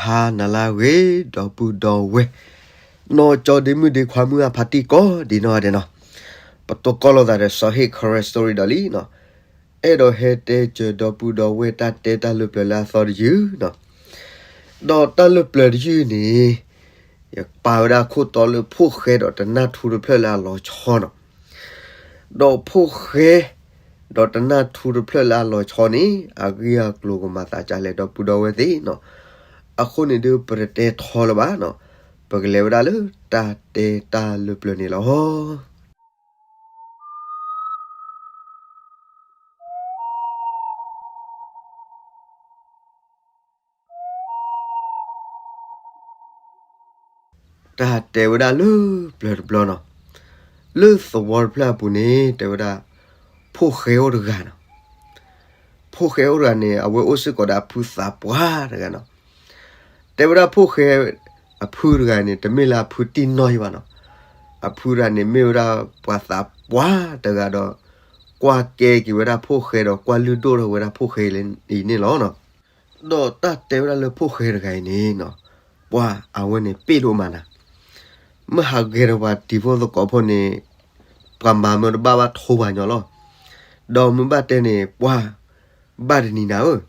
ဟါနၤလၢအဂ့ၤ ဒီပုၢ်ဒီဝဲၢ်, နီၢ်ကၠီဒ့မုၣ်ဒ့ခွါမုၣ်အဖါတံၢ်ကိးဒံးနီၢ်ဂၤဒဲးနီၤ, ပတိၢ်ကီၢ်လိာ်သးဒီးစီၤဟ့ၣ် Karen Story ဒီးလံနီၤ, အဲၣ်ဒိးဟဲတဲစၢၤဒီပုၢ်ဒီဝဲၢ်တၢ်တဲတၢ်လၢပျၢၤလၢအသီတယုၢ်နီၤ, ဒီးတၢ်လၢပျၢၤတယုၢ်န့ၣ် ယပာ်ဝဲဒၣ်ခိၣ်တီလၢဖိၣ်ဃဲဒီးတနၢ်ထူတဖျၢၣ်လၢအလီၤဆီနီၤ, ဒီးဖိၣ်ဃဲ ဒီးတနၢ်ထူတဖျၢၣ်လၢအလီၤဆီန့ၣ် အဂ့ၢ်အကျိၤကမၤသးဒ်လဲၣ်ဒီပုၢ်ဒီဝဲၢ်သ့ၣ်နီၤ, အဃိန့ၣ်ဒုးပတတဲထီလၢၤဘၣ်နီၤ, ပကလဲၤဝဲဒၣ်လၢတၢ်တဲတၢ်လၢပျၢၤန့ၣ်လီၤ. တၢ်တဲဝဲဒၣ်လၢပျၢၤတဘျီနီၤ, လၢသဝီတဖျၢၣ်အပူၤန့ၣ် တဲဝဲဒၣ် ဖိၣ်ဃဲအိၣ်တဂၤနီၤ, ဖိၣ်ဃဲအိၣ်တဂၤန့ၣ် အဝဲအိၣ်စ့ၢ်ကီးဒီးအဖုသးပှၢ်တဂၤနီၤ, တဲဝဲဒၣ်ဖိၣ်ဃဲ အဖုတဂၤန့ၣ် တမ့ၢ်လၢအဖုတံၢ်နီၢ်အံၤဘၣ်နီၤ, အဖုတဂၤန့ၣ်မ့ၢ်ဝဲဒၣ်ပှၤသးပှၢ်တဂၤဒီး ကွၢ်ကဲက့ၤဝဲဒၣ်ဖိၣ်ဃဲဒီးကွၢ်လုၢ်ဒိၣ်ထီၣ်ဝဲဒၣ်ဖိၣ်ဃဲအံၤန့ၣ်လီၤနီၤ. ဒီးတၢ်တဲဝဲဒၣ်လၢဖိၣ်ဃဲတဂၤအံၤန့ၣ်နီၤ, ပှၢ်အဝဲန့ၣ်ပ့ၣ်ဒိၣ်မးနၤ, မ့ၢ်ဟးဂဲၤဒီးပှၤတံၤဖိသကိးဖိန့ၣ် ပှၤမၤမၢတဘၣ်ဘၣ်ထိးပှၤညီလီၤ. ဒီးမ့ၢ်ဘၣ်တဲန့ၣ် ပှၢ်ဘၣ်တနံၤနၤဧၢ,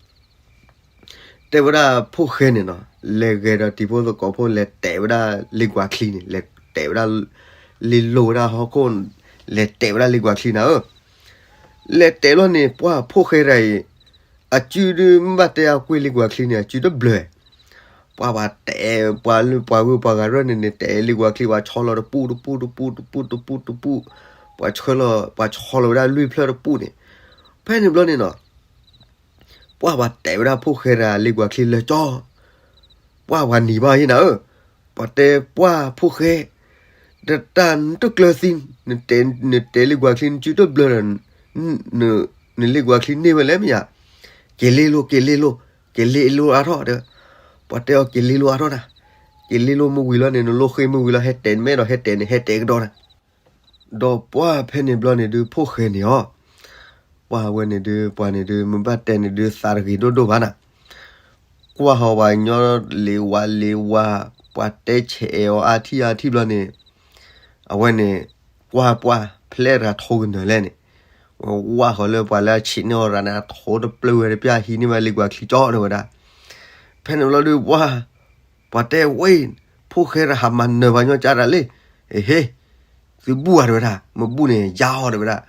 တဲဝဲဒၣ်ဖိၣ်ဃဲန့ၣ်နီၤ, လဲၤဂဲၤဒီးတံၤဖိသကိးဖိ လဲၤတဲာ်ဝဲဒၣ်လ့ကွၢ်ချံန့ၣ်, လဲၤတဲာ်ဝဲဒၣ် လ့လိာ်ဝဲဒၣ်ဟီၣ်ခိၣ်, လဲၤတဲာ်ဝဲဒၣ်လ့ကွၢ်ချံနၤဧၢ, လဲၤတဲာ်လီၤန့ၣ် ပှၢ်ဖိၣ်ဃဲတဂၤအံၤ, အစုဒုးမ့ၢ်ဘၣ်တဲအကွ့ၢ်လ့ကွၢ်ချံန့ၣ် အစုတဘျၢ, ပှၢ်ပှၤတဲာ် ပှၤလၢပှၤဂုၤပှၤဂၤရၢၢ်န့ၣ်န့ၣ် တဲာ်လ့ကွၢ်ချံပှၤဆီလီၤတပူၣ်တပူၣ်တပူၣ်တပူၣ်တပူၣ်, ပှၤဆှၢလီၤ ပှၤဆီလီၤဝဲဒၣ်လွံၢ်ဖျၢၣ်တပူၣ်န့ၣ်, ဖဲန့ၣ်ဘျီန့ၣ်နီၤ ပှၢ်ပှၤတဲာ်ဝဲဒၣ်ဖိၣ်ဃဲတဂၤလ့ကွၢ်ချံလၢကၠီ, ပှၢ်ပှၤနံၤဘၣ်ဟံၣ်နၤဧၢ, ပှၤတဲပှၢ်ဖိၣ်ဃဲ, တတၢ်နတကျၢၤသံ, နတဲာ်လ့ကွၢ်ချံနစုတဘျၢဒီး, နလ့ကွၢ်ချံန့ၢ်ဝဲလဲၣ်မ့ၢ်ဧါ, က့ၤလ့လိာ် က့ၤလ့လိာ်, က့ၤလ့လိာ်အါထီၣ်ဒီး, ပှၤတဲအီၤက့ၤလ့လိာ်အါထီၣ်နၤ, က့ၤလ့လိာ်မ့ၢ်ဝံၤလီၤန့ၣ် နလိၣ်ဃ့မ့ၢ်ဝံၤလီၤ ဟဲတဲာ်နမဲဒီး ဟဲတဲာ်န့ၣ် ဟဲတဲာ်ကဒီးနၤ ဒီးပှၢ်ဖဲန့ၣ်ဘျီန့ၣ်ဒုး ဖိၣ်ဃဲန့ၣ်အီၤ, ပှၢ်ဝဲန့ၣ်ဒုး ပှၤန့ၣ်ဒုး မ့ၢ်ဘၣ်တဲန့ၣ်ဒုး သးတဂ့ၤဒိၣ်ဒိၣ်ဘၣ်နၤ, ကွၢ်ဟီဝဲညီလ့ဝါလ့ဝါ, ပှၤတဲဆဲးအဲၣ်အီၤအါထံၣ်အါထံၣ်ဘျီန့ၣ်, အဝဲန့ၣ် ကွၢ်ပှၢ်ဖျဲၣ်တဂၤထိကနၢၤလဲၣ်န့ၣ်, ဝဲဝၢ်ဃီၤလၢပှၤလၢအဆံးန့ၢ်အီၤရၤန့ၣ် အထိတပျၢ်ဝဲတပျၢ် ဟံးန့ၢ်ဝဲလ့ကွၢ်ချံကၠီတဲဝဲဒၣ်, ဖဲန့ၣ်ဘျီဒုး ပှၢ် ပှၤတဲဝဲ, ဖိၣ်ဃဲတဟးမၤနၢၤပှၤညီကၢ်တၢ်လံ, ဟ့ၣ်ဟ့ၣ်, သုဘူၣ်ဧါတဲဝဲဒၣ်, မ့ၢ်ဘူၣ်န့ၣ် ယါအီၤတဲဝဲဒၣ်,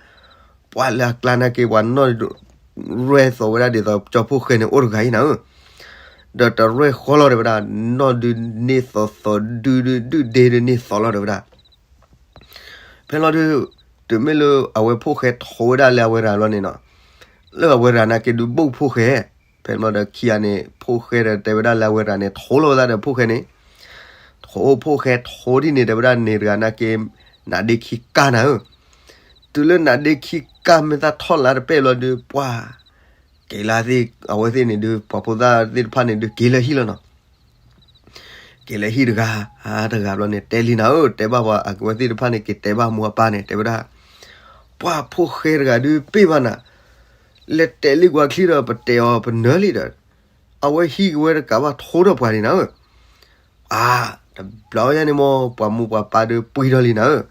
ပှၢ်လၢအကျါနာ်က့ ပှၤနီၢ် ရဲၣ်သိးဝဲဒၣ်ဒ်သိးကၠီဖိၣ်ဃဲန့ၣ်အိၣ်တဂၤအံၤနၤဧၢ, ဒီးတရဲၣ်ဃီလီၤတဲဝဲဒၣ်, နီၢ်ဒုးန့ၢ်သိးသိး ဒုဒုဒုၣ်ဒ့ဒုးန့ၢ်သိးလီၤတဲဝဲဒၣ် ဖဲလီၤဒုး, တုၤမ့ၢ်လၢအဝဲဖိၣ်ဃဲထိဝဲဒၣ်လၢအဝဲရၤဘျီန့ၣ်နီၤ, လၢအဝဲရၤနာ်က့ဒုးဘူးဖိၣ်ဃဲ, ဖဲလီၤဒီးခံဂၤန့ၣ် ဖိၣ်ဃဲဒီးတဲဝဲဒၣ်လၢအဝဲရၤန့ၣ် ထိလီၤဝဲဒၣ်ဒီးဖိၣ်ဃဲန့ၣ်, ထိဖိၣ်ဃဲထိဒ်န့ၣ် တဲဝဲဒၣ်န့ၣ်တဂၤနာ်က့, နးဒ့ခံကၢ်နၤဧၢ, တုၤလၢနးဒ့ခံကၢ်မ့ၢ်သၣ်ထီၣ်လါတပဲၢ်ဘျီဒုး ပှၢ် က့ၤလၢသ့ၣ် အဝဲသ့ၣ်န့ၣ်ဒုး ပှၤဖိသၣ်သ့ၣ်တဖၣ်န့ၣ်ဒုး က့ၤလၢဟံၣ်လီၤနီၤ က့ၤလၢဟံၣ်တဂၤ, တဂၤဘျီန့ၣ် တဲလံနၤဧၢ, တဲဘၣ်ပှၤအဝဲသ့ၣ်တဖၣ်န့ၣ် က့ၤတဲဘၣ်မိၢ်အပၢ်န့ၣ် တဲဝဲဒၣ်, ပှၢ်ဖိၣ်ဃဲတဂၤဒုးပ့ၢ်ဘၣ်နၤ, လဲၤတဲာ်လံကွၢ်ချံဒီး ပတဲာ်အီၤပနၢၤလံဒီး, အဝဲဟံးက့ၤဝဲတကးဘၣ်ထိဒီးပှၤန့ၣ်နၤဧၢ, အါ, တဘျီညါန့ၣ်မ့ၢ် ပှၤမိၢ်ပှၤပၢ်ဒုးပှံၤထီၣ်လံနၤဧၢ,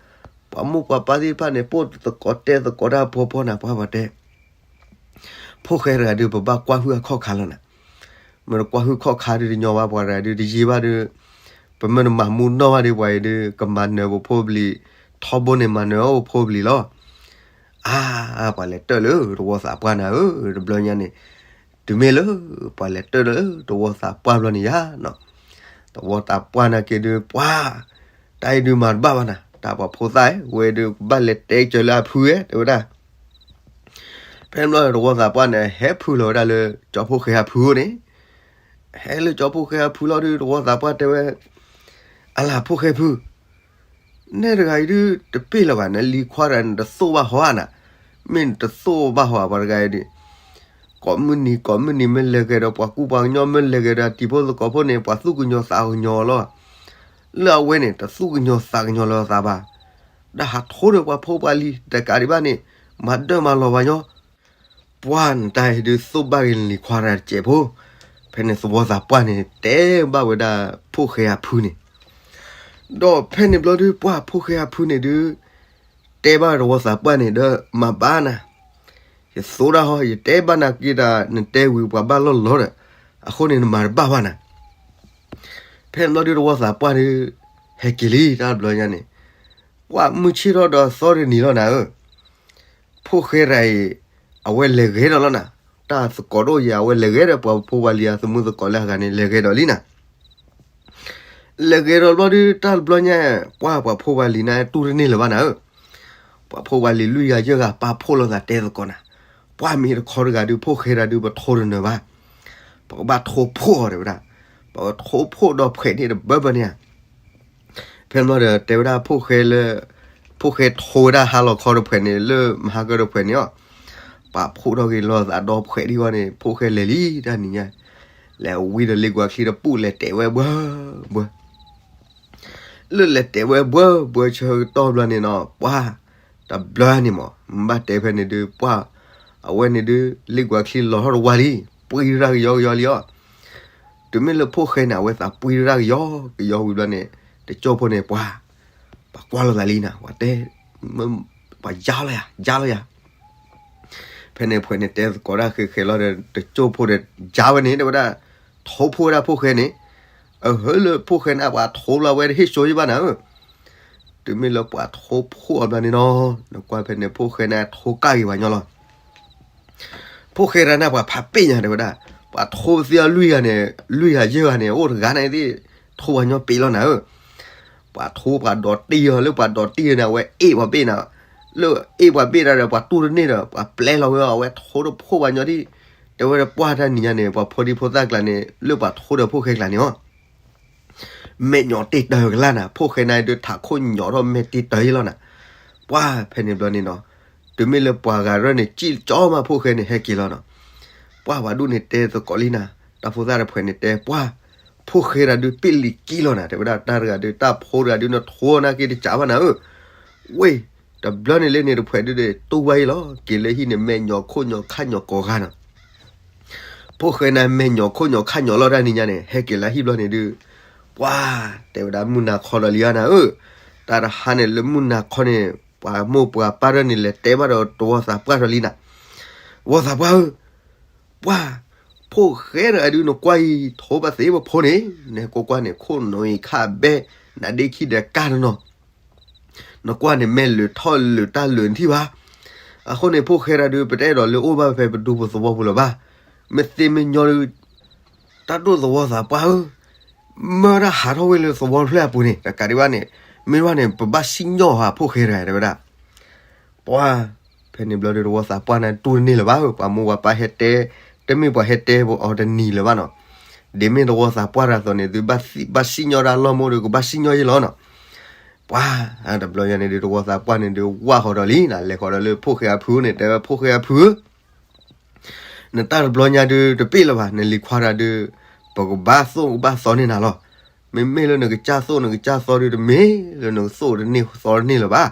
ပှၤမိၢ်ပှၤပၢ်သ့ၣ်တဖၣ်န့ၣ် ပိၢ်သကိးတဲသကိးတၢ်ဖီဖီနၤ ပှၢ်ပှၤတဲ ဖိၣ်ဃဲတဂၤဒုး ပဘၣ်ကွၢ်ဟုၣ်အခီၣ်ခါလီၤနၤ, မ့ၢ်တကွၢ်ဟုၣ်ခီၣ်ခါဒုးတညီဘၣ် ပှၤတဂၤဒုးတယံာ်ဘၣ်ဒုး, ပမ့ၢ်တမၤမူနီၢ်ဘၣ်ဒုး ပှၤအံၤဒုး ကမၤနၢၤပဖိပလံၤ, ထီဘိန့ၣ်မၤနၢၤအီၤပဖိပလံၤလီၤ, အါ, ပှၤလဲၤတၢၢ်လၢတဝီသးပှၢ်နၤဧၢ, တဘျီညါန့ၣ်, တုၤမ့ၢ်လၢ ပှၤလဲၤတၢၢ်လၢတဝီသးပှၢ်ဘျီန့ၣ်ယါနီၤ, တဝီသးပှၢ်နာ်က့ဒုး ပှၢ် တၢ်အံၤဒုးမၤတဘၣ်ဘၣ်နၤ, တၢ်ပှၤဖိသၣ်ဝဲဒုး ကဘၣ်လဲၤတဲကၢၤလၢအဖုဧဲ တဲဝဲဒၣ် ဖဲန့ၣ်ဘျီတဝီသးပှၢ်န့ၣ် ဟဲဖုလီၤဝဲဒၣ်လၢ ကၠီဖိၣ်ဃဲအဖုဧိၤန့ၣ်, ဟဲလၢကၠီဖိၣ်ဃဲအဖုလီၤဒုး တဝီသးပှၢ်တဲဝဲ, အလၤဖိၣ်ဃဲဖု, နဲတဂၤအံၤဒုး တပ့ၢ်လၢၤဘၣ် နလံၤခွါတဂၤန့ၣ် တသိၣ်ဘၣ်ဟီဧါနၤ, မ့ၢ်နတသိၣ်ဘၣ်ဟီဧါပှၤတဂၤအံၤဒုး, ကိးမုၢ်နံၤကိးမုၢ်နံၤ မ့ၢ်လဲၤဂဲၤဒီးပှၤကူပှၤကညီ မ့ၢ်လဲၤဂဲၤဒီးတံၤဖိသကိးဖိန့ၣ် ပှၤသူၣ်ကညီၤသးကညီၤလီၤ လၢအဝဲန့ၣ် တသူၣ်ကညီၤသးကညီၤလၢအသးဘၣ်, ဒီးဟးထိဒီးပှၤဖိပှၤလံၤတကးဒံးဘၣ်န့ၣ်, မၤဒၢမၤလီၤပှၤညီ, ပှၢ်နတၢ်အံၤဒုးသိၣ်ဘၣ်က့ၤနလံၤခွါတဂၤတစဲးဖိ, ဖဲ ဖဲန့ၣ်သဝီသးပှၢ်န့ၣ် တဲဘၣ်ဝဲဒၣ်ဖိၣ်ဃဲအဖုန့ၣ်, ဒီးဖဲန့ၣ်ဘျီဒုး ပှၢ်ဖိၣ်ဃဲအဖုန့ၣ်ဒုး တဲဘၣ်သဝီသးပှၢ်န့ၣ်ဒီး မၤဘၣ်နၤ, ယသိတၢ်ဟီ ယတဲဘၣ်နၤက့ၤတၢ် နတဲဝံၤပှၤဘၣ်လီၢ်လီၤဒီး အဃိန့ၣ်နမၤတဘၣ်ဘၣ်နၤ. ဖဲန့ၣ်ဘျီဒုးသဝီသးပှၢ်ဒုး ဟဲက့ၤလံတၢ်တဘျီညါန့ၣ်, ပှၢ်မုၢ်ဆ့ၣ်ထီၣ်ဒီးသီတနံၤလီၤနၤဧၢ, ဖိၣ်ဃဲတဂၤအံၤ အဝဲလဲၤဂဲၤဒီးလီၤနၤ, တၢ်သကိးတအိၣ်ယဲ အဝဲလဲၤဂဲၤဒီးပှၤဖိပှၤလံၤအသမူသကိးလၢအဂၤန့ၣ် လဲၤဂဲၤဒီးလံနၤ. လဲၤဂဲၤဒီးဘျီဒုး တၢ်တဘျီညါ ပှၢ်ပှၤဖိပှၤလံၤန့ၣ် တူၢ်တန့ၢ်လၢၤဘၣ်နၤဧၢ, ပှၤဖိပှၤလံၤလွံၢ်ဂၤယဲၢ်ဂၤ ပာ်ဖှိၣ်လိာ်သးတဲသကိးနၤ, ပှၢ်မ့ၢ်တခီတဂၤဒုး ဖိၣ်ဃဲတဂၤဒုး ပထိတနၢၤဘၣ်, ပကဘၣ်ထိဖှိၣ်အီၤတဲဝဲဒၣ်, ပကထိဖှိၣ်ဒီးဖှဲးန့ၢ်တဘၢဘၢန့ၣ်ဧါ. ဖဲန့ၣ်ဘျီဒီးတဲဝဲဒၣ်ဖိၣ်ဃဲလၢ ဖိၣ်ဃဲထိဝဲဒၣ်ဟါလီၤခီတဖှဲးန့ၣ် လၢမဟါကၢတဖှဲးန့ၣ်အီၤ, ပာ်ဖှိၣ်ထီၣ်က့ၤလိာ်သးဒီးဖှဲးဒံးဝဲန့ၣ် ဖိၣ်ဃဲလဲၤလံတၢ်နံၤညါ, လဲၤဝံၤဒီးလ့ကွၢ်ချံတပူၤ လဲၤတဲာ်ဝဲဘှၢဘှၢ လၢလဲၤတဲာ်ဝဲဘှၢဘှၢဆၢကတီၢ်ဘျီန့ၣ်နီၤ ပှၢ်တဘျီန့ၣ်မး မ့ၢ်ဘၣ်တဲဖဲန့ၣ်ဒုး ပှၢ်အဝဲန့ၣ်ဒုး လ့ကွၢ်ချံလီၤထီၣ်တဝါလံ, ပှံတရၣ်ကယီကယီလံအီၤ. တုၤမ့ၢ်လၢဖိၣ်ဃဲန့ၣ် အဝဲသးပှံတရၣ်ကယီကယီဝံၤဘျီန့ၣ် တကၠိၢ်ဖိန့ၣ် ပှၤ ပှၤကွၢ်လိာ်သးလံနၤ ပှၤတဲ ပှၤယါလီၤယၤ ယါလီၤယၤ. ဖဲန့ၣ်ဖှဲးန့ၣ်တဲသကိးတၢ်ဃဲးဃဲးလီၤဒီး တကၠိၢ်ဖိဒီး ယါဝဲန့ၣ် တဲဝဲဒၣ် ထိဖှိၣ်ဝဲဒၣ်ဖိၣ်ဃဲန့ၣ်, အဟၢလၢဖိၣ်ဃဲန့ၣ် ပှၤထိလီၤဝဲတဟ့ၣ်စိယဘၣ်နၤဧၢ. တုၤမ့ၢ်လၢပှၤထိဖှိၣ်အီၤဘျီန့ၣ်နီၤ နကွၢ်ဖဲန့ၣ် ဖိၣ်ဃဲန့ၣ်ထိကၢ်က့ၤပှၤညီလီၤ. ဖိၣ်ဃဲတဂၤန့ၣ် ပှၤဖးပ့ၢ်ညါတဲဝဲဒၣ်, ပှၤထိပသ့အလွံၢ်ဂၤန့ၣ် လွံၢ်ဂၤယဲၢ်ဂၤန့ၣ် အိၣ်တဂၤန့ၣ်သ့ၣ် ထိပှၤညီပ့ၢ်လီၤနၤဧၢ. ပှၤထိပှၤဒိးတံၢ်အီၤ လၢပှၤဒိးတံၢ်န့ၣ် အဝဲအ့ၣ်ပှၤဘ့ၣ်နၤ, လၢအ့ၣ်ပှၤဘ့ၣ်တၢ်ဒီး ပှၤတူၢ်တန့ၢ်ဒီး ပှၤပျဲလီၤဝဲအီၤ အဝဲထိတဖှိၣ်ပှၤညီဒံး, တဲဝဲဒၣ်ပှၢ်တၢ်နံၤညါန့ၣ် ပှၤဖိဒံဖိသၣ်ကျါန့ၣ် လၢပှၤထိဒီးဖိၣ်ဃဲကျါန့ၣ်အီၤ မဲာ်ညိးတ့ၢ်တၢ်ကလါနၤ, ဖိၣ်ဃဲန့ၣ်ဒုးထးခိၣ်ညိးထီၣ်မဲာ်တ့ၢ်တၢ်ယဲလီၤနၤ. ပှၢ်ဖဲန့ၣ်ဘျီန့ၣ်နီၤ, တုၤမ့ၢ်လၢပှၤဂၤရၢၢ်န့ၣ် ကံၣ်ကၠီမးဖိၣ်ဃဲန့ၣ် ဟဲက့ၤလီၤနီၤ. ပှၢ်ပှၤဒူၣ်န့ၣ်တဲသကိးလံနၤ, တၢ်ဖိသၣ်တဖှဲးန့ၣ်တဲ ပှၢ် ဖိၣ်ဃဲတဂၤဒုးပ့ၢ်လံၤကံလီၤနၤ တဲဝဲဒၣ် တၢ်တဂၤဒုး တၢ်ဖိတဂၤဒုး နထိနာ်က့ၤတကးဘၣ်နၤဧၢ. ဝ့ၢ် တဘျီန့ၣ်လၢန့ၣ်တဖှဲးဒုးဒီး တူၢ်ဝဲအံၤလီၤ က့ၤလၢဟံၣ်န့ၣ် မဲာ်ညိးခိၣ်ညိးခါညိးကိးဂၤနီၤ. ဖိၣ်ဃဲန့ၣ်မဲာ်ညိးခိၣ်ညိးခါညိးလီၤတၢ်နံၤညါန့ၣ် ဟဲက့ၤလၢဟံၣ်ဘျီန့ၣ်ဒုး ပှၢ် တဲဝဲဒၣ်မုၢ်နၤခီဒီးလံဧါနၤဧၢ. တၢ်တဟါန့ၣ်လၢမုၢ်နၤခီန့ၣ် ပှၤမိၢ်ပှၤပၢ်ရၢၢ်န့ၣ် လဲၤတဲဘၣ်ဒီးတဝီသးပှၢ်ဒီးလံနၤ, တဝီသးပှၢ်ဧၢ, ပှၢ် ဖိၣ်ဃဲတဂၤဒုး နကွၢ်အံၤ ထိပသ့ပဖိန့ၣ် နကွၢ်ကွၢ်န့ၣ် ခိၣ်နူာ်အံၤခၣ်ဘဲ နါဒ့ခံဒီးကၢ်တနီၤ နကွၢ်န့ၣ် မဲာ်လၢာ်ထီၣ်လၢာ်တၢ်လၢာ်နထံၣ်ဘၣ်. အဃိန့ၣ် ဖိၣ်ဃဲတဂၤဒုး ပတအဲၣ်ဒိးလၢအိၣ်ဘၣ်ဖဲပဒူပသဝီပူၤလၢၤဘၣ်. မ့ၢ်သ့မ့ၢ်ညီဒုး တၢ်ဒိၣ်သဝီသးပှၢ်ဧၢ, မၢတၢ်ဟးထီၣ်ဝဲလၢသဝီတဖျၢၣ်အပူၤန့ၣ် တကးဒံးဘၣ်န့ၣ် မ့ၢ်ဘၣ်န့ၣ် ပဘၣ်စံၣ်ညီၣ်ဧါဖိၣ်ဃဲတဂၤတဲဝဲဒၣ်. ပှၢ် ဖဲန့ၣ်ဘျီဒီး တဝီသးပှၢ်န့ၣ် တူၢ်တန့ၢ်လၢၤဘၣ်ဧၢ, ပှၤမိၢ်ပှၤပၢ်ဟဲတဲ, တမ့ၢ်ပှၤဟဲတဲအီၤတနံၤလၢၤဘၣ်နီၤ. ဒ်မ့ၢ်တဝီသးပှၢ်တဂၤအသိးန့ၣ် သုဘၣ်စံၣ်ညီၣ်တၢ်လီၢ်မ့ၢ်ဒီး ကဘၣ်စံၣ်ညီၣ်ယဲလီၤနီၤ. ပှၢ် တဘျီညါန့ၣ်ဒုး တဝီသးပှၢ်န့ၣ်ဒုး ဝၢ်ဃီၤဒီးလံနၤ, လဲၤဃီၤဒီးလၢဖိၣ်ဃဲအဖုန့ၣ် တဲဝဲဖိၣ်ဃဲအဖုဧၢ နတၢ်တဘျီညါဒုးတပ့ၢ်လၢၤဘၣ်, နလံၤခွါတဂၤဒုး ပကဘၣ်သိၣ်ကဘၣ်သီန့ၢ်နၤလီၤ. မ့မ့ၢ်လၢနကစၢ်သိၣ်နကစၢ်သီဒုး တမ့ၢ်လၢနကသိၣ်တန့ၢ်သီတန့ၢ်လၢၤဘၣ်.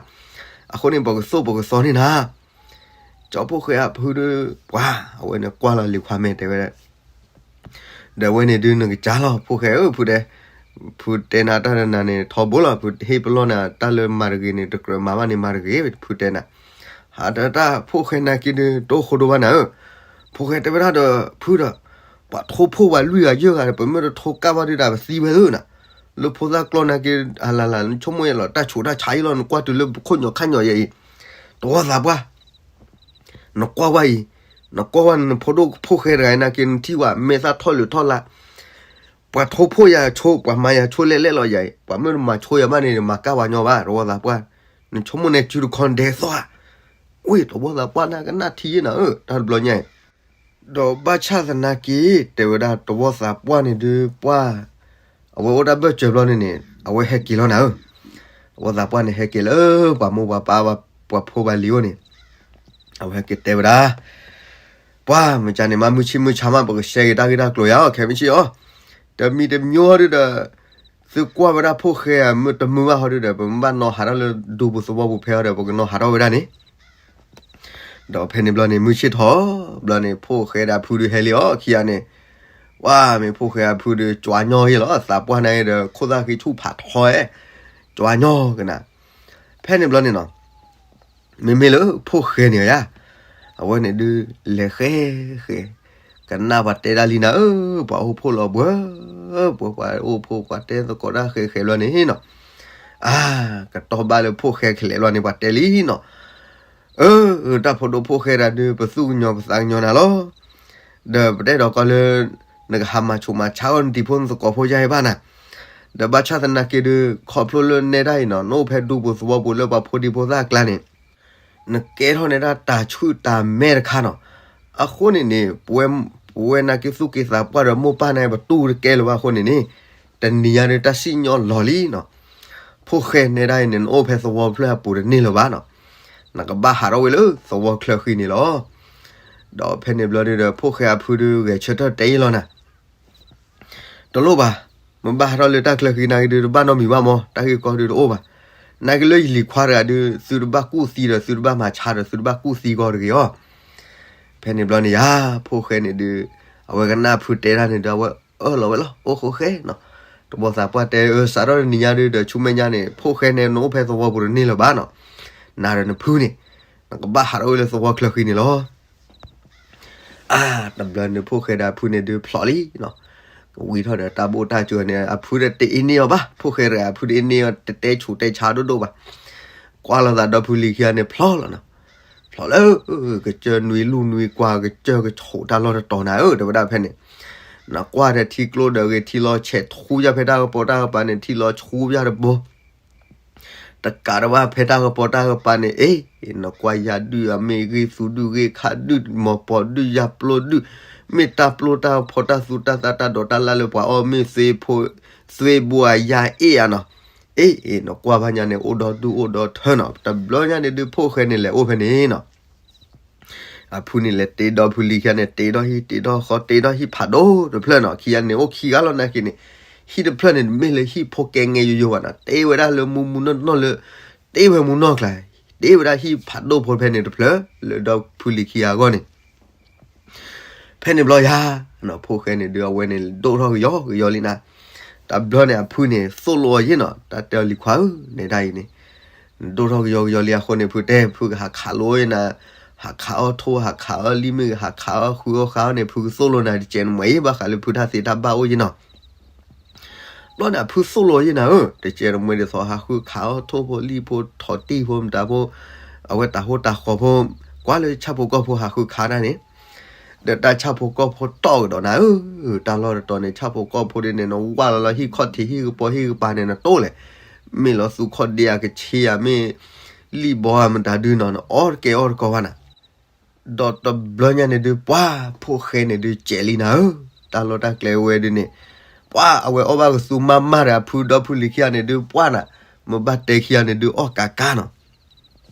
အဃိန့ၣ် ပကသိၣ်ပကသီန့ၢ်နၤ. ကၠီဖိၣ်ဃဲအဖုဒုး ပှၤ အဝဲန့ၣ်ကွၢ်လီၤလံၤခွါမဲာ်တဲဝဲ ဒီးအဝဲန့ၣ်ဒုးနကစၢ်လီၤ ဖိၣ်ဃဲဧၢ ဖုတဲ, ဖုတဲနၤတၢ်နၤန့ၣ် ထီဘိလီၤ, ဖုဟ့ၣ်ပလီၢ်နၤ တၢ်လၢမၤတဂ့ၤန့ၣ် တကြၢးမၤဘၣ်န့ၣ်မၤတဂ့ၤ ဖုတဲနၤ. ဟးတၢ်ဖိၣ်ဃဲနာ်က့ဒုး တအိၣ်ဃိဒိဘၣ်နၤဧၢ. ဖိၣ်ဃဲတဲဝဲဒၣ်ဒီး ဖုဒီး ပှၤထိဖှိၣ်ဝဲလွံၢ်ဂၤယဲၢ်ဂၤဒီး ပမ့ၢ်တထိကၢ်ဘၣ်ဒုးဒီး ပသံဝဲဧၢနၤ. လၢဖိသၣ်ကျီၢ်နာ်က့ အလၢ်လၢ် နဆိကမိၣ်ယဲလီၤ တၢ်ဆူးတၢ်ဆါအံၤလီၤ နကွၢ်တုၤလၢခိၣ်ညီခါညီယဲအံၤ တဝီသးပှၢ် နကွၢ်ဝဲအံၤ, နကွၢ်ဝဲနဖိဒိၣ်ဖိၣ်ဃဲတဂၤအံၤနာ်က့ နထံၣ်ဝဲ မဲာ်သၣ်ထီၣ်လၢာ်ထီၣ်လါ, ပှၤထိဖှိၣ်ယၤဆိ ပှၤမၤယၤဆိလဲၣ်လဲၣ်လီၤယၤအံၤ, ပှၤမ့ၢ်တမၤဆိယၤဘၣ်န့ၣ် မၤကၢ်ပှၤညီဘၣ် တဝီသးပှၢ်, နဆိကမိၣ်န့ၣ် စုတခီဒဲးသီၣ်ဧါ, ဝ့ၢ် တဝီသးပှၢ်န့ၣ် ကနၣ်ထံယဲနၤဧၢ တၢ်တဘျီညါအံၤ ဒီးဘၣ်ဆၣ်သနာ်က့ တဲဝဲဒၣ်တဝီသးပှၢ်န့ၣ်ဒုးပှၢ်, အဝဲအိၣ်တၢ်ဘၢၣ်စၢၤဘျီန့ၣ်န့ၣ် အဝဲဟဲက့ၤလီၤနၤဧၢ, တဝီသးပှၢ်န့ၣ်ဟဲက့ၤလၢပှၤမိၢ်ပှၤပၢ်ပှၤဖိပှၤလံၤအိၣ်န့ၣ်, အဝဲဟဲက့ၤတဲဝဲဒၣ်, ပှၢ် မ့ၢ်ကန့ၣ်မး မုၢ်ဆ့ၣ်မုၢ်ဆါမး ပကရှဲက့ၤတၢ်ဂ့ၢ်တၢ်ကျိၤယၤအီၤ ခဲမုၢ်ဆ့ၣ်အီၤ, တမံၤတမံၤဟီဒုးဒီး သုကွၢ်ဝဲဒၣ်ဖိၣ်ဃဲအမုၢ်တမုာ်ဘၣ်ဟီဒုးဒီး ပမ့ၢ်ဘၣ်နီၤဟးထီၣ်လၢဒူပူၤသဝီပူၤဖဲအီၤဒီး ပကနီၤဟးထီၣ်ဝဲဒၣ်န့ၣ် ဒီးဖဲန့ၣ်ဘျီန့ၣ် မုၢ်ဆ့ၣ်ထီၣ်ဘျီန့ၣ် ဖိၣ်ဃဲဒီးဖုဒုးဟဲလံအီၤခံဂၤန့ၣ်, ပှၤမ့ၢ်ဖိၣ်ဃဲအဖုဒီး ကၠွၤညီယဲလီၤ, သးပှၢ်န့ၣ်ဒီး ခိၣ်သၣ်ဃံဆူၣ်ဖးထီဧဲ, ကၠွၤညီကနၤ. ဖဲန့ၣ်ဘျီန့ၣ်နီၤ, မ့မ့ၢ်လၢဖိၣ်ဃဲန့ၣ်ဧါ, အဝဲန့ၣ်ဒုး လဲၤဃဲဃဲ, ကနၣ်ပှၤတဲဒၣ်လံနၤဧၢ, ပှၤအိၣ်ဖှိၣ်လီၤဘှၢ, ပှၤ ပှၤအိၣ်ဖှိၣ်ပှၤတဲသကိးတၢ်ဃဲဃဲဘျီန့ၣ်နီၤ, အါ, ကတီၢ်ဘၣ်လၢဖိၣ်ဃဲကလဲၤဘျီန့ၣ် ပှၤတဲလံနီၤ, အၢ, တၢ်ဖိဒိၣ်ဖိၣ်ဃဲတဂၤဒုး ပသူၣ်ကညီၤပသးကညီၤနၤလီၤ. ဒီးပတဲဒီးကီးလၢ နကဟးမၤဆူးမၤဆါအီၣ်နတံၤဖိနသကိးဖိယါအံၤဘၣ်နၤ, ဒီးဘၣ်ဆၣ်သနာ်က့ဒုး ခီဖျိလၢနဲဒၣ်အံၤနီၤ နအိၣ်ဖဲဒူပူၤသဝီပူၤလၢပှၤဖိဒံဖိသၣ်အကျါန့ၣ်, နကဲထီၣ်န့ၢ်ဒၣ်တၢ်ဆူၣ်တၢ်မဲတခါနီၤ. အဃိန့ၣ်န့ၣ် ပဝဲ ပဝဲနာ်က့သူၣ်က့သးပှၢ်ဒီးမိၢ်ပၢ်န့ၣ် ပတူၢ်တကဲလၢၤဘၣ်အဃိန့ၣ်န့ၣ်, တနံၤညါဒုးတၢ်စံၣ်ညီၣ်လီၤလံနီၤ. ဖိၣ်ဃဲနဲဒၣ်အံၤန့ၣ် နအိၣ်ဖဲသဝီဖျၢၣ်အပူၤတန့ၢ်လၢၤဘၣ်နီၤ, နကဘၣ်ဟးထီၣ်ဝဲလၢသဝီချၢဃံန့ၣ်လီၤ. ဒီးဖဲန့ၣ်ဘျီဒုးဒီး ဖိၣ်ဃဲအဖုဒုးဂဲၤဆၢထၢၣ်တဲအံၤလီၤနၤ, တလိၣ်ဘၣ်, မ့ၢ်ဘၣ်ဟးထီၣ်လၢတၢ်ချၢဃံနာ်က့ဒုး တဘၣ်နီတမံၤဘၣ်မး, တၢ်ဂ့ၢ်ကီဒုးတအိၣ်ဘၣ်. နာ်က့လၢယလံၤခွါတဂၤဒုး သုတဘၣ်ကူၣ်သံဒီး သုတဘၣ်မၤဆါဒီး သုတဘၣ်ကူၣ်သံကီးတဂ့ၤအီၤ. ဖဲန့ၣ်ဘျီန့ၣ်ယါ ဖိၣ်ဃဲန့ၣ်ဒုး အဝဲကနၣ်ဖုတဲတၢ်န့ၣ်ဒီး အဝဲအၢၣ်လီၤဝဲလီၤ, အိၣ်ဃိဃဲနီၤ. တဘီသးပှၢ်တဲ အၢ စးထီၣ်တနံၤညါဒုးဒီး ဆူမဲာ်ညါန့ၣ် ဖိၣ်ဃဲန့ၣ် နအိၣ်ဖဲသဝီပူၤတန့ၢ်လၢၤဘၣ်နီၤ, နၤဒီးနဖုန့ၣ် နကဘၣ်ဟးထီၣ်ဝဲလၢသဝီချၢဃံန့ၣ်လီၤ. အါ, တဘျီန့ၣ် ဖိၣ်ဃဲဒီးအဖုန့ၣ်ဒုးဖျိးလံနီၤ. ကဝံၤထီၣ်ဒီးတၢ်ဘိၣ်တၢ်စၢၤန့ၣ် အဖုဒီးတအ့န့ၢ်အီၤဘၣ်, ဖိၣ်ဃဲတဂၤအဖုတအ့န့ၢ်အီၤ တတဲဆူးတဲဆါဒိၣ်ဒိၣ်ဘၣ်. ကွၢ်လိာ်သးဒီဖုလံၤခံဂၤန့ၣ်ဖျိးလီၤနီၤ. ဖျိးလၢ ကစၢၢ်နွံလူၢ်နွံကွၢ် ကစၢၢ်ကဆိးတၢ်လီၢ်တတီၤနၤဧၢ တဲဝဲဒၣ်ဖဲန့ၣ်, နကွၢ်ဒီးထံကျိဒီးဂ့ၤ ထံလီၤဆဲးထူယါဖဲတၢ်ကပီၤတၢ်ကပၤန့ၣ် ထံလီၤဆူယါတဘိ တကးတဘၣ်ဖဲတၢ်ကပီၤတၢ်ကပၤန့ၣ် အ့ၣ်, နကွၢ်ယါဒုၣ်အမ့ၢ်ဂ့ၢ်သူဒုၣ်ဂ့ၢ်ခးဒုၣ် မီၤပီၤဒုၣ်ယါပျိဒုၣ်, မ့ၢ်တၢ်ပျိတၢ်ဖီၣ်တၢ်သူတၢ်သၣ်တၢ်ဒိးတၢ်လၢ်လၢပှၤအီၣ်မ့ၢ်သွ့ဖိ, သွ့ဘိအယါအ့ၣ်ဧါနီၤ. အ့ၣ်, နကွၢ်ဘၣ်ညါန့ၣ် အိၣ်ဒီဒူၣ်အိၣ်ဒီထၢနီၤ. တဘျီညါန့ၣ်ဒုး ဖိၣ်ဃဲန့ၣ်လဲၤအိၣ်ဖဲန့ၣ်နီၤ. အဖုန့ၣ်လဲၤတ့ဒီဖုလံၤခံဂၤန့ၣ် တ့ဒီဟံၣ်တ့ဒီဃီ တ့ဒီဟံၣ်ဖးဒိၣ်တဖျၢၣ်နီၤ. ခံဂၤန့ၣ်အိၣ်ခံဂၤလီၤနာ်က့န့ၣ်, ဟံၣ်တဖျၢၣ်န့ၣ် တမ့ၢ်လၢဟံၣ်ဖိကဲငဲယိယိဘၣ်နီၤ, တ့ဝဲဒၣ်လၢမူမူနီၢ်နီၢ်လၢ, တ့ဝဲမူနီၢ်ကျါ, တ့ဝဲဒၣ်ဟံၣ်ဖးဒိၣ်ဖိဖဲန့ၣ်တဖျၢၣ် လၢဒီဖုလံၤခံဂၤအဂီၢ်န့ၣ် ဖဲန့ၣ်ဘျီယါ, ဖိၣ်ဃဲန့ၣ်ဒုးအဝဲန့ၣ် ဒိၣ်ထီၣ်ကယီကယီလံနၤ. တဘျီန့ၣ်အဖုန့ၣ် သိၣ်လိအီၤယ့ၣ်နီၤ, တၢ်တဲအီၤလံၤခွါဧၢ, နဲဒၣ်အံၤန့ၣ် နဒိၣ်ထီၣ်ကယီကယီလံအဃိန့ၣ် ဖုတဲ ဖုကဟးခးလိာ်အီၤနၤ, ဟးခးအီၣ်ထိၣ် ဟးခးအီၣ်လံၣ်မ့ၢ်ဂ့ၤ ဟးခးအီၣ်ဃုအီၣ်ဃါအီၣ်န့ၣ် ဖုကသိၣ်လိနၤတကဲးနမှဲအံၤ ဘၣ်ဃးလၢဖုတၢ်သ့တၢ်ဘၣ်အိၣ်ယ့ၣ်နီၤ. ဘျီန့ၣ်အဖုသိၣ်လိယ့ၣ်နၤဧၢ, တကဲးတမှဲဒ်သိးဟးဃုခးအီၣ်ထိၣ်ဖိလံၣ်ဖိထိးတံၢ်ဖိမတၤဖိ, အဝဲတၢ်ဟိတၢ်ဃီဖိ, ကွၢ်လၢဆၣ်ဖိကီၢ်ဖိဟးဃုခးတၢ်န့ၣ်, ဒီးတၢ်ဆၣ်ဖိကီၢ်ဖိတီၢ်ကဒီးနၤဧၢ, တၢ်လီၢ်တတီၤန့ၣ် ဆၣ်ဖိကီၢ်ဖိဒ်န့ၣ် နဝၢ်လီၤလီၤဟံၣ်ခီၣ်ထံးဟံၣ်ကပီၤဟံၣ်ကပၤန့ၣ် နတိၢ်လဲၣ်, မ့ၢ်လီၤသူၣ်ခီၣ်ဒ့အကဆ့ဧါ မ့ၢ်လံၣ်ဘီဧါမတၤဒုနီၤ နအီၣ်တကဲအီၣ်တကီဘၣ်နၤ ဒီးတဘျီညါန့ၣ်ဒုး ပှၤဖိၣ်ဃဲန့ၣ်ဒုး ကဲးလံနၤဧၢ, တၢ်လီၢ်တၢ်ကျဲဝဲဒုးန့ၣ်, ပှၤအဝဲအီၣ်ဘၣ်ကသူမးမးဒီးအဖုဒီဖုလံၤခံဂၤန့ၣ်ဒုး ပှၤနၤ, မ့ၢ်ဘၣ်တဲခံဂၤန့ၣ်ဒုး အီၣ်ကးကးနီၤ.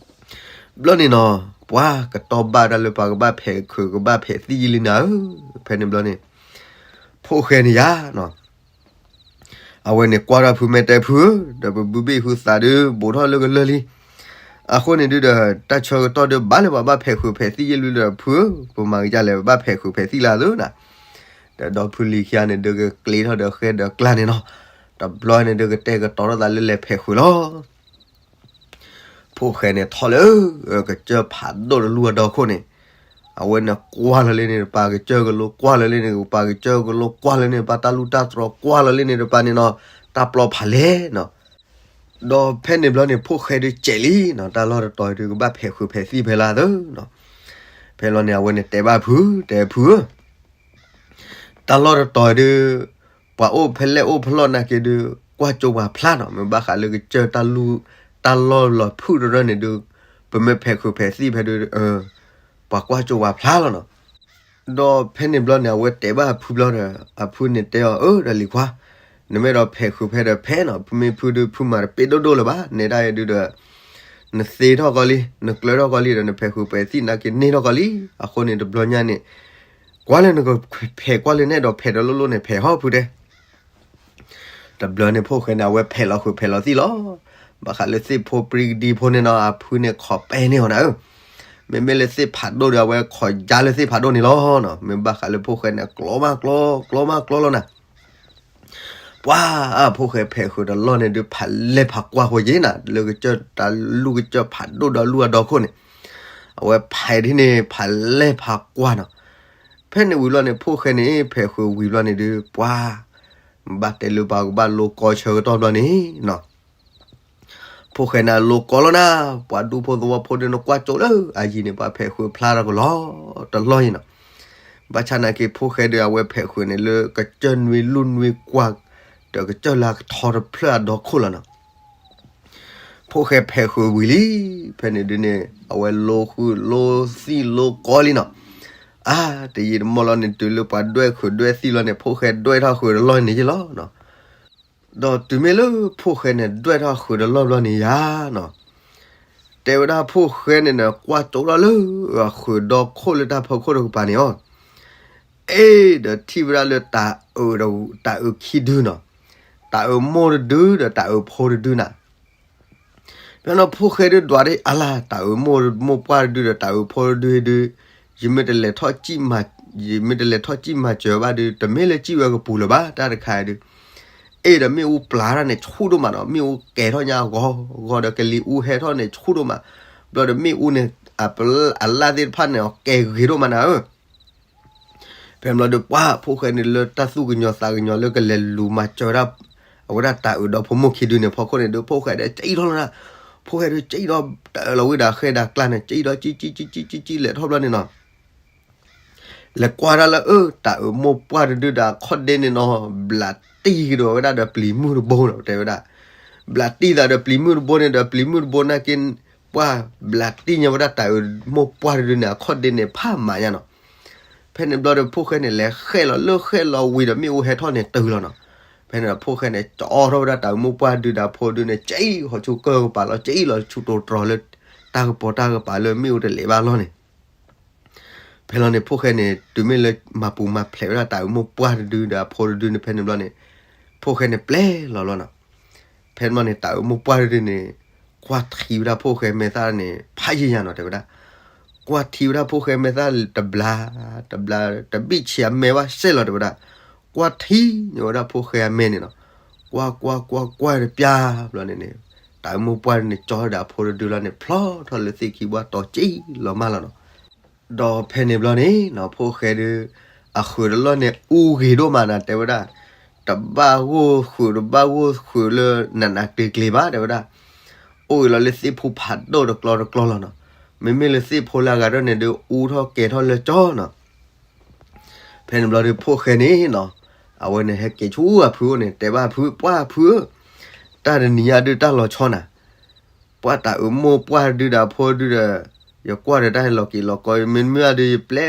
ဘျီန့ၣ်နီၤ, ပှၤကတီၢ်ဘၣ်တၢ်လၢပှၤကဘၣ်ဖဲးခုးကဘၣ်ဖဲးသံၣ်ယံလံနၤဧၢ, ဖဲန့ၣ်ဘျီန့ၣ်, ဖိၣ်ဃဲန့ၣ်ယါနီၤ အဝဲန့ၣ်ကွၢ်ထီၣ်ဖုမဲာ်တဲဖုဧၢ, ဒီးပဘုဘ့ၣ်ဟုသးဒုး ဘူးထီၣ်လၢကလၢာ်လံ. အဃိန့ၣ်ဒုးဒီး တၢ်ဆၢကတီၢ်ဒုးဘၣ်လၢပှၤဘၣ်ဖဲးဃုာ်ဖဲးသံၣ်ယံလံဒီးဖုဧၢ, ပမၤကစၢ်လဲၣ် ပဘၣ်ဖဲးဃုာ်ဖဲးသံၣ်လၢအသိးနၤ. ဒီးဒီဖုလံၤခံဂၤန့ၣ်ဒုး ကကျ့ထီၣ်ဒီးဃဲဒီးကျါန့ၣ်နီၤ, တဘျီန့ၣ်ဒုးကတဲာ်ကတီၤထီၣ်သးလၢလဲၤဖဲးဃုာ်လီၤ. ဖိၣ်ဃဲန့ၣ်ထီၣ်လၢ ကစၢၢ်ဖးဒိၣ်တလူၢ်အဒီခိၣ်န့ၣ်, အဝဲန့ၣ်ကွၢ်လီၤလၢန့ၣ်တပၤကစၢၢ်ကလိ ကွၢ်လီၤလၢန့ၣ်တပၤကစၢၢ်ကလိ ကွၢ်လီၤလၢန့ၣ်တပၤတၢ်လူၢ်တၢ်တြီၤ ကွၢ်လီၤလၢန့ၣ်တပၤန့ၣ်နီၤ, တၢ်ပျီဖးလဲၢ်နီၤ. ဒီးဖဲန့ၣ်ဘျီန့ၣ် ဖိၣ်ဃဲဒုးကဲးလံနီၤ, တၢ်လီၢ်တတီၤဒုးကဘၣ်ဖဲးဃုာ်ဖဲးသံၣ်ဖဲလၢအသိးနီၤ. ဖဲလီၤန့ၣ် အဝဲန့ၣ်တဲဘၣ်ဖု, တဲဖုဧၢ တၢ်လီၢ်တတီၤဒုး ပှၤအိၣ်ဖဲလဲၣ်အိၣ်ဖဲလဲၣ်နာ်က့ဒုး ကွၢ်ကၠိပှၤဖျါနီၤ, မ့ၢ်ဘၣ်ဃးလၢကစၢၢ်တၢ်လူၢ် တၢ်လီၢ်လီၤဖုၣ်တရၢန့ၣ်ဒုး ပမ့ၢ်ဖဲးခုးဖဲးသံၣ်ဖဲဒုး ပှၤကွၢ်ကၠိပှၤဖျါလီၤနီၤ. ဒီးဖဲန့ၣ်ဘျီန့ၣ် အဝဲတဲဘၣ်အဖုဘျီဒီး အဖုန့ၣ်တဲအီၤ အၢ ဒီးလံၤခွါ, နမ့ၢ်ဒီးဖဲးခုးဖဲဒီးဖဲနီၤ, ဖုမ့ၢ်ဖုဒုးဖုမၤတပ့ၢ်ဒိၣ်ဒိၣ်လၢၤဘၣ်, နဲဒၣ်အံၤဒုးဒီး နသ့ထီၣ်ကီလံ နကျၢၤထီၣ်ကီလံဒီး နဖဲးခုးဖဲးသံၣ်နာ်က့န့ၢ်ထီၣ်ကီလံ. အဃိန့ၣ်တဘျီညါန့ၣ် ကွၢ်လၢနကဖဲးကွၢ်လၢနဲဒီးဖဲးဒီးလိၣ်လိၣ်န့ၣ် ဖဲးဟီၣ်ဖုတဲ တဘျီန့ၣ် ဖိၣ်ဃဲန့ၣ်အဝဲဖဲးလီၤဃုာ်ဖဲးလီၤသံၣ်လီၤ. ဘၣ်ဃးလၢသ့ၣ်ဖိပြံကဒံဖိန့ၣ်နီၤ အဖုန့ၣ်ခိးပဲန့ၢ်အီၤနၤဧၢ. မ့မ့ၢ်လၢသ့ၣ်ဖးဒိၣ်ဒီး အဝဲခိးယါလၢသ့ၣ်ဖးဒိၣ်န့ၣ်လီၤနီၤ. မ့ၢ်ဘၣ်ဃးလၢဖိၣ်ဃဲန့ၣ် ကျီမးကျီ ကျီမးကျီလီၤနၤ. ပှၤအဖိၣ်ဃဲဖဲးဃုာ်တလီၢ်န့ၣ်ဒုး ဖးလဲၢ်ဖးကွၢ်ဃိယ့နၤ, လၢကစၢၢ်တၢ်လူၢ်ကစၢၢ်ဖးဒိၣ်ဒီးလူၢ်အဒီခိၣ်န့ၣ်, အဝဲဖးဒ်န့ၣ် ဖးလဲၢ်ဖးကွၢ်နီၤ. ဖဲန့ၣ်ဝံၤလီၤန့ၣ် ဖိၣ်ဃဲန့ၣ် ဖဲးဃုာ်ဝံၤဘျီန့ၣ်ဒုး ပှၤ ဘၣ်တဲလၢပှၤကဘၣ်လိကီဆၢကတီၢ်ဘျီန့ၣ်နီၤ. ဖိၣ်ဃဲန့ၣ်လိကီလီၤနၤ, ပှၤဒူဖိသဝီဖိဒုး နကွၢ်ကၠိလၢအယံၤန့ၣ် ပှၤဖဲးဃုာ်ဖျါထီၣ်ကလီတလီၢ်အံၤနီၤ. ဘၣ်ဆၣ်နာ်က့ ဖိၣ်ဃဲဒုး အဝဲဖဲးဃုာ်န့ၣ်လၢကစၢၢ်နွံလူၢ်နွံကွၢ်, ဒီးကစၢၢ်လၢအကထီတဖျၢၣ်အဒီခိၣ်လီၤနီၤ. ဖိၣ်ဃဲဖဲးဃုာ်ဝံၤလံ, ဖဲန့ၣ်ဒုးန့ၣ် အဝဲလိဃုာ်လိသံၣ်လိကီလံနီၤ. အါ တယံာ်တမီၢ်လီၤန့ၣ် တုၤလၢပှၤဒွဲၣ်ဃုာ်ဒွဲၣ်သံၣ်လီၤန့ၣ် ဖိၣ်ဃဲဒွဲၣ်ထီၣ်ဃုာ်တလီၢ်န့ၣ်ယ့ၢ်လီၤနီၤ. ဒီးတုၤမ့ၢ်လၢဖိၣ်ဃဲန့ၣ် ဒွဲၣ်ထီၣ်ဃုာ်တလီၢ်ဘျီန့ၣ်ယါနီၤ, တဲဝဲဒၣ်ဖိၣ်ဃဲန့ၣ်န့ၣ် ကွၢ်ကၠိထီၣ်လၢအဃုာ်ဒီခိၣ်လၢတၢ်ဖီခိၣ်တကပၤန့ၣ်အီၤ, အ့ၣ် ဒီးထံၣ်ဝဲဒၣ်လၢတၤအုး, တၤအုးခံဒုနီၤ, တၤအုးမိၢ်တဒုဒီးတၤအုးဖိတဒုနၤ. ဖဲန့ၣ်ဖိၣ်ဃဲဒုးဒွးဒၣ်အါလၢ် တၤအုးမိၢ်မိၢ်ပှၢ်တဒုဒီးတၤအုးဖိတဒုဒုး, ယမ့ၢ်တလဲၤထီၣ်စံၣ်မၤ, ယမ့ၢ်တလဲၤထီၣ်စံၣ်မၤစၢၤဘၣ်ဒုး တမ့ၢ်လၢစံၣ်ဝဲကပူၤလၢၤဘၣ် တၢ်တခါဒုး, အ့ၣ် ဒီးမ့ၣ်အူပျၢ်ထီၣ်န့ၣ်ဆူၣ်ဒိၣ်မးနီၤ, မ့ၣ်အူကဲၤထီၣ်ညါဂီၤဂီၤဒီးကလံၤအူဟဲထီၣ်န့ၣ်ဆူၣ်ဒိၣ်မး, ဘျီဒီးမ့ၣ်အူန့ၣ် အလၣ်သ့ၣ်တဖၣ်န့ၣ် အကဲၤဂ့ၤဒိၣ်မးနၤဧၢ ဖဲဘျီဒီးပှၤဖိၣ်ဃဲန့ၣ်လၢတၢ်သူၣ်ကညီၤသးကညီၤလၢကလဲၤလူၤမၤစၢၤဒၣ် အဝဲဒၣ်တၤအုးဒီဖိမိၢ်ခံဒုန့ၣ် ဖီခိၣ်န့ၣ်ဒုး ဖိၣ်ဃဲဒီးကၠံၣ်ထီၣ်လီၤနၤ, ဖိၣ်ဃဲဒုးကၠံၣ်ထီၣ် တၢ်အၢၣ်လီၤဝံၤဒီးဃဲဒီးကျါန့ၣ် ကၠံၣ်ထီၣ်ကၠံၣ်ကၠံၣ်ကၠံၣ်ကၠံၣ်ကၠံၣ်လဲၤထီၣ်ဘျီန့ၣ်နီၤ လဲၤကွၢ်ဒၣ်လၢအၢ တၤအုးမိၢ်ပှၢ်တဒုဒီးအခီၣ်ဒ့န့ၣ်နီၤ ဘျးတံၢ်ကဒီးဝဲဒၣ်ဒီးပျံၤမုၢ်တဘိနီၤ တဲဝဲဒၣ်, ဘျးတံၢ်သးဒီးပျံၤမုၢ်တဘိန့ၣ်ဒီးပျံၤမုၢ်တဘိနာ်က့ ပှၤဘျးတံၢ်ညါဝဲဒၣ်တၤအုးမိၢ်ပှၢ်တဒုန့ၣ် အခီၣ်ဒ့န့ၣ်ဖးမးညါနီၤ. ဖဲန့ၣ်ဘျီဒီးဖိၣ်ဃဲန့ၣ် လဲၤဃဲၣ်လီၤလၢဃဲၣ်လီၤဝံၤဒီးမ့ၣ်အူဟဲထီၣ်န့ၣ်တုၤလီၤနီၤ. ဖဲန့ၣ်ဒီးဖိၣ်ဃဲန့ၣ် ကၠီထီၣ်ဝဲဒၣ်တၤအုးမိၢ်ပှၢ်တဒုဒီးဖိတဒုန့ၣ် ကၠံၣ်ဃီၤဆူကၢၢ်ကပၤလီၤ ကၠံၣ်လီၤဆူတိၤတြီၤလၢ တၢ်ကပီၤတၢ်ကပၤလၢမ့ၣ်အူတလဲၤဘၣ်လီၢ်န့ၣ် ဖဲလီၤန့ၣ် ဖိၣ်ဃဲန့ၣ် တုၤမ့ၢ်လၢမၤပူၤမၤဖျဲးဝဲဒၣ်တၤအုးမိၢ်ပှၢ်တဒုဒီးအဖိတဒုန့ၣ် ဖဲန့ၣ်ဘျီန့ၣ် ဖိၣ်ဃဲန့ၣ်ပျဲလီၤလီၤနီၤ. ဖဲန့ၣ်ဘျီန့ၣ် တၤအုးမိၢ်ပှၢ်တဒုန့ၣ် ကွၢ်ထံဝဲဒၣ်ဖိၣ်ဃဲမဲာ်သၣ်န့ၣ် ဖးယံာ်ညါနီၤ တဲဝဲဒၣ်. ကွၢ်ထံဝဲဒၣ်ဖိၣ်ဃဲမဲာ်သၣ်တဘျါ တဘျါ တဘံၣ်ဆံးအမဲာ်ဘၣ်စဲးလီၤ တဲဝဲဒၣ်. ကွၢ်ထံန့ၣ်ဝဲဒၣ်ဖိၣ်ဃဲအမဲာ်န့ၣ်နီၤ. ကွၢ်ကွၢ်ကွၢ်ကွၢ်တပျၢ်ဘျီန့ၣ်န့ၣ် တၤအုးမိၢ်ပှၢ်န့ၣ် ကၠီဒီးအဖိတဒုလီၤန့ၣ် ဖျီထီၣ်လၢသ့ၣ်ခံဘၣ်တီၤကၠံၣ်လီၤမးလီၤနီၤ. ဒီးဖဲန့ၣ်ဘျီန့ၣ်နီၤ ဖိၣ်ဃဲဒုး အဃုာ်တလီၢ်န့ၣ် အူဂ့ၤဒိၣ်မးနၤ တဲဝဲဒၣ်. တဘၣ်ဂိၢ်ဃုာ် တဘၣ်ဂိၢ်ဃုာ်လၢနးနးကျ့ကျ့ဘၣ် တဲဝဲဒၣ်. အိၣ်ဂ့ၤလီၤလၢသ့ၣ်ဖိဖးဒိၣ်တကျီတကျီလီၤနီၤ. မ့မ့ၢ်လၢသ့ၣ်ဖိလၢအဂၤဒၣ်န့ၣ်ဒုး အူထီၣ်ကဲၤထီၣ်လၢကၠီနီၤ. ဖဲန့ၣ်ဘျီဒုး ဖိၣ်ဃဲန့ၣ်နီၤ အဝဲန့ၣ်ဟဲက့ၤဆူအဖုအိၣ်န့ၣ် တဲဘၣ်ဖု ပှၢ်ဖုဧၢ, တၢ်တနံၤညါဒုးတၢ်လီၤဆီနၤ. ပှၢ်တၤအုးမိၢ်ပှၢ်တဒုဒီးအဖိဒုဒီး ယကွၢ်ဒီးတၢ်ဟဲလီၤက့ၤလီၤကီ မ့မ့ၢ်အဒုး ယပျဲ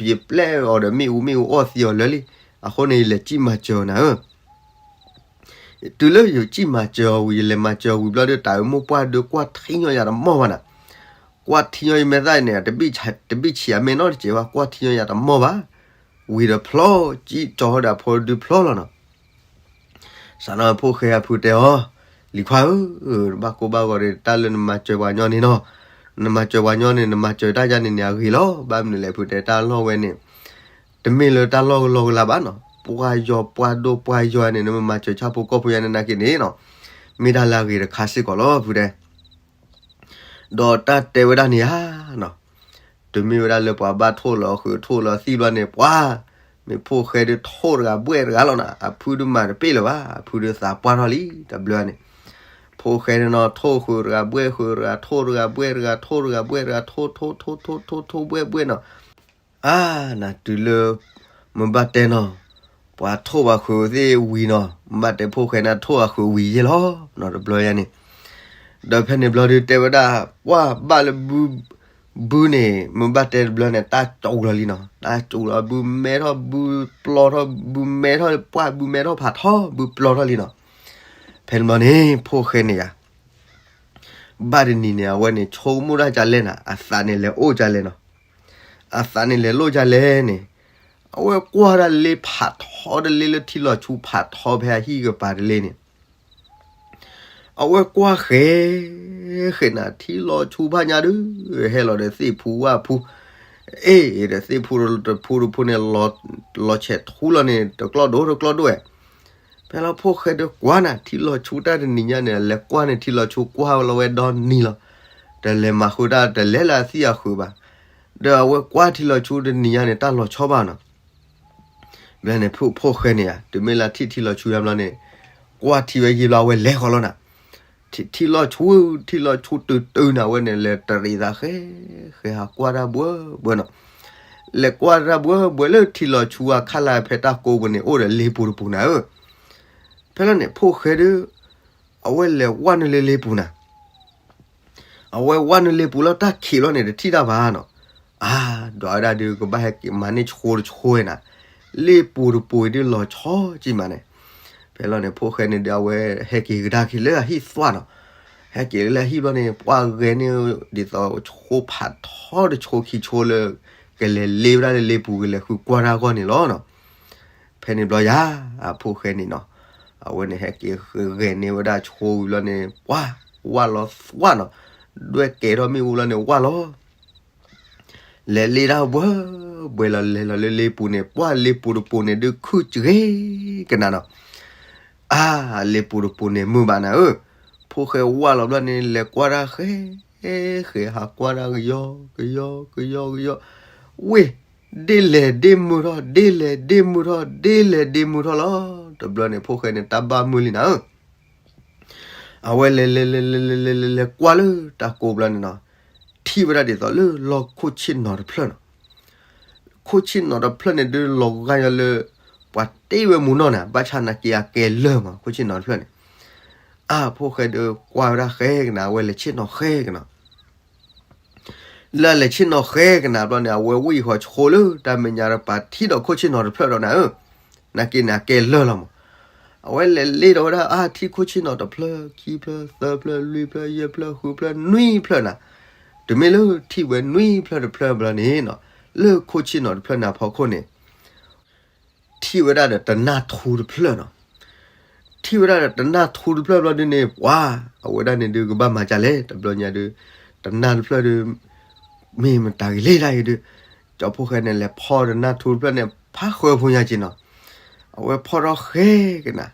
အီၤဒီး မ့ၣ်အူမ့ၣ်အူအီၣ်သံအီၤလၢာ်လံ. အဃိန့ၣ် ယလဲၤစံၣ်မၤစၢၤအီၤနၤဧၢ တုၤလၢယစံၣ်မၤစၢၤအီၤဝံၤ ယလဲၤမၤစၢၤအီၤဝံၤဘျီဒီး တၤအုးမိၢ်ပှၢ်ဒုး ကွၢ်ထံညီယၤတမီၢ်ဘၣ်နၤ. ကွၢ်ထံညီယမဲာ်သၣ်န့ၣ် တဘံၣ်ဆံးအမဲာ်နီတစဲးဘၣ် ကွၢ်ထံညီယၤတမီၢ်ဘၣ်. ဝံၤဒီးဖျီ ကၠံၣ်ကၠီဒီးအဖိဒုးဖျီလီၤနီၤ. စးထီၣ်ဖိၣ်ဃဲအဖုတဲအီၤ, လံၤခွါဧၢ, တဘၣ်ကိၢ်ဘၣ်ဂီၤဒီး တၢ်လၢနမၤစၢၤပှၤညီန့ၣ်နီၤ, နမၤစၢၤပှၤညီန့ၣ် နမၤစၢၤတၢ်ယါန့ၣ်န့ၣ် အဂ့ၤလီၤ. ဘၣ်မနုၤလဲၣ်ဖုတဲ တၢ်လီၢ်ဝဲန့ၣ် တမ့ၢ်လၢတၢ်လီၢ်ကလီကလီဘၣ်နီၤ, ပှၢ်ယီၤပှၢ်ဒိၣ်ပှၢ်ယီၤန့ၣ် နမ့ၢ်မၤစၢၤဆၣ်ဖိကီၢ်ဖိယါန့ၣ်နာ်က့န့ၣ်နီၤ, မ့ၢ်တၢ်လၢအဂ့ၤတခါစ့ၢ်ကီးလီၤ ဖုတဲ ဒီးတၢ်တဲဝဲဒၣ်န့ၣ်ဧါနီၤ, တုၤမ့ၢ်ဝဲဒၣ်လၢပှၤဘၣ်ထိၣ်လီၤဃုာ်ထိၣ်လီၤသံၣ်ဘျီန့ၣ် ပှၤ မ့ၢ်ဖိၣ်ဃဲဒုးထိၣ်တဂၤဘှဲၣ်တဂၤလီၤနီၤ, အဖုဒုးမၤတပ့ၢ်လၢၤဘၣ်, အဖုဒုးသးပှၢ်ထီၣ်လံ တဘျီန့ၣ် ဖိၣ်ဃဲန့ၣ်နီၤ ထိၣ်ဃုာ်တဂၤဘှဲၣ်ဃုာ်တဂၤ ထိၣ်တဂၤဘှဲၣ်တဂၤ ထိၣ်တဂၤဘှဲၣ်တဂၤ ထိၣ်ထိၣ်ထိၣ်ထိၣ်ထိၣ်ထိၣ်ဘှဲၣ်ဘှဲၣ်နီၤ အါ နတုၤလၢ မ့ၢ်ဘၣ်တဲနီၤ, ပှၤထိၣ်ဘၣ်ဃုာ်သ့ၣ်ဝံၤနီၤ, မ့ၢ်ဘၣ်တဲဖိၣ်ဃဲန့ၣ်ထိၣ်ဘၣ်ဃုာ်ဝံၤယဲၢ်လီၤနီၤ တဘျီယါန့ၣ်, ဒီးဖဲန့ၣ်ဘျီဒုးတဲဝဲဒၣ် ပှၢ်ဘၣ်လၢဘု ဘုန့ၣ် မ့ၢ်ဘၣ်တဲတဘျီန့ၣ် တၢ်စူၤလီၤလံနီၤ, တၢ်စူၤလီၤ ဘုမဲထီၣ် ဘုပျီထီၣ် ဘုမဲထီၣ် ပှၢ်ဘုမဲထီၣ်ဖးထီ ဘုပျီထီၣ်လံနီၤ, ဖဲန့ၣ်ဘျီန့ၣ် ဖိၣ်ဃဲန့ၣ်ယါ ဘၣ်တနံၤန့ၣ် အဝဲန့ၣ် ဆိကမိၣ်တၢ်ကလဲၣ်နၤ, အသးန့ၣ်လဲၤအိၣ်ကလဲၣ်နီၤ, အသးန့ၣ်လဲၤလိၣ်ကလဲၣ်န့ၣ်, အဝဲကွၢ်ဒၣ်လ့ဖးထီတလ့လၢထံလီၤဆူဖးထီဖဲအဟံၣ်ကပၤတလ့န့ၣ်, အဝဲကွၢ်ဃဲၤ ဃဲၤနၤ ထံလီၤဆူဘၣ်ညါဒုး ဟဲလီၤဒီးသ့ၣ်ဖူဝၣ်ဖူ, အ့ၣ် ဒီးသ့ၣ်ဖူတဖူတဖူန့ၣ် လီၤဆဲးထူလီၤန့ၣ် တကျီၢ်ဒိၣ်တကျီၢ်ဒိၣ်ဝဲ. ဖဲလီၤဖိၣ်ဃဲဒီးကွၢ်နၤ ထံလီၤဆူတၢ်တနံၤညါန့ၣ် လဲၤကွၢ်န့ၣ် ထံလီၤဆူကွၢ်လီၤဝဲဒီနံၤလီၤ. တလဲၤမၤဃုာ်တၢ် တလဲၤလၢအသံၣ်အဃုာ်ဘၣ်. ဒီးအဝဲကွၢ်ထံလီၤဆူတနံၤညါန့ၣ် တၢ်လီၤဆီဘၣ်နီၤ. ဘျီန့ၣ် ဖိၣ်ဃဲန့ၣ်ဧါ တုၤမ့ၢ်လၢထံၣ်ထံလီၤဆူယါဘျီန့ၣ် ကွၢ်ထံဝဲယံာ်ဘျီအဝဲလဲၤဃီလီၤနၤ. ထံလီၤဆူ ထံလီၤဆူတုၤတုၤနၤဝဲန့ၣ် လဲၤတရံးသးဃဲ ဃဲၤဟးကွၢ်တၢ်ဘှဲဘှဲနီၤ. လဲၤကွၢ်တၢ်ဘှဲဘှဲလၢထံလီၤဆူအခါလၢ ဖဲတၢ်ကိးပူၤန့ၣ် အိၣ်ဒီးလ့ပူၤတပူၤနၤဧၢ. ဖဲလီၤန့ၣ် ဖိၣ်ဃဲဒီး အဝဲလဲၤဝဲနုာ်လၢလ့ပူၤနၤ. အဝဲဝဲနုာ်လ့ပူၤလီၤ တၢ်ခံးလီၤန့ၣ် တထံၣ်တၢ်ဘၣ်နီၤ. အါ ဒွးဝဲဒၣ်ဒုး ကဘၣ်ဟဲက့ၤမၤန့ၢ်ဆှိတဆှိဝဲနၤ. လ့ပူၤတပူၤအံၤဒုးလီၤဆီကံမးန့ၣ်. ဖဲလီၤန့ၣ် ဖိၣ်ဃဲန့ၣ်ဒီး အဝဲဟဲက့ၤကဒါက့ၤလၢအဟံၣ်သွၣ်နီၤ. ဟဲက့ၤလၢအဟံၣ်ဘျီန့ၣ် ပှၢ်ဂဲၤန့ၢ်ဒ်သိးဆှိဖးထီတဆှိခံဆှိလၢ ကလဲၤလ့ဝဲဒၣ်လၢလ့ပူၤ ကလဲၤဃုကွၢ်တၢ်အဂီၢ်န့ၣ်လီၤနီၤ. ဖဲန့ၣ်ဘျီယၤ အဖိၣ်ဃဲန့ၣ်နီၤ, အဝဲန့ၣ်ဟဲက့ၤဂဲၤန့ၢ်ဝဲဒၣ်ဆှိဝံၤဘျီန့ၣ် ပှၤဝၢ်လီၤသွၣ်နီၤ, ဒွဲၣ်ကဲထီၣ်မ့ၣ်အူလီၤန့ၣ် ဝၢ်လီၤ လဲၤလ့တၢ်ဘှဲဘှဲလီၤ လဲၤလီၤလၢလ့ပူၤန့ၣ် ပှၢ်လ့ပူၤတပူၤန့ၣ် ဒုးခုၣ်စဂ့ၤကနၤနီၤ. အါ လ့ပူၤတပူၤန့ၣ် မုာ်ဘၣ်နၤဧၢ, ဖိၣ်ဃဲဝၢ်လီၤဘျီန့ၣ် လဲၤကွၢ်တၢ်ဃဲ ဃဲဟးကွၢ်တၢ်ကယီကယီကယီကယီ, ဝ့ၢ် ဒ့ၣ်လဲၤဒ့ၣ်မုာ်ထီၣ် ဒ့ၣ်လဲၤဒ့ၣ်မုာ်ထီၣ် ဒ့ၣ်လဲၤဒ့ၣ်မုာ်ထီၣ်လီၤ. တဘျီန့ၣ် ဖိၣ်ဃဲန့ၣ် တၢ်ဘၣ်မုာ်လံနၤဧၢ, အဝဲလဲၤလဲၤလဲၤလဲၤလဲၤလဲၤလဲၤကွၢ်လၢတၢ်ကိးဘျီန့ၣ်နီၤ, ထံၣ်ဝဲဒၣ်ဒ်သိးလၢလီၢ်ခိၣ်ဆ့ၣ်နီၤတဖျၢၣ်နီၤ. ခိၣ်ဆ့ၣ်နီၤတဖျၢၣ်န့ၣ် ဒုးလီၤဂာ်ယီၤလၢ ပှၤတ့ဝဲမူနီၢ်န့ၣ် ဘၣ်ဆၣ်နာ်က့အကဲလၢာ်မး ခိၣ်ဆ့ၣ်နီၤတဖျၢၣ်န့ၣ်. အါ ဖိၣ်ဃဲဒုးကွၢ်ဝဲဒၣ်ဃဲကနၤ အဝဲလဲၤဆ့ၣ်နီၤဃဲကနၤ လၢအလဲၤဆ့ၣ်နီၤဃဲကနၤဘျီန့ၣ် အဝဲဝံၢ်ဃီၤဆှိလၢတၢ်မဲာ်ညါဒီး ပာ်ထံၣ်ဒီးခိၣ်ဆ့ၣ်နီၤတဖျၢၣ်ဒီးနၤဧၢ, နာ်က့န့ၣ် အကဲလၢာ်လီၤမး. အဝဲလဲၤလ့ဒီးဝဲဒၣ် အါ ထံၣ်ခိၣ်ဆ့ၣ်နီၤတဖျၢၣ် ခံဖျၢၣ် သၢဖျၢၣ် လွံၢ်ဖျၢၣ် ယဲၢ်ဖျၢၣ် ဃုဖျၢၣ် နွံဖျၢၣ်နၤ. တုၤမ့ၢ်လၢထံၣ်ဝဲနွံဖျၢၣ်တဖျၢၣ်ဘျီန့ၣ်နီၤ, လၢခိၣ်ဆ့ၣ်နီၤတဖျၢၣ်န့ၣ်အဖီခိၣ်န့ၣ် ထံၣ်ဝဲဒၣ်ဒီးတနၢ်ထူတဖျၢၣ်နီၤ. ထံၣ်ဝဲဒၣ်ဒီးတနၢ်ထူတဖျၢၣ်ဘျီဒုန့ၣ် ပှၤ အဝဲဒၣ်န့ၣ်ဒုးကဘၣ်မၤဒ်လဲၣ် တဘျီညါဒုး, တနၢ်တဖျၢၣ်ဒုး မ့ၢ်မတၤဂ့ၤလဲၣ်ဒၣ်အံၤဒုး, ကၠီဖိၣ်ဃဲန့ၣ် လဲၤဖီၣ်တနၢ်ထူတဖျၢၣ်န့ၣ် ဖးဃၢဖိညါက့ၤနီၤ. အဝဲဖီၣ်ထီၣ်ဃဲကနၤ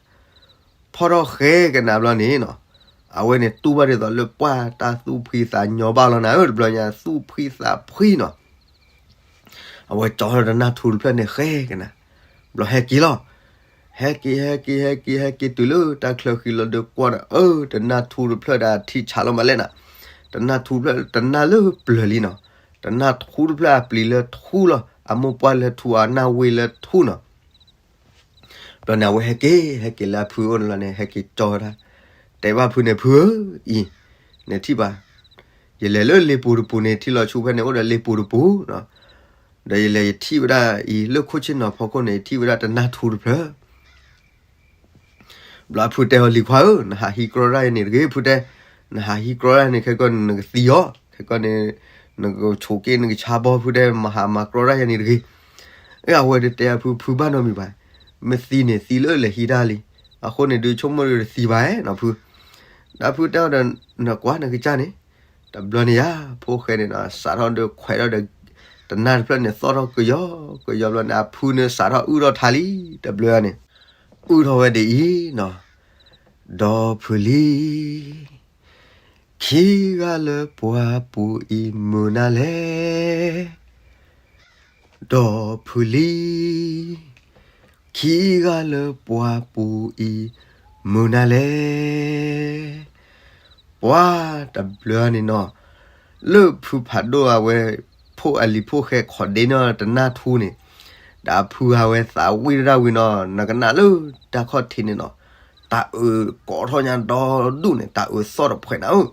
ဖီၣ်ထီၣ်ဃဲကနၤဘျီန့ၣ်နီၤ, အဝဲန့ၣ်တူၢ်ဘၣ်ဒ်သိးလၢပှၢ်တၢ်သူၣ်ဖှံသးညီဘၣ်လီၤနၤဧၢ, တဘျီညါ သူၣ်ဖှံသးဖှံနီၤ. အဝဲကၠီထီၣ်တနၢ်ထူတဖျၢၣ်န့ၣ်ဃဲကနၤ, ဘျီဟဲက့ၤလီၤ. ဟဲက့ၤ ဟဲက့ၤ ဟဲက့ၤ ဟဲက့ၤတုၤလၢတၢ်ချၢဃံလီၤဒုးကွၢ်ဒီး အၢ တနၢ်ထူတဖျၢၣ်ဒီးထံဆးလီၤမးလဲၣ်နၤ. တနၢ်ထူတဖျၢၣ် တနၢ်လၢပျၢၤလံနီၤ. တနၢ်ထူတဖျၢၣ်အပျံၤလၢထူလီၤ, အမိၢ်ပှၢ်လၢထူ အနၢ်ဝ့ၢ်လၢထူနီၤ. ဘျီန့ၣ် အဝဲဟဲက့ၤ ဟဲက့ၤလၢအဖုအိၣ်န့ၣ်လီၤန့ၣ် ဟဲက့ၤကၠီဝဲဒၣ်, တဲဘၣ်ဖုန့ၣ် ဖုဧၢ, အံၤ နထံၣ်ဘၣ်, ယလဲၤလၢလ့ပူၤတပူၤန့ၣ် ထံလီၤဆူဖဲန့ၣ်အိၣ်ဒီးလ့ပူၤတပူၤ, ဒီးယလဲၤယထံၣ်ဝဲဒၣ်အံၤ လၢခိၣ်ဆ့ၣ်နီၤဖီခိၣ်န့ၣ် ယထံၣ်ဝဲဒၣ်တနၢ်ထူတဖျၢၣ် ဘျီအဖုတဲအီၤ လံၤခွါဧၢ, နဟးဟံးကြီတၢ်ယၤန့ၣ်တဂ့ၤ ဖုတဲ, နဟးဟံးကြီတၢ်န့ၣ် ခဲကီၢ်န့ၣ် နကသံအီၤ, ခဲကီၢ်န့ၣ် နကဆိးက့ နကဆါဘီ ဖုတဲ, မဟါမၤကြီတၢ်ယၤန့ၣ်တဂ့ၤ. အဝဲဒုးတဲအဖု ဖုဘၣ်နီတမံၤဘၣ်, မ့ၢ်သံန့ၣ် သံလၢလဲၤဟံးတၢ်လံ, အဃိန့ၣ်ဒုး ဆိကမိၣ်ဒုးတသံဘၣ်နီၤဖု, ဒီးဖုတဲအီၤဒီး နကွၢ်နကစၢ်န့ၣ်, တဘျီန့ၣ်ယၤ ဖိၣ်ဃဲန့ၣ်နီၤ စးထီၣ်ဒီးခွဲးထီၣ်ဒီး တနၢ်တဖျၢၣ်န့ၣ် သီၣ်ထီၣ်ကယီကယီဘျီန့ၣ် အဖုန့ၣ်စးထီၣ်အုၣ်ထီၣ်ထါလံ, တဘျီန့ၣ် အုၣ်ထီၣ်ဝဲဒ်အံၤနီၤ, ဒီဖုလံ ခံဂၤလၢပှၢ်ပူၤအံၤမုာ်နၤလဲၣ်, ဒီဖုလံ, ခံဂၤလၢပှၢ်ပူၤအံၤမုာ်နၤလဲၣ်. ပှၤတဘျီန့ၣ်နီၤ, လၢဖုဖးဒိၣ်အဝဲ ဖိၣ်အလံၤဖိၣ်ဃဲခိးဒ့န့ၢ်တနၢ်ထူန့ၣ်, ဒီးဖုအဝဲသးဝံၣ်တၢ်ဝံၤနီၤ နကနၣ်လၢတၢ်ခီၣ်ထံးန့ၣ်နီၤ, တၢ်အုးကိးထီၣ်ညါဒီဒူၣ်န့ၣ် တၢ်အုးသီၣ်တဖှဲးနၤဧၢ,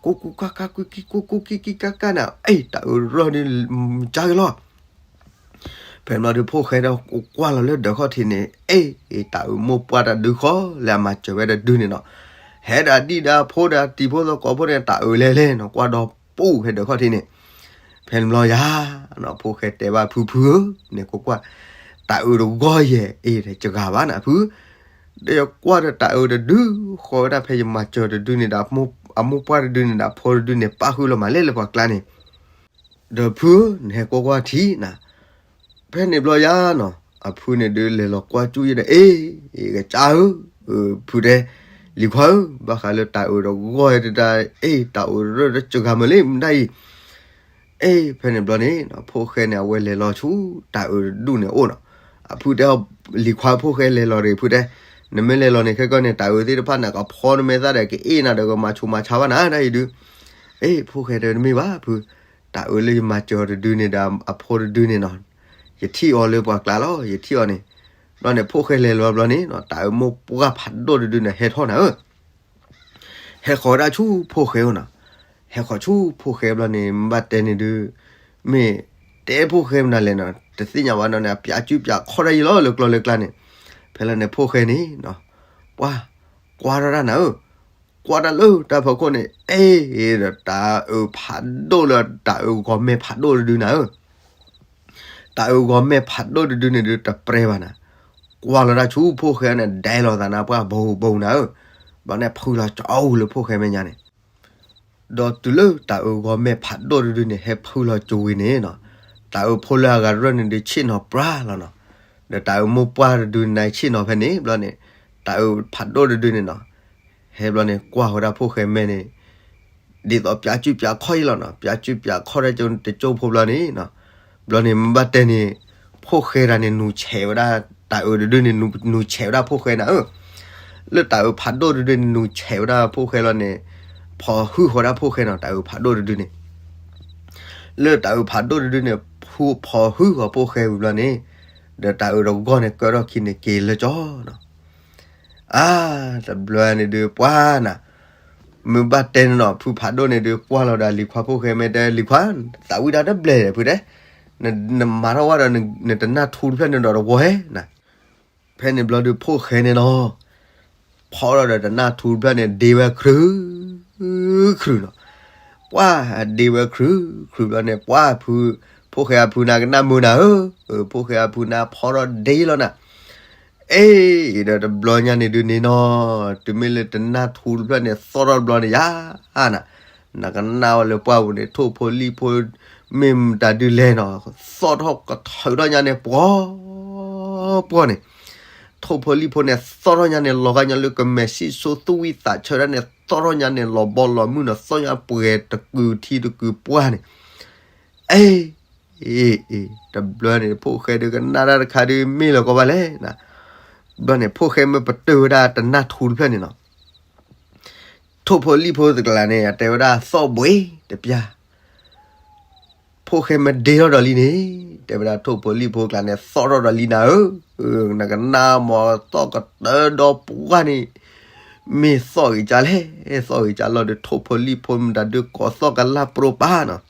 ကူကူကၢ်ကၢ် ကူကံကူကူကံကံကၢ်ကၢ်နၤ, အ့ တၢ်အုးရၢၢ်ဒုး ကၢ်က့ၤလီၤ. ဖဲန့ၣ်ဘျီဒုးဖိၣ်ဃဲဒီးကွၢ်လီၤလၢဒၢးခီၣ်ထံးန့ၣ်, အ့ အ့ တၢ်အုးမိၢ်ပှၢ်တၢ်ဒုးဃီလၢအမၤစၢၤဝဲတဒုန့ၣ်နီၤ, ဟဲဒၣ်ဒံၣ်ဒါဖိဒီးတံၤဖိသကိးဖိန့ၣ် တၢ်အုးလဲၤလဲၤနီၤ ကွၢ်ဒီးပူၤဖဲဒၢးခီၣ်ထံးန့ၣ်, ဖဲန့ၣ်ဘျီယၤ ဖိၣ်ဃဲတဲဘၣ်ဖုဖုဧၢ, န့ၣ်ကွၢ်ကွၢ်, တၢ်အုးတဂီၢ်ယဲၢ် အ့ တဂၤဘၣ်နၤဖု, ဒီးယကွၢ်ဒီးတၤအုးတဒု ဃီဝဲဒၣ်ဖဲယမၤစၢၤတဒုန့ၣ်ဒီး အမိၢ်ပှၢ်တဒုန့ၣ်ဒီး အဖိတဒုန့ၣ် ပၣ်ဃုာ်လီၤမးလဲၣ်လၢပှၤကျါန့ၣ်, ဒီးဖုဧၢ, နဟဲကွၢ်ကွၢ်ထံၣ်နၤ, ဖဲန့ၣ်ဘျီယါနီၤ, အဖုန့ၣ်ဒုးလဲၤလီၤကွၢ်ကၠူၣ်ယဲဒီး အ့ၣ်, ကစၢ်ဧၢ, ဖုတဲ, လံၤခွါဧၢ, ဘၣ်ဃးလၢတၤအုးတဂီၢ်တဒၣ်, အ့ၣ်, တၤအုးရၢၢ်တစှၤမုာ်လံ မတၤအံၤ အ့ၣ်, ဖဲန့ၣ်ဘျီန့ၣ်နီၤ, ဖိၣ်ဃဲန့ၣ် အဝဲလဲၤလီၤဆူတၤအုးတဒူၣ်န့ၣ်အိၣ်နီၤ. အဖုတဲအီၤ, လံၤခွါဧၢ, ဖိၣ်ဃဲလဲၤလီၤတဂ့ၤ, ဖုတဲ, နမ့ၢ်လဲၤလီၤန့ၣ် ခဲကီန့ၣ် တၤအုးသ့ၣ်တဖၣ်န့ၣ် ကဖီနမဲာ်သၣ်ဒီး ကအ့ၣ်နၤဒီး ကမၤဆူးမၤဆါဘၣ်နၤ တၢ်အံၤဒုး, အ့ၣ်, ဖိၣ်ဃဲတဲ တမ့ၢ်ဘၣ်ဖု, တၤအုးလၢယမၤစၢၤအီၤတဒုန့ၣ်ဒီး အဖိတဒုန့ၣ်နီၤ, ယထံၣ်အီၤလၢပှၤကျါလီၤ, ယထံၣ်အီၤန့ၣ်, ဘျီန့ၣ် ဖိၣ်ဃဲလဲၤလီၤဘျီန့ၣ်နီၤ, တၤအုးမိၢ်ပှၢ်ဖးဒိၣ်တဒုန့ၣ် ဟဲထီၣ်နၤဧၢ ဟဲဃီၤဒၣ်ဆူဖိၣ်ဃဲအိၣ်နီၤ. ဟဲဃီၤဆူဖိၣ်ဃဲဘျီန့ၣ် မ့ၢ်ဘၣ်တဲန့ၣ်ဒုး, မ့ၢ်တဲဖိၣ်ဃဲမနုၤလဲၣ်နီၤ, တသ့ၣ်ညါဘၣ်နီၤန့ၣ် အပျးကုပျးခီၣ်ဒၣ်ယံလီၤလၢကျီလၢကျါန့ၣ်. ဖဲလၢန့ၣ် ဖိၣ်ဃဲန့ၣ်နီၤ, ပှၢ်, ကွၢ်ထီၣ်တၢ်နၤဧၢ, ကွၢ်တၢ်လၢတၢ်ဖီခိၣ်န့ၣ် အ့ၣ်ဒီး တၤအုးဖးဒိၣ်လၢတၤအုးဂီၤမဲာ်ဖးဒိၣ်တဒုနၤဧၢ တၤအုးဂီၤမဲာ်ဖးဒိၣ်တဒုန့ၣ်ဒုး တပြဲဘၣ်နၤ, ကွၢ်လီၤတၢ်ဆူဖိၣ်ဃဲန့ၣ် ဒဲလီၤသးနၤ ပှၢ်ဘိဘိနၤဧၢ, ဘျီန့ၣ် ဖုလီၤကၠီအူလၢဖိၣ်ဃဲမဲာ်ညါန့ၣ်. ဒီးတုၤလၢတၤအုးဂီၤမဲာ်ဖးဒိၣ်တဒုန့ၣ် ဟဲဖုလီၤကၠီဝံၤန့ၣ်နီၤ, တၤအုးဖိလၢအဂၤရၢၢ်န့ၣ်ဒုး ဆ့ၣ်နီၤပြၢလီၤနီၤ. ဒီးတၤအုးမိၢ်ပှၢ်တဒုန့ၣ် ဆ့ၣ်နီၤဖဲန့ၣ် ဘျီန့ၣ်, တၤအုးဖးဒိၣ်တဒုန့ၣ်နီၤ, ဟဲဘျီန့ၣ် ကွၢ်ဃီၤဒၣ်ဖိၣ်ဃဲမဲာ်န့ၣ် ဒ်သိးပျးကုပျးခီၣ်ယံလီၤနီၤ, ပျးကုပျးခီၣ်ဒၣ်ကၠိတကၠိဖိဘျီန့ၣ်နီၤ, ဘျီန့ၣ် မ့ၢ်ဘၣ်တဲန့ၣ်, ဖိၣ်ဃဲတဂၤန့ၣ် နူၤဆဲးဝဲဒၣ်, တၤအုးတဒုန့ၣ် နူၤဆဲးဝဲဒၣ်ဖိၣ်ဃဲနၤဧၢ, လၢတၤအုးဖးဒိၣ်တဒုန့ၣ် နူၤဆဲးဝဲဒၣ်ဖိၣ်ဃဲလီၤန့ၣ်, ဖီၣ်ဟုဃီၤဒၣ်ဖိၣ်ဃဲနီၤ, တၤအုးဖးဒိၣ်တဒုန့ၣ် လၢတၤအုးဖးဒိၣ်တဒုန့ၣ် ဖုဖီၣ်ဟုဃီၤဖိၣ်ဃဲဝံၤဘျီန့ၣ်, ဒီးတၤအုးတဂီၢ်န့ၣ် ကၢထီၣ်ခံန့ၣ်က့ၤလၢကၠီနီၤ. အါ, တဘျီန့ၣ်ဒုး ပှၢ်နၤ, မ့ၢ်ဘၣ်တဲန့ၣ်နီၤ, ဖုဖးဒိၣ်န့ၣ်ဒုး ကွၢ်လီၤဒီးလံၤခွါဖိၣ်ဃဲမဲာ်တဲ, လံၤခွါ, သးဝံၣ်တၢ်တဘျဲၣ်ဒီး ဖုတဲ, နမၤထီၣ်ဝဲဒီး နတနၢ်ထူတဖျၢၣ်န့ၣ်ဒီးတဝီဟဲနၤ. ဖဲန့ၣ်ဘျီဒုး ဖိၣ်ဃဲန့ၣ်နီၤ, ဖီထီၣ်ဒီးတနၢ်ထူတဖျၢၣ်န့ၣ် ဒ့ဝဲခရု, ခရုနီၤ. ပှၢ်ဒ့ဝဲခရု, ခရုဘျီန့ၣ် ပှၢ်ဖု, ဖိၣ်ဃဲအဖုနၤ ကနၣ်မုာ်နၤဧၢ, ဖိၣ်ဃဲအဖုနၤ ဖီထီၣ်ဒ့လီၤနၤ. အ့ၣ်, ဒီးတဘျီညါန့ၣ်ဒုးန့ၣ်နီၤ, တုၤမ့ၢ်လၢတနၢ်ထူတဖျၢၣ်န့ၣ် သီၣ်ထီၣ်တဘျီန့ၣ်ယါနၤ, နကနၣ်ဝဲလၢပှၢ်ပူၤန့ၣ် ထိၣ်ဖိလံၣ်ဖိ မ့ၢ်မတၤဒုးလဲၣ်နီၤ, သီၣ်ထီၣ်ကထုးထီၣ်ညါန့ၣ် ပှီၤပှီၤန့ၣ်, ထိၣ်ဖိလံၣ်ဖိန့ၣ် သီၣ်ထီၣ်ညါန့ၣ် လီၤဂာ်ညါလၢကမဲာ်ဆံၣ်စိသူၣ်ဝံၣ်သးဆၢဒၣ်န့ၣ် သီၣ်ထီၣ်ညါန့ၣ် လီၤဘီလီၤမုၢ်နီၤ, သီၣ်ညါပှဲၤတကုာ်ထံတကုာ်ပှၢ်န့ၣ်. အ့ၣ်, အ့ၣ်, တဘျီန့ၣ် ဖိၣ်ဃဲဒုးကနၣ်တၢ်တခါဒုး မ့ၢ်လၢၤကီးဘၣ်လဲၣ်နၤ. ဘျီန့ၣ် ဖိၣ်ဃဲမ့ၢ်ပတုာ်ဝဲဒၣ်တနၢ်ထူတဖျၢၣ်န့ၣ်နီၤ, ထိၣ်ဖိလံၣ်ဖိတကျါန့ၣ် အတဲဝဲဒၣ်သီၣ်ဘှံးတပျၢ်, ဖိၣ်ဃဲမ့ၢ်ဒ့ထီၣ်ဒီးလံန့ၣ်, တဲဝဲဒၣ်ထိၣ်ဖိလံၣ်ဖိကျါန့ၣ် သီၣ်ထီၣ်ဒီးလံနၤဧၢ, နကနၣ်မ့ၢ်သီၣ်ကတၢၢ်ဒီပှၢ်န့ၣ်, မ့ၢ်သီၣ်ဂ့ၤကၢ်လဲၣ်, သီၣ်ဂ့ၤကၢ်လီၤဒီး ထိၣ်ဖိလံၣ်ဖိမတၤဒုးကိးသီၣ်ကလၢ်ပြိပၢ်နီၤ.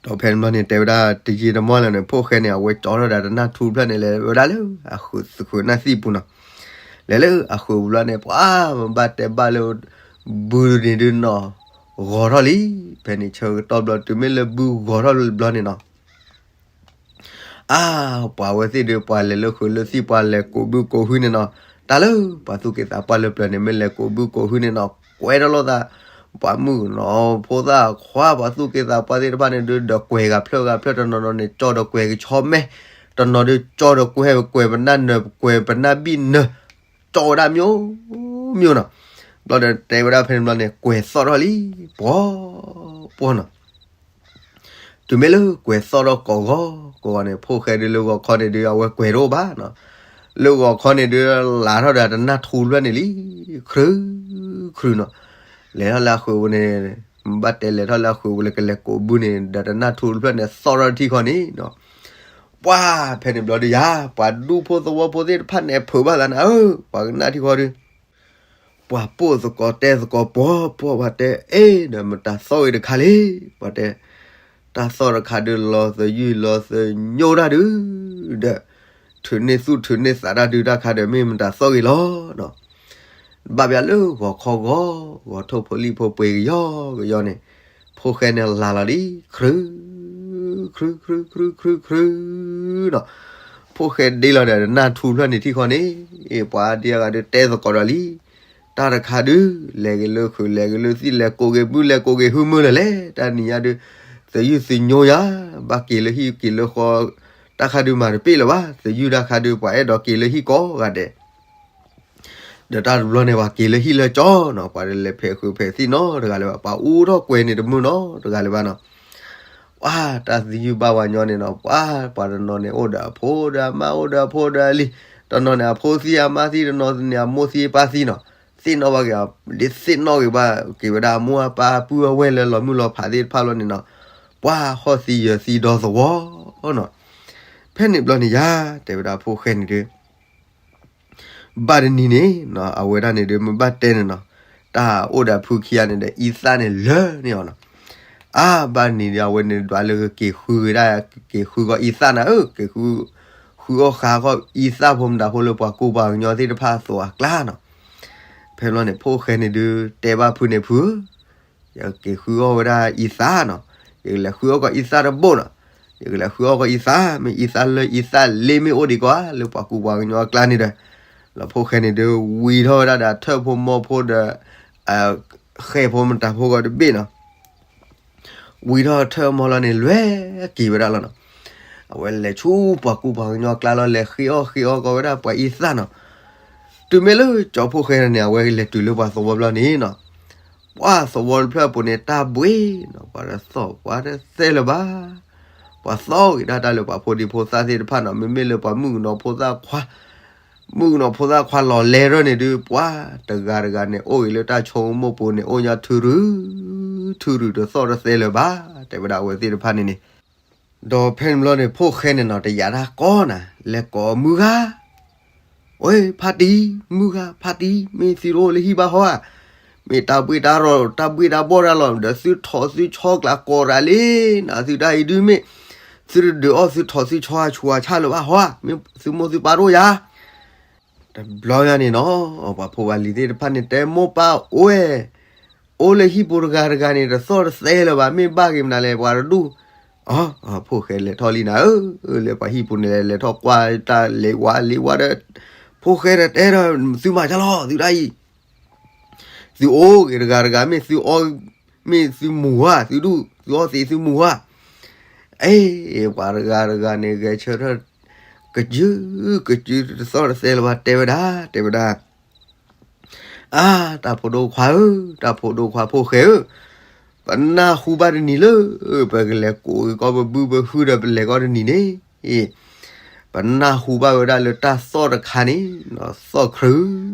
ဒီးဖဲန့ၣ်ဘျီန့ၣ် တဲဝဲဒၣ်တယံာ်တမီၢ်လၢၤန့ၣ် ဖိၣ်ဃဲန့ၣ် အဝဲကၠီထီၣ်ဒီးတနၢ်ထူတဖျၢၣ်န့ၣ် လဲၤဝဲဒၣ်လၢအဃုာ်သဃုာ်နၢ်သံၣ်ပူၤနီၤ. လဲၤလၢအဃုာ်ပူၤဘျီန့ၣ် ပှၤမ့ၢ်ဘၣ်တဲဘၣ်လၢ ဘုန့ၣ်ဒုးနီၤ ဂီၤထီၣ်လံ. ဖဲန့ၣ်ဆၢကတီၢ်ဘျီ တုၤမ့ၢ်လၢဘုဂီၤထီၣ်ဘျီန့ၣ်နီၤ အါ, ပှၤဝဲသ့ၣ်ဒုး ပှၤလဲၤလၢဃုာ်လၢသံၣ် ပှၤလဲၤကိးဘုကိးဟုန့ၣ်နီၤ, တၢ်လၢပှၤသူၣ်က့သးပှၢ်လၢပျၢၤန့ၣ် မ့ၢ်လဲၤကိးဘုကိးဟုန့ၣ်နီၤ ကွဲထီၣ်လိာ်သး, ပှၤမုၣ်ကနီၤဖိသၣ်ခွါ ပှၤသူၣ်က့သးပှၢ်သ့ၣ်တဖၣ်န့ၣ်ဒုး ဒီးကွဲၤဂၤဖျၢၣ်ဂၤဖျၢၣ် တနီၤနီၤန့ၣ် ကၠီဒီးကွဲၤကဆီမဲ, တနီၤဒုးကၠီဒီးကွဲၤ ကွဲၤပနၢ်နၢၤ ကွဲၤပနၢ်ဘံၣ်နၢၤ ကၠီဝဲဒၣ် မျိုးမျိုး နီၤ. ဘျီဒီးတဲဝဲဒၣ်ဖဲန့ၣ်ဘျီန့ၣ် ကွဲၤသီၣ်ထီၣ်လံ ပှီၤပှီၤနီၤ. တုၤမ့ၢ်လၢကွဲၤသီၣ်ထီၣ်ကိးဂီၤကိးဂီၤန့ၣ် ဖိၣ်ဃဲဒုးလၢဂီၤခီန့ၣ်ဒုး အဝဲကွဲၤတအိၣ်ဘၣ်နီၤ. လၢဂီၤခီန့ၣ်ဒုး လၤထီၣ်ဒီးတနၢ်ထူတဖျၢၣ်န့ၣ်လံ ခရုခရုနီၤ. လဲၤထီၣ်လၢအဃုာ်ပူၤန့ၣ် ဘၣ်တဲလဲၤထီၣ်လၢအဃုာ်ပူၤလၢကလဲၤကိးဘုန့ၣ် ဒီးတနၢ်ထူတဖျၢၣ်န့ၣ် သီၣ်ထီၣ်တထံၣ်ဃီန့ၣ်နီၤ. ပှၢ်ဖဲန့ၣ်ဘျီဒုးယၤ ပှၤဒူဖိသဝီဖိသ့ၣ်တဖၣ်န့ၣ် ဖုးဘၣ်သးနၤဧၢ, ပှၤကနၣ်ထံၣ်ဃီဒုး ပှၤပိာ်သကိးတဲသကိးပှီၤပှီၤ ပှၤတဲ အ့ၣ် ဒီးမတၤသီၣ်ဂ့ၤတခါလံ, ပှၤတဲ တၢ်သီၣ်တခါဒုး လီၤသယုၢ်လီၤသညိတၢ်ဒုး ဒီး ထုးန့ၢ်သူၣ်ထုးန့ၢ်သးတၢ်ဒုး တၢ်ခါဒီး မ့ၢ်မတၤသီၣ်ဂ့ၤလီၤနီၤ. ဘၣ်ပျၢ်လၢဂီၤခီဂီၤ ဂီၤထိၣ်ဖိလံၣ်ဖိပှ့ၤကယီကယီန့ၣ် ဖိၣ်ဃဲန့ၣ်လၤလီၤလံ ခရု ခရု ခရု ခရု ခရု ခရုနီၤ. ဖိၣ်ဃဲဒ့လီၤဒီးနၢ်ထူဖျၢၣ်န့ၣ်ထံၣ်ဃီန့ၣ်, ပှၤဒံအဂၤဒုးတဲသကိးဒီးလံ, တၢ်တခါဒုး လဲၤက့ၤလၢခုး လဲၤက့ၤလၢသံၣ် လဲၤကိးက့ၤဘု လဲၤကိးက့ၤဟုမုၢ်လၢၤလဲၣ်, တၢ်နံၤညါဒုး သယုၢ်သညိယၤ, ဘၣ်က့ၤလၢဟံၣ်က့ၤလၢဃီ, တၢ်ခါဒုးမၤတပ့ၢ်လၢၤဘၣ်, သယုၢ်တၢ်ခါဒုး ပှၤအဲၣ်ဒိးက့ၤလၢဟံၣ်ကိးဂၤဒဲး ဒီးတၢ်တဘျီန့ၣ် ပှၤက့ၤလၢဟံၣ်လၢကၠီနီၤ, ပှၤလဲၤဖဲးဃုဖဲးသံၣ်နီတဂၤလၢၤဘၣ်, ပှၤအူထီၣ်ကွဲၤန့ၣ်တမုာ်နီတဂၤလၢၤဘၣ်နီၤ. ပှၤတၢ်သယုၢ်ဘၣ်ဝဲညီန့ၣ်နီၤ, ပှၤ ပှၤတနီၤန့ၣ်အိၣ်ဒီးအဖိဒီးအမါ အိၣ်ဒီးအဖိဒီးအလံၤ, တနီၤန့ၣ်အဖိသံအမါသံ, တနီၤန့ၣ်အမိၢ်သံအပၢ်သံနီၤ, သ့ၣ်နီၣ်ဘၣ်က့ၤ, ဒ်သ့ၣ်နီၣ်က့ၤဘၣ်က့ၤဝဲဒၣ်အမိၢ်အပၢ် ပုၢ်အဝဲၢ်လၢလီၤမုၢ်လီၤဖးသ့ၣ်တဖၣ်လီၤန့ၣ်နီၤ, ပှၤဟီၣ်သံယၢၤသံဒီသဝီနီၤ. ဖဲန့ၣ်ဘျီန့ၣ်ယၤ တဲဝဲဒၣ်ဖိၣ်ဃဲန့ၣ်ဒုး ဘၣ်တနံၤန့ၣ်နီၤ, အဝဲဒၣ်န့ၣ်ဒုး မ့ၢ်ဘၣ်တဲန့ၣ်နီၤ, တၢ်အိၣ်ဒီးဖုခံဂၤန့ၣ်ဒီး အံသၣ်န့ၣ်လၢာ်န့ၢ်အီၤနီၤ. အါ ဘၣ်တနံၤဒီး အဝဲန့ၣ်ဒွးလၢကက့ၤဃုဝဲဒၣ်, က့ၤဃုဂီၤအံသၣ်နၤဧၢ, က့ၤဃု, ဃုအီၣ်ဃုအီၣ်အံသၣ်ဖိမတၤဖိလၢပှၤကူပှၤကညီသ့ၣ်တဖၣ်အသိးအကျါနီၤ. ဖဲဘျီန့ၣ် ဖိၣ်ဃဲန့ၣ်ဒုး တဲဘၣ်ဖုန့ၣ် ဖုဧၢ ယက့ၤဃုအီၣ်ဝဲဒၣ်အံသၣ်နီၤ, ယကလဲၤဃုအီၣ်ကီးအံသၣ်တဘိနီၤ, ယကလဲၤဃုအီၣ်ကီးအံသၣ်, မ့ၢ်အံသၣ်လၢအံသၣ်လ့မ့ၢ်အိၣ်ဒံးကီးဧါ လၢပှၤကူပှၤကညီအကျါန့ၣ်ဒီး, လီၤဖိၣ်ဃဲန့ၣ်ဒုး ဝံထီၣ်ဝဲဒၣ်ဒီးထၢၣ်ဖိမီၢ်ဖိဒီး ဃဲၢ်ဖိမတၤဖိဂီၤတဘ့ၣ်နီၤ. ဝံထီၣ်ထၢၣ်မီၢ်လီၤန့ၣ် လဲၤက့ၤဝဲဒၣ်လီၤနီၤ. အဝဲလဲၤဆူပှၤကူပှၤကညီအကျါလီၤ, လဲၤဃ့အီၣ်ဃ့အီကီးဝဲဒၣ်ပှၤအံသၣ်နီၤ. တုၤမ့ၢ်လၢကၠီဖိၣ်ဃဲန့ၣ် အဝဲလဲၤတုၤလၢပှၤသဝီဘျီန့ၣ်နီၤ, ပှၤသဝီတဖျၢၣ်အပူၤန့ၣ် တၢ်ဘှ့ၣ်နီၤ, ပှၤတသီၣ်ပှၤတသဲလၢၤဘၣ်. ပှၤသီၣ်ဂ့ၤဒၣ်တၢ်လၢပှၤဖိဒံဖိသၣ်သ့ၣ်တဖၣ်နီၤ, မ့မ့ၢ်လၢပှၤမုၣ်ကနီၤဖိသၣ်ခွါ, မုၣ်ကနီၤဖိသၣ်ခွါလီၤလဲၤထီၣ်န့ၣ်ဒုး ပှၤတဂၤတဂၤန့ၣ် အိၣ်ဂ့ၤလၢတၢ်ဆိကမိၣ်ပူၤန့ၣ် အိၣ်ညါထုရု, ထုရုတသီၣ်တသဲလၢၤဘၣ်, တဲဝဲဒၣ်အဝဲသ့ၣ်တဖၣ်န့ၣ်န့ၣ် ဒီးဖဲန့ၣ်ဘျီန့ၣ် ဖိၣ်ဃဲန့ၣ်နီၤ တယာ်တၢ်ကီနၤ, လဲၤကိးမုၢ်ဂၤ, ဝဲ ဖါတံၢ်, မုၢ်ဂၤ, ဖါတံၢ်, မ့ၢ်သုတအိၣ်လၢဟံၣ်ဘၣ်ဟီဧါ, မ့ၢ်တၢ်ဘှ့ၣ်တၢ်ရီၣ် တၢ်ဘှ့ၣ်တၢ်ဘီၣ်တၢ်လီၤ ဒီးသုထီၣ်သုဆီကျးကိးတၢ်လံနၤ, သုတၢ်အံၤဒုးမ့ၢ် သုတဒုးအီၣ်သုထီၣ်သုဆီအဆူးအဆါလၢၤဘၣ်ဟီဧါ, မ့ၢ်သုမိၢ်သုပၢ်တအိၣ်ယၤ တဘျီညါန့ၣ်နီၤ, ပှၤဖိပှၤလံၤသ့ၣ်တဖၣ်န့ၣ် တဲမိၢ်ပၢ်အိၣ်ဝဲ, အိၣ်လၢဟံၣ်ပူၤတဂၤတဂၤန့ၣ် တသီၣ်တသဲလၢၤဘၣ်, မ့ၢ်ဘၣ်က့ၤမနုၤလဲၣ် ပှၤတဒူၣ်, အ ဖိၣ်ဃဲလဲၤထီၣ်လံနၤဧၢ, လၢပှၤဟံၣ်ပူၤန့ၣ် လဲၤထီၣ်ကွၢ်တၢ်လ့ဝါလ့ဝါဒီး, ဖိၣ်ဃဲဒီးတဲဒီး သုမၤတၢ်လီၤ သုတၢ်အံၤ သုအိၣ်ဂ့ၤတဂၤတဂၤ မ့ၢ်သုအီၣ်, မ့ၢ်သုမူၤဧါ, သုဒူၣ်, သုအီၣ်သ့သုမူၤဧါ, အ့ ပှၤတဂၤတဂၤန့ၣ် ဂဲၤဆၢထၢၣ်, ကစု, ကစုတသီၣ်တသဲလၢၤဘၣ် တဲဝဲဒၣ်, တဲဝဲဒၣ်, အါ တၢ်ဖိဒိၣ်ခွါဧၢ, တၢ်ဖိဒိၣ်ခွါဖိၣ်ဃဲဧၢ, ပနၢ်ဟူဘၣ်တနံၤလၢ ပကလဲၤကိးက့ၤကီၢ်ပဘုပဟုဒီးပလဲၤကီၢ်တနံၤန့ၣ် ပနၢ်ဟူဘၣ်ဝဲဒၣ်လၢတၢ်သီၣ်တခါန့ၣ်, သီၣ်ခရု,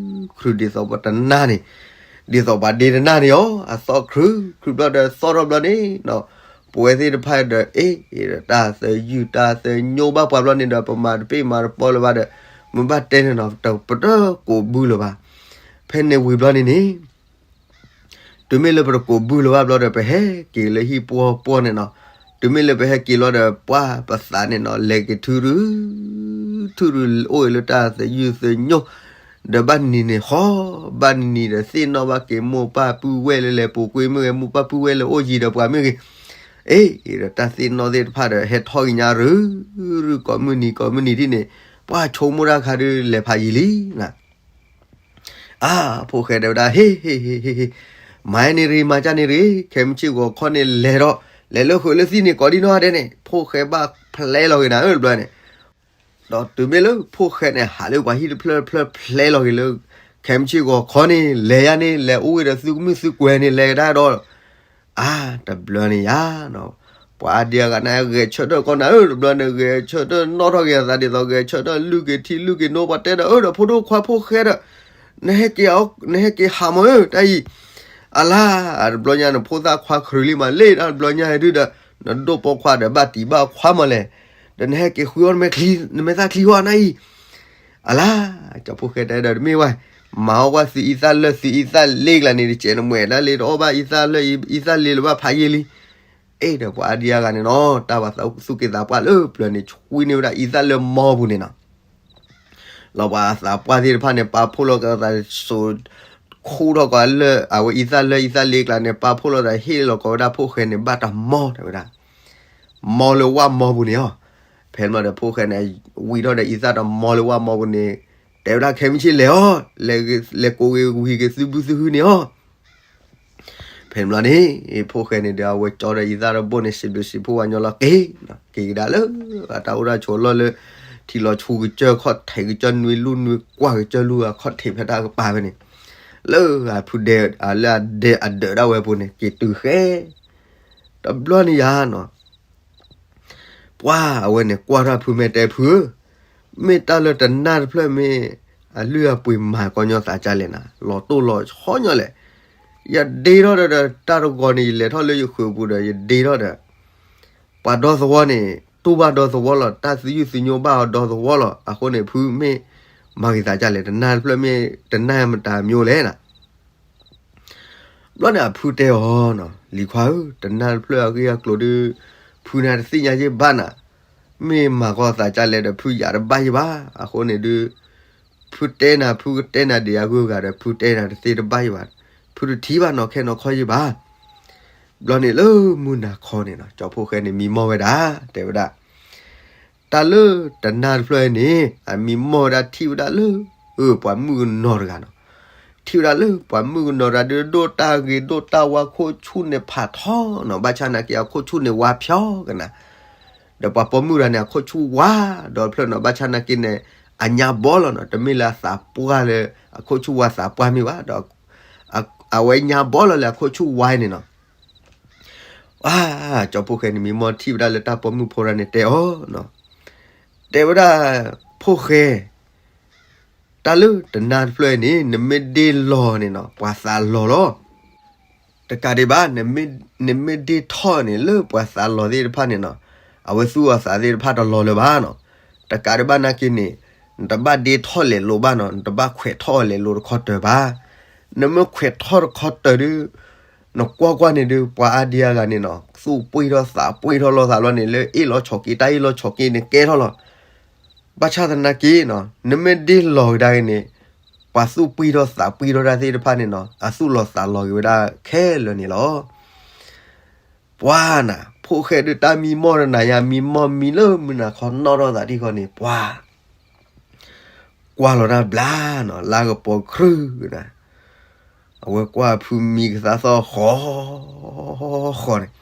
ခရုဒ်သိးပတနၢ်န့ၣ်, ဒ်သိးပှၤဒ့တနၢ်န့ၣ်အီၤ, အသီၣ်ခရု, ခရုဘျီဒီးသီၣ်ထီၣ်ဘျီန့ၣ်, ပဝဲသ့ၣ်တဖၣ်ဒီး အ့ တၢ်သယုၢ်တၢ်သညိဘၣ်ပှၤဘျီန့ၣ်ဒီး ပမၤတပ့ၢ်မၤတပီလၢၤဘၣ်ဒီး, မ့ၢ်ဘၣ်တဲန့ၣ်နီၤ ပတကိးဘုလၢၤဘၣ်. ဖဲန့ၣ်ဝံၤဘျီန့ၣ်န့ၣ် တုၤမ့ၢ်လၢပတကိးဘုလၢၤဘၣ်ဘျီဒီး ပဟဲက့ၤလၢဟံၣ်ပှီၢ်ပှီၢ်န့ၣ်နီၤ, တုၤမ့ၢ်လၢပဟဲက့ၤလီၤဒီး ပှၤပသးန့ၣ်နီၤ လဲၤက့ၤထုရု, ထုရုအိၣ်အံၤလၢတၢ်သယုၢ်သညိ, ဒီးဘၣ်နံၤန့ၣ်ဃီ, ဘၣ်နံၤဒီးသ့ၣ်နီၣ်ဘၣ်က့ၤမိၢ်ပၢ်ပုၢ်ဝဲၢ်လၢလဲၤပူၤကွံာ်မ့ၢ်ဂ့ၤ, မိၢ်ပၢ်ပုၢ်ဝဲၢ်လၢအိၣ်ယံၤဒီးပှၤမ့ၢ်ဂ့ၤ, အ့ ဒီးတၢ်သ့ၣ်နီၣ်သ့ၣ်တဖၣ်ဒီး ဟဲထီၣ်က့ၤညါရု, ရုကိးမုၢ်နံၤကိးမုၢ်နံၤဒ်န့ၣ်, ပှၤဆိကမိၣ်တၢ်ခါဒုးလဲၤဖးယံာ်လံနၤ အါ ဖိၣ်ဃဲတဲဝဲဒၣ် ဟ့ၣ် ဟ့ၣ် ဟ့ၣ် ဟ့ၣ် ဟ့ၣ်, မၤန့ၢ်ရ့ မၤကၢ်န့ၢ်ရ့, ခဲမုၢ်ဆ့ၣ်ဂီၤခီန့ၣ်လဲၤဒီး, လဲၤလၢဃုာ်လၢသံၣ်န့ၣ်ကိးဒံနီၢ်ဒဲးန့ၣ်, ဖိၣ်ဃဲဘၣ်ဖျဲလီၤက့ၤနၤဧၢတဘျီန့ၣ်, ဒီးတုၤမ့ၢ်လၢဖိၣ်ဃဲန့ၣ် ဟးလၢပှၤဟံၣ်တဖျၢၣ်တဖျၢၣ်ဖျဲလီၤက့ၤလၢ, ခဲမုၢ်ဆ့ၣ်ဂီၤခီန့ၣ် လဲၤယါန့ၣ် လဲၤအိၣ်ဝဲဒီးသုကမုၣ်သုကွဲၤန့ၣ် လဲၤကဒါဒီး အါ တဘျီန့ၣ်ယါ, ပှၤအါဒံအါဂၤန့ၣ် ဂဲၤဆၢထၢၣ်ကီးနၤဧၢ တဘျီန့ၣ် ဂဲၤဆၢထၢၣ်နီၣ်ထီၣ်က့ၤအသးဒ်သိး ဂဲၤဆၢထၢၣ်လုၢ်က့ၤထံလုၢ်က့ၤနိ ပှၤတဲဒီး အၢ ဒီးဖိဒိၣ်ခွါဖိၣ်ဃဲဒီး, နဟဲက့ၤ, နဟဲက့ၤဟးမးဧၢ တၢ်အံၤ, အလါ, တဘျီညါနဖိသၣ်ခွါခရုာ်လံမး လ့ၣ်တၢ်တဘျီညါဒုဒီး, နဒိၣ်ပိာ်ခွါဒီးဘၣ်တံၢ်ဘၣ်ခွါမးလဲၣ်, ဒီးနဟဲက့ၤဃုအီၣ် နမဲာ်သၣ်ချံဃီနၢ်အံၤ အလါ, ကၠီဖိၣ်ဃဲတဲဒီး တမ့ၢ်ဝဲ, မၤအီၣ်ကွၢ်သုအံသၣ်လၢာ်သုအံသၣ်လ့ကျါန့ၣ် တကဲးနမဲာ်ဒၣ်လ့ တအီၣ်ဘၣ်အံသၣ်လၢာ်အံသၣ်လ့လၢၤဘၣ်ဖးယံာ်လံ, အ့ ဒီးပှၤအါဒံအါဂၤန့ၣ်နီၤ တၢ်ဘၣ်သူၣ်က့ၤသးပှၢ်လၢပျၢၤန့ၣ် ဆွံန့ၢ်ဝဲဒၣ်အံသၣ်လၢာ်မီပူၤန့ၣ်နီၤ လီၤပှၤသးပှၢ်သ့ၣ်တဖၣ်န့ၣ် ပာ်ဖှိၣ်လီၤကသးစိၤ, ခူၣ်ထီၣ်ကီးလၢအဝဲအံသၣ်လၢာ်အံသၣ်လ့ကျါန့ၣ် ပာ်ဖှိၣ်လီၤသးဟ့ၣ်လီၤကီးဝဲဒၣ်ဖိၣ်ဃဲန့ၣ် ဘၣ်တၢ်မီတဲဝဲဒၣ်, မီလၢဝၣ်မီပူၤန့ၣ်အီၤ, ဖဲန့ၣ်ဘျီဒီး ဖိၣ်ဃဲန့ၣ် ဝံထီၣ်ဒီးအံသၣ်တမီလၢဝၣ်မီပူၤန့ၣ်, တဲဝဲဒၣ် ခဲမုၢ်ဆ့ၣ်လဲၤအီၤ, လဲၤကိးဂ့ၤဝံၤက့ၤသုဘုသုဟုန့ၣ်အီၤ. ဖဲန့ၣ်ဘျီန့ၣ် ဖိၣ်ဃဲန့ၣ်ဒီး အဝဲကၠီဒီးအံသၣ်တဘိၣ်န့ၣ် စံးဘျုးစံးဖှိၣ်ဝဲညီလီၤက့ၤ, က့ၤကဒါလၢအတၢ်အိၣ်တၢ်ဆိးလီၢ်လၢ ထံလီၤဆူကစၢၢ် ခီၣ်ထံးကစၢၢ် နွံလူၢ်နွံကွၢ်ကစၢၢ်လူၢ်အခီၣ်ထံးဖဲတၢ်ကပၤဖဲန့ၣ်, လၢအဖုဒဲ လၢအဒဲအဒၢးဒၣ်ဝဲပူၤန့ၣ် က့ၤတုၤဃဲ တဘျီန့ၣ်ယါနီၤ ပှၤအဝဲန့ၣ် ကွၢ်ထီၣ်ဖု မ့ၢ်တဲဖုဧၢ, မ့ၢ်တၢ်လၢတနၢ်တဖျၢၣ်မ့ၢ် အလုၢ်အပှ့ၤမၤကီညီသးဒ်လဲၣ်နၤ, လီၤတိၢ်လီၤဆီညီလဲၣ်. ယဒ့ထီၣ်ဒီးတၢ်တဂီၤန့ၣ် ယလဲၤထီၣ်လၢယဃုာ်ပူၤဒီး ယဒ့ထီၣ်ဒီး ပှၤဒီသဝီန့ၣ် တူၢ်ဘၣ်ဒီသဝီလီၤ, တၢ်သယုၢ်သညိဘၣ်အီၤဒီသဝီလီၤ. အဃိန့ၣ် ဖုမ့ၢ်မၤဂ့ၤသးဒ်လဲၣ်, တနၢ်တဖျၢၣ်မ့ၢ်တနၢ်မတၤမၠိလဲၣ်နၤ ဘျီန့ၣ်အဖုတဲအီၤ, လံၤခွါဧၢ, တနၢ်တဖျၢၣ်အဂ့ၢ်အကျိၤဒီး ဖုန့ၣ်တသ့ၣ်ညါယဲၢ်ဘၣ်နၤ, မ့ၢ်မၤဃီသးဒ်လဲၣ်ဒီး ဖုယၤတဘၣ်ယဲၢ်ဘၣ်. အဃိန့ၣ်ဒီး ဖုတဲနၤ ဖုကတဲနၤဒံးအဂုၤအဂၤဒီး ဖုတဲနၤတသ့တဘၣ်ယဲၢ်ဘၣ်, ဖုတထံၣ်ဘၣ်နီၢ်ခဲနီၢ်ခီယဲၢ်ဘၣ်. ဘျီန့ၣ်လၢမုၢ်နၤခီန့ၣ်နီၤ ကၠီဖိၣ်ဃဲန့ၣ်မံမီၢ်ဝဲဒၣ် တဲဝဲဒၣ် တၢ်လၢတနၢ်တဖျၢၣ်န့ၣ် အမံမီၢ်ဝဲဒၣ်ထံၣ်ဝဲဒၣ်လၢ ပှၤမုၣ်ကနီၤတဂၤနီၤ, ထံၣ်ဝဲဒၣ်လၢပှၤမုၣ်ကနီၤတဂၤဒီး ဒိၣ်တၢ်ဂ့ၤဒိၣ်တၢ်ဝါ ခိၣ်ဆူၣ်န့ၣ်ဖးထီနီၤ, ဘၣ်ဆၣ်နာ်က့အခိၣ်ဆူၣ်န့ၣ်ဝါဖျီကနၤ, ဒီးပှၤပိာ်မုၣ်တဂၤန့ၣ် အခိၣ်ဆူၣ်ဝါဒီးဖျၢၣ်နီၤ, ဘၣ်ဆၣ်နာ်က့န့ၣ် အညါဘီလီၤနီၤ, တမ့ၢ်လၢအသးပှၢ်လၢ အခိၣ်ဆူၣ်ဝါသးပှၢ်မ့ၢ်ဘၣ်ဒီး အဝဲညါဘီလီၤလၢအခိၣ်ဆူၣ်ဝါန့ၣ်နီၤ. ကၠီဖိၣ်ဃဲန့ၣ်မံမီၢ်ထံၣ်ဝဲဒၣ်လၢတၢ်ပိာ်မုၣ်ဖိတဂၤန့ၣ်တဲအီၤ, တဲဝဲဒၣ် ဖိၣ်ဃဲ တၢ်လၢတနၢ်တဖျၢၣ်န့ၣ် နမ့ၢ်ဒ့လီၤန့ၣ်နီၤ ပှၤသးလီၤလီၤ. တကးဒံးဘၣ် နမ့ၢ်ဒ့ထီၣ်န့ၣ် လၢပှၤသးလီၤသ့ၣ်တဖၣ်န့ၣ်နီၤ အဝဲသူၣ်အီၤသးသ့ၣ်တဖၣ်တလီၤလၢၤဘၣ်နီၤ. တကးဒံးဘၣ်နာ်က့န့ၣ် နတဘၣ်ဒ့ထီၣ်လဲၤလိၤဘၣ်နီၤ, နတဘၣ်ခွဲးထီၣ်အီၤလဲၤလိၤတခီတၢၤဘၣ်. နမ့ၢ်ခွဲးထီၣ်တခီတၢၤဒီး နကွၢ်ကွၢ်န့ၣ်ဒီး ပှၤအါဒံအါဂၤန့ၣ်နီၤ သူၣ်ပှ့ၤထီၣ်သးပှ့ၤထီၣ်လိာ်သးလီၤန့ၣ် လၢအ့ၣ်လီၤဆိးက့ တၢ်အ့ၣ်လီၤဆိးက့န့ၣ်ကဲထီၣ်လီၤ. ဘၣ်ဆၣ်သနာ်က့နီၤ နမ့ၢ်ဒ့လီၤကဒါက့ၤန့ၣ် ပှၤသူၣ်ပှ့ၤထီၣ်သးပှ့ၤထီၣ်တၢ်သ့ၣ်တဖၣ်န့ၣ်နီၤ အသူၣ်လီၤသးလီၤက့ၤဝဲဒၣ်ခဲလၢာ်န့ၣ်လီၤ. ပှၤနၤ ဖိၣ်ဃဲဒီးတၢ်မံမီၢ်တနၤညါ မံမီၢ်မံလၢမုၢ်နၤခီနီၣ်ထီၣ်သးထံၣ်ခီန့ၣ် ပှၤ ကွၢ်လီၤတၢ်ဘျါနီၤ လါကပီၤခရုၣ်နၤ အဝဲကွၢ်ဖုမံကသါသီၣ်ဃီ ဃီန့ၣ်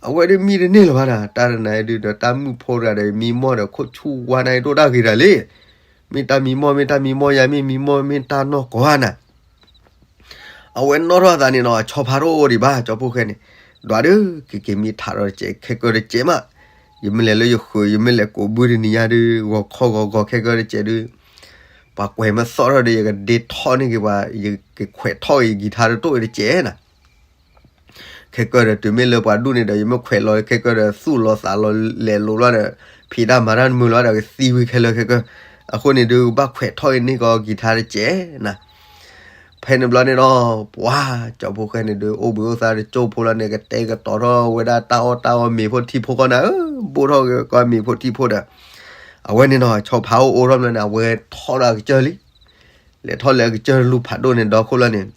အဝဲဒ်မံတန့ၢ်လၢၤဘၣ်နၤ တၢ်တနၤအံၤဒုးဒီးတၢ်မုၣ်ဖိတဂၤဒီးမံမီၢ်ဒီးခိၣ်ဆူၣ်ဝါန့ၣ်ဒိၣ်တၢ်ဂ့ၤတၢ်လံ. မ့ၢ်တၢ်မံမီၢ် မ့ၢ်တၢ်မံမီၢ်ယၤ မ့ၢ်မံမီၢ် မ့ၢ်တၢ်နီၢ်ကီၢ်ဧါနၤ အဝဲနီၣ်ထီၣ်အသးန့ၣ်နီၤ အဆီဖါတအိၣ်ဒံးဘၣ် ကၠီဖိၣ်ဃဲန့ၣ်, ဒွးဒုး က့ၤက့ၤမံထးဒီးတစဲး ခဲကၢတစဲးမး, ယမ့ၢ်လဲၤလၢယဃုာ် ယမ့ၢ်လဲၤကိးဘုတနံၤညါဒုး ဂီၤခီဂီၤဂီၤခဲကၢတစဲးဒုး, ပှၤကွဲးမ့ၢ်သီၣ်ထီၣ်ဒီး ယကဒ့ထီၣ်န့ၢ်က့ၤပှၤ ယကခွဲးထီၣ်က့ၤယကံၤထါတတိၣ်တစဲးနၤ ခဲကၢဒီးတုၤမ့ၢ်လၢပှၤဒူၣ်န့ၣ်ဒီး ယမ့ၢ်ခွဲးလီၤခဲကၢဒီး သူၣ်လီၤသးလီၤလဲၤလိၤလီၤဒီး ဖံးတၢ်မၤတၢ်နမုာ်လီၤဒီး ကသံဝံၤခဲလၢာ်ခဲကၢ, အဃိန့ၣ်ဒုး ဘၣ်ခွဲးထီၣ်အံၤန့ၢ်ကီးကံၤထါတစဲးနၤ ဖဲန့ၣ်ဘျီန့ၣ်ဒီး ပှၤကၠီဖိၣ်ဃဲန့ၣ်ဒုး အိၣ်ဘှံးအိၣ်သါတကၠိဖိလီၤန့ၣ် ကတဲာ်ကတီၤထီၣ်ဝဲဒၣ်တၢ်အီၣ်တၢ်အီမ့ၤဖိထံဖိကီၢ်နၤဧၢ, ဘိၣ်ထီၣ်ကီၢ်မ့ၤဖိထံဖိဒီး အဝဲန့ၣ်နီၤ ဆီဖါအိၣ်အိၣ်ထီၣ်မးန့ၣ် အဝဲထီၣ်ဒီးအကစၢၢ်လံ, လဲၤထီၣ်လၢအကစၢၢ်တလူၢ်ဖးဒိၣ်န့ၣ်ဒီခိၣ်လီၤန့ၣ်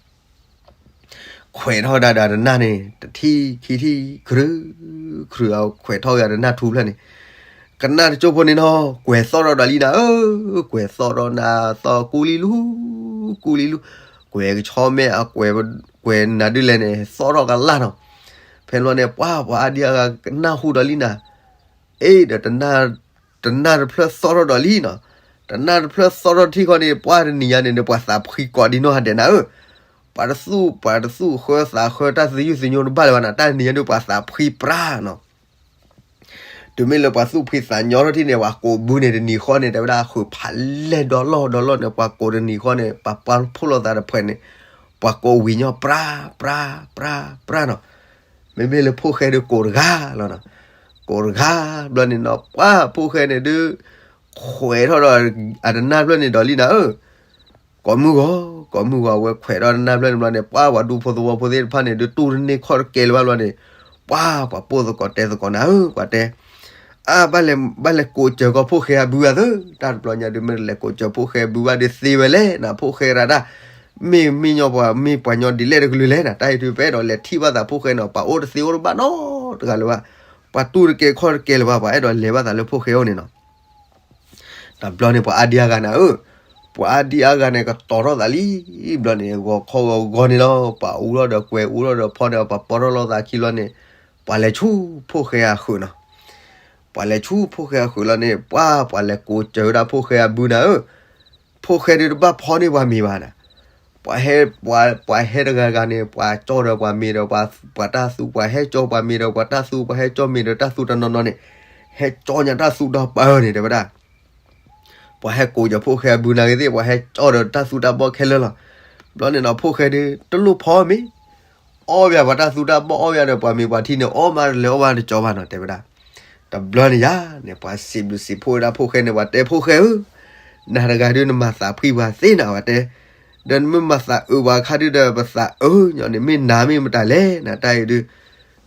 ခွဲးထီၣ်ဒၣ်ဒီးတနၢ်န့ၣ် တထံၣ်ခံထံၣ် ခရု ခရု အခွဲးထီၣ်က့ၤတနၢ်ထူဖျၢၣ်န့ၣ်, ကနၣ်တကၠိဖိန့ၣ်နီၤ ကွဲးသီၣ်ထီၣ်ဒီးလံနၤဧၢ, ကွဲးသီၣ်ထီၣ်နၤသီၣ် ကူလံလူ ကူလံလူ, ကွဲးကဆီမဲအကွဲး ကွဲးနၤဒ်လဲၣ်န့ၣ် သီၣ်ထီၣ်ကလၢ်နီၤ, ဖဲန့ၣ်ဘျီန့ၣ် ပှၤ ပှၤအါဒံအါဂၤကနၣ်ဟူဒီးလံနၤ, အ့ၣ်ဒီး တနၢ်တဖျၢၣ်သီၣ်ထီၣ်ဒီးလံနီၤ, တနၢ်တဖျၢၣ်သီၣ်ထီၣ်ထံၣ်ခီန့ၣ် ပှၤတနံၤညါန့ၣ် ပှၤသးဖှံကိးဒံနီၢ်ဂၤဒဲးနၤဧၢ, ပှၤတသူၣ် ပှၤတသူၣ်ဃၢသးဃၢတၢ်သယုၢ်သညိတဘၣ်လၢၤဘၣ်နၤ, တၢ်တနံၤညါဒုးပှၤသးဖှံပြါနီၤ တုၤမ့ၢ်လၢပှၤသူၣ်ဖှံသးညီထီၣ်ထံၣ်န့ၣ် ပှၤကိးဘုန့ၣ်တနံၤဃီန့ၣ် တဲဝဲဒၣ်ဃုာ်ဖးလဲၢ်ဒီလီၢ်ဒီလီၢ်န့ၣ် ပှၤကိးတနံၤဃီန့ၣ် ပှၤပှၤဖှိၣ်လိာ်သးတဖှဲးန့ၣ် ပှၤကိးဝံၤညီပြါ ပြါ ပြါ ပြါနီၤ, မ့မ့ၢ်လၢဖိၣ်ဃဲဒုးကိးတဂၤလီၤနီၤ, ကိးတဂၤဘျီန့ၣ်နီၤ ပှၤဖိၣ်ဃဲန့ၣ်ဒုး ခွဲးထီၣ်ဒီးအတနၢ်ဖျၢၣ်န့ၣ်ဒီးလံနၤဧၢ ကိးမုၢ်ဂီၤ ကိးမုၢ်ဂီၤ အဝဲခွဲးထီၣ်တနၢ်ဖျၢၣ်န့ၣ်ဘျီန့ၣ် ပှၤ ပှၤဒူဖိသဝီဖိသ့ၣ်တဖၣ်န့ၣ် ဒုးတူၢ်တန့ၢ်ခီၣ်တကဲလၢၤဘၣ်ဘျီန့ၣ် ပှၤ ပှၤပိၢ်သကိးတဲသကိးနၤဧၢ ပှၤတဲ, အါ ဘၣ်လဲၤ ဘၣ်လဲၤကိးစၢၤကီးဖိၣ်ဃဲအဘုအသၢ, တၢ်တဘျီညါဒုး မ့ၢ်တလဲၤကိးစၢၤဖိၣ်ဃဲအဘုဘၣ်ဒီး သ့ဝဲလဲၣ်နၤ ဖိၣ်ဃဲရၤတၢ်, မ့ၢ်မ့ၢ်ညီပှၤ မ့ၢ်ပှၤညီဒ်လဲၣ်တကလုာ်လဲၣ်နၤ, တၢ်အံၤဒုး ပအဲၣ်ဒိးလဲၤထံၣ်ဘၣ်သးဖိၣ်ဃဲနီၤ ပှၤအိၣ်တသ့အိၣ်တဘၣ်နီတဂၤလၢၤဘၣ်, ပှၤတူၢ်တကဲခီၣ်တကဲလၢၤဘၣ် ပှၤအဲၣ်ဒိးလဲၤဘၣ်သးလၢဖိၣ်ဃဲအိၣ်န့ၣ်နီၤ. တဘျီန့ၣ် ပှၤအါဒံအါဂၤနၤဧၢ, ပှၤအါဒံအါဂၤန့ၣ် ကတီၤထီၣ်သးလံ, ဘျီန့ၣ် ဂီၤခီဂီၤဂီၤန့ၣ်လီၤ, ပှၤအူထီၣ်ဒီးကွဲၤ အူထီၣ်ဒီးဖီန့ၣ် ပှၤပီထီၣ်လိာ်သးခံလီၤန့ၣ်, ပှၤလဲၤဆူဖိၣ်ဃဲအဃုာ်နီၤ. ပှၤလဲၤဆူဖိၣ်ဃဲအဃုာ်လီၤန့ၣ် ပှၤ ပှၤလဲၤကိးစၢၤဝဲဒၣ်ဖိၣ်ဃဲအဘုနၤဧၢ, ဖိၣ်ဃဲဒုးတဘၣ်ဖီန့ၢ်ပှၤမ့ၤဘၣ်နၤ. ပှၤဟဲ ပှၤ ပှၤဟဲတဂၤဂၤန့ၣ် ပှၤကၠီဒီးပှၤမ့ၤဒီး ပှၤ ပှၤတၢ်သူ ပှၤဟဲကၠီပှၤမ့ၤဒီးပှၤတၢ်သူ ပှၤဟဲကၠီမ့ၤဒီးတၢ်သူတနီၤနီၤန့ၣ်, ဟဲကၠီညါတၢ်သူဒီးပၢန့ၣ် တဲဝဲဒၣ်. ပှၤဟဲကိးစၢၤဖိၣ်ဃဲအဘုနၤဂ့ၤသ့ၣ် ပှၤဟဲကၠီဒီးတၢ်သူတၢ်ဘီခဲလၢာ်လီၤ. ဘျီန့ၣ်နီၤ ဖိၣ်ဃဲဒုး တလိၣ်ဖီမ့ၤ အီၣ်ဝဲပှၤတၢ်သူတၢ်ဘီ အီၣ်ဝဲဒီးပှၤမ့ၤပှၤထံန့ၣ် အီၣ်မးတလဲၤအီၣ်မးတကၠီဘၣ်နီၤ တဲဝဲဒၣ်. တဘျီန့ၣ်ယၤန့ၣ် ပှၤစံးဘျုးစံးဖှိၣ်ဝဲဒၣ်ဖိၣ်ဃဲန့ၣ် ပှၤတဲဖိၣ်ဃဲဧၢ, နၤတဂၤဒုးနမၤသးဖှံပှၤသ့နၤ ပှၤတဲ, ဒီးနမ့ၢ်မၤသးအုးပှၤအခါဒုးဒီး ပသးအုးညီန့ၣ် မ့ၢ်နၤမ့ၢ်မတၤလဲၣ် နတၢ်အံၤဒုး,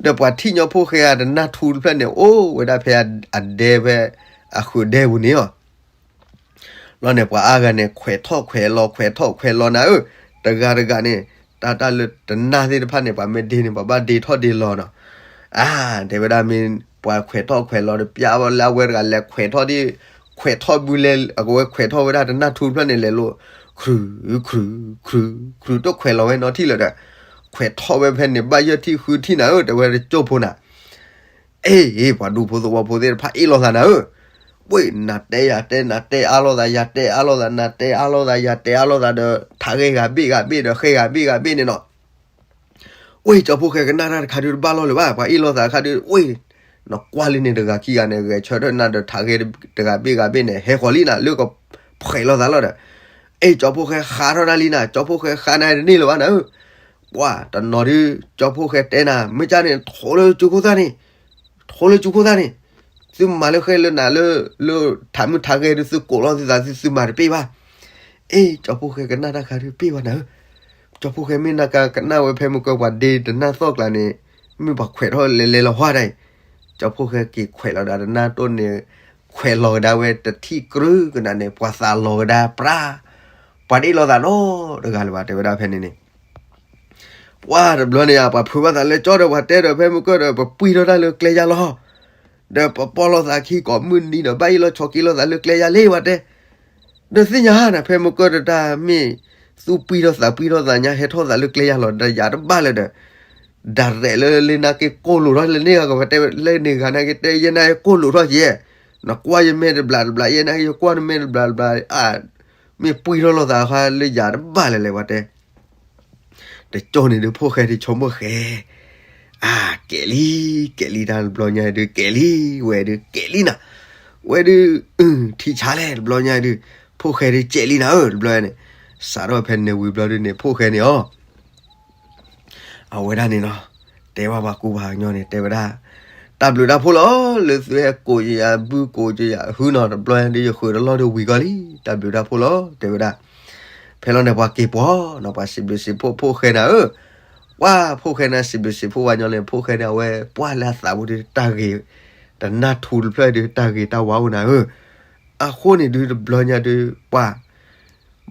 ဒီးပှၤထံၣ်ညီဖိၣ်ဃဲအတနၢ်ထူတဖျၢၣ်န့ၣ် အိၣ်ဝဲဒၣ်ဖဲအဒဲဖဲ အဃုာ်ဒဲပူၤန့ၣ်လီၤ. လီၤန့ၣ် ပှၤအါဂၤန့ၣ် ခွဲးထီၣ်ခွဲးလီၤ ခွဲးထီၣ်ခွဲးလီၤနၤဧၢ, တဂၤတဂၤန့ၣ် တၢ်တၢ်လၢတနၢ်သ့ၣ်တဖၣ်န့ၣ် ပှၤမ့ၢ်ဒ့န့ၣ် ပှၤဘၣ်ဒ့ထီၣ်ဒ့လီၤနီၤ. အါ တဲဝဲဒၣ်မ့ၢ် ပှၤခွဲးထီၣ်ခွဲးလီၤဒီး ပျၢ်ဝဲလၢအဝဲတဂၤလဲၤခွဲးထီၣ်ဒ် ခွဲးထီၣ်ဘုလဲ အကဝဲခွဲးထီၣ်ဝဲဒၣ်တနၢ်ထူတဖျၢၣ်န့ၣ် လဲၤလိာ် ခြု ခြု ခြု ခြု တခွဲးလီၤဝဲနီၤထံၣ်လၢၤဒီး ခွဲးထီၣ်ဝဲဖဲန့ၣ် ဘၣ်ယဲၢ်ထံၣ်ဃုထံၣ်နၤဧၢ တဲဝဲတကၠိၢ်ဖိနၤ အ့ၣ် ပှၤဒူဖိသဝီဖိသ့ၣ်တဖၣ်အ့ၣ်လိာ်သးနၤဧၢ, ဝ့ၢ် နၤတဲယၤတဲ နၤတဲအါလိာ်သး ယၤတဲအါလိာ်သး နၤတဲအါလိာ်သး ယၤတဲအါလိာ်သးဒီး ထးဂဲၤဂၤဘ့ၣ်ဂၤဘ့ၣ်ဒီး ဃဲဂၤဘ့ၣ်ဂၤဘ့ၣ်န့ၣ်နီၤ. ဝ့ၢ် ကၠီဖိၣ်ဃဲကနၣ်တၢ်တခါဒုးတဘၣ်လီၤလၢၤဘၣ် ပှၤအ့ၣ်လိာ်သးတခါဒုး ဝ့ၢ် နကွၢ်လၢန့ၣ်တဂၤခံဂၤန့ၣ် ဂဲၤဆၢထၢၣ်နၤဒီးထးဂဲၤတဂၤဘ့ၣ်ဂၤဘ့ၣ်န့ၣ် ဟဲဃီၤလံနၤ လၢကဖှဲးလိာ်သးလီၤဒီး အ့ၣ် ကၠီဖိၣ်ဃဲဃးထီၣ်နၤလံနၤ ကၠီဖိၣ်ဃဲဃးနၤတန့ၢ်လၢၤဘၣ်နၤဧၢ, ပှၤတနီၤဒုး ကၠီဖိၣ်ဃဲတဲနၤ မ့ၢ်ကၢ်န့ၣ် ထိးလၢကၠူခိၣ်သၣ်န့ၣ် ထိးလၢကၠူခိၣ်သၣ်န့ၣ်, သုမၤလၢဃဲလၢနၤလၢ လၢထးမုၢ်ထးဂဲၤဒုး သုကိးလီၤသုသးသု သုမၤတပ့ၢ်ဘၣ်. အ့ၣ် ကၠီဖိၣ်ဃဲကနၣ်တၢ်ခါဒုးပ့ၢ်ဘၣ်နၤဧၢ, ကၠီဖိၣ်ဃဲမ့ၢ်နၤကကနၣ်ဝဲဖဲမုၢ်ကၢပှၤဒ့တနၢ်သီၣ်ကျါန့ၣ်, မ့ၢ်ပှၤခွဲးထီၣ်လဲၤလဲၤလီၤဟီဒၣ်အံၤ, ကၠီဖိၣ်ဃဲက့ၤခွဲးလီၤဒၣ်တနၢ်တိၢ်န့ၣ်, ခွဲးလီၤကဒါဝဲတထံၣ်ကြုးကနၤန့ၣ် ပှၤသးလီၤကဒါပြါ, ပှၤတအ့ၣ်လိာ်သးနီတဂၤလၢၤဘၣ် တဲဝဲဒၣ်ဖဲန့ၣ်န့ၣ် ပှၤတဘျီန့ၣ်ဧါ ပှၤဖုးဘၣ်သးလၢကၠီဒီး ပှၤတဲဒီးဖဲမုၢ်ကၢဒီး ပပှံၢ်ထီၣ်တၢ်လၢကျဲယါလီၤ. ဒီးပပီၢ်လိာ်သးခံကိးမုၢ်နံၤဒီး ဘၣ်အ့ၣ်လိာ်ဆိးက့လိာ်သးလၢကျဲယါလံ ပှၤတဲ. ဒီးသ့ၣ်ညါနၤ ဖဲမုၢ်ကၢဒီးတၢ်မ့ၢ် သူၣ်ပှံၢ်ထီၣ်သးပှံၢ်ထီၣ်သးညါ ဟဲထီၣ်သးလၢကျဲယါလီၤ ဒီးယၤတဘၣ်လၢၤဒီး ဒၣ်ရဲၣ်လၢလၢနၤက့ကိၢ်လိာ်ထီၣ်လၢန့ၣ်ဂၤ ကပတဲလၢန့ၣ်ဂၤနၤက့တဲ ယဲနၤက့ကိၢ်လိာ်ထီၣ်က့ၤ နကွၢ်ယမဲာ်တဘျးတဘျး ယဲနၤက့ယကွၢ်နမဲာ်တဘျးတဘျး အါ မ့ၢ်ပှံၢ်ထီၣ်လိာ်သးခါလၢယၤတဘၣ်လၢၤလဲၣ် ပှၤတဲ. တကၠိန့ၣ်ဒုး ဖိၣ်ဃဲဒုးဆိကမိၣ်ဃဲ, အါ ကဲလံ, ကဲလံတၢ်တဘျီညါဒုး ကဲလံ, ဝဲဒုးကဲလံနၤ, ဝဲဒုး ထံဆါလဲၣ် တဘျီညါဒုး, ဖိၣ်ဃဲဒုးကဲလံနၤဧၢ တဘျီန့ၣ်, စးထီၣ်ဖဲန့ၣ်ဝံၤဘျီဒုးန့ၣ် ဖိၣ်ဃဲန့ၣ်အီၤ အဝဲဒၣ်န့ၣ်နီၤ, တဲဘၣ်ပှၤကူပှၤကညီန့ၣ် တဲဝဲဒၣ်, တၢ်ဘျုးတၢ်ဖှိၣ်လီၤ, လၢသုဟဲကိးယၤဘုကိးယၤဟုနီၤ, တဘျီညါဒုး ယဃုာ်တလီၢ်ဒုးဝံၤကီလံ, တၢ်ဘျုးတၢ်ဖှိၣ်လီၤ တဲဝဲဒၣ်. ဖဲလီၤန့ၣ် ပှၤက့ၤပှီၤနီၤ, ပှၤစံးဘျုးစံးဖှိၣ်ဖိၣ်ဃဲနၤဧၢ, ပှၤဖိၣ်ဃဲနၤစံးဘျုးစံးဖှိၣ်ဝဲညီန့ၣ် ဖိၣ်ဃဲန့ၣ် အဝဲပှၤလၢအသးပူၤဒုး တၢ်ဂ့ၤ, တနၢ်ထူတဖျၢၣ်ဒုး တၢ်ဂ့ၤတၢ်ဝါအိၣ်နၤဧၢ, အဃိန့ၣ်ဒုး တဘျီညါဒုး ပှၤ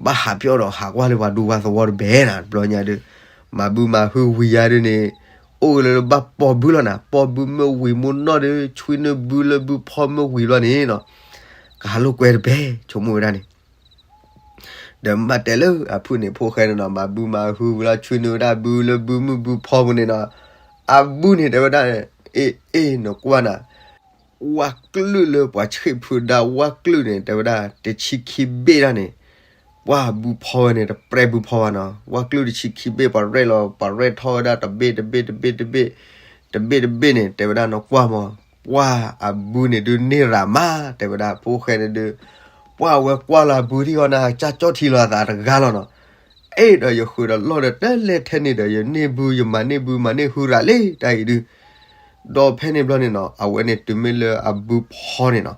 ဘၣ်ဟးပၠီၣ်ဒီးဟးကွၢ်လၢပှၤဒူပှၤသဝီတဘဲနၤ, တဘျီညါဒုး မၤဘုမၤဟုဝံၤယါဒုးန့ၣ်, အိၣ်လၢဘၣ်ပီၢ်ဘုလီၤနၤ, ပီၢ်ဘုမ့ၢ်ဝံၤမိၢ်နီၢ်ဒုး ဆွံနုာ်ဘုလၢဘုဖီမ့ၢ်ဝံၤလီၤန့ၣ်နီၤ, ကဟးလိာ်ကွဲတဘဲ ဆိကမိၣ်ဝဲဒၣ်န့ၣ် ဒီးမၤတဲလၢအဖုၣ်န့ၣ် ဖိၣ်ဃဲန့ၣ်နီၤ, မၤဘုမၤဟုဝံၤလီၤ ဆွံနုာ်ဝဲဒၣ်ဘုလၢဘုမုၢ်ဘုဖီပူၤန့ၣ်နီၤ, အဘုန့ၣ်တဲဝဲဒၣ်, အ့ၣ် အ့ၣ် နကွၢ်နၤ ဝၣ်ကျုၣ်လၢပှၤဆံးဖုဒါဝၣ်ကျုၣ်န့ၣ် တဲဝဲဒၣ် တဆံခံဘ့ၣ်ဒၣ်န့ၣ်, ပှၤဘုဖီဝဲန့ၣ် တပြဲၢ်ဘုဖီဘၣ်နီၤ, ဝၣ်ကျုၣ်တဆံခံဘ့ၣ် ပှၤရဲၣ်လီၤ ပှၤရဲၣ်ထီၣ်ဝဲဒၣ်တဘ့ၣ်တဘ့ၣ်တဘ့ၣ်တဘ့ၣ်, တဘ့ၣ်တဘ့ၣ်န့ၣ် တဲဝဲဒၣ်နကွၢ်မး, ပှၤအဘုန့ၣ်ဒုးန့ၢ်ရၤမး တဲဝဲဒၣ် ဖိၣ်ဃဲန့ၣ်ဒုး, ပှၤဝဲကွၢ်လီၤအဘုထံၣ်ဃီန့ၣ် ကၢ်ကၠီၣ်ထံလီၤအသးတဂၤလီၤနီၤ, အဲၣ်ဒိးယဃုာ်ဒီးလီၢ်ဒီးတလဲၤထဲန့ၣ်ဒီး ယန့ၢ်ဘု ယမၤန့ၢ်ဘု မၤန့ၢ်ဟုရၤလံ တၢ်အံၤဒုး ဒီးဖဲန့ၣ်ဘျီန့ၣ်နီၤ အဝဲန့ၣ်တုၤမ့ၢ်လၢအဘုဖီန့ၣ်နီၤ,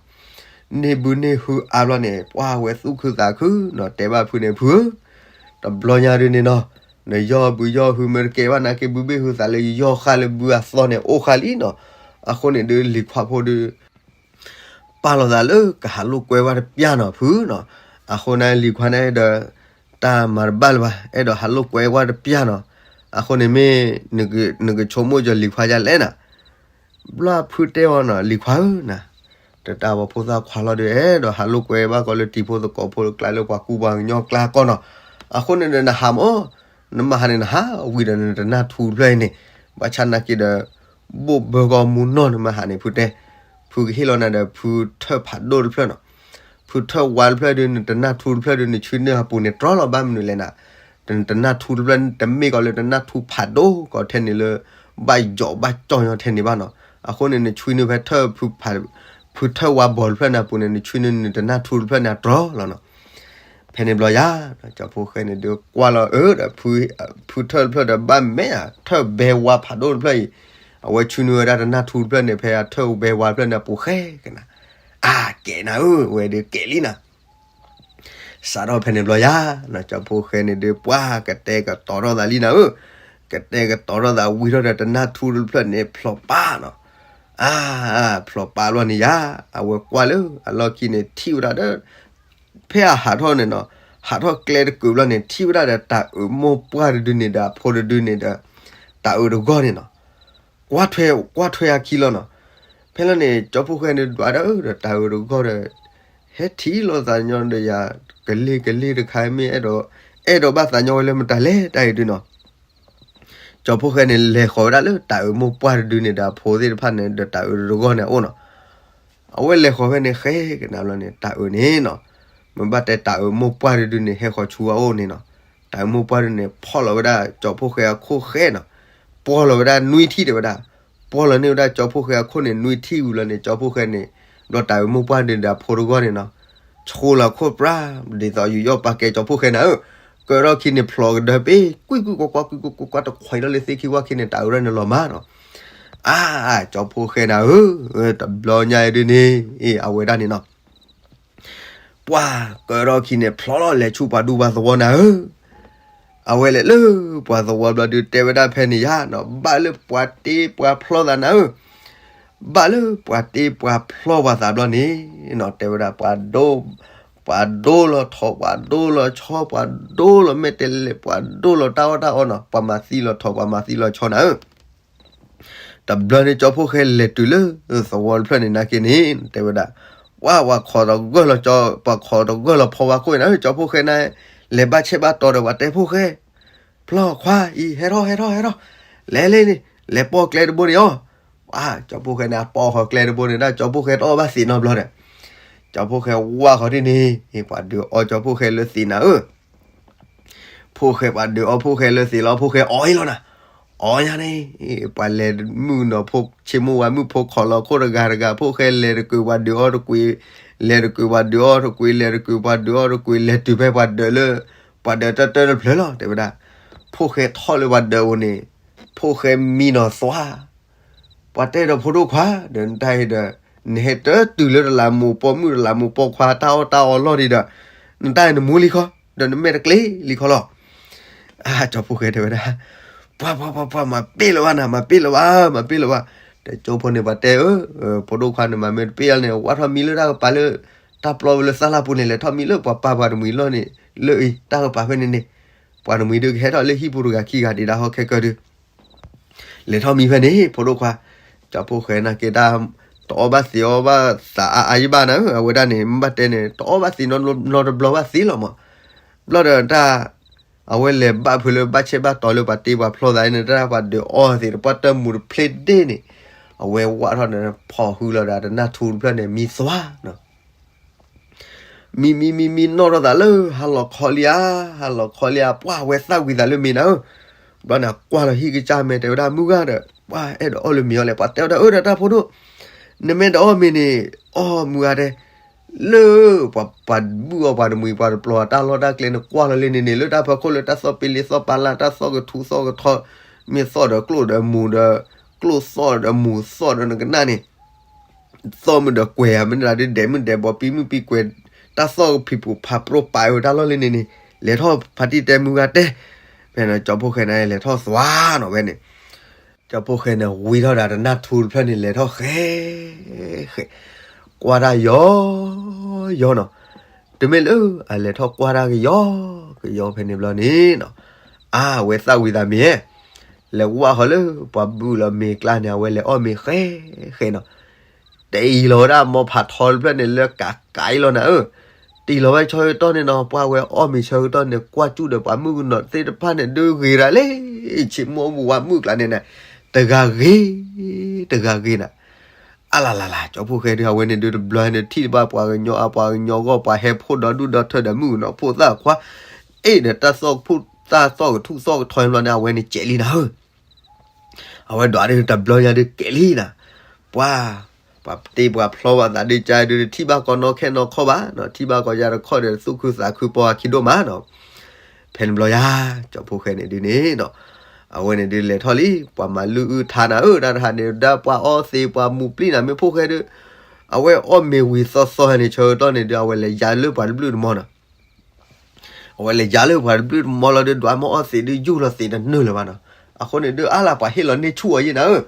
န့ၢ်ဘုန့ၢ်ဟုအါဘျီန့ၣ် ပှၤဝဲသူၣ်ခုသးခုနီၤ တဲဘၣ်ဖုန့ၣ် ဖုဧၢ, တဘျီညါဒုးန့ၣ်နီၤ, နယီၢ်ဘုယီၢ်ဟုမ့ၢ်တကဲဘၣ်နာ်က့ ဘုဘ့ၣ်ဟုသးလၢယယီၢ်ဃာ်လၢဘုအသီန့ၣ် အိၣ်ဃာ်လံနီၤ, အဃိန့ၣ်ဒုး လံၤခွါဖိဒုး ပာ်လီၤသးလၢကဟးလိာ်ကွဲဝဲတပျၢ်နီၤ ဖုနီၤ, အဃိန့ၣ်လံၤခွါန့ၣ်အဲၣ်ဒိး တၢ်မၤတဘၣ်လၢၤဘၣ် အဲၣ်ဒိးဟးလိာ်ကွဲဝဲတပျၢ်နီၤ, အဃိန့ၣ်မ့ၢ် နကဆိကမိၣ်ကၠီၤလံၤခွါယါလဲၣ်နၤ, ဘျီဖုတဲအီၤနီၤ, လံၤခွါဧၢနၤ, တတၢ်ဝဲဖိသၣ်ခွါလီၤဒီး အဲၣ်ဒိးဟးလိာ်ကွဲဘၣ်ကီးလၢတံၤဖိသကိးဖိတကျါ လၢပှၤကူပှၤကညီကျါကီးနီၤ. အဃိန့ၣ်ဒီး နဟးမး, နမ့ၢ်ဟးန့ၣ် နဟးဝံၤဒီး နတနၢ်ထူတဖျၢၣ်အံၤန့ၣ်, ဘၣ်ဆၣ်နာ်က့ဒီး ဘိၣ်ဘၢကီးမူနီၢ် နမ့ၢ်ဟးန့ၣ် ဖုတဲ, ဖုကဟ့ၣ်လီၤနၤဒီး ဖုထၢၣ်ဖးဒိၣ်တဖျၢၣ်နီၤ. ဖုထၢၣ်ဝါတဖျၢၣ်ဒီး နတနၢ်ထူတဖျၢၣ်ဒီး နဆွံနုာ်အပူၤန့ၣ် တြီလီၤ. ဘၣ်မနုၤလဲၣ်နၤ, နတနၢ်ထူတဖျၢၣ် တမ့ၢ်ကီးလၢတနၢ်ထူဖးဒိၣ်ကီးထဲန့ၣ်လၢ ဘၣ်ယိာ်ဘၣ်ကၠီၣ်ညီထဲန့ၣ်ဘၣ်နီၤ. အဃိန့ၣ် နဆွံနုာ်ဖဲထၢၣ်ဖု ဖုထၢၣ်ဝါဘီတဖျၢၣ်န့ၣ်အပူၤန့ၣ် နဆွံနုာ်နတနၢ်ထူတဖျၢၣ်န့ၣ် အတြီလီၤနီၤ. ဖဲန့ၣ်ဘျီယၤ, ကၠီဖှိၣ်ဃဲန့ၣ်ဒီးကွၢ်လီၤအၢဒီး ဖုထၢၣ်တဖျၢၣ်ဒီး ဘၣ်မဲာ်ဧါ, ထၢၣ်ဘဲဝါဖးဒိၣ်တဖျၢၣ်အံၤ, အဝဲဆွံနုာ်ဝဲဒၣ်တနၢ်ထူတဖျၢၣ်န့ၣ် ဖဲအထၢၣ်ဘဲဝါတဖျၢၣ်န့ၣ် အပူၤဃဲကနၤ. အါ ကဲနၤဧၢ, ဝဲဒီးကဲလံနၤ. စးထီၣ်ဖဲန့ၣ်ဘျီယၤ, ကၠီဖှိၣ်ဃဲန့ၣ်ဒီး ပှၤကတဲာ်ကတီၤထီၣ်သးလံနၤဧၢ, ကတဲာ်ကတီၤထီၣ်သးဝံၤထီၣ်ဒီး တနၢ်ထူတဖျၢၣ်န့ၣ် ဖျိးပာ်နီၤ. အါ, ဖျိးပာ်ဘျီန့ၣ်ယၤ, အဝဲကွၢ်လၢအလီၢ်ခံန့ၣ် ထံၣ်ဝဲဒၣ်ဒီး ဖဲအဟးထီၣ်န့ၣ်နီၤ, ဟးထီၣ်ကျဲတကုာ်ဘျီန့ၣ် ထံၣ်ဝဲဒၣ်ဒီးတၤအုးမိၢ်ပှၢ်တဒုန့ၣ်ဒီး အဖိတဒုန့ၣ်ဒီး တၤအုးတဂီၢ်န့ၣ်နီၤ, ကွၢ်ထွဲ ကွၢ်ထွဲအခံလီၤနီၤ. ဖဲလီၤန့ၣ် ကၠီဖှိၣ်ဃဲန့ၣ်ဒွးဒီး ဒီးတၤအုးတဂီၢ်ဒီး ဟဲထံၣ်လိာ်သးညီဒီးယၤ ကလ့ၢ်ကလ့ၢ်တခါ မ့ၢ်အဲၣ်ဒိး အဲၣ်ဒိးဘၣ်သးညီဝဲလၢမတၤလဲၣ် တၢ်အံၤဒုနီၤ. ကၠီဖှိၣ်ဃဲန့ၣ် လဲၤဃီၤဝဲဒၣ်လၢတၤအုးမိၢ်ပှၢ်တဒုန့ၣ်ဒီး အဖိသ့ၣ်တဖၣ်န့ၣ်ဒီး တၤအုးတဂီၢ်န့ၣ်အအိၣ်နီၤ. အဝဲလဲၤဃီၤဖဲန့ၣ် ဃဲကနၤဘျီန့ၣ် တၤအုးန့ၣ်နီၤ, မ့ၢ်ဘၣ်တဲတၤအုးမိၢ်ပှၢ်တဒုန့ၣ် ဟဲဃီၤဆူအအိၣ်န့ၣ်နီၤ. တၤအုးမိၢ်ပှၢ်တဒုန့ၣ် ဖီၣ်လီၤဝဲဒၣ်ကၠီဖှိၣ်ဃဲအခိၣ်ဃဲနီၤ, ပှီၢ်လီၤဝဲဒၣ်နွံထံၣ်တဲဝဲဒၣ်, ပှီၢ်လီၤန့ၢ်ဝဲဒၣ်ကၠီဖှိၣ်ဃဲအခိၣ်န့ၣ် နွံထံၣ်ဝံၤလီၤန့ၣ် ကၠီဖှိၣ်ဃဲန့ၣ် ဘျီတၤအုးမိၢ်ပှၢ်တဒုဒီးအဖိတဂီၢ်န့ၣ်နီၤ ဆိလီၤခိၣ်ပြၢ် ဒ်သိးယူးယီၣ်ပာ်ကဲကၠီဖှိၣ်ဃဲနၤဧၢ, ကၢထီၣ်ခံန့ၣ်ဖျိးကဒၢပ့ၤ ကွံာ်ကွံာ်ကွၢ်ကွၢ် ကွံာ်ကွၢ်ကွၢ်ကွၢ် တခွဲးထီၣ်လၢသ့ၣ်ခံဝၣ်ခံန့ၣ် တၤအုးထီၣ်န့ၣ်လီၤမးနီၤ. အါ, ကၠီဖှိၣ်ဃဲနၤဧၢ, တဘျီညါအံၤဒုန့ၣ် အဝဲဒၣ်န့ၣ်နီၤ ပှၤကၢထီၣ်ခံန့ၣ် ဖျိးလီၤလဲၤဆူပှၤဒူပှၤသဝီနၤဧၢ, အဝဲလဲၤလၢပှၤသဝီဘျီဒု တဲဝဲဒၣ်ဖဲန့ၣ်ယါနီၤ, ဘၣ်လၢပှၤတ့ပှၤဖျီသးနၤဧၢ, ဘၣ်လၢပှၤတ့ပှၤဖျီပှၤသးဘျီန့ၣ်နီၤ, တဲဝဲဒၣ်ပှၤဒိ ပှၤဒိလီၤထိး ပှၤဒိလီၤဆီ ပှၤဒိလီၤမဲာ်တဲးလဲး ပှၤဒိလီၤတၢ်အီၣ်တၢ်အီနီၤ, ပှၤမၤသံလီၤထိး ပှၤမၤသံလီၤဆီနၤဧၢ. တဘျီန့ၣ် ကၠီဖှိၣ်ဃဲလဲၤတုၤလၢသဝီတဖျၢၣ်န့ၣ်နာ်က့န့ၣ် တဲဝဲဒၣ်, ပှၤ ပှၤခိးတဂၢၢ်လီၤကၠီ ပှၤခိးတဂၢၢ်လီၤဖီဝါခိၣ်နၤဧၢ, ကၠီဖှိၣ်ဃဲန့ၣ် လဲၤဘၣ်ဆဲးဘၣ်တီၤဒီးပှၤတဲဖှိၣ်ဃဲ, ဖျီခွါအံၤ ဟဲထီၣ် ဟဲထီၣ် ဟဲထီၣ်, လဲၤလံန့ၣ် လဲၤပိာ်ကျဲတဘိန့ၣ်အီၤ. ပှၤ ကၠီဖှိၣ်ဃဲန့ၣ် အပိာ်ဃီၤကျဲတဘိန့ၣ်ဒၣ် ကၠီဖှိၣ်ဃဲတအီၣ်ဘၣ်သံးနီတဘျီဒီး ကၠီဖှိၣ်ဃဲဝၢ်ဃီၤဒ်န့ၣ် ပှၤဒုးအီကၠီဖှိၣ်ဃဲလၢသံးနၤဧၢ. ဖှိၣ်ဃဲ ပှၤဒုးအီဖှိၣ်ဃဲလၢသံးလီၤ, ဖှိၣ်ဃဲအီၣ်အံၤလီၤနၤ, အီၣ်ညါန့ၣ် ပှၤလဲၤမုၣ်နီၤ ဖှိၣ်ဆ့မိၢ်ဝါမုၣ်ဖိခိးလီၤခိၣ်တဂၤတဂၤ, ဖှိၣ်ဃဲလဲၤတကုးပှၤဒုးအီတကွံာ်, လဲၤတကုးပှၤဒုးအီတကွံာ်, လဲၤတကုးပှၤဒုးအီတကွံာ်, လဲၤတုၤဖဲပှၤဒၢးလၢ ပှၤဒၢးတၢၢ်တၢၢ်တဖျၢၣ်လီၤ တဲဝဲဒၣ်. ဖှိၣ်ဃဲထီၣ်လၢပှၤဒၢးအအိၣ်န့ၣ် ဖှိၣ်ဃဲမံနီၤသွါ ပှၤတဲဒီးဖိဒိၣ်ခွါ ဒီးနတၢ်အံၤဒီး နဟဲတတုၤလၢတလးမူးပိာ်မုၣ်တလးမူးပိာ်ခွါ တၢ်အီၣ်တၢ်အီလီၢ်ဒံးဒီး နတၢ်အံၤနမူလံခီ ဒီးနမဲာ်တကျ့လံခီလီၤ. အါ ကၠီဖှိၣ်ဃဲတဲဝဲဒၣ် ပှၤ ပှၤ ပှၤ ပှၤ မၤပ့ၢ်လၢၤဘၣ်နၤ မၤပ့ၢ်လၢၤဘၣ် မၤပ့ၢ်လၢၤဘၣ်. ဒီးကၠိဖိန့ၣ်ပှၤတဲအၢ ဖိဒိၣ်ခွါန့ၣ် မၤမ့ၢ်တပ့ၢ်အီၤန့ၣ် ဝၢ်ထီၣ်မံလၢတၢ်ကပၤလၢ တၢ်ပျီဝဲလၢသၣ်လၢ်ပူၤန့ၣ် လဲၤထီၣ်မံလၢပှၤပာ်ပှၤတမှံၤလီၢ်န့ၣ် လၢအံၤ တၢ်ကပၤဖဲန့ၣ်န့ၣ် ပှၤတမှံၤဒုးကဟဲထီၣ်လၢဟံၣ်ပူၤတဂၤခံဂၤဒံးဒၣ်ဟီခဲကၢဒုး လဲၤထီၣ်မံဖဲန့ၣ် ဖိဒိၣ်ခွါ ကၠီဖှိၣ်ဃဲနာ်က့တၢ် တအီၣ်ဘၣ်သံးအီၣ်ဘၣ်သးအါအါယဘၣ်နၤဧၢ အဝဲဒၣ်န့ၣ် မ့ၢ်ဘၣ်တဲန့ၣ် တအီၣ်ဘၣ်သံးနီတဘျီဘၣ်သ့လီၤမး. ဘျီဒီးတၢ် အဝဲလဲၤဘၣ်ဖုးလၢဘၣ်ဆဲးဘၣ်တီၤလၢပှၤတ့ပှၤဖျီသးန့ၣ် တၢ်ပှၤဒုးအီသ့ၣ်တပှၢ်တၢၢ်မူးတဖျ့ဒ့ၣ်န့ၣ် အဝဲဝၢ်ထီၣ်န့ၣ် ဖီၣ်ဃုလီၤဒီးတနၢ်ထူတဖျၢၣ်န့ၣ် မံသွါနီၤ မံ မံ မံ မံ နီၣ်ထီၣ်သးလၢ ဟါလီၤခီလံဧါ ဟါလီၤခီလံဧါ ပှၤဝဲသၣ်ဝံၤသးလၢမ့ၤနၤဧၢ. ဘျီန့ၣ် ကွၢ်လီၤဟံၣ်ကစၢ်မဲာ် တဲဝဲဒၣ်မုၢ်ဂၤဒီး ပှၤအဲၣ်ဒိးအီၣ်လၢမ့ၤအီၤလဲၣ် ပှၤတဲဝဲဒၣ်အၢ ဒီးတၢ်ဖိဒိၣ် နမ့ၢ်တအီၣ်မ့ၤန့ၣ် အီၣ်မုၢ်ဂၤတဲ လၢ ပှၤ ပှၤဘုၣ်အီၤပှၤတမှံၤ ပှၤတပျီၤတၢ်လီၢ်တၢ်ကျဲန့ၣ် ကွၢ်လီၤလၢန့ၣ်န့ၣ် လၢတၢ်ဖီခိၣ်လၢတၢ်သီၣ်ပ့လ့သီၣ်ပာ်လၢ် တၢ်သီၣ်ကထူသီၣ်ကထီ မ့ၢ်သီၣ်ဒီးကျိၣ်ဒီးမူးဒီး ကျိၣ်သီၣ်ဒီးမူးသီၣ်ဒီးနကနၣ်န့ၣ် သီၣ်မုၢ်ဒီးကွဲၤဧါ မ့ၢ်ဒၣ်ဒုးဒဲးမုၢ်ဒဲးဘီ ပံမုၢ်ပံကွဲၤ တၢ်သီၣ်ကဖံးပူၤဖးပြိပာ်ဝဲတၢ်လီၢ်လၢန့ၣ်န့ၣ် လဲၤထီၣ်ဖးတံၢ်တဲမုၢ်ဂၤတဲ ဖဲန့ၣ် ကၠီဖှိၣ်ဃဲန့ၣ် လဲၤထီၣ်သွါနီၤဝဲန့ၣ် ကၠီဖှိၣ်ဃဲန့ၣ် ဝံထီၣ်ဒၣ်တနၢ်ထူတဖျၢၣ်န့ၣ် လဲၤထီၣ်ဃဲ ဃဲ ကွၢ်တၢ်ယီၤ ယီၤနီၤ တမ့ၢ်လၢ အလဲၤထီၣ်ကွၢ်တၢ်ကယီၤ ကယီၤဖဲန့ၣ်ဘျီန့ၣ်နီၤ အါ အဝဲသၣ်ဝံၤသးမ့ၤ လဲၤဝၢ်ဃီၤလၢပှၤဘုၣ်လီၤမ့ၤကျါန့ၣ် အဝဲလဲၤအီၣ်မ့ၤဃဲဃဲနီၤ. တ့ၢ်လီၤဝဲဒၣ်မီဖးထီတဖျၢၣ်န့ၣ်လၢကးကးအံၤလီၤနၤဧၢ, တ့ၢ်လီၤဝဲဆၢကတီၢ်န့ၣ်နီၤ, ပှၤဝဲအီၣ်မ့ၤဆၢကတီၢ်န့ၣ် ကွၢ်ကၠူၣ်ဒီးပှၤမုၣ်ကနီၤသ့ၣ်တဖၣ်န့ၣ် ဒုးဂ့ၤရၤလံ, ဆ့မိၢ်ဝၤမုၣ်ကျါန့ၣ်န့ၣ်, တဂၤဂ့ၤ, တဂၤဂ့ၤနၤ အလလလ ကၠီဖိၣ်ဃဲဒုး အဝဲန့ၣ်ဒုးတဘျီန့ၣ် ထံၣ်တဘၣ်ပှၤကညီအပှၤကညီဂီၢ် ပှၤဟဲဖှိၣ်ဒီဒူၣ်ဒီထၢဒီးမုၣ်ကနီၤဖိသၣ်ခွါ, အ့ၣ်ဒီးတၢ်သီၣ်ကထူၣ်တၢ်သီၣ်ကထူၣ်သီၣ်ကထီဘျီန့ၣ် အဝဲန့ၣ်ကဲးလံနၤဧၢ, အဝဲဒွးဒုးတဘျီညါဒုးကဲးလံနၤ, ပှၤ, ပှၤတ့ပှၤဖျီဘၣ်သးဒုးကါဒုး ထံၣ်ဘၣ်ကီနီၢ်ခဲနီၢ်ခီဘၣ်နီၤ, ထံၣ်ဘၣ်ကီယၤတခီဒီး သူၣ်ခုသးခုပိာ်အခံဒိၣ်မးနီၤ. ဖဲန့ၣ်ဘျီယၤ, ကၠီဖိၣ်ဃဲန့ၣ်ဒုးန့ၣ်နီၤ, အဝဲန့ၣ်ဒုးလဲၤထီၣ်လံ, ပှၤမၤလုၢ်အုၣ်ထါနၤဧၢ, တၢ်တဟါန့ၣ် ဒၣ်ပှၤအီသံးပှၤမူၤပျံၤနၤ မ့ၢ်ဖိၣ်ဃဲဒုး, အဝဲအီၣ်မ့ၤဝံၤသီသီန့ၣ် ဆၢကတီၢ်န့ၣ်ဒုး အဝဲလဲၤယါလၢပှၤတဘျုးတမီနီၤ အဝဲလဲၤယါလၢပှၤတဘျုးတမီလီၤဒုး ဒွးမ့ၢ်အီသံးဒုး ယူၢ်လီၤသံးတနုာ်လၢၤဘၣ်နီၤ. အဃိန့ၣ်ဒုး အါလၢပှၤဟ့ၣ်လီၤန့ၢ်ဆူၣ်အီၤယဲနၤဧၢ,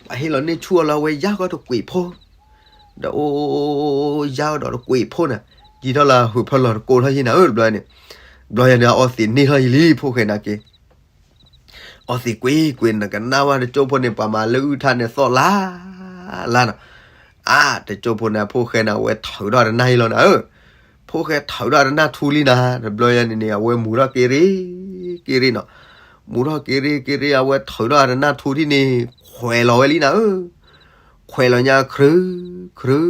ပှၤဟ့ၣ်လီၤန့ၢ်ဆူၣ်အီၤလၢအဝဲယါဃီတကွံာ်ဖိ, ဒီးအိၣ်, ယါဃီဒီးတကွံာ်ဖိနၤ, ယံာ်ထီၣ်လၢဟုးဖၢလီၤတကိးထီၣ်ယဲနၤဧၢ တဘျီန့ၣ်, တဘျီယၤန့ၣ် အီသံးန့ၢ်ထီၣ်ယံၤလံ ဖိၣ်ဃဲနၤက့ၤ အီသံးကွံာ်ကွံာ် နကနၣ်ဝဲတကၠိဖိၣ်န့ၣ် ပှၤမၤလၢအုၣ်ထါန့ၣ် သီၣ်လါလါနီၤ. အါ တကၠိဖိၣ်န့ၣ် ဖိၣ်ဃဲန့ၣ် အဝဲထုးထီၣ်တနၢ်အံၤလီၤနၤဧၢ, ဖိၣ်ဃဲထုးထီၣ်တနၢ်ထူလံနၤ, တဘျီယၤန့ၣ်န့ၣ် အဝဲမူၤထီၣ်က့ၤရ့, က့ၤရ့နီၤ, မူၤထီၣ်က့ၤရ့က့ၤရ့ အဝဲထုးထီၣ်တနၢ်ထူထံၣ်န့ၣ် ခွဲးလီၤဝဲလံနၤဧၢ, ခွဲးလီၤညါ ခရု, ခရု,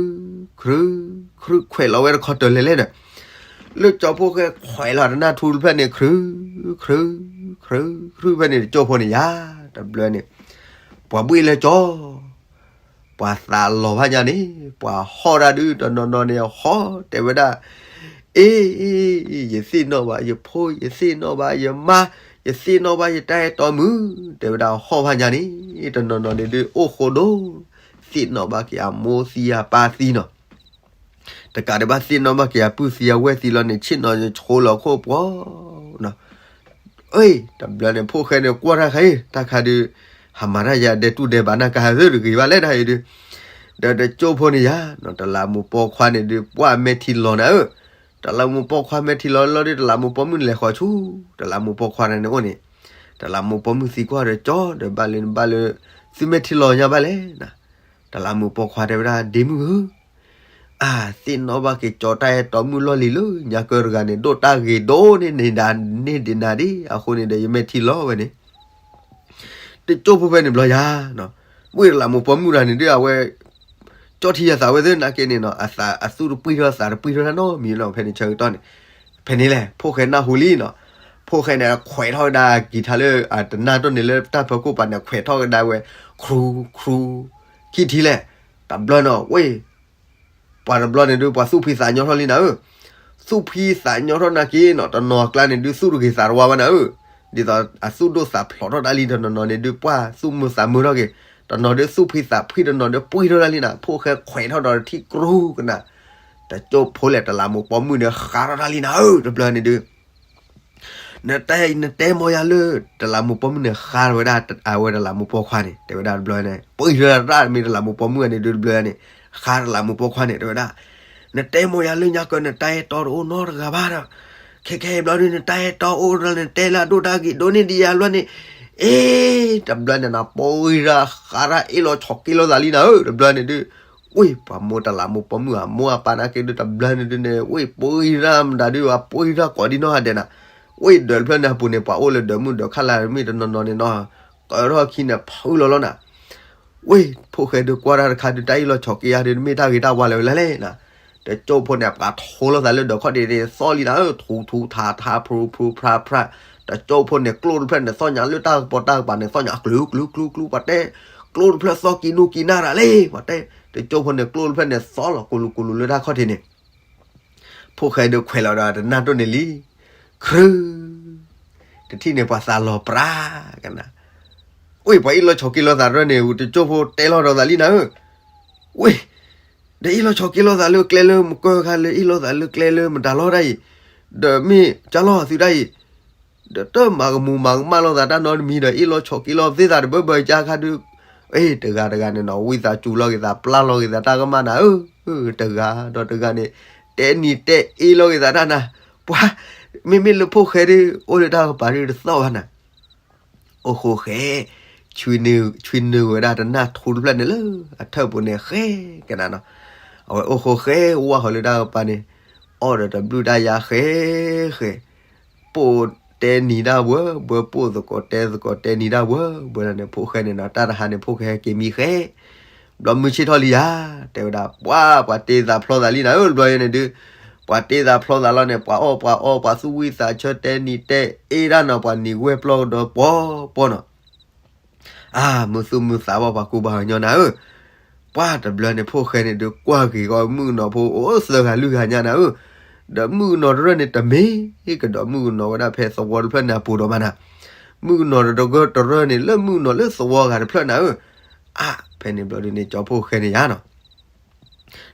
ခရု, ခရု, ခွဲးလီၤဝဲတခီတၢၤလဲၤလဲၣ်ဒီး လၢကၠီဖိၣ်ဃဲခွဲးလီၤတနၢ်ထူတဖျၢၣ်န့ၣ် ခရု, ခရု, ခရု, ခရုဖဲန့ၣ် တကၠိဖိၣ်န့ၣ်ယါ, တဘျီန့ၣ် ပှၤဘှ့ၣ်လၢကၠီ ပှၤသးလီၤဘၣ်ညါန့ၣ် ပှၤဟီၣ်တၢ်ဒုး တနီၤနီၤန့ၣ်ဟီၣ် တဲဝဲဒၣ်, အ့, ယသ့ၣ်နီၣ်ဘၣ်ယဖိ, ယသ့ၣ်နီၣ်ဘၣ်ယမါ, ယသ့ၣ်နီၣ်ဘၣ်ယတၢ်အဲၣ်တီမုၣ်, တဲဝဲဒၣ်ဟီၣ်ဘၣ်ညါန့ၣ် တနီၤနီၤန့ၣ်ဒုး အိၣ်ဃိဒိၣ်, သ့ၣ်နီၣ်ဘၣ်က့ၤအမိၢ်သံအပၢ်သံနီၤ တကးဒံးဘၣ်သ့ၣ်နီၣ်ဘၣ်က့ၤအပုၢ်သံအဝဲၢ်သံလီၤန့ၣ် ဆ့ၣ်နီၤယဆိလီၤခိၣ်ပှီၤ, အ့, တဘျီန့ၣ် ဖိၣ်ဃဲန့ၣ်ကွၢ်တၢ်ခါအံၤ တၢ်ခါဒုး ဟးမၤတၢ်ယၤဒဲးတူၢ်ဒဲးဘးနၢ်ကါဟဲသ့ၣ်တဂ့ၤဘၣ်လဲၣ်တၢ်အံၤဒုး, ဒီးတကၠိဖိန့ၣ်ယါ, တလးမူးပိာ်ခွါန့ၣ်ဒုး ပှၢ်မဲာ်ထံလီၤနၤဧၢ, တလးမူးပိာ်ခွါမဲာ်ထံလီၤလီၤဒုး တလးမူးပိာ်မုၣ်န့ၣ်လဲၤဃီၤဆူ, တလးမူးပိာ်ခွါန့ၣ်အိၣ်န့ၣ်, တလးမူးပိာ်မုၣ်သံကွၢ်ဒီး ကၠီဒီးဘၣ်လၢနဘၣ်လၢ သုမဲာ်ထံလီၤညါဘၣ်လဲၣ်နၤ, တလးမူးပိာ်ခွါတဲဝဲဒၣ် ဒ့မုၣ်ဧၢ အါ, သ့ၣ်နီၣ်ဘၣ်က့ၤကၠီတၢ်အဲၣ်တီမုၣ်လီၢ်လံၤလၢ ညါကၢတဂၤန့ၣ် ဒိၣ်တၢ်ဂ့ၤဒိၣ်န့ၢ်ဒံးနၤဒံး အဃိန့ၣ်ဒီး ယမဲာ်ထံလီၤဝဲန့ၣ်, တကၠိဖိဖဲန့ၣ်ဘျီယါ, မ့ၢ်တလးမူးပိာ်မုၣ်တဂၤန့ၣ်ဒုး အဝဲ ကၠီထံယသးဝဲသ့ၣ်နာ်က့န့ၣ်နီၤ အသူၣ်တပှံၢ်ထီၣ်သးတပှံၢ်ထီၣ်တၢ်နီတမံၤနီၤ ဖဲန့ၣ်ဆၢကတီၢ်န့ၣ်, ဖဲန့ၣ်လဲၣ် ဖိၣ်ဃဲနၢ်ဟူလံနီၤ, ဖိၣ်ဃဲန့ၣ် ခွဲးထီၣ်ဝဲဒၣ်ကံၤထါလၢ အတနၢ်တီၢ်န့ၣ်လၢတၢ်ဖီခိၣ်ပၤန့ၣ် ခွဲးထီၣ်ကဒါဝဲ ခရူ, ခရူ, ခံထံလဲၣ်, တဘျီနီၤ ဝ့ၢ် ပှၤတဘျီန့ၣ်ဒုး ပှၤသူၣ်ဖှံသးညီထီၣ်လံနၤဧၢ, သူၣ်ဖှံသးညီထီၣ်နာ်က့နီၤ တနီၤအကျါန့ၣ်ဒုး သူၣ်တဂ့ၤသးတဝါဘၣ်နၤဧၢ, ဒ်သိးအသူၣ်ဒိၣ်သးဖျိးထီၣ်တၢ်လံ တနီၤနီၤန့ၣ်ဒုး ပှၢ်သူၣ်မုာ်သးမုာ်ထီၣ်က့ၤ, တနီၤဒုးသူၣ်ဖှံသးဖှံ တနီၤဒုးပှံၢ်ထီၣ်တၢ်လံနၤ, ဖိၣ်ဃဲခွဲးထီၣ်ဒီးထံၣ်ကြူကနၤ, တကၠိဖိလဲၣ် တလးမူးပိာ်မုၣ်န့ၣ် ဃါထီၣ်တၢ်လံနၤဧၢ တဘျီန့ၣ်ဒုး နတဲ, နတဲမီၤယၤလၢ တလးမူးပိာ်မုၣ်န့ၣ် ဃါဝဲဒၣ်အဝဲတလးမူးပိာ်ခွါန့ၣ် တဲဝဲဒၣ်တဘျီန့ၣ် ပှံၢ်ထီၣ်တၢ်မ့ၢ်တလးမူးပိာ်မုၣ်န့ၣ်ဒုးတဘျီန့ၣ်, ဃါတလးမူးပိာ်ခွါန့ၣ် တဲဝဲဒၣ်, နတဲမီၤယၤလၢညါကၢ နတၢ်အဲၣ်တီတအိၣ်နီတဂၤဘၣ်ဒီး, ခဲခဲအံၤဘျီဒုး နတၢ်အဲၣ်တီအိၣ်ဒီး နတဲလၢအဒိၣ်တၢ်ဂ့ၤဒိၣ်န့ၢ်ဒံးယၤဘျီန့ၣ်, အ့, တဘျီန့ၣ်နပှံၢ်ထီၣ်ဃါထီၣ်အ့ၣ်လီၤဆီးက့ၤလိာ်သးလံနၤဧၢ တဘျီန့ၣ်ဒုး ဝ့ၢ်ပှၤမိၢ်တလးမူးပိာ်မုၣ်အမိၢ်အပၢ်နာ်က့ဒုး တဘျီန့ၣ်ဒုးန့ၣ် ဝ့ၢ်ပှံၢ်ထီၣ်မတၤဒုး ပှံၢ်ထီၣ်ကိးဒံနီၢ်ဂၤဒဲးနၤ, ဝ့ၢ်ဒၢးတဖျၢၣ်န့ၣ်အပူၤန့ၣ် ပှၤအိၣ်လၢဒၢးမုၣ်ဒၢးခါလၢမ့ၢ်တနီၤနီၤန့ၣ်နီၤ, ကၢထီၣ်ခံန့ၣ်ဖုလီၤလီၤနၤ, ဝ့ၢ်ဖိၣ်ဃဲဒုးကွၢ်တၢ်တခါဒုး တၢ်အ့ၣ်လီၤဆီးက့ၤယၤဒုး မ့ၢ်တၢ်ဂ့ၤတၢ်ဝါလၢာ်ဝဲလဲၣ်လဲၣ်နၤ, တကၠိဖိန့ၣ် ပှၤထိလီၤသးလၢဒၢးခီၣ်ဒ့န့ၣ် သီၣ်လံနၤဧၢ, ထူထူထါထါ ဖရူဖရူဖရါဖရါ, တကၠိဖိန့ၣ် ကျိၣ်တဖျၢၣ်န့ၣ် သီၣ်ညါလၢတၢ်ကပီၤတၢ်ကပၤန့ၣ် သီၣ်ညါကျူကျူကျူကျူ ပှၤတဲ, ကျိၣ်တဖျၢၣ်သီၣ်ကံနူၢ်ကံနၢ်ရၤလံ ပှၤတဲ, တကၠိဖိန့ၣ် ကျိၣ်တဖျၢၣ်န့ၣ် သီၣ်လီၤကူလူကူလူလၢတၢ်ခီၣ်ထံးန့ၣ် ဖိၣ်ဃဲဒုးခွဲးလီၤဒီးတနၢ်တိၢ်န့ၣ်လံ, ခရူ, တထံၣ်န့ၣ်ပှၤသးလီၤပြးကနၤ, ဝ့ၢ်ပှၤအ့ၣ်လီၤဆီးက့ၤလိာ်သးတရၢန့ၣ် တကၠိဖိတဲလီၤဒီးသးလံနၤဧၢ, ဝ့ၢ်, ဒီးအ့ၣ်လီၤဆီးက့ၤလိာ်သးလၢကျဲလၢမကၢၢ်ခါလၢအ့ၣ်လိာ်သးလၢကျဲလၢမတၤလီၤတၢ်အံၤ, ဒီးမ့ၢ်ကၢ်လီၤသုတၢ်အံၤ ဒီးတမၤကမူၤမၤကမၣ်လိာ်သးတၢ်နီတမံၤဒီး အ့ၣ်လီၤဆီးက့ၤလိာ်သ့သးတဘၢဘၢကၢ်ခါဒုး, အ့ၣ် တဂၤတဂၤန့ၣ်နီၤ ဝံသးစူၤလီၤက့ၤသးပျၢ်လီၤက့ၤသးတၢ်ကမၣ်နၤဧၢ, တဂၤဒီးတဂၤန့ၣ် တဲနံၤတဲအ့ၣ်လီၤက့ၤသးတၢ်နၤ, ပှၤ, မ့မ့ၢ်လၢဖိၣ်ဃဲဒုး အိၣ်လၢတၢ်ကပၤဒုးတသီၣ်ဘၣ်နၤ, အိၣ်ဃိဃဲ ဆွံနုာ်ဝဲဒၣ်တနၢ်ထူတဖျၢၣ်န့ၣ်လၢအထၢၣ်ပူၤန့ၣ် ဃဲကနၤနီၤ. အဝဲအိၣ်ဃိဃဲ ဝၢ်ဃီၤလၢတၢ်ကပၤန့ၣ် အီၣ်ဒီးတဘျုးတၢ်ယါဃဲဃဲ ပိာ်တဲနံၤတၢ်ဝဲဘၢ ပိာ်သကိးတဲသကိးတဲနံၤတၢ်ဝဲဘၢလီၤန့ၣ် ဖိၣ်ဃဲန့ၣ်နီၤ တၢ်တဟါန့ၣ် ဖိၣ်ဃဲဟဲက့ၤမံဃဲ ဘျီမုၢ်ဆ့ၣ်ထီၣ်လံယၤ တဲဝဲဒၣ် ပှၤ ပှၤတ့သးဖျီသးလံနၤဧၢ ဘျီယဲန့ၣ်ဒုး ပှၤတ့သးဖျီသးလီၤန့ၣ် ပှၤအီၣ်ပှၤအီ ပှၤသူၣ်ဝံၣ်သးဆၢ တဲနံၤတဲအ့ဒၣ်နီၤ ပှၤနံၤဝဲပျီၢ်ကဒီးပီပီနီၤ. အါ မုာ်သူၣ်မုာ်သးဘၣ် ပှၤကူပှၤကညီနၤဧၢ, ပှၤတဘျီန့ၣ် ဖိၣ်ဃဲန့ၣ်ဒုး ကွၢ်က့ၤဃီ မုၣ်ကနီၤဖိအိၣ်သၢဂၤလွံၢ်ဂၤညါနၤဧၢ, ဒီးမုၣ်ကနီၤတရၢၢ်န့ၣ် တမ့ၢ်ကဒီးမုၣ်ကနီၤဝဲဒၣ်ဖဲသဝီတဖျၢၣ်န့ၣ်အပူၤဒီးဘၣ်နၤ, မုၣ်ကနီၤတရၢၢ်န့ၣ် လၢမုၣ်ကနီၤလၢသဝီဂၤတဖျၢၣ်နၤဧၢ, အါ ဖဲန့ၣ်ဘျီဒုးန့ၣ် ကၠီဖိၣ်ဃဲန့ၣ်ယါနီၤ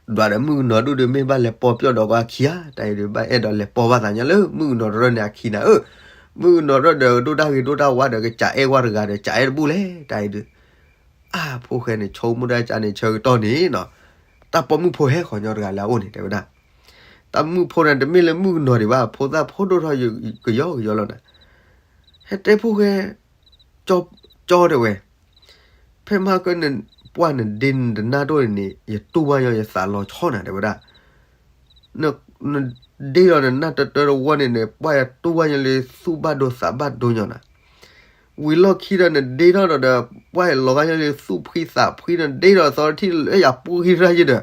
ဒွးဒီးမုၣ်ကနီၤဒိၣ်ဒုး မ့ၢ်ဘၣ်လဲၤပိာ်ပျီၢ်ဒီးကွၢ်ခံဧါ, တၢ်အံၤဒုး ဘၣ်အဲၣ်ဒိးလဲၤပိာ်ဘၣ်သးညီလၢ မုၣ်ကနီၤတရၢၢ်န့ၣ်အခံနၤဧၢ, မုၣ်ကနီၤတရၢၢ်ဒီး ကဒိၣ်တၢ်ဂ့ၤဒိၣ်တၢ်ဝါဒီး ကစးအဲၣ်ဝဲတဂၤဒီး စးအဲၣ်တဘူၣ်လဲၣ်, တၢ်အံၤဒုး, အါ ဖိၣ်ဃဲန့ၣ် ဆိကမိၣ်တၢ်ကန့ၣ် ဆၢကတီၢ်န့ၣ်နီၤ, တၢ်ပိာ်မုၣ်ဖိဟဲဃီညီတဂၤလၢအအိၣ်န့ၣ် တဲဝဲဒၣ်, တၢ်မုၣ်ဖိန့ၣ် တမ့ၢ်လၢမုၣ်ကနီၤဒံးဘၣ်, ဖိသၣ်ဖိဒိၣ်ထီၣ်ကယီကယီလီၤနၤ, ဟဲတဲဖိၣ်ဃဲ ကၠီတဲဝဲ ဖဲမဟါကၢ ပှၢ်နဒ့နတနၢ်တအိၣ်န့ၣ်န့ၣ် ယတူၢ်ဘၣ်ညီ ယသးလီၤဆီနၤ တဲဝဲဒၣ်, နဒ့လီၤနနၢ်တတၢတဝီန့ၣ်န့ၣ် ပှၢ်ယတူၢ်ဘၣ်ညီလၢသူၣ်ဘၣ်ဒိသးဘၣ်ဒိညီနၤ, ဝံၤလီၢ်ခံဒီးနဒ့ထီၣ်ဒီးဒီး ပှၢ်ယလီၤဂာ်ညီလၢသူၣ်ဖှံသးဖှံ နဒ့ဒီးသီတထံၣ်လၢယၤပူၤခံရၢ်ယဒီး,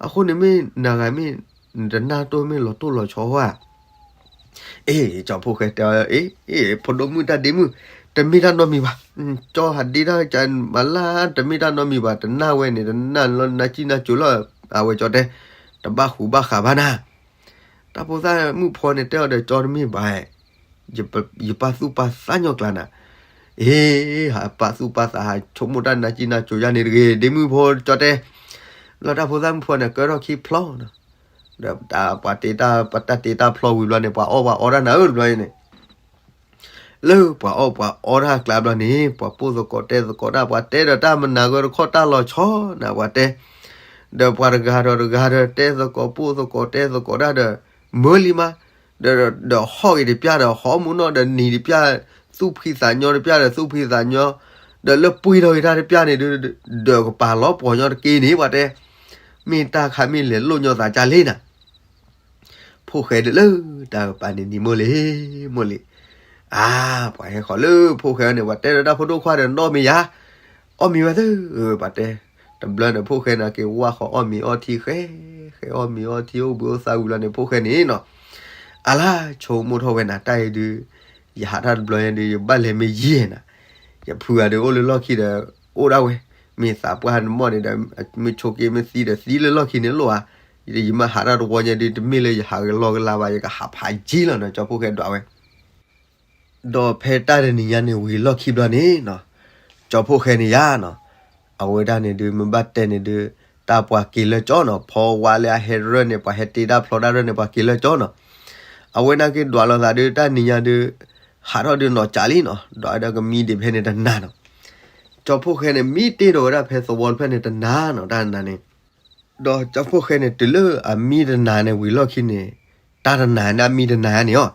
အဃိန့ၣ်မ့ၢ်နဂၤမ့ၢ် နတနၢ်တအိၣ်မ့ၢ်လီၤတိၢ်လီၤဆီဧါ အ့ ကၠီဖိၣ်ဃဲတဲအီၤ အ့ အ့ ဖိဒိၣ်မုၣ်တၢ်ဒ့မုၣ်, တမ့ၢ်တၢ်နီတမံၤဘၣ်, ကၠီဟးဒ့တၢ်ကမၤလၢ် တမ့ၢ်တၢ်နီတမံၤဘၣ်, တနၢ်ဝဲန့ၣ် တနၢ်လၢနၢ်စံၣ်နၢ်စိၤလီၤ, အဝဲကၠီတဲ, တဘၣ်ဃူဘၣ်ဃးဘၣ်နၤ, တၢ်ဖိသၣ်မုၣ်ဖိန့ၣ်တဲအီၤဒီး ကၠီတမ့ၢ်ဘၣ်, ယပာ်သူၣ်ပာ်သးညီကျါနၤ, အ့ ဟးပာ်သူၣ်ပာ်သး ဟးဆိကမိၣ်တၢ်နၢ်စံၣ်နၢ်စိၤယါန့ၣ်တဂ့ၤ ဒ့မုၣ်ဖိ ကၠီတဲ, လီၤတၢ်ဖိသၣ်မုၣ်ဖိန့ၣ် ကၢထီၣ်ခံဖျီနီၤ ဒီးပှၤတ့တၢ်ပတၢ်တ့တၢ်ဖျီဝံၤဘျီန့ၣ် ပှၤအီၣ်ပှၤအီတၢ်နၤဧၢတဘျီန့ၣ်, လၢပှၤအီၣ်ပှၤအီတၢ်ကျါဘျီန့ၣ် ပှၤပိာ်သကိးတဲသကိးတၢ် ပှၤတဲဒီးတၢ်မနၤဂၢၢ်တခီတၢ်လီၤဆီနၤ ပှၤတဲ, ဒီးပှၤတဂၤဒီးတဂၤဒီးတဲသကိးပိာ်သကိးတဲသကိးတၢ်ဒီး မၢလံမး, ဒီးဟီၣ်ဂ့ၤတပျၢ်ဒီးဟီၣ်မူနီၢ်ဒီးနံၤတပျၢ်, သူၣ်ဖှံသးညီတပျၢ်ဒီးသူၣ်ဖှံသးညီ, ဒီးလၢပှ့ၤထီၣ်ဂ့ၤတၢ်တပျၢ်န့ၣ်ဒုး, ဒီးကပာ်လီၤပှီၤညီတက့ၢ်န့ၣ် ပှၤတဲ, မ့ၢ်တၢ်ခါမ့ၢ်လဲၤလိၣ်ညီသးကၢ်လံနၤ ဖိၣ်ဃဲဒုးလၢတၢ်ကပၤန့ၣ်နံၤမိၢ်လံ, မိၢ်လံ, အါ, ပှၤဟဲဃီၤလၢဖိၣ်ဃဲန့ၣ် ပှၤတဲဒီးတၢ်ဖိဒိၣ်ခွါဒီး နီၢ်မ့ၢ်ယၤ, အီၣ်မ့ၤဝဲသၢ, ပှၤတဲ, တဘျီန့ၣ် ဖိၣ်ဃဲန့ၣ်က့ၤဝါဃီၤအီၣ်မ့ၤအီထံဃဲ, ဃဲအီၣ်မ့ၤအီထံအိၣ်ဘှံးအိၣ်သါဝံၤလီၤန့ၣ် ဖိၣ်ဃဲန့ၣ်နီၤ, အလါဆိကမိၣ်ထီၣ်ဝဲနၤ တၢ်အံၤဒုး, ယဟးထီၣ်တဘျီညါဒုး ယဘၣ်လဲၤမ့ၢ်ယံၤနၤ, ယဖုဂၤဒုးအိၣ်လၢလီၢ်ခံဒီး, အိၣ်ဒၣ်ဝဲ, မ့ၢ်သးပှၢ်နမီၢ်န့ၣ်ဒီး, မ့ၢ်ဆိးက့မ့ၢ်သံဒီးသံလၢလီၢ်ခံန့ၣ်လိၣ်ဧါ, ယမ့ၢ်ဟးထီၣ်တဝီညါဒုး တမ့ၢ်လၢယဟးကလီကလီဘၣ် ယကဟးဖးယံၤလီၤနီၤ ကၠီဖိၣ်ဃဲဒွးဝဲ ဒီးဖဲတၢ်တနံၤညါန့ၣ်ဝံၤလီၢ်ခံဘျီန့ၣ်နီၤ, ကၠီဖိၣ်ဃဲန့ၣ်ယါနီၤ, အဝဲဒၣ်န့ၣ်ဒုး မ့ၢ်ဘၣ်တဲန့ၣ်ဒုး, တၢ်ပှၤက့ၤလၢကၠီနီၤ, ဖီဝါလၢအဟဲရၢၢ်န့ၣ် ပှၤဟဲတ့တၢ်ဖျီတၢ်ရၢၢ်န့ၣ် ပှၤက့ၤလၢကၠီနီၤ, အဝဲနာ်က့ၤဒွးလိာ်သးဒုး တၢ်နံၤညါဒုး, ဟးထီၣ်ဒုးနီၢ်ကၠးလံနီၤ, ဒွးဒီးကမံဒံးဖဲန့ၣ်တနၤနီၤ, ကၠီဖိၣ်ဃဲန့ၣ် မံတ့ၢ်ဒီးဝဲဒၣ်ဖဲသဝီတဖျၢၣ်န့ၣ်တနၤနီၤ တၢ်နၤန့ၣ် ဒီးကၠီဖိၣ်ဃဲန့ၣ် တုၤလၢအမံတနၤန့ၣ်ဝံၤလီၢ်ခံန့ၣ်, တၢ်တနၤန့ၣ် အမံတနၤန့ၣ်အီၤ,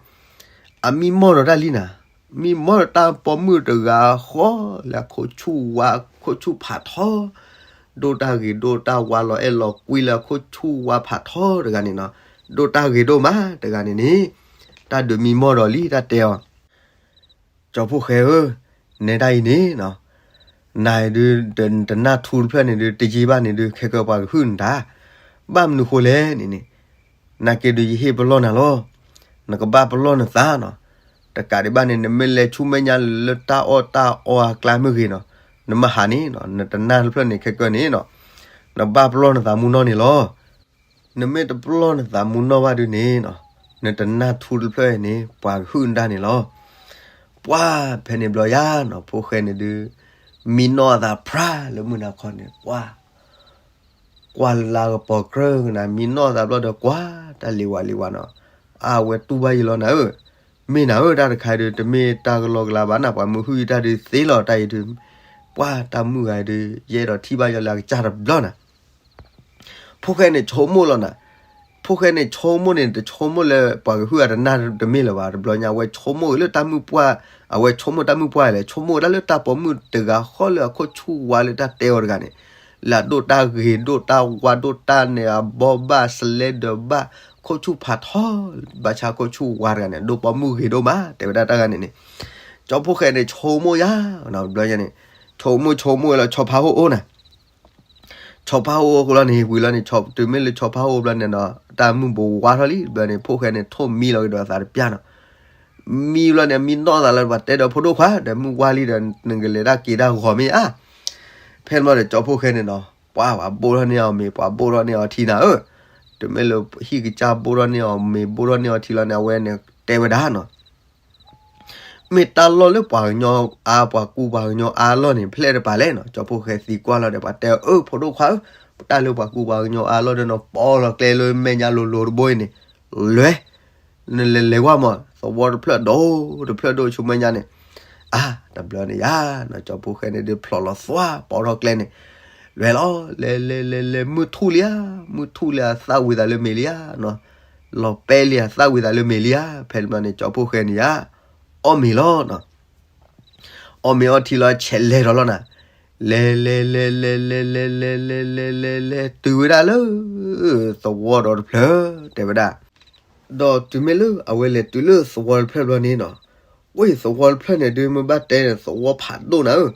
အမံမီၢ်ဒီးတၢ်လံနၤ, မံမီၢ်ဒီးတၢ်ပိာ်မုၣ်တဂၤဃီလၢအခိၣ်ဆူၣ်ဝါ ခိၣ်ဆူၣ်ဖးထီ, ဒိၣ်တၢ်ဂ့ၤဒိၣ်တၢ်ဝါလီၤအဲၣ်လီၤကွံလၢအခိၣ်ဆူၣ်ဝါဖးထီတဂၤန့ၣ်နီၤ, ဒိၣ်တၢ်ဂ့ၤဒိၣ်မးတဂၤန့ၣ်န့ၣ်, တၢ်ဒုးမံမီၢ်ဒီးလံ တၢ်တဲအီၤ ကၠီဖိၣ်ဃဲဧၢ, နဲဒၣ်အံၤန့ၣ်နီၤ, နၤအံၤဒုး တနၢ်ထူတဖျၢၣ်န့ၣ်ဒုး တယံာ်ဘၣ်န့ၣ်ဒုး ခဲကၢပှၤကဟုၣ်နတၢ်, ဘၣ်မနုၤဃိလဲၣ်န့ၣ်န့ၣ်, နာ်က့ဒုးယဟ့ၣ်ပလီၢ်နၤလီၤ, နကဘၣ်ပလီၢ်နသးနီၤ, တကးဒံးဘၣ်န့ၣ် နမ့ၢ်လဲၤဆူမဲာ်ညါလၢတၢ်အီၣ်တၢ်အီအကျါမ့ၢ်ဂ့ၤနီၤ, နမ့ၢ်ဟးန့ၣ်နီၤ နတနၢ်တဖျၢၣ်န့ၣ်ခဲကၢန့ၣ်နီၤ, နဘၣ်ပလီၢ်နသးမူနီၢ်န့ၣ်လီၤ. နမ့ၢ်တပလီၢ်နသးမူနီၢ်ဘၣ်ဒုးန့ၣ်နီၤ, နတနၢ်ထူတဖျၢၣ်န့ၣ် ပှၤကဟုၣ်နတၢ်န့ၣ်လီၤ. ပှၢ်ဖဲန့ၣ်ဘျီယါနီၤ ဖိၣ်ဃဲန့ၣ်ဒုး, မံနီၢ်အသးဖြါလၢမုၢ်နၤခီန့ၣ် ပှၢ်, ကွၢ်လၢကပီၤကြၢးကနၤ မံနီၢ်အသးဘျီဒီးကွၢ်တၢ်လံၤဝးလံၤဝးနီၤ, အဝဲတူၢ်ဘၣ်ယံၤလီၤနၤဧၢ, မ့ၢ်နၤဧၢ တၢ်တခါဒုး တမ့ၢ်တၢ်ကလီကလီဘၣ်နၤ ပှၤမုၢ်ဟုၣ်ယတၢ်ဒုးသ့လီၤတၢ်အံၤဒုး, ပှၢ်တၢ်မုၣ်ဂၤဒုး ယအဲၣ်ဒိးထံၣ်ဘၣ်ယီၤလၢအကစၢ်တဘျီနၤ ဖိၣ်ဃဲန့ၣ်ဆိကမိၣ်လီၤနၤ, ဖိၣ်ဃဲန့ၣ်ဆိကမိၣ်န့ၣ် တဆိကမိၣ်လၢပှၤကဟုၣ်အတနၢ်တမ့ၢ်လၢၤဘၣ်. တဘျီညါ အဝဲဆိကမိၣ်ဂ့ၤလၢတၢ်မုၣ်ပှၢ်, အဝဲဆိကမိၣ်တၢ်မုၣ်ပှၢ်လဲၣ်, ဆိကမိၣ်ဝဲဒၣ်လၢတၢ်ပိာ်မုၣ်တဂၤဃီလၢအခိၣ်ဆူၣ်ဝါလၢတၢ်တဲအီၤတဂၤန့ၣ်, လၢအဒိၣ်တၢ်ဂ့ၤဒိၣ်တၢ်ဝါဒိၣ်တၢ်န့ၣ် အဘီဘၣ်စလဲဒၢးဘၣ်, ခိၣ်ဆူၣ်ဖးထီ, ဘၣ်ဆၣ်ခိၣ်ဆူၣ်ဝါတဂၤန့ၣ် ဒိၣ်ပိာ်မုၣ်ဂ့ၤဒိၣ်မး တဲဝဲဒၣ်တၢ်ဂၤန့ၣ်န့ၣ်, ကၠီဖိၣ်ဃဲန့ၣ်ဆိကမိၣ်ယါ, ဘျီညါန့ၣ်, ဆိကမိၣ်ဆိကမိၣ်ဝဲလီၤ ဆီဖါဟိၣ်အိၣ်နၤ ဆီဖါဟိၣ်အိၣ်ဃိလီၤန့ၣ် ဝံၤလီၤန့ၣ် တုၤမ့ၢ်လၢဆီဖါဟိၣ်အိၣ်ဘျီန့ၣ်နီၤ တၢ်မုၢ်ဘူးဝါထီၣ်လံ ဘျီန့ၣ် ဖိၣ်ဃဲန့ၣ် ထိၣ်မံလီၤကဒီးအသးတပျၢ်နီၤ. မံဘျီန့ၣ် မံနီၢ်သးလၢပှၤတဲဒီးဖိဒိၣ်ခွါ ဒီးမုၢ်ဝါလံဒီး နကလဲၤဒၣ်က့ၤတၢ်ဂီၤမ့ၢ်ဧါ. ဖဲန့ၣ်ဘျီဒီး ကၠီဖိၣ်ဃဲန့ၣ်နီၤ ပှၤ ပှၤဘိၣ်ထီၣ်န့ၢ်အီၤမ့ၤ ပှၤဘိၣ်ထီၣ်န့ၢ်အီၤထံနၤဧၢ, တုၤမ့ၢ်လၢဟံၣ်ကစၢ်ဘိၣ်ထီၣ်န့ၢ်အီၤမ့ၤ ဘိၣ်ထီၣ်န့ၢ်အီၤထံလီၤန့ၣ် အဝဲန့ၣ်တဲဝဲဒၣ်နီၤ မ့ၢ်တၢ်လီၢ်လၢပှၤကညီအါ ပှၤကူပှၤကညီအါလီၢ်န့ၣ် ဖျဲၣ်တပၤလဲၣ်နီၤ. ကၠီဖိၣ်ဃဲသံကွၢ်လီၤဒီး ပှၤတဲအီၤ အၢ ဖိဒိၣ်ခွါဧၢ, တၢ်လၢပှၤကူပှၤကညီအါလီၢ်ဒီးနီၤ ပီလီၤကျဲလၢမဲာ်ညါလိၤလိၤတဘိအံၤန့ၣ်, လဲၤ, နလဲၤလဲၤကွၢ်မး သဝီတဖျၢၣ်ဒိၣ် တဖျၢၣ်ဒိၣ်ဆူမဲာ်ညါန့ၣ်, အါ တဘျီန့ၣ်ယါနီၤ ကၠီဖိၣ်ဃဲန့ၣ်ဒုးဖျိးလီၤသွါ ပီထီၣ်ကျဲန့ၣ်, လဲၤလီၤ လဲၤလဲၤလဲၤလဲၤ မုၢ်ထူၣ်လံဧါ, မုၢ်ထူၣ်လံဧါ သၣ်ဝံၤသးလၢမ့ၤလံဧါနီၤ လီၤပဲလံဧါ သၣ်ဝံၤသးလၢမ့ၤလံဧါ. ဖဲန့ၣ်ဘျီန့ၣ် ကၠီဖိၣ်ဃဲန့ၣ်ယါ အီၣ်မ့ၤလီၤနီၤ. အီၣ်မ့ၤအီထံလီၤ ဆဲးလဲၤဒီးလီၤနၤ, လဲၤလဲၤလဲၤလဲၤလဲၤလဲၤလဲၤလဲၤလဲၤလဲၤလဲၤ တုၤဝဲဒၣ်လၢ သဝီဒီးတဖျၢၣ် တဲဝဲဒၣ်. ဒီးတုၤမ့ၢ်လၢအဝဲလဲၤတုၤလၢသဝီတဖျၢၣ်ဘျီန့ၣ်နီၤ, ဝဲသဝီတဖျၢၣ်န့ၣ်ဒုး မ့ၢ်ဘၣ်တဲန့ၣ် သဝီဖးဒိၣ်နၤဧၢ,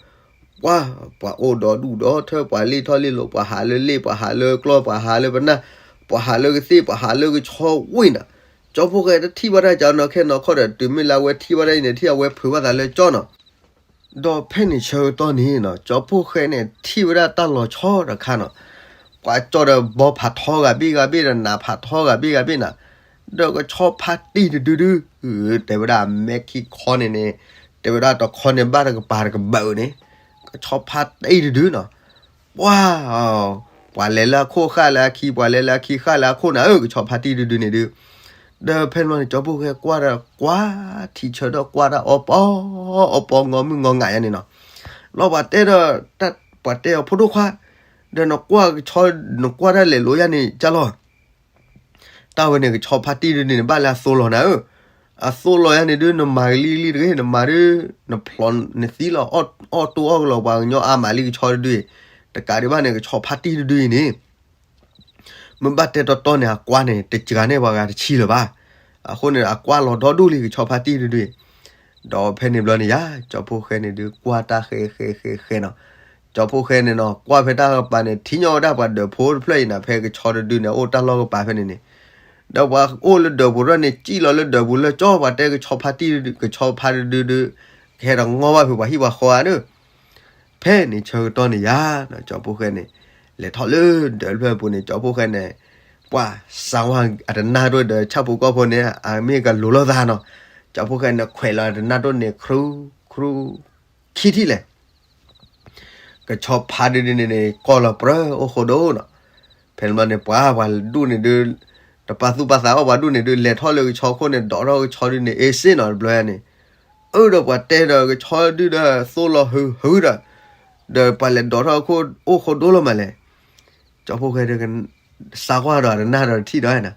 ပှၤ ပှၤအိၣ်ဒီးဒူၣ်ဒီးထၢ ပှၤလ့ၢ်ထီၣ်လ့ၢ်လီၤ ပှၤဟးလၢလ့ၣ် ပှၤဟးလၢကျီၢ် ပှၤဟးလၢပနၢ် ပှၤဟးလၢကသ့ၣ် ပှၤဟးလၢကဆီဝ့ၢ်နၤ. ကၠီဖိၣ်ဃဲတထံၣ်ဘၣ်တၢ်ကနီၤခဲနီၤခီဒီး တုၤမ့ၢ်လၢအဝဲထံၣ်ဘၣ်တၢ်အံၤန့ၣ် ထံၣ်အဝဲဖုးဘၣ်သးလၢကၠီနီၤ. ဒီးဖဲန့ၣ်ဆၢကတီၢ်န့ၣ်နီၤ ကၠီဖိၣ်ဃဲန့ၣ် ထံၣ်ဝဲဒၣ်တၢ်လီၤဆီတခါနီၤ, ပှၤကၠီဒီးဘီဖးထီဂၤဘ့ၣ်ဂၤဘ့ၣ်ဒီး နးဖးထီဂၤဘ့ၣ်ဂၤဘ့ၣ်နၤ, ဒီးကဆီဖါတံၢ်တဒုဒု, တဲဝဲဒၣ်အမဲာ်ခံခီန့ၣ်န့ၣ်, တဲဝဲဒၣ်တခီန့ၣ်ဘၣ်တကပၤတကဘၢၣ်န့ၣ်, ကဆီဖါတံၢ်တဒုနီၤ. ပှၤ ပှၤလဲၤလၢအခိၣ်ဃၣ်လၢအခံ ပှၤလဲၤလၢအခံဃၣ်လၢအခိၣ်နၤဧၢ ကဆီဖါတံၢ်တဒုန့ၣ်ဒုး. ဒီးဖဲန့ၣ်ဘျီန့ၣ် ကၠီဖိၣ်ဃဲကွၢ်ဒီးကွၢ် ထံဆၢဒီးကွၢ်တၢ်အီပီ အီပီ ငီမုၢ်ငီငါယါန့ၣ်နီၤ. လီၤပှၤတဲဒီး ပှၤတဲအီၤဖိဒိၣ်ခွါ, ဒီးနကွၢ်ကဆီ နကွၢ်တၢ်လဲၤလိၤယါန့ၣ် ကၢ်လီၤ တၢ်ဝဲန့ၣ် ကဆီဖါတံၢ်တဒုန့ၣ် ဘၣ်လၢအသိလီၤနၤဧၢ, အသိလီၤယါန့ၣ်ဒုး နမၤကလံၤကလံၤတဂ့ၤ နမၤဒုး နဖျိးနသံလီၤ အီၣ်တိၢ်အီၣ်ကလီၤ ပှၤကညီအါမးလံကဆီတဒုအံၤ, တကးဒံးဘၣ်န့ၣ် ကဆီဖါတံၢ်တဒုအံၤန့ၣ် မ့ၢ်ဘၣ်တဲတီတီန့ၣ် အကွၢ်န့ၣ် တစှၤန့ၢ်ပှၤဂၤတဆံလၢၤဘၣ်. အဃိန့ၣ် အကွၢ်လီၤဒီဒူၣ်လံ ကဆီဖါတံၢ်တဒုအံၤ. ဒီးဖဲန့ၣ်ဘျီန့ၣ်ယါ ကၠီဖိၣ်ဃဲန့ၣ်ဒုး ကွၢ်တၢ်ဃဲဃဲဃဲဃဲနီၤ. ကၠီဖိၣ်ဃဲန့ၣ်နီၤ ကွၢ်ဖဲတၢ်ကပၤန့ၣ် ထံၣ်ညီဝဲဒၣ်ပှၤဒၢးဖိတဖျၢၣ်အံၤနၤ ဖဲကဆီတဒုန့ၣ် အိၣ်တၢ်လီၢ်ကပၤဖဲန့ၣ်န့ၣ်, ဒီးပှၤအိၣ်လၢဒၢးပူၤထီၣ်န့ၣ် စံၣ်လီၤလၢဒၢးပူၤလၢကၠီ ပှၤတဲကဆီဖါတံၢ် ကဆီဖါတဒုဒုး ကဟဲဒီးငီၢ်ဘၣ်ဖုးပှၤဟံၣ်ပှၤဃီဧါဒီး ဖဲန့ၣ်ဆၢကတီၢ်န့ၣ်ယါနီၤ ကၠီဖိၣ်ဃဲန့ၣ် လဲၤထီၣ်လၢဒၢးတဖျၢၣ်ပူၤန့ၣ် ကၠီဖိၣ်ဃဲန့ၣ် ပှၤစးဝါအတနၢ်ဒိၣ်ဒီး ဆၣ်ဖိကီၢ်ဖိန့ၣ် အမ့ၢ်ကလူၤလိာ်သးနီၤ. ကၠီဖိၣ်ဃဲန့ၣ် ခွဲးလီၤအတနၢ်ဒိၣ်န့ၣ် ခရူ ခရူ ခံထံၣ်လဲၣ် ကဆီဖါတဒုန့ၣ်န့ၣ် ကီၢ်လီၤပြၢအိၣ်ဃိဒိၣ်နီၤ. ဖဲန့ၣ်ဘျီန့ၣ် ပှၤ ပှၤဒူၣ်န့ၣ်ဒုး တပာ်သူၣ်ပာ်သးအီၣ်ပှၤဒူၣ်န့ၣ်ဒုး လဲၤထီၣ်လၢကဆီခိၣ်န့ၣ် ဒိးထီၣ်ကဆီဒုန့ၣ် အ့စ့ၣ်နီၤ တဘျီယါန့ၣ်. အၢ ဒီးပှၤတဲဒီးကဆီဒုဒီး သိလီၤဟုဟုဒီး ဒီးပှၤလဲၤဒိးထီၣ်ခိၣ်အိၣ်ဃိဒိၣ်လီၤမးလဲၣ်. ကၠီဖိၣ်ဃဲဒီး စးကွၢ်ဒီးတနၢ်ဒီးတထံၣ်ဒီးနၤ,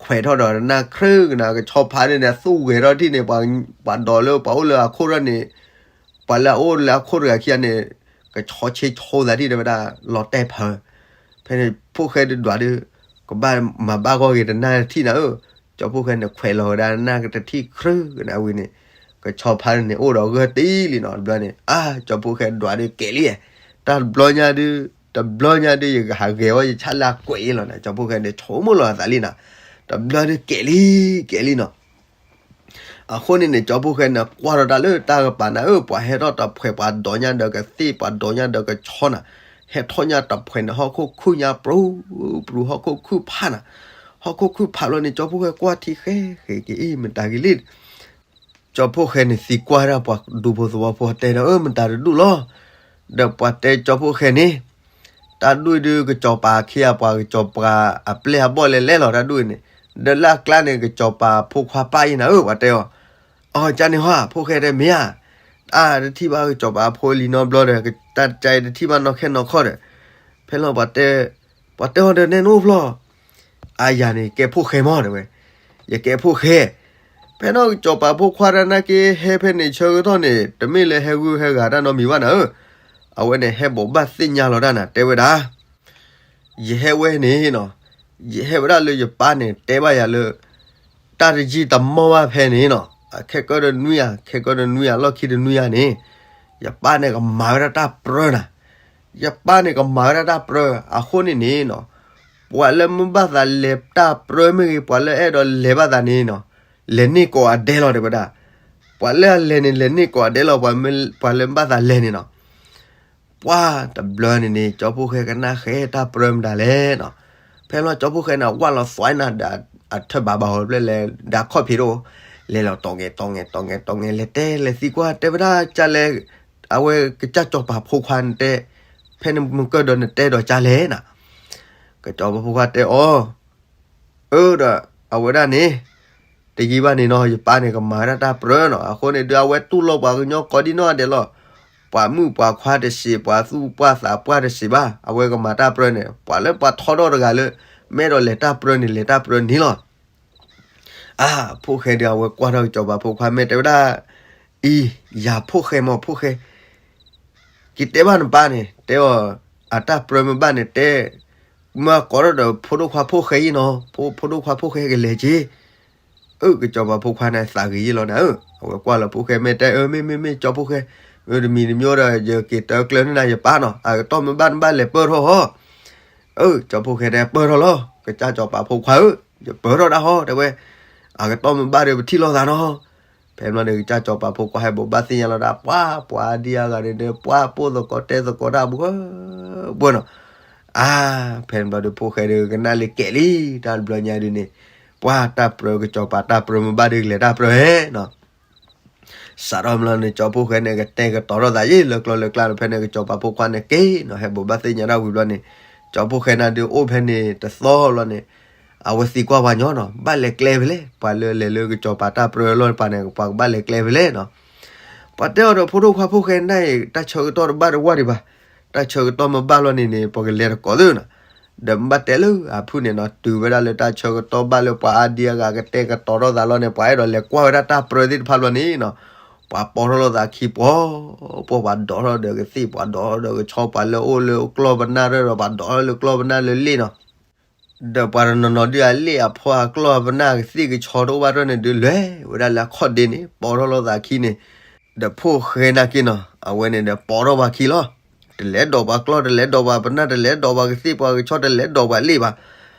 ခွဲးထီၣ်ဒီးတနၢ်ခရၢကနၤ ကဆီဖါန့ၣ်န့ၣ် သူၣ်ဂဲၤထီၣ်ထံၣ်န့ၣ် ပှၤဒိးလၢပှၤအိၣ်လၢအခိၣ်ထီၣ်န့ၣ် ပှၤလၢအအိၣ်လၢအခိၣ်တဂၤခံဂၤန့ၣ် ကဆီဆ့ဆိသးထံၣ်တဲဝဲဒၣ် လီၤတဲာ်ဖၢ. ဖဲန့ၣ် ဖိၣ်ဃဲဒုးဒွးဒုး ကဘၣ်မၤဘၣ်ဂီၢ်က့ၤတနၢ်တထံၣ်နၤဧၢ. ကၠီဖိၣ်ဃဲန့ၣ် ခွဲးလီၤဝဲဒၣ်နၢ်ကတထံၣ်ခရၢကနၤဝံၤန့ၣ် ကဆီဖါန့ၣ်အိၣ်ဒီးဂၢၢ်တံၢ်လံနီၤ တဘျီန့ၣ် အါ ကၠီဖိၣ်ဃဲဒွးဒုးကဲၤလံ, တၢ်တဘျီညါဒုး တဘျီညါဒုး ယကဟးဂဲၤဝဲယဆၣ်လၢအကွဲးအံၤလီၤနၤ ကၠီဖိၣ်ဃဲန့ၣ် ဆိကမိၣ်လီၤအသးလံနီၤ, တဘျီဒုးကဲၤလံ ကဲၤလံနီၤ. အဃိန့ၣ်န့ၣ် ကၠီဖိၣ်ဃဲန့ၣ် ကွၢ်ထီၣ်တၢ်လၢတၢ်ကပၤနၤဧၢ ပှၤဟဲထီၣ်တဖှဲး ပှၤဒိးညါဒီးကသ့ၣ် ပှၤဒိးညါဒီးကဆီနၤ, ဟဲထီၣ်ညါတဖှဲးန့ၣ် ဟီၣ်ခိၣ်ခုၣ်ညါပြူၤပြူၤ ဟီၣ်ခိၣ်ခုၣ်ဖးနၤ, ဟီၣ်ခိၣ်ခုၣ်ဖးလီၤန့ၣ် ကၠီဖိၣ်ဃဲကွၢ်ထံဃဲဃဲက့ၤ အ့ မတၤဂ့ၤလံ ကၠီဖိၣ်ဃဲန့ၣ်သံကွၢ်ဒၣ်ပှၤဒူဖိသဝီဖိတဲဒီး အၢ မတၤတဒူၣ်လီၤ. ဒီးပှၤတဲကၠီဖိၣ်ဃဲန့ၣ် တၢ်ဒူၣ်အံၤဒုး ကစီၤပၤခံဂၤ ပှၤကစီၤပၤအပျဲၢ်အဘီၣ်လဲၤလဲၤလီၤ တၢ်ဒူၣ်အံၤန့ၣ်, ဒီးလၢအကျါန့ၣ် ကစီၤပၤဖိခွါပၢ်အံၤနၤဧၢ ပှၤတဲအီၤ. အီ ကန့ၣ်ဟီ ဖိၣ်ဃဲတဲမ့ၢ်ဧါ, အါ တထံၣ်ဘၣ်ကစီၤပၤဖိလံၤနီတဘျီဒီး တၢ်တခါအံၤတထံၣ်ဘၣ်နီၢ်ခဲနီၢ်ခီဒီး, ဖဲလီၤ ပှၤတဲအီၤဒီး နဲနအိၣ်ဖျီၣ်, အါယၤန့ၣ် ကဲဖိၣ်ဃဲမး တဲဝဲ, ယကဲဖိၣ်ဃဲ. ဖဲနီၢ်ကစီၤပၤဖိခွါတၢ်နာ်က့ ဟဲဖဲန့ၣ်ဆၢကတီၢ်န့ၣ် တမ့ၢ်လၢဟဲဂုာ်ဟဲဂၤတၢ်နီတမံၤဘၣ်နၤဧၢ, အဝဲန့ၣ်ဟဲဘိးဘၣ်သ့ၣ်ညါလီၤတၢ်နၤ တဲဝဲဒၣ် ယဟဲဝဲန့ၣ်နီၤ, ယဟဲဝဲဒၣ်လၢယပၢ်န့ၣ် တဲဘၣ်ယၤလၢ တၢ်တယံာ်တမီၢ်ဘၣ်ဖဲန့ၣ်နီၤ, အခဲကၢတနွံဧါ, ခဲကၢတနွံဧါ, လီၢ်ခံတနွံဧါန့ၣ်, ယပၢ်န့ၣ်ကမၤဝဲဒၣ်တၢ်ပြၢနၤ, ယပၢ်န့ၣ်ကမၤဝဲဒၣ်တၢ်ပြၢ အဃိန့ၣ်န့ၣ်နီၤ, ပှၤလၢမ့ၢ်ဘၣ်သးလဲၤတၢ်ပြၢမ့ၢ်ဂ့ၤ, ပှၤလၢအဲၣ်ဒိးလဲၤဘၣ်သးန့ၣ်နီၤ, လဲၤန့ၢ်ကိးဂၤဒဲးလီၤ တဲဝဲဒၣ်. ပှၤလၢအလဲၤန့ၣ် လဲၤန့ၢ်ကိးဂၤဒဲးလီၤ, ပှၤလၢဘၣ်သးလဲၤန့ၣ်နီၤ ပှၤတဘျီန့ၣ်န့ၣ် ကၠီဖိၣ်ဃဲကနၣ်ဃဲတၢ်ပြၢမတၤလဲၣ်နီၤ. ဖဲလီၤကၠီဖိၣ်ဃဲန့ၣ် ဝၢ်လီၤသွဲနၤဒီး အထၢၣ်ဘၣ်ဘၣ်ဟီဖျဲၣ်လဲၣ် ဒီးခီၣ်ဖံးတအိၣ်, လဲၤလီၤတီၤငဲၤတီၤငဲၤတီၤငဲၤတီၤငဲၤ လဲၤတဲလဲၤသံကွၢ် တဲဝဲဒၣ်ကၢ်လဲၣ်, အဝဲကစၢ်ကၠီၤပၤဖိခွါနတဲ, ဖဲနမုၢ်ကၢၢ်ဒီးနတဲဒီးကၢ်လဲၣ်နၤ. ကစၢ်ကၠီၤပၤဖိခွါတဲအီၤ အၢဒီး အဝဲဒၣ်န့ၣ် တယံာ်ဘၣ်န့ၣ်နီၤ ယပၢ်န့ၣ်ကမၤဝဲဒၣ်တၢ်ပြၢနီၤ, အဃိန့ၣ်ဒုး အဝဲတူၢ်လိာ်ပှၤကညီကိးဒံနီၢ်ဂၤဒဲးလီၤ. ပှၤမုၣ်ပှၤခွါတစံး, ပှၤသူၣ်ပှၢ်သးပှၢ်တစံးဘၣ်, အဝဲကမၤတၢ်ပြၢန့ၣ် ပှၤလၢပှၤထီထီၣ်တဂၤလၢ မ့ၢ်အဲၣ်ဒိးလဲၤတၢ်ပြၢန့ၣ် လဲၤတၢ်ပြၢန့ၣ်လီၤ. အါ ဖိၣ်ဃဲဒီး အဝဲကွၢ်ထီၣ်ကစၢ်ကၠီၤပၤဖိခွါ မ့ၢ်တဲဝဲဒၣ်, အံၤ ယၤဖိၣ်ဃဲမး ဖိၣ်ဃဲ က့ၤတဲဘၣ်နပၢ်န့ၣ် တဲအီၤ အတၢ်ပြၢမ့ၢ်ဘၣ်န့ၣ် တဲ, မ့ၢ်ကိးထီၣ်ဒီးဖိဒိၣ်ခွါဖိၣ်ဃဲအံၤနီၤ, ဖိဒိၣ်ခွါဖိၣ်ဃဲကလဲၤက့ၤ. အၢ ကစၢ်ကၠီၤပၤဖိခွါန့ၣ်သးဂ့ၤယံာ်လီၤနၤဧၢ, အဝဲကွၢ်လီၤဖိၣ်ဃဲ မ့ၢ်တဲအၢ မ့ၢ်မ့ၢ်မ့ၢ် ကၠီဖိၣ်ဃဲ, အၢ တမံၤတမံၤဒီး ယက့ၤတၢ်ကျၢၤန့ၢ်နၤယပၢ်နီၤ, အကတီၢ်မ့ၢ်ဘၣ်နဘၣ်လဲၤပၢၢ်ထီၣ်ဟီ. အၢ ကၠီဖိၣ်ဃဲတဲပၢၢ်ထီၣ်လီၤ, ကစၢ်ကၠီၤပၤဖိခွါဧၢ, ယပၢၢ်ထီၣ်ဒၣ်ဟီ တဲဝဲ, အကတီၢ်မ့ၢ်ဘၣ်ဒီးပထံၣ်လိာ်သးနီၤ. ဖဲမ့ၢ်ဒီး ကစၢ်ကၠီၤပၤဖိခွါဟဲဘိးဘၣ်သ့ၣ်ညါလီၤဒၣ် ပှၤပှၤဒံအါဂၤန့ၣ်ဒီး ပှၤပိၢ်သကိးတဲသကိးတၢ်ဘှၢဘှၢနီၤ. အါ ဖဲန့ၣ်ဘျီဒီး ဖိၣ်ဃဲဒီးကနၣ်လၢကဲးလံ တၢ်တဘျီညါဒုးန့ၣ်, ပှၤတၢ်ပြၢ ကစၢ်ကၠီၤပၤတၢ်ပြၢမ့ၢ်ဘၣ်ဒီးကလဲၤတၢ်ပြၢဟဲနီၤ. စးထီၣ်မ့ၢ်လီၤန့ၣ် ကၠီဖိၣ်ဃဲန့ၣ် ကတဲာ်ကတီၤထီၣ်သးယံာ်လၢကျီလၢကျါန့ၣ်, ဖဲန့ၣ် ကစၢ်ကၠီၤပၤဖိခွါန့ၣ်က့ၤနီၤ, ဟဲဘိးဘၣ်သ့ၣ်ညါတၢ်ဝံၤဘျီန့ၣ်, ကၠီဖိၣ်ဃဲန့ၣ်ဒုးအိၣ်ဖဲန့ၣ်တသီလီၤန့ၣ်, အဝဲသံကွၢ်ပှၤညီနီၤ, ဘၣ်လဲၤကျဲဖဲလဲၣ်, ပှၤလၢလဲၤလၢကစၢ်ကၠီၤပၤတၢ်ပြၢအလီၢ်တပၤန့ၣ် ပှၤကဘၣ်လဲၤကျဲဖဲလဲၣ်နီၤ. ပှၤတဲအီၤဒီး ဖိဒိၣ်ခွါဖိၣ်ဃဲန့ၣ် တၢ်ဆၢကတီၢ်တဘၣ်တဝၢ်ဒံးဘၣ်, တၢ်ဆၢကတီၢ်မ့ၢ်ဘၣ်လီၤန့ၣ်န့ၣ် ပှၤကလဲၤတကိးသ့နီၤ. ဒီးမ့ၢ်ဘၣ်တဲလၢအဖုၣ်န့ၣ်နီၤ, တုၤဝဲဒၣ်လၢတၢ်ဆၢကတီၢ်ဘၣ်လၢပှၤအါဒံအါဂၤကတဲာ်ကတီၤထီၣ်သးလီၤန့ၣ်, ပှၤအဲၣ်ဒိးလဲၤကွၢ်ဝဲဒၣ်တၢ်ပြၢသ့ၣ်တဖၣ်ဘျီန့ၣ်နီၤ, ပှၤပိာ်ထီၣ်လိာ်သးခံပှီၤ, ပှၤပှၤဒိးထီၣ်ဒီးကသ့ၣ်, ပှၤဒိးထီၣ်ဒီးကဆီ, ပှၤလၢအိၣ်လၢကျီၢ်ပနၢ်ရဲၣ်ဒီး ပှၤဒိးထီၣ်လၢကျီၢ်ပနၢ်လၢလ့ၣ်နီၤ. ဒီးပှၤတနီၤနီၤဒုးအလ့ၣ်အဖီအကျီၢ်ပနၢ်ကသ့ၣ်ကဆီတအိၣ်ဘၣ်တဖၣ်န့ၣ်ဒုး လဲၤဝဲဒၣ်လၢအခီၣ်ဒ့န့ၣ် ပိာ်ထီၣ်လိာ်သးခံန့ၣ်, ဒီးဖိၣ်ဃဲနာ်က့နီၤ, အဝဲန့ၣ်ဒီးပိာ်ထီၣ်ပှၤခံလီၤ. တလဲၤဒိးပှၤကျီၢ်, တလဲၤဒိးပှၤပနၢ်, တလဲၤဒိးပှၤကသ့ၣ်ပှၤကဆီ, တလဲၤဒိးပှၤလ့ၣ်ဘၣ်.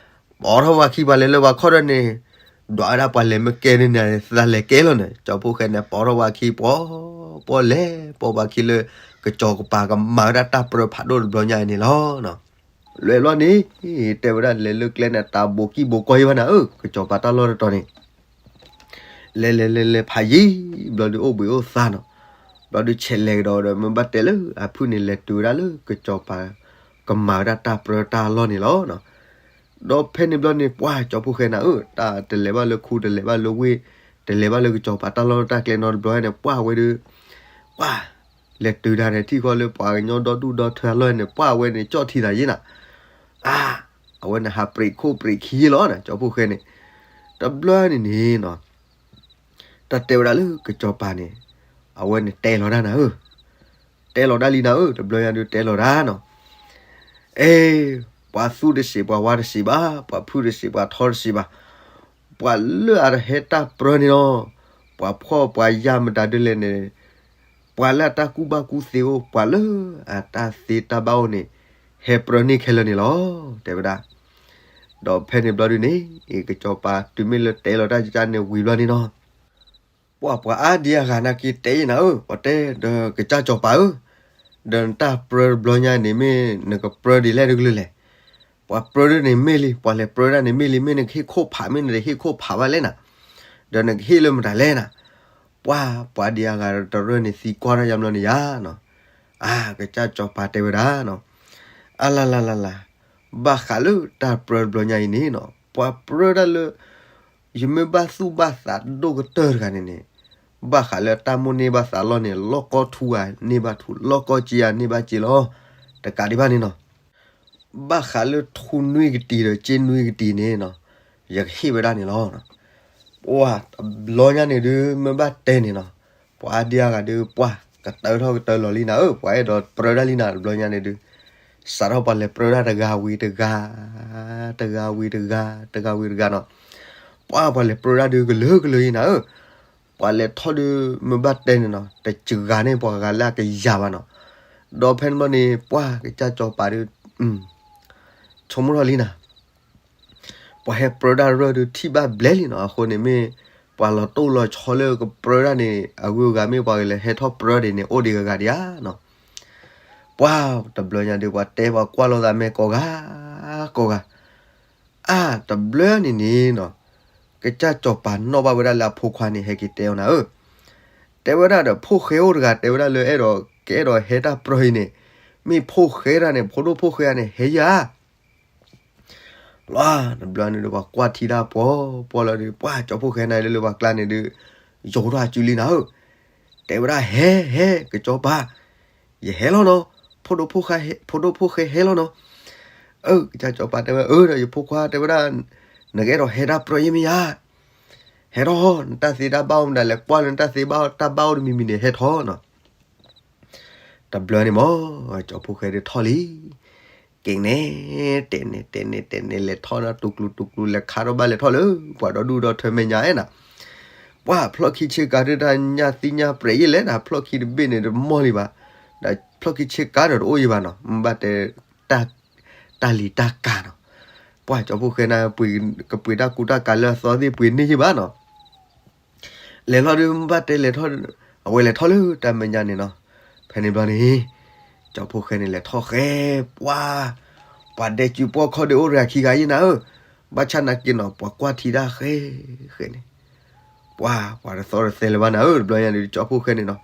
ပိာ်ထီၣ်ပှၤခံ ပှၤလဲၤလၢပှၤခီၣ်ဒ့န့ၣ်, ဒွးဝဲဒၣ်ပှၤလဲၤမ့ၢ်ကဲန့ၣ်န့ၣ် သးလဲၤကဲလီၤန့ၣ်, ကၠီဖိၣ်ဃဲန့ၣ် ပိာ်ထီၣ်ပှၤခံပှီၤ, ပှီၤလဲၤပိာ်ပှၤခံလၢ ကစၢ်ကၠီၤပၤကမၤဝဲဒၣ်တၢ်ပြၢဖးဒိၣ်တဘျီညါအံၤန့ၣ်လီၤ. လဲၤဘျီန့ၣ်, တဲဝဲဒၣ်လဲၤလၢကျဲန့ၣ် တၢ်ဘိးကံၢ်ဘိးကီယံၤဘၣ်နၤဧၢ, ကစၢ်ကၠီၤပၤတၢ်လီၢ်တတီၤန့ၣ် လဲၤလဲၤလဲၤလဲၤဖးယံၤ, ဘျီဒုးအိၣ်ဘှံးအိၣ်သါနီၤ, ဘျီဒုးဆဲးလဲၤကဒီးဒီး မ့ၢ်ဘၣ်တဲလၢအဖုၣ်န့ၣ် လဲၤတုၤဝဲဒၣ်လၢကစၢ်ကၠီၤပၤ ကမၤဝဲဒၣ်တၢ်ပြၢတၢ်လီၢ်န့ၣ်လီၤ. ဒီးဖဲန့ၣ်ဘျီန့ၣ် ပှၤကၠီဖိၣ်ဃဲနၤဧၢ, တၢ်တလဲၤဘၣ်လၢခူ တလဲၤဘၣ်လၢဝ့ၢ်, တလဲၤဘၣ်လၢကစၢ်ပၤတၢ်လီၢ်တၢ်ကျဲနီတဘျီန့ၣ် ပှၤဝဲဒုး, ပှၤလဲၤတုၤတၢ်န့ၣ် ထံၣ်ဃီလၢပှၤကညီဒီဒူၣ်ဒီထၢအလီၢ်န့ၣ် ပှၤဝဲန့ၣ် ကၠီၣ်ထံသးယ့နီၤ. အါ, အဝဲန့ၣ်ဟးပြံးခိၣ်ပြံးခံယ့လီၤနၤ, ကၠီဖိၣ်ဃဲန့ၣ်, တဘျီန့ၣ်န့ၣ်နီၤ တၢ်တဲဝဲဒၣ်လၢကစၢ်ပၤန့ၣ်, အဝဲန့ၣ်တဲလီၤတၢ်နၤဧၢ, တဲလီၤတၢ်လံနၤဧၢ, တဘျီညါဒုးတဲလီၤတၢ်နီၤ. အဲ, ပှၤသူၣ်တစံး ပှၤဝါတစံးဘၣ်, ပှၤဖုၣ်တစံး ပှၤထီတစံးဘၣ်, ပှၤလၢအတဟဲတၢ်ပြၢန့ၣ်လီၤ, ပှၤဖှီၣ်ပှၤယာ်မတၤဒ်လဲၣ်န့ၣ်, ပှၤလၢအတၢ်ကူၣ်ဘၣ်ကူၣ်သ့အိၣ်, ပှၤလၢအတၢ်သ့တၢ်ဘၣ်အိၣ်န့ၣ်, ဟဲပြၢန့ၢ်ခဲလၢာ်န့ၣ်လီၤ, တဲဝဲဒၣ်. ဒီးဖဲန့ၣ်ဘျီဒုးန့ၣ်, ကစၢ်ပၤတုၤမ့ၢ်လၢတဲလီၤတၢ်ကစၢ်န့ၣ်ဝံၤဘျီန့ၣ်နီၤ ပှၤပှၤအါဒံအါဂၤနာ်က့တဲယ့နၤဧၢ, ပှၤတဲဒီးကစၢ်ကၠီၤပၤဧၢ, ဒီးနတၢ်ပြၢတဘျီညါန့ၣ် မ့ၢ်နကပြၢဒ်လဲၣ်တကလုာ်လဲၣ်. ပှၤပြၢဒ်န့ၣ်မ့ၢ်လံ, ပှၤလဲၤပြၢဒ်န့ၣ်မ့ၢ်လံ, မ့ၢ်နကဟ့ၣ်ခိၣ်ဖး, မ့ၢ်နတဟ့ၣ်ခိၣ်ဖးဘၣ်လဲၣ်နၤ, ဒီးနကဟ့ၣ်လၢမတၤလဲၣ်နၤ. ပှၤပှၤဒံအါဂၤတရၢန့ၣ်သံကွၢ်ထီၣ်ယါဘျီန့ၣ်ယါနီၤ. အါ, ကစၢ်ကၠီၤပၤတဲဝဲဒၣ်နီၤ, အလၤလၤလၤလၤ, ဘၣ်ဃးလၢတၢ်ပြၢတဘျီညါအံၤန့ၣ်နီၤ, ပှၤပြၢတၢ်လၢ ယမ့ၢ်ဘၣ်သူၣ်ဘၣ်သးဒိၣ်ကတၢၢ်တဂၤန့ၣ်န့ၣ်, ဘၣ်ဃးလၢတၢ်မိၣ်န့ၢ်ဘၣ်သးလီၢ်န့ၣ် လီၢ်ကီထူဧါန့ၢ်ဘၣ်ထူ, လီၢ်ကီစ့ဧါန့ၢ်ဘၣ်စ့လီၤ. တကးဒံးဘၣ်န့ၣ်နီၤ, ဘၣ်ဃးလၢထူနွံကတံၤဒီးစ့နွံကတံၤန့ၣ်နီၤ, ယကဟ့ၣ်ဝဲဒၣ်န့ၣ်လီၤ. ပှၢ်တဘျီညါန့ၣ်ဒုး မ့ၢ်ဘၣ်တဲန့ၣ်နီၤ, ပှၤအါဒံအါဂၤဒုး ပှၢ်ကတၢထီၣ်ကတၢလီၤလံနၤဧၢ, ပှၤအဲၣ်ဒိးပြၢဒၣ်လံနၤ တဘျီညါန့ၣ်ဒုး, စးထီၣ်ပှၤလဲၤပြၢဒၣ်တဂၤဝံၤတဂၤ, တဂၤဝံၤတဂၤ, တဂၤဝံၤတဂၤနီၤ, ပှၢ်ပှၤလဲၤပြၢဒၣ်ဒုးကလုာ်ကလုာ်အံၤနၤဧၢ, ပှၤလဲၤထီၣ်ဒုး မ့ၢ်ဘၣ်တဲန့ၣ်နီၤ တစှၤန့ၢ်ပှၤဂၤလၢအကယၤဘၣ်နီၤ, ဒီးဖဲန့ၣ်ဘျီန့ၣ် ပှၢ်ကစၢ်စီၤပၤဒုး ဆိကမိၣ်ထီၣ်လံနၤ ပှၤဟဲပြၢဒၣ်ရၢၢ်ဒုးထံၣ်ဘၣ်ဘျဲလံနီၤ, အဃိန့ၣ်မ့ၢ် ပှၤလီၤတိၢ်လီၤဆီလၢကပြၢဒၣ်န့ၣ် အဂုၤအဂၤမ့ၢ်ပှၤကလဲၤဟဲထီၣ်ပြၢဒၣ်န့ၣ် အိၣ်ဒံးဂၤဂၤဒံးဧါနီၤ, ပှၢ်တဘျီညါဒုး ပှၤတဲပှၤကွၢ်လိာ်သးမဲာ်ကိးဂၤ, ကိးဂၤ, အါတဘျီန့ၣ်န့ၣ်နီၤ, ကစၢ်စီၤပၤနီၣ်ဘၣ်ဝဲဒၣ်လၢအဖိခွါန့ၣ် ဟဲက့ၤတဲအီၤနၤဧၢ, တဲဝဲဒၣ်ဒီးဖိၣ်ဃဲအိၣ်တဂၤ တဲဝဲဒၣ်လၢအဲၣ်ဒိး ကအဲၣ်ဒိးဟဲတၢ်ပြၢအံၤန့ၣ်, မ့ၢ်ဖိၣ်ဃဲတၢ်န့ၣ် ဖိဒိၣ်ဖိၣ်ဃဲတၢ်န့ၣ် ဟဲယၤ လီၤတဘျီန့ၣ်ဒီး ပှၤကွၢ်ထံတၢ်ပှီၤပှီၤလီၤဒီး ပှၢ်ကၠီဖိၣ်ဃဲန့ၣ်လၢလၢပှၤကျါန့ၣ်ဒီး ယိၤထီၣ်အစုလံနၤဧၢ, တဲဝဲဒၣ်ဟဲ ဟဲ ကစၢ်စီၤပၤ, ယဟဲလီၤနီၤ, ဖိဒိၣ်ဖိၣ်ဃဲဟဲလီၤနီၤ, အၢ ကစၢ်စီၤပၤတဲဝဲ အၢ ဒီးယဖိခွါတဲဝဲဒၣ် နကအဲၣ်ဒိးဟဲတၢ်ပြၢယဲၢ်မ့ၢ်ယၤ, ဟဲထီၣ် နတၢ်သ့တၢ်ဘၣ်အိၣ်မတၤလဲၤကွၢ်လၢ နတၢ်သ့ဘၣ်တၢ်ဘၣ်အိၣ်တမံၤမံၤန့ၣ် ဟဲထီၣ်နီၤ တဘျီန့ၣ်မး ကၠီဖိၣ်ဃဲဒုးထီၣ်လံ, က့ၤနဲ တဲာ်နဲ တဲာ်နဲ တဲာ်နဲ လဲၤထီၣ်နီၤ တူၢ်ကျူတူၢ်ကျူ လဲၤခးထီၣ်ဘၣ်လဲၤထီၣ်လၢ ပှၤဒီဒူၣ်ဒီထၢမဲာ်ညါအဲၣ်နၤ, ပှၢ်ဖျီၣ်ခံဆ့ကၤဒုး တၢ်ညၣ်သံညၣ်ပြဲးယဲၢ်လဲၣ်နၤ, ဖျီၣ်ခံတဘ့ၣ်န့ၣ် တမီၢ်လံဘၣ်, ဒီးဖျီၣ်ခံဆ့ကၤဒီးတအိၣ်ယံၤဘၣ်နီၤ, မ့ၢ်ဘၣ်တဲ တၢ်လံၤတၢ်ကၤနီၤ, ပှၢ်ကၠီဖိၣ်ဃဲန့ၣ် ကပှ့ၤတၢ်ကူတၢ်ကၤလၢအသီသ့ၣ်ပှ့ၤန့ၢ်ယံၤဘၣ်နီၤ လဲၤလီၤဒုး မ့ၢ်ဘၣ်တဲလဲၤထီၣ်, အဝဲလဲၤထီၣ်လၢတၢ်မဲာ်ညါန့ၣ်နီၤ, ဖဲန့ၣ်ဘျီန့ၣ် ကၠီဖိၣ်ဃဲန့ၣ်လဲၤထီၣ်ဃဲ, ပှၢ်, ပှၤဒဲကၠူပှီၢ်ခီၣ်ဒုးအိၣ်တဂၤခံဂၤယဲၢ်နၤဧၢ, ဘၣ်ဆၣ်နာ်က့နီၤ ပှၤကွၢ်ထံတၢ်ဃဲ, ဃဲန့ၣ်, ပှၢ်, ပှၤတသီတသဲလၢၤဘၣ်နၤဧၢ တဘျီညါန့ၣ် ကၠီဖိၣ်ဃဲန့ၣ်နီၤ,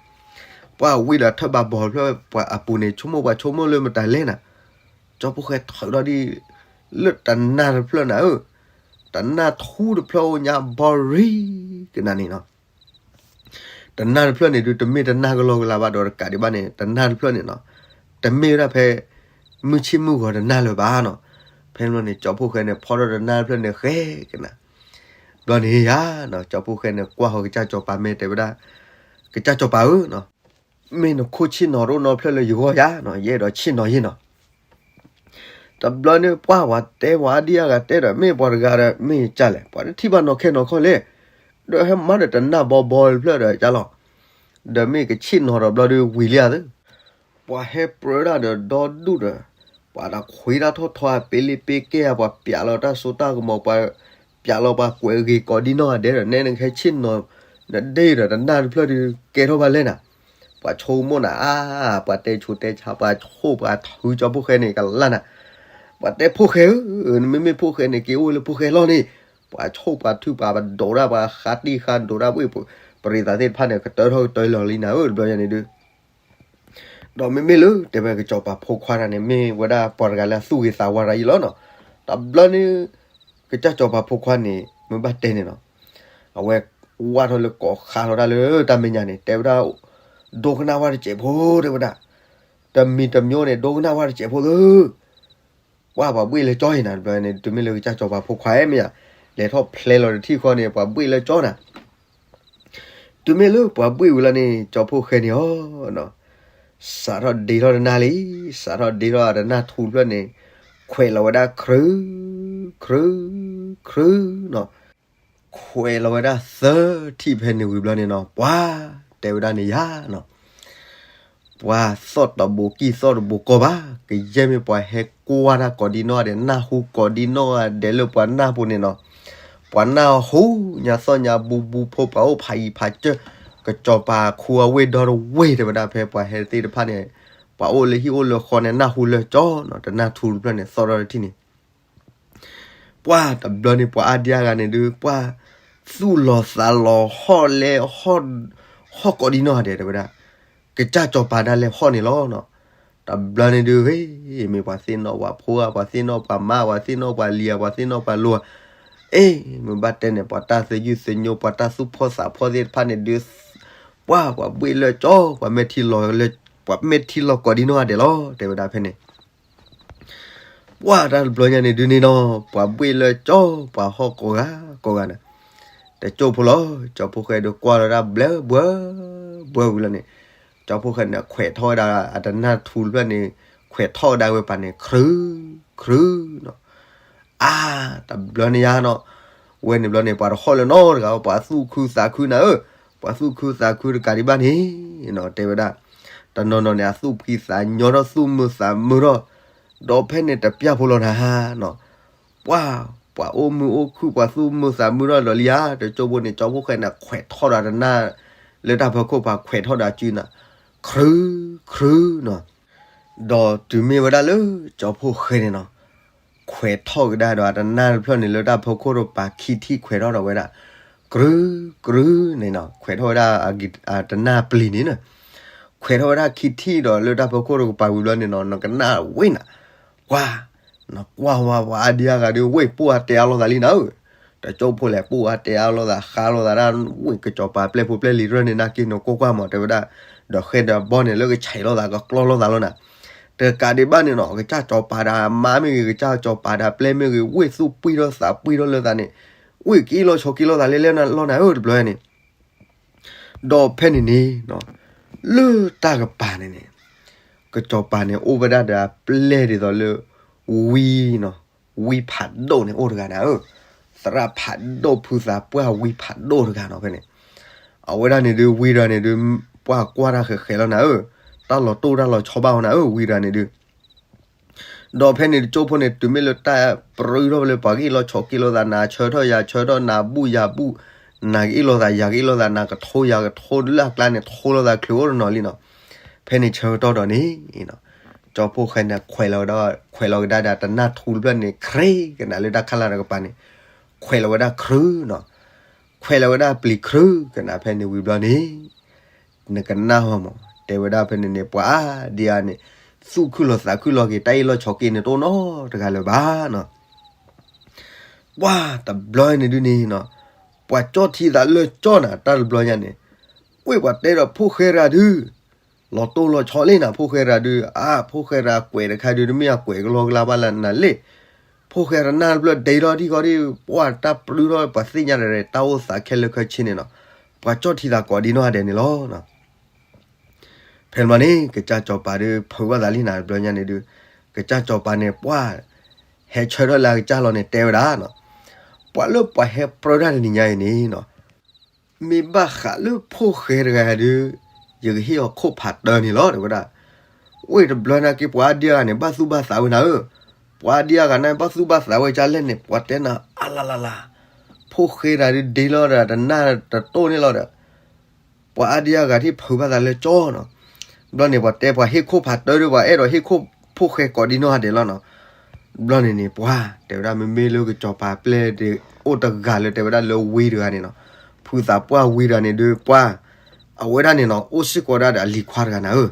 ပှၢ်ဝံၤဒီးထၢၣ်ဘးဘီၣ်ဖျၢၣ် ပှၤအပူၤန့ၣ် ဆိကမိၣ်ပှၤဆိကမိၣ်လၢမတၤလဲၣ်နၤ, ကၠီဖိၣ်ဃဲထုးထီၣ်ဒ် လၢတနၢ်တဖျၢၣ်နၤဧၢ, တနၢ်ထူတဖျၢၣ်အိၣ်ညါဘီရံကနၤန့ၣ်နီၤ, တနၢ်တဖျၢၣ်န့ၣ်ဒုး တမ့ၢ်တနၢ်ကလီကလီဘၣ်ဒီးတကးဒံးဘၣ်န့ၣ် တနၢ်တဖျၢၣ်န့ၣ်နီၤ, တမ့ၢ်ဝဲဒၣ်ဖဲ မုၢ်ဆ့ၣ်မုၢ်ဂီၤတနၢ်လၢၤဘၣ်နီၤ, ဖဲန့ၣ်န့ၣ် ကၠီဖိၣ်ဃဲန့ၣ် ဖီထီၣ်တနၢ်တဖျၢၣ်န့ၣ်ဃဲကနၤ, ဘျီန့ၣ်ယၤနီၤ ကၠီဖိၣ်ဃဲန့ၣ် ကွၢ်ဃီၤကစၢ်စီၤပၤမဲာ်တဲဝဲဒၣ်, ကစၢ်စီၤပၤဧၢနီၤ မ့ၢ်နခိၣ်ဆ့ၣ်နီၤတအိၣ်နီတဖျၢၣ်လၢယဂီၢ်ယၤနီၤ, ယအဲၣ်ဒိးဆ့ၣ်နီၤယဲၢ်နီၤ, တဘျီန့ၣ် ပှၢ်ပှၤတဲပှၤအါဒံအါဂၤတဲဒီး မ့ၢ်ပှၤတဂၤဒီး မ့ၢ်ကၢ်လဲၣ် ပှၤတထံၣ်ဘၣ်နီၢ်ခဲနီၢ်ခီလဲၣ်, ဒီးဟဲမၤဒီးတနၢ်ဘီဘီတဖျၢၣ်ဒီးကၢ်လီၤ, ဒီးမ့ၢ်ကဆ့ၣ်နီၤဒီးဘျီဒုးဝံၤလံဧါသၢ ပှၤဟဲပြၢဒၣ်ဒီးဒီဒူၣ်ဒီး, ပှၤတခွ့တၢ်ထီၣ်ထီအပ့လ့ပ့ကဲဧါ, ပှၤပျးလီၤတၢ်စိတၢ်ကမီၤ, ပှၤပျးလီၤပှၤကွဲးဂ့ၤကိးဒံနီၢ်ဂၤဒဲးဒီး နဲနကဟဲဆ့ၣ်နီၤ, နဒ့ၣ်ဒီးတနၢ်တဖျၢၣ်ဒုးကဲထီၣ်ဘၣ်လဲၣ်နၤ, ပှၤဆိကမိၣ်နၤအါ, ပှၤတဲဆူးတဲဆါ ပှၤဆိၣ်ပှၤထုကၠီဖိၣ်ဃဲန့ၣ်ကလၢ်နၤ, ပှၤတဲဖိၣ်ဃဲဧၢ, နမ့မ့ၢ်ဖိၣ်ဃဲန့ၣ် က့ၤအိၣ်လၢဖိၣ်ဃဲလီၢ်န့ၣ်, ပှၤဆိၣ်ပှၤထုပှၤပဒိးတၢ် ပှၤဃးတံၢ်ဃာ်ဒိးတၢ် ပှၤပရံသးသ့ၣ်တဖၣ်န့ၣ် ကတၢထီၣ်ကတၢလီၤလံနၤဧၢ တဘျီညါန့ၣ်ဒုး ဒီးမ့မ့ၢ်လၢတဲဝဲကစီၤပၤဖိခွါတၢ်န့ၣ် မ့ၢ်ဝဲဒၣ်ပှၤတဂၤလၢအသူၣ်ဂ့ၤသးဝါတၢ်ယံလီၤနီၤ, တဘျီန့ၣ် ကစၢ်စီၤပၤဖိခွါန့ၣ် မ့ၢ်ဘၣ်တဲန့ၣ်နီၤ, အဝဲဝၢ်ထီၣ်လၢကိးခါထီၣ်တၢ်လၢတၢ်မဲာ်ညါန့ၣ် တဲဝဲဒၣ်, ဒိကနၣ်ဝဲတစဲးဖိ တဲဝဲဒၣ်, တမံၤတမံၤန့ၣ် ဒိကနၣ်ဝဲတစဲးဖိသၢ ပှၢ်ပှၤဘှ့ၣ်လၢကၠီအံၤနၤ တဘျီန့ၣ် တုၤမ့ၢ်လၢကစၢ်စီၤပၤဖိခွါအဲၣ်မ့ၢ်ယၤ, လဲၤထီၣ်ဖျဲလီၤတထံၣ်ဃီန့ၣ် ပှၤဘှ့ၣ်လၢကၠီနၤ, တုၤမ့ၢ်လၢပှၤဘှ့ၣ်ဝံၤလီၤန့ၣ် ကၠီဖိၣ်ဃဲန့ၣ်အီၤ, စးထီၣ်ဒ့ထီၣ်တနၢ်လံ, စးထီၣ်ဒ့ထီၣ်တနၢ်ထူတဖျၢၣ်န့ၣ်, ခွဲးလီၤဝဲဒၣ် ခြူ, ခြူ, ခြူနီၤ, ခွဲးလီၤဝဲဒၣ်သၢထံၣ်ဖဲန့ၣ်ဝံၤဘျီန့ၣ်နီၤ ပှၤတဲဝဲဒၣ်န့ၣ်ယၤနီၤ ပှၤသီၣ်တဘိကံၢ်သီၣ်တဘိကီၢ်ဘၣ်, ကယဲၢ်မ့ၢ်ပှၤဟဲကွၢ်တၢ်ကိးဒံနီၢ်ဂၤဒဲး နၢ်ဟူကိးဒံနီၢ်ဂၤဒဲးလၢပှၤနၢ်ပူၤန့ၣ်နီၤ, ပှၤနၢ်ဟူညါသီၣ်ညါဘူးဘူးဖိ ပှၤအိၣ်ဖးယံၤဖးစၢၢ်, ကစီၤပၤခူအဝ့ၢ်ဒီတဝ့ၢ်တဲဝဲဒၣ် ဖဲပှၤဟဲသ့ၣ်တဖၣ်န့ၣ်, ပှၤအိၣ်လၢဟံၣ်အိၣ်လၢဃီန့ၣ် နၢ်ဟူလၢကၠီနီၤ, တနၢ်ထူတဖျၢၣ်န့ၣ် သီၣ်ထီၣ်တထံၣ်န့ၣ် ပှၢ်တဘျီန့ၣ် ပှၤအါဒံအါဂၤန့ၣ်ဒုး ပှၢ်သူၣ်လီၤသးလီၤဟီၣ်လဲ, ဟီၣ်ကိးဒံနီၢ်ဂၤဒဲးတဲဝဲဒၣ်, ကစၢ်စီၤပၤဒၣ်လဲာ်ဟီၣ်န့ၣ်လီၤနီၤ. တဘျီန့ၣ်ဒုး မ့ၢ်ပှၤသ့ၣ်နီၣ်ပှၤဖိဧါ, ပှၤသ့ၣ်နီၣ်ပှၤမါ, ပှၤသ့ၣ်နီၣ်ပှၤလံၤဧါ, ပှၤသ့ၣ်နီၣ်ပှၤလိၤဧါ, အ့ မ့ၢ်ဘၣ်တဲန့ၣ် ပှၤတၢ်သယုၢ်သညိ ပှၤတၢ်သူၣ်ဖှီၣ်သးဖှီၣ်သ့ၣ်တဖၣ်န့ၣ်ဒုး ပှၢ်ပှၤဘှ့ၣ်လၢကၠီ, ပှၤမ့ၢ်ထံလီၤလၢ, ပှၤမ့ၢ်ထံလီၤကိးဒံနီၢ်ဂၤဒဲးလီၤ တဲဝဲဒၣ်ဖဲန့ၣ် ပှၢ်တၢ်တဘျီညါန့ၣ်ဒုန့ၣ်နီၤ ပှၤဘှ့ၣ်လၢကၠီ ပှၤဟီၣ်ကိးဂၤကိးဂၤန့ၣ်, တကၠိဖိလီၤ. ကၠီဖိဃဲဒုးကွၢ်လီၤဒၣ်ဘျၢဘှၢဘှၢဝံၤလီၤန့ၣ်, ကၠီဖိဃဲန့ၣ် ခွဲးထီၣ်ဝဲဒၣ်အတနၢ်ထူတဖျၢၣ်န့ၣ်, ခွဲးထီၣ်ဝဲဒၣ်ဝဲပၤန့ၣ် ခြူး ခြူးနီၤ. အါ, တဘျီန့ၣ်ယါနီၤ, ဝဲန့ၣ်ဘျီန့ၣ် ပှၤတဟီၣ်လၢနီတဂၤ, ပှၤသူၣ်ခုသးခုနၤဧၢ, ပှၤသူၣ်ခုသးခုတကးဒံးဘၣ်န့ၣ်နီၤ, တဲဝဲဒၣ်, တနီၤနီၤန့ၣ် အသူၣ်ဖှံသးညီထီၣ် သူၣ်မုာ်သးမုာ်ထီၣ်, ဒီးဖဲန့ၣ်တပျၢ်ဖိလီၤနၤနီၤ, ပှၢ်, ပှၤအိၣ်မုာ်အိၣ်ခုၣ် ပှၤသူၣ်မုာ်သးမုာ်ထီၣ်ဒီးလံဧါ, တကၠိဖိန့ၣ် ကၠီဖိဃဲန့ၣ် ခွဲးထီၣ်ဒီးတနၢ်, လၢတၢ်ဖီခိၣ်ပၤခွဲးထီၣ်ဒီးအစုနၤ, ခြူး ခြူးနီၤ. ဒီးတုၤမ့ၢ်ဝဲဒၣ်လၢကၠီဖိဃဲန့ၣ်နီၤ, ခွဲးထီၣ်ကဒါဒီးအတနၢ်တဖျၢၣ်န့ၣ် လၢတၢ်ဖီခိၣ်ဒီးပၤခံထံၣ် ခွဲးထီၣ်ဒီးဝဲဒၣ် ခြူး ခြူးန့ၣ်နီၤ, ခွဲးထီၣ်ဝဲဒၣ်အတနၢ်ပျံၤန့ၣ်နီၤ, ခွဲးထီၣ်ဝဲဒၣ်ခံထံၣ်ဒီးလၢတၢ်ဖီခိၣ်ဒီးကပၤဝံၤဘျီန့ၣ်နီၤ နကနၣ်ဝ့ၢ်နၤ, ပှၢ်, နကွၢ်ဝဲပှၤအါဒံအါဂၤဒုး ဝ့ၢ်ပိၢ်အါတဲအါလိာ်သးလံနၤဧၢ, တကၠိဖိလဲၣ် ပိၢ်အါတဲအါလိာ်သး ဃါလိာ်သးဒၣ်, ဝ့ၢ်ကစီၤပၤပျဲၢ်ဖိပျဲၢ်လံၤတဖၣ်န့ၣ် နာ်က့နကွၢ်ကွၢ်မး တဲဝဲဒၣ်, ဒီးဃဲဒီးဘီန့ၣ် လၢကဆဲးလိာ်သး ကကျီလိာ်သးလီၤနၤ, တကးဒံးဘၣ်န့ၣ်နီၤ ကစၢ်စီၤပၤဒီးအမါမ့ၢ်ဂ့ၤ ကစၢ်စီၤပၤဒီးအပျဲၢ်မ့ၢ်ဂ့ၤ ဝ့ၢ်သူၣ်ပှံၢ်ထီၣ်သးပှံၢ်ထီၣ်လၢသးန့ၣ်, ဝ့ၢ်ကအ့ၣ်လိာ်ဆိးက့လိာ်သးလဲၣ်လဲၣ်လီၤနၤဧၢ တဘျီန့ၣ် ဒီးဖဲန့ၣ်န့ၣ်, လၢတၢ်ကပၤန့ၣ်န့ၣ်, ကစီၤပၤန့ၣ် အိၣ်ဝဲဒၣ်ဒီးအပျဲၢ်ဒ်သိးလၢ, ဝံ, ဝံဖးဒိၣ်န့ၣ်အိၣ်တဂၤနၤဧၢ, သရၣ်ဖးဒိၣ်ဖုသးပှၢ်ဝံဖးဒိၣ်တဂၤနီၤဖဲန့ၣ်, အဝဲဒၣ်န့ၣ်ဒုး ဝံတဂၤန့ၣ်ဒုး, ပှၢ်ကွၢ်တၢ်ဃဲးဃဲးလီၤနၤဧၢ, တၢ်လီၤတိၢ်တၢ်လီၤဆီဘၣ်အီၤနၤဧၢ ဝံတဂၤန့ၣ်ဒုး ဒီးဖဲန့ၣ်တကၠိဖိန့ၣ် တုၤမ့ၢ်လၢတၢ်ပြူထီၣ်လၢပှၤကအ့ၣ်လိာ်ဆိးက့လိာ်သး နၤဆၢထၢၣ်ယၤဆၢထၢၣ် နၤဘူၣ်ယၤဘူၣ်, နၤကအ့ၣ်လိာ်သးယၤကအ့ၣ်လိာ်သး နၤကထိယၤကထိလၢအကျါန့ၣ် ထိလိာ်သးချုးအိၣ်တနီၤလံနီၤ, ဖဲန့ၣ်ဆၢကတီၢ်ဒီးန့ၣ်, ကၠီဖိဃဲန့ၣ် ခွဲးလီၤဝဲဒၣ်, ခွဲးလီၤကဒါဒီးတနၢ်ထူတဖျၢၣ်န့ၣ် ခြူးကနၤလၢတၢ်ခါလၢ်တကပၤန့ၣ်, ခွဲးလီၤဝဲဒၣ်ခြူးနီၤ, ခွဲးလီၤဝဲဒၣ်ပျံၤခြူးကနၤဖဲန့ၣ်ဝံၤဘျီန့ၣ် နကနၣ်ဟီမး တဲဝဲဒၣ်ဖဲန့ၣ်န့ၣ် ပှၤအါဒံအါန့ၣ်, သူၣ်ခုၣ်လီၤသးခုၣ်လီၤက့ၤ တၢ်အ့ၣ်လိာ်ဆိးက့န့ၣ်တအိၣ်နီတဂၤလၢၤဘၣ်နီၤ, ပှၢ်တဘျီန့ၣ်ဒုန့ၣ်နီၤ, ပှၤကၠီၣ်ထံသးလၢကၠီၣ်နၤ တၢ်တဘျီညါန့ၣ်, ဝ့ၢ်ပှၤတဲဒီးဖိၣ်ဃဲတဂၤဒုး, လီၤတိၢ်လီၤဆီလံနၤ ဖိၣ်ဃဲတဂၤဒုး, အါ ဖိၣ်ဃဲတဂၤကွဲးတခါဒုး တမ့ၢ်အကွဲးကလီကလါဘၣ်လၢနၤလံ, ဖိၣ်ဃဲတနၢ်တဖျၢၣ်ဒဲးထီၣ်ထံၣ်ဃီဒုး ပှၢ်တၢ်ပြူထီၣ် ပှၤသ့ၣ်ညါဒီးတၢ်အိၣ်သးခဲလၢာ်ခဲဆ့န့ၣ်နီၤ, ပှၤကၠီၣ်ထံသးကိးဒံနီၢ်ဂၤဒဲးန့ၣ်လီၤ. ဖဲန့ၣ်ဘျီန့ၣ် ကစၢ်စီၤပၤဒုး ဖုးဘၣ်သးလံနၤ တဘျီညါန့ၣ်ဒုး, ကစၢ်စီၤပၤန့ၣ် ပှၢ်ဟဲဆၢထၢၣ်လၢအကစၢ်လီၤန့ၣ် တဲဝဲဒၣ်နီၤ, ပှၤလၢပှၤဟဲပြၢတၢ်တနံၤညါအံၤန့ၣ်နီၤ, မ့ၢ်ဘၣ်ဃးလၢဖိၣ်ဃဲတဂၤဒုး, ယကဟ့ၣ်အီၤခိၣ်ဖးတၢန့ၣ်လီၤ တဲဝဲဒၣ်. ဝ့ၢ်တဘျီနာ်က့ ပှၤအါဒံအါဂၤန့ၣ် ဘၣ်သူၣ်ဘၣ်သးဝဲနၤဧၢ, ပှၤအါဒံအါဂၤန့ၣ် ဘၣ်သူၣ်ဘၣ်သးဝဲကၢ်လဲၣ်န့ၣ် ပှၤတဲနၤအါလၢ်လၢ်လၢ်, ဖိၣ်ဃဲတဂၤဒုးဒ့လီၤဒီး တနၢ်တတိၢ်န့ၣ်လီၤဒီး ပှၤအါဒံအါဂၤထံၣ်ဖုးဘၣ်သးလၢကၠီနီၤ. ဘျီန့ၣ် ပှၤတဲပှၤဟ့ၣ်ခိၣ်ဖးတၢဒုး ပှၤအဲၣ်ဒိးဟ့ၣ်ခိၣ်ဖိၣ်ဃဲကိးဒံနီၢ်ဂၤဒဲးလီၤနီၤ. ဘျီန့ၣ်န့ၣ် ပှၤတဲဝဲဒၣ် မ့မ့ၢ်လၢကစီၤပၤပျဲၢ်ဒုး အိၣ်တဂၤလၢတဲဝဲဒၣ်လၢဝံတဂၤန့ၣ်နီၤ. ဖုသးပှၢ်ဝံတဂၤန့ၣ်ဒုး ပှၤ အဝဲဒၣ်န့ၣ်နီၤ အိၣ်စ့ၢ်ကီးဒၣ်ဒီးအလံၤခွါတဂၤနၤဧၢ.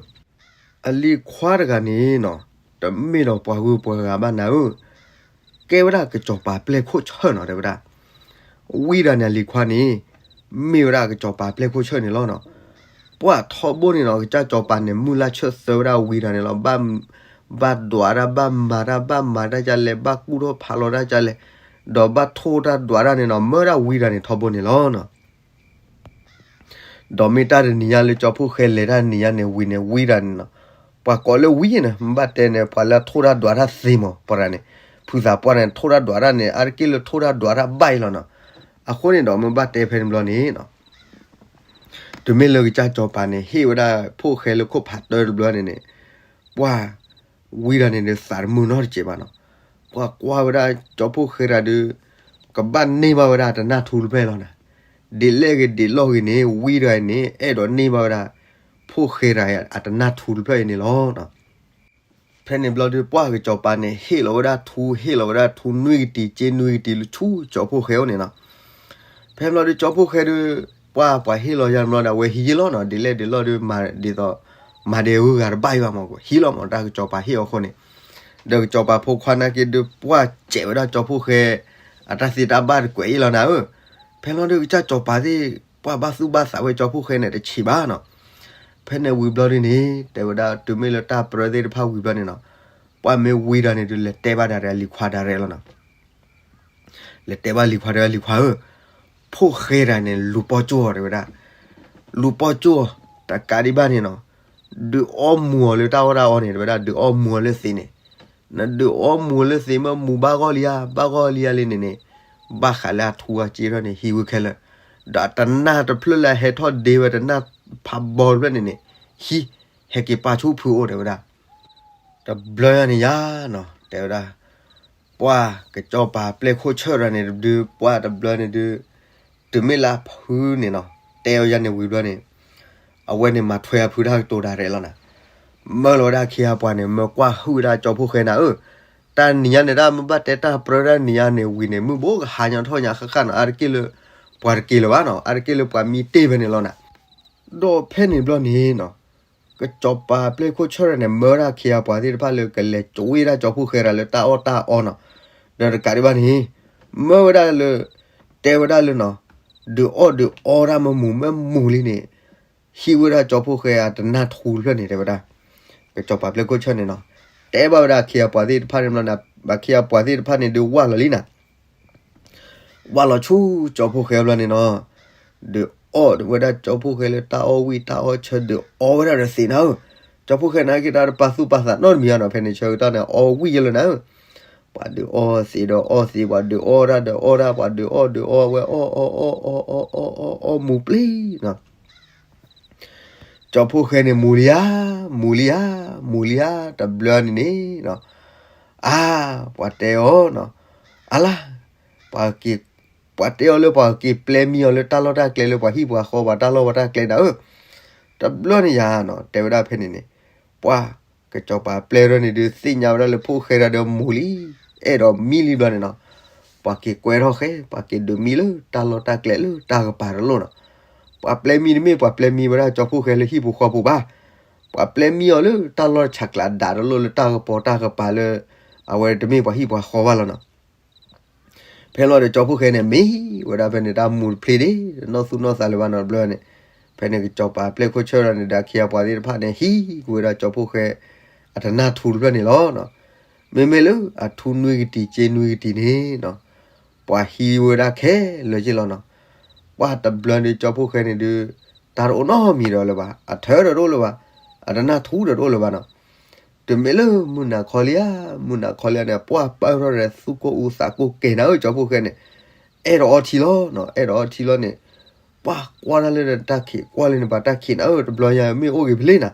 အလံၤခွါတဂၤန့ၣ်နီၤ တမ့ၢ်ဒီးပှၤဂုၤပှၤဂၤဘၣ်နၤဧၢ, ကဲဝဲဒၣ်ကစီၤပၤပျဲၢ်ခိၣ်ဆၢၣ်နီၤ တဲဝဲဒၣ်. ဝံတဂၤန့ၣ် အလံၤခွါန့ၣ် မ့ၢ်ဝဲဒၣ်ကစီၤပၤပျဲၢ်ခိၣ်ဆၢၣ်န့ၣ်လီၤနီၤ. ပှၤထီဘိန့ၣ်နီၤ ကစၢ်စီၤပၤန့ၣ် မုၢ်လၢ်ဆၢၣ်သၢဝဲဒၣ်ဝံတဂၤန့ၣ်လီၤ. ဘၣ်ဒွးတၢ် ဘၣ်မၤတၢ် ဘၣ်မၤတၢ်ကလဲၣ် ဘၣ်ကူၣ်ထီၣ်ဖးလီၤတၢ်ကလဲၣ်, ဒီးဘၣ်ထိၣ်တၢ်ဒွးတၢ်န့ၣ်နီၤ မၢဒၣ်ဝံတဂၤန့ၣ်ထီဘိန့ၣ်လီၤနီၤ. ဒီးမ့ၢ်တၢ်တနံၤညါလၢကၠီဖိၣ်ဃဲလဲၤတၢ်တနံၤညါန့ၣ် ဝံၤန့ၣ် ဝံတဂၤန့ၣ်နီၤ, ပှၤကိးလၢဝံန့ၣ် မ့ၢ်ဘၣ်တဲန့ၣ် ပှၤလၢအထိၣ်တၢ်ဒွးတၢ်သ့မး ပှၤတဂၤန့ၣ်, ဖုသးပှၢ်န့ၣ် ထိၣ်တၢ်ဒွးတၢ်န့ၣ် အါတက့ၢ်လၢထိၣ်တၢ်ဒွးတၢ်ဘၣ်အံၤလီၤနီၤ. အဃိန့ၣ်ဒီး မ့ၢ်ဘၣ်တဲဖဲန့ၣ်ဘျီန့ၣ်နီၤ တုၤမ့ၢ်လၢကစၢ်စီၤပၤန့ၣ် ဟ့ၣ်ဝဲဒၣ်ဖိၣ်ဃဲလၢခိၣ်ဖးတၢတဘျီန့ၣ်န့ၣ်, ပှၤ ဝံတဂၤန့ၣ်ဒီး သးတမုာ်နီတစဲးဘၣ်နီၤ. ပှၤကွၢ်ဝဲဒၣ်ကၠီဖိၣ်ဃဲတဂၤဒီး ကဘၣ်န့ၢ်ဘၣ်ဝဲဒၣ်အတနၢ်ထူတဖျၢၣ်အံၤလီၤနၤ. ဒ်လဲၣ်ဂ့ၤဒ်လဲၣ်ဂ့ၤန့ၣ် ဝံတဂၤန့ၣ် အဲၣ်ဒိးန့ၢ်ဘၣ်ဝဲဒၣ် ဖိၣ်ဃဲတဂၤအတနၢ်ထူတဖျၢၣ်အံၤန့ၣ်လီၤ. ဖဲန့ၣ်ဘျီဒီး ပှၢ်ကစီၤပၤန့ၣ် ဟ့ၣ်လီၤဝဲဒၣ်ထူ ဟ့ၣ်လီၤဝဲဒၣ်ထူနွံကတံၤ စ့နွံကတံၤ ဆူကၠီဖိၣ်ဃဲအအိၣ်န့ၣ်နီၤ. ဖဲဘျီဒီး ကၠီဖိၣ်ဃဲဒီး ပှၢ်ပှၤဟ့ၣ်လီၤယါတဘျီဒီး အဝဲဟံးယ့ၢ်လီၤနီၤ. ဒ်လဲၣ်ဒ်လဲၣ်ဒီး ဒ်သိး မၤဒဲးဂုၤဂၤတဘၣ်အံၤဘၣ်မး ဟံးလီၤမး တၢ်ကစီၤပၤဟ့ၣ်အီၤအဃိန့ၣ်. ဒီးကစီၤပၤဖိခွါနာ်က့ဒီး ပှၢ်စဲးဝဲဒၣ်ကၠီဖိၣ်ဃဲ အတၢ်သ့တၢ်ဘၣ်တကွဲးအံၤလီၤနၤဧၢ. ဖဲဘျီဒီး ကစၢ်စီၤပၤသ့ၣ် ပှၢ်ဘၣ်သူၣ်ဘၣ်သးဝဲကၠီဖိၣ်ဃဲန့ၣ်တဆံးဘၣ်နီၤ. ဖဲန့ၣ်ဝံၤဘျီဒုန့ၣ် တဲဝဲဒၣ် တုၤမ့ၢ်လၢတၢ်ပြၢသ့ၣ်တဖၣ်ဝံၤဘျီန့ၣ်နီၤ, ပှၢ်မ့ၢ်ဝံၤဒီးန့ၣ်ဒုး လဲၤတဲဘၣ်ဒၣ်လံၤခွါဒၣ်ရဲၣ်လီၤနီၤ. လဲၤတဲဘၣ်လံၤခွါဒီး လံၤခွါဧၢ, ဖိၣ်ဃဲဒၣ်န့ၣ် လူၤပီၢ်ကၠိၣ်အီၤ တဲဝဲဒၣ်. လူၤပီၢ်ကၠိၣ်အီၤ တကးဒံးဘၣ်န့ၣ်နီၤ, ဒုးအီမူၤအီၤလၢတၢ်အီၣ်တၢ်အီန့ၣ် တဲဝဲဒၣ်, ဒုးအီမူၤအီၤလၢသ့းန့ၣ်, နဒုးအီမူၤအီၤလၢသ့း မ့ၢ်မူၤဘၣ်ဂီၢ်လံဧါ, ဘၣ်ဂီၢ်လံဧါလံန့ၣ်န့ၣ်, ဘၣ်ဃးလၢအထူအစ့ထီၣ်န့ၣ် ဟံးဝဲခဲလၢာ်, ဒီးတနၢ်တဖျၢၣ်လၢအဟဲထီၣ်ဒ့ဝဲ တနၢ်ဖးဘီတဖျၢၣ်န့ၣ်န့ၣ်, ဟံး, ဟဲက့ၤပာ်ဆူၣ်ဖုအိၣ် တဲဝဲဒၣ်. တဘျီယၤန့ၣ်ယါနီၤ တဲဝဲဒၣ်, ပှၢ်ကစီၤပၤပျဲၢ်ခိၣ်ဆၢၣ်တဂၤန့ၣ်ဒုး ပှၢ်တဘျီန့ၣ်ဒုး, တုၤမ့ၢ်လၢအဖုန့ၣ်နီၤ, တဲအီၤယၤန့ၣ်ဝံၤဘျီန့ၣ်, အဝဲန့ၣ်မၤထွဲအဖုတၢ်ကတိၤဒၣ်ရဲၣ်လီၤနၤ. မၢလီၤဝဲဒၣ်ခံဂၤပှၤန့ၣ် မၢကွၢ်ဟုၣ်ဝဲဒၣ်ကၠီဖှိၣ်ဃဲနၤဧၢ, တၢ်နံၤညါန့ၣ် တၢ်မ့ၢ်ဘၣ်တဲတၢ်ပြၢတၢ်နံၤညါန့ၣ်ဝံၤန့ၣ် မုၢ်ဘိကဟါညါထီၣ်ညါဃၣ်ဃၣ်နီၤ, အါတက့ၢ်လၢ ပှၤတက့ၤလၢၤဘၣ်နီၤ, အါတက့ၢ်လၢပှၤမံတ့ၢ်ဖဲန့ၣ်လီၤနၤ. ဒီးဖဲန့ၣ်ဘျီန့ၣ်နီၤ, ကစီၤပၤပျဲၢ်ခိၣ်ဆၢၣ်တဂၤန့ၣ် မၢဝဲဒၣ်ခံဂၤပှၤသ့ၣ်တဖၣ်လၢကလဲၤကၠိဝဲဒၣ်ကၠီဖှိၣ်ဃဲဒၣ်လၢတၢ်အီၣ်တၢ်အီနီၤ, ဒီးတကးဒံးဘၣ်န့ၣ်, မၢဝဲဒၣ်လၢ, တဲဝဲဒၣ်လၢနီၤ, ဒုးအီၣ်ဒုးအီတၢ်မ့ၢ်မူၤမ့ၢ်မူၤလံန့ၣ်, ဟံးဝဲဒၣ်ကၠီဖှိၣ်ဃဲအတနၢ်ထူတဖျၢၣ်န့ၣ် တဲဝဲဒၣ်. ကစီၤပၤပျဲၢ်ခိၣ်ဆၢၣ်န့ၣ်နီၤ, တဲဘၣ်ဝဲဒၣ်ခံဂၤပှၤသ့ၣ်တဖၣ်န့ၣ်ဘျီန့ၣ်, ဘၣ်ခံဂၤပှၤသ့ၣ်တဖၣ်န့ၣ်ဒုးဝၢ်လီၤလံနၤ ဝၢ်လီၤဆူကၠီဖှိၣ်ဃဲဘျီန့ၣ်နီၤ, ဒုးအီၣ်ဝဲဒၣ်ကၠီဖှိၣ်ဃဲလၢတၢ်အီၣ်ဝံၣ်တၢ်အီၣ်ဆၢ ဒုးအီဝဲဒၣ်ဒီးသ့းနၤဧၢ, ကၠီဖှိၣ်ဃဲန့ၣ်က့ၤတၢ်တပာ်သူၣ်ပာ်သးနီတမံၤဧါနီၤ, ဖဲန့ၣ်ဆၢကတီၢ်န့ၣ် အီၣ်ဝံၣ်ယဲလၢနၤဧၢ, ပှၤဒုးအီၣ်သ့းဒီးအီၣ်သ့း, ပှၤဒုးအီၣ်တၢ်ဒီးအီၣ်တၢ်, ပှၤဒုးအီၣ်ဒုးအီၣ်ဝဲအီၣ်အီၣ်အီၣ်အီၣ်အီၣ်အီၣ်အီၣ်အီၣ်မူၤပျံၤနီၤ ကၠီဖှိၣ်ဃဲန့ၣ် မူၤလံဧါ, မူၤလံဧါ, မူၤလံဧါ, တဘျီန့ၣ်န့ၣ်နီၤ, အါ, ပှၤတဲအီၤနီၤ, အါလါ, ပှၤက့ၤ, ပှၤတဲအီၤလၢပှၤက့ၤပျဲမံအီၤလၢတၢ်လီၢ်တၢ်ကျဲလၢပှၤဟံၣ်ပှၤဃီပှၤတၢ်လီၢ်ပှၤတၢ်ကျဲနၤဧၢ, တဘျီန့ၣ်ယါနီၤ, တဲဝဲဒၣ်ဖဲန့ၣ်န့ၣ်, ပှၢ်ကစီၤပၤပျဲၢ်ထီၣ်န့ၣ်ဒုး သ့ၣ်ညါဝဲဒၣ်လၢဖိၣ်ဃဲဒၣ်ဒီးမူၤလံ, အဲၣ်ဒိးမံလံဘျီန့ၣ်နီၤ, ပှၤက့ၤကွဲထီၣ်ဃဲ, ပှၤက့ၤဒုးမံလၢတၢ်လီၢ်တၢ်ကျဲလၢတၢ်ကပၤတလိၣ်နီၤ, ပှၤပျဲမံတမ့ၢ် ပှၤပျဲမံဝဲဒၣ်ကၠီဖှိၣ်ဃဲလၢဟံၣ်ပူၤဃီပူၤဘၣ်, ပှၤပျဲမံအီၤလၢတၢ်လီၢ်ဆးကျးဒၣ်တလိၣ်လၢတၢ်ကပီၤတၢ်ကပၤလၢ အဝဲတမ့ၢ်ပှၤဟံၣ်ပှၤဃီဘၣ်လီၤနီၤ. ဖဲလီၤဒီးကၠီဖှိၣ်ဃဲန့ၣ် မံဝဲဒၣ်ဖဲန့ၣ် တၢ်မူၤတဖျ့ဒ့ နီၢ်သူၣ်နီၢ်သးလၢၤဘၣ်နီတဘျီန့ၣ်, ဖဲန့ၣ်ကစီၤပၤပျဲၢ်ခိၣ်ဆၢၣ်ဒီးန့ၣ်ဒီး ခံဂၤပှၤသ့ၣ်တဖၣ်န့ၣ် ဟံးကွံာ်ဝဲဒၣ်ကၠီဖှိၣ်ဃဲ အတနၢ်ထူတဖျၢၣ်န့ၣ်လီၤနီၤ. မ့မ့ၢ်လၢအထူနွံကတံၤစ့နွံကတံၤန့ၣ်နီၤ, ပှၤဟံးဝဲဒၣ်ခဲလၢာ်က့လီၤနီၤ. ပှၢ်တဘျီဒီးကၠီဖှိၣ်ဃဲန့ၣ်ဒုး တၢ်တအိၣ်နီတမံၤဒီးလၢၤဘၣ်, အထၢဒီးတအိၣ်လၢၤဘၣ်, အတနၢ်ထူဒီးတအိၣ်လၢၤဘၣ်နီၤ. တုၤမ့ၢ်လၢမုၢ်နၤခီလံဧါ, မုၢ်နၤခီလံဧါန့ၣ် ပှၢ်ပၢၢ်ထီၣ်ဒီးသူၣ်ကိၢ်အူသးကိၢ်ကဲၤနၤဧၢ ကၠီဖှိၣ်ဃဲန့ၣ်, အဲၣ်ဒိးအီထံလီၤနီၤ, အဲၣ်ဒိးအီထံလီၤန့ၣ်, ပှၢ်ကွၢ်တၢ်လၢတၢ်ခံး ကွၢ်လၢန့ၣ် ပှၤတၢ်ခံးနၤဧၢ တဘျီညါမ့ၢ်အိၣ်ဂ့ၤဖဲလဲၣ်နၤ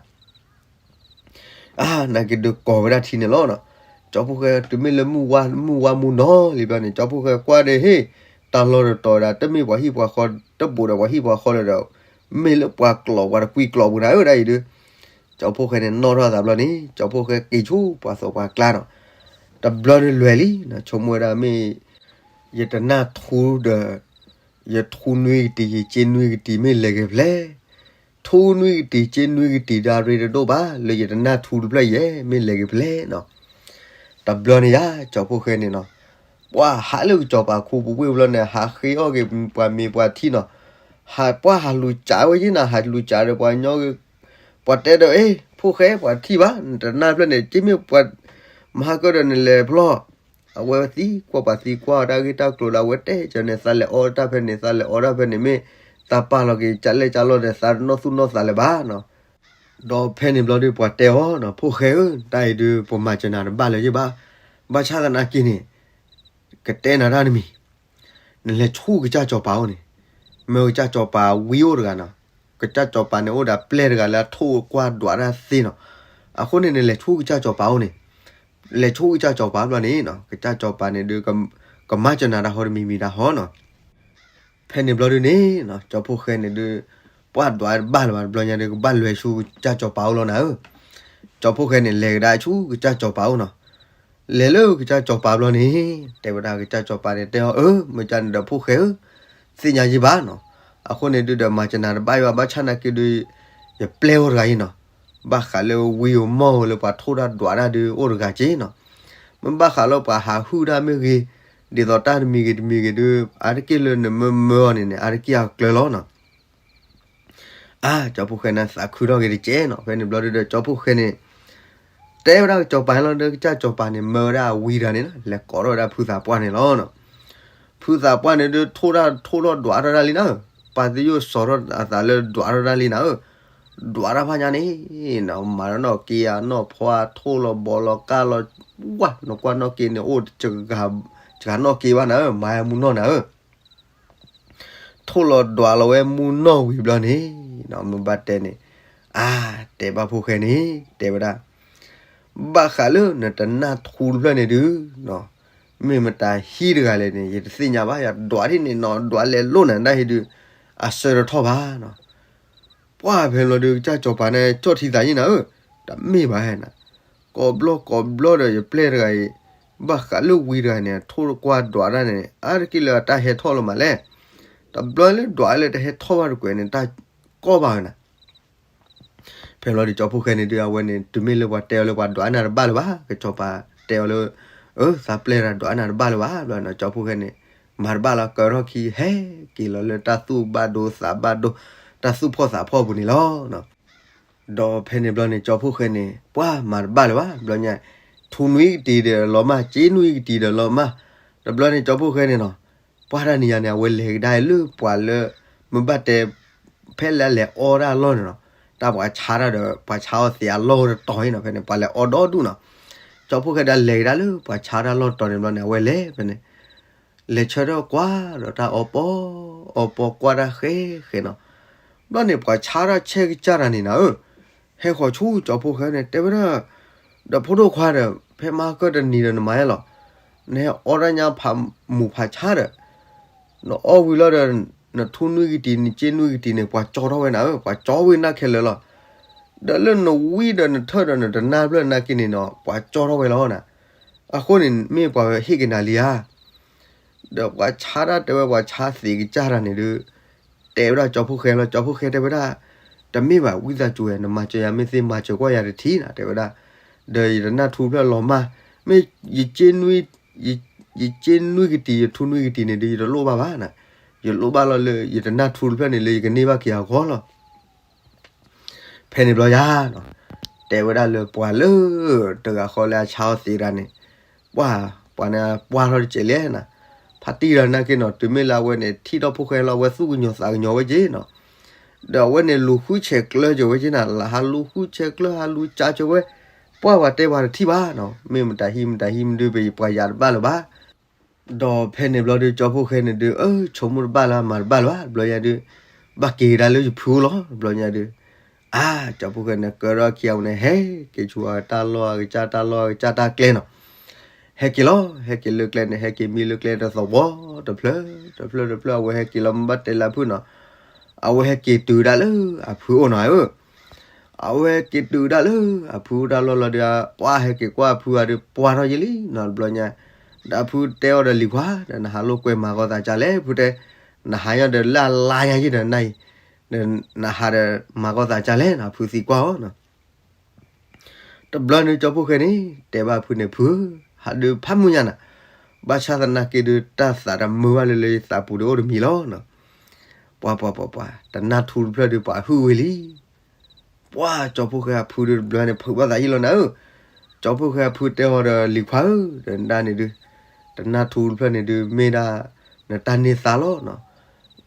အါ နာ်က့ဒုးကိးဝဲဒၣ်ထံန့ၣ်လီၤနီၤ. ကၠီဖှိၣ်ဃဲတုၤမ့ၢ်လၢမုၢ်ဝါ မုၢ်ဝါမူၤနီၤလံဘျီန့ၣ် ကၠီဖှိၣ်ဃဲကွၢ်ဒီးဟ့ၣ်, တၢ်လီၢ်တတီၤဒၣ် တမ့ၢ်ပှၤဟံၣ်ပှၤဃီ တဘူးဒီးပှၤဟံၣ်ပှၤဃီလၢၤဒီး, မ့ၢ်လၢပှၤကျိးပှၤတကွံကျိးပူၤနၤဧၢဒၣ်အံၤဒုး, ကၠီဖှိၣ်ဃဲန့ၣ်နီၣ်ထီၣ်သးဘျီန့ၣ် ကၠီဖှိၣ်ဃဲက့ၤဆူပှၤသိးပှၤကျါနီၤ. တဘျီန့ၣ်လွဲၢ်လံနီၤ ဆိကမိၣ်ဝဲဒၣ်မ့ၢ် ယတနၢ်ထူဒီး ယထူနွံကတံၤ ယစ့နွံကတံၤ မ့ၢ်လဲၤက့ၤဖဲလဲၣ်, ထူနွံကတံၤ စ့နွံကတံၤဒီးရ့တဒိၣ်ဘၣ် လၢယတနၢ်ထူတဖျၢၣ်ယဲ မ့ၢ်လဲၤက့ၤဖဲလဲၣ်နီၤ. တဘျီန့ၣ်ယါ ကၠီဖှိၣ်ဃဲန့ၣ်နီၤ, ပှၢ်ဟးလၢကစီၤပၤခူပူၤဝ့ၢ်ဘျီန့ၣ် ဟးဃ့အီၣ်က့ၤပှၤမ့ၤပှၤထံနီၤ, ဟးပှၢ်ဟးလူၤစးဝဲယဲနီၤ ဟးလူၤစးဒီးပှၤညီဂ့ၤ, ပှၤတဲဒီး အ့ ဖှိၣ်ဃဲ ပှၤထံၣ်ဘၣ် နတနၢ်ဖျၢၣ်န့ၣ် က့မ့ၢ်ပှၤမၤဟါကၢၢ်ဒီးနလဲၤဖျီၣ် အဝဲသံကွၢ်ပှၤသံကွၢ်တၢ်ဂ့ၢ်တၢ်ကျိၤဒီး အဝဲတဲကၢန့ၣ် သးလဲၤအီတၢ်ဖဲန့ၣ် သးလဲၤအီတၢ်ဖဲန့ၣ် မ့ၢ်သးပာ်လီၤက့ၤကလဲၣ်ကလီၢ်ဒီး သးတနီၣ်သူၣ်နီၣ်သးလၢၤဘၣ်နီၤ. ဒီးဖဲန့ၣ်ဘျီဒုး ပှၤတဲအီၤနီၤ ဖှိၣ်ဃဲဧၢ, တၢ်အံၤဒုး ပမၤစၢၤနၤတဘၣ်လၢၤယ့ၢ်ဘၣ်. ဘၣ်ဆၣ်သနာ်က့န့ၣ် ကတဲနၤတၢ်တမံၤ နလဲၤဆူကစၢ်စီၤပၤအိၣ်န့ၣ်, မ့ၢ်ကစၢ်စီၤပၤဝံအိၣ်တဂၤနီၤ, ကစၢ်စီၤပၤန့ၣ်အိၣ်ဒီးပျဲၢ်တဂၤလၢအထိၣ်ကွၢ်ဒွးတၢ်သ့နီၤ. အဃိန့ၣ် နလဲၤဆူကစၢ်စီၤပၤအိၣ်န့ၣ်, လဲၤဆူကစၢ်စီၤပၤဘျီန့ၣ်နီၤ ကစၢ်စီၤပၤန့ၣ်ဒုး ကမၤစၢၤနၤတၢ်ဟီတမံၤမံၤတၢ်ဟီနီၤ. ဖဲန့ၣ်ဘျီဒုးန့ၣ်နီၤ ကၠီဖှိၣ်ဃဲန့ၣ်ဒုး ပှၢ်ဒွးတဘၣ်လၢၤဘၣ် တဘျီညါဒုး ကဘၣ်လဲၤဆူကစၢ်စီၤပၤအိၣ်လီၤနၤဧၢ. ကၠီဖှိၣ်ဃဲန့ၣ် လဲၤကဒါဆူကစၢ်စီၤပၤအိၣ်နီၤ. လဲၤလၢကစၢ်စီၤပၤဘျီန့ၣ် တဲဝဲဒၣ်ကစၢ်စီၤပၤန့ၣ် တဲအီၤ အၢ မ့ၢ်ကန့ၣ်ဒီးဖှိၣ်ဃဲဧၢ, သ့ၣ်ညါယ့ၢ်ဘၣ်နီၤ. အဃိန့ၣ်ဒုးဒီး မၤစၢၤနၤတဘၣ်ယ့ၢ်ဘၣ် ဘၣ်ဆၣ်သနာ်က့ဒုး ယပျဲၢ်အိၣ်တဂၤအံၤနီၤ, ဘၣ်ဃးလၢဝံဧိၤမီၢ်ဧိၤလၢပှၤထိၣ်တၢ်ဒွးတၢ်ဒုးအိၣ်တဂၤက့နီၤ. မ့ၢ်ဘၣ်ဃးလၢပှၤဟးဟုၣ်တၢ်မ့ၢ်ဂ့ၤ, ဒ်သိးတၢ်တမံၤဂ့ၤတမံၤဂ့ၤဒုး အါတက့ၢ်လၢနမ့ၢ်မၢအီၤန့ၣ်န့ၣ် အါတက့ၢ်အကျၢၤလီၤနီၤ. အါ ကၠီဖှိၣ်ဃဲန့ၣ် သးခုထီၣ်က့ၤတကဲးနီၤ. ဖဲန့ၣ်ဘျီဒုးဒီး ကၠီဖှိၣ်ဃဲန့ၣ် တဲဝဲဒၣ်ကစီၤပၤလီၤဒီး ကစၢ်ကစီၤပၤန့ၣ် မၢဝဲဒၣ်ဝံတဂၤန့ၣ်လီၤ, လဲၤကိးထီၣ်ဝဲဒၣ်ဖုသးပှၢ်န့ၣ်လီၤ. ဖုသးပှၢ်န့ၣ်ဒုး ထိၣ်ဒၣ်ထိၣ်ထီၣ်ဒွးထီၣ်ဒၣ်လံနၤဧၢ, ပာ်သယုၢ်စီၤထီၣ်အသးလၢဒွးထီၣ်ဒၣ်လံနၤဧၢ, ဒွးတၢ်ဖးညါန့ၣ်, မၤနီၢ်က့အနီၢ်ဖီ ထိၣ်လီၤဘီလီၤကၢ်လီၤ, ဝါ နကွၢ်နီၢ်က့န့ၣ် အိၣ်တဂၤနီၢ်က့ဘၣ်နၤဧၢ, မၤမူနီၢ်နၤဧၢ ထိၣ်လီၤဒွးလီၤဝဲမူနီၢ်ဝံၤဘျီန့ၣ်, မ့ၢ်ဘၣ်တဲန့ၣ်, အါ, တဲဘၣ်ဖိၣ်ဃဲန့ၣ်, တဲဝဲဒၣ်, ဘၣ်ဃးလၢနတနၢ်ထူတဖျၢၣ်န့ၣ်ဒုး, မ့ၢ်မတၤဟံၣ်တဂၤလဲၣ်န့ၣ် ယတသ့ၣ်ညါဘၣ်, ယဒွးဒ်န့ၣ်နီၤ ဒွးလဲၤလိၣ်နၤဒၣ်ဟံၣ်ဒုး, အဆၢတထီၣ်ဘၣ်နီၤ. ပှၢ်ဖဲလီၤဒုး ကစၢ်စီၤပၤန့ၣ် ကၠီၣ်ထံသးယံၣ်နၤဧၢ, တမ့ၢ်ဘၣ်ဟဲနၤ, ကိးဘျီကိးဘျီဒီးယပျဲၢ်တဂၤအံၤ, ဘၣ်ဃးလၢဝံတဂၤန့ၣ် ထိၣ်ကွၢ်ဒွးတၢ်န့ၣ် အါတက့ၢ်လၢအတၢ်ဟဲထီၣ်လီၤမးလဲၣ်, တဘျီလၢဒွးလၢတဟဲထီၣ်ဘၣ်တကွဲးန့ၣ် တၢ်ကီၢ်ဘၣ်ဝဲနၤ ဖဲလီၤဒုး ကၠီဖှိၣ်ဃဲန့ၣ်ဒုး အဝဲန့ၣ် တုၤမ့ၢ်လၢပှၤတဲအီၤလၢပှၤဒွးနၤတဘၣ်လၢၤဘၣ်, ကစီၤပၤတဲအီၤလၢ, အၢ သးပျဲၢ်တၢ်ဒွးနၤတဘၣ်လၢၤဘၣ်, ဘျီန့ၣ် ကၠီဖှိၣ်ဃဲန့ၣ်, မၤတဘၣ်လီၤ ကၢထီၣ်ခံ ဟဲက့ၤလီၤလၢတၢ်သူၣ်ဘၣ်ဒိသးဘၣ်ဒိ, တၢ်သူၣ်ဖှီၣ်သးဖှီၣ်ပူၤန့ၣ်လီၤ. ဒီးဖဲန့ၣ်ဘျီန့ၣ် ကၠီဖှိၣ်ဃဲန့ၣ် ပှၤမၤတဘၣ်လၢၤဘၣ်, ဘျီညါ, ထူနွံကတံၤဒီးလီၤမၢ်, စ့နွံကတံၤဒီးလီၤမၢ်, တဘျီန့ၣ် ကၠီဖှိၣ်ဃဲန့ၣ်နီၤ, ပှၤတၢ်နံၤယၤန့ၣ် အဝဲလဲၤကဒါလၢပှၤလၢ, မ့ၢ်ဘၣ်တဲ, ဖဲလၢလဲၤအီဒၣ်အလီၢ်န့ၣ်နီၤ, တၢ်ပှၤဆါတၢ်ဒီး ပှၤဆါအီၣ်သ့အလီၢ်တတီၤအံၤနီၤ, ဖဲန့ၣ် ပှၤလဲၤအီဒီဒူၣ်နီၤ, ကၠီဖှိၣ်ဃဲဒၣ်လဲၤကဒါလၢပှၤဆါတၢ်လီၢ်တတီၤန့ၣ်ဘျီန့ၣ် အဝဲလဲၤဖဲန့ၣ် လဲၤဆၢထၢၣ်ကွၢ်ဒီးတၢ်အီပီ, အီပီကွၢ်တၢ်ဃဲဃဲနီၤ, ဘျီန့ၣ် ပှၤဆါတၢ်ဆဲးကစၢ်တၢ်န့ၣ်နၤဧၢ, ဟဲဃီၤဆူကၠီဖှိၣ်ဃဲန့ၣ် တဲဝဲဒၣ်, ဒီးဖိဒိၣ်ခွါဒီး ဖဲမဟါကၢၢ်တနံၤဒီးနမၤယါလီၤ, နဟဲအီဒၣ်ညါဖးမူးဖးဆါဒီး နအီဝံၤလီၤဒီး နထူနွံကတံၤ နစ့နွံကတံၤန့ၣ် ပှၤကၠီထီၣ်ဝဲနၤဧၢ, ပှၤကၠီဝဲနၤခဲလၢာ်လီၤ. ဒီးလၢနဝံဒီးနထၢၣ်ဒီးနတနၢ်ဖျၢၣ်နၤက့န့ၣ်နီၤ ပှၤကၠီထီၣ်ဝဲလီၤနၤ. အဃိန့ၣ် မ့ၢ်ပှၤဟ့ၣ်က့ၤနၤလံဧါ. ဒီးပှၤဆါတၢ်တဲဝဲ ပှၤဆါသ့ကစၢ်တၢ်န့ၣ်ဒုး တဲဝဲဒၣ်ကၠီဖှိၣ်ဃဲလီၤ. ကၠီဖှိၣ်ဃဲတဲဝဲဒၣ်, တမ့ၢ်ဘၣ် ဝံသးစူၤဝဲ နမၤစၢၤယၤမ့ၢ်သ့ မၤစၢၤကွၢ်ယၤတထံၣ်နၤ တဲဝဲဒၣ်. ဒီးယတနၢ်ထူတဖျၢၣ်လီၤမၢ်, မ့ၢ်ယစ့နွံ, ယစ့နွံကတံၤ ယထူနွံကတံၤန့ၣ်ဒုး ယတလိၣ်ဘၣ်ဘၣ်နၤ. ယလိၣ်ဘၣ်လီၤလၢ ယတနၢ်ထူတဖျၢၣ်န့ၣ်လၢယကန့ၢ်ဘၣ်က့ၤအဂီၢ်လီၤ. ဖဲန့ၣ်ဘျီယၤနီၤ, တဲဝဲဒၣ်လၢပှၤလၢတဂၤဃီလၢအဆါအီၣ်သ့တဂၤန့ၣ်, ပှၤ, ပှၤန့ၣ်ပှၢ်ထီၣ်တစဲးလဲၣ်နၤ, ဖါတံၢ်ဒီးနၤက့နီၤ တုၤမ့ၢ်လၢအဝဲန့ၣ် ထံၣ်ထီၣ်ဖှိၣ်ဃဲလီၤ အဝဲသူၣ်ကညီၤသးကညီၤဝဲက့နီၤ. ဒီးအဝဲန့ၣ်လူၤဃုဆဲးကျၢက့ၤဝဲက့နၤ, လၢဟးလူၤဃုဆဲးကျၢ ဟးလူၤကၠါက့ၤဝဲ, ပှၢ်ပှၤတဲပှၤတထံၣ်ဘၣ်နီၤ, မ့ၢ်မတၤဟံၣ်မတၤဟံၣ်မဒုး ပယပှၤယၤတဘၣ်လၢၤဘၣ်. ဒီးဖဲန့ၣ်ဘျီဒုး ကၠီဖှိၣ်ဃဲန့ၣ်ဒုး အၢ ဆိကမိၣ်တဘၣ်လၢၤ မၤတဘၣ်လၢၤဘၣ် တဘျီညါဒုး, ဘၣ်က့ၤကဒါလၢယဖုအိၣ်လီၤ တဘျီညါဒုး. အါ ကၠီဖှိၣ်ဃဲန့ၣ် ကၢထီၣ်ခံအဝဲန့ၣ် ဟဲက့ၤဆူအတၢ်လီၢ်အကစၢ် တၢ်လီၢ်အကစၢ်တၢ်ကျဲနီၤ. ဟဲက့ၤလီၤ ဟဲက့ၤလၢကျဲန့ၣ် ဟဲက့ၤမံလၢကျဲတသဝီတဖျၢၣ် တဖျၢၣ်တဖျၢၣ် အဝဲဟဲက့ၤလီၤ မ့ၢ်ဘၣ်တဲလၢအဖုနီၤ, အဝဲဟဲက့ၤတုၤဒၣ်လၢအဖုအိၣ်နီၤဧၢ. အဝဲဟဲက့ၤတုၤဒၣ်လၢအဖုအိၣ်တၢ်လီၢ်လီၤဒီး ပှၤဟဲက့ၤကွၢ်အဖုအီၤဒီး ပှၢ်ထီၣ်ယဲလံနီၤ တဘျီညါ, ဒီးအဖုတဲအီၤဒီး လံၤခွါ ဒီးနဟးလိာ်ကွဲမၤကီၢ်သးကၢ်လဲၣ် ဖုတဲ, နဟးညီဒီးလၢအလါညါယ့ၢ်ဒီးနၤအံၤ, ဒီးနဟးဒီးမၤကီၢ်သးကၢ်လဲၣ်နီၤ ဖုသံကွၢ်အီၤနီၤ. တဘျီန့ၣ် ကၠီဖှိၣ်ဃဲန့ၣ် တဲဘၣ်ဖုန့ၣ် ဖုဧၢ, ဟးဒုးဖးမုၢ်ညါနၤ, ဘၣ်ဆၣ်သနာ်က့ဒုး တၢ်သးတမုာ်ဘၣ်လၢလၢယသးပူၤဒုးအိၣ်တမံၤလီၤနီၤ. ပှၤပှၤပှၤပှၤ တနၢ်ထူတဖျၢၣ်ဒုး ပှၤဟုၣ်ဝဲလံ. ပှၤကၠီဖှိၣ်ဃဲအဖုဒုး တဘျီန့ၣ် ဖုးဘၣ်သးယံာ်လီၤနၤဧၢ. ကၠီဖှိၣ်ဃဲအဖုတဲအီၤဒီး လံၤခွါဧၢ, ဒီးနဒၣ်န့ၣ်ဒုး တနၢ်ထူတဖျၢၣ်န့ၣ်ဒုး မ့ၢ်ဒၣ်နတၢ်န့ၢ်သါလီၤနီၤ.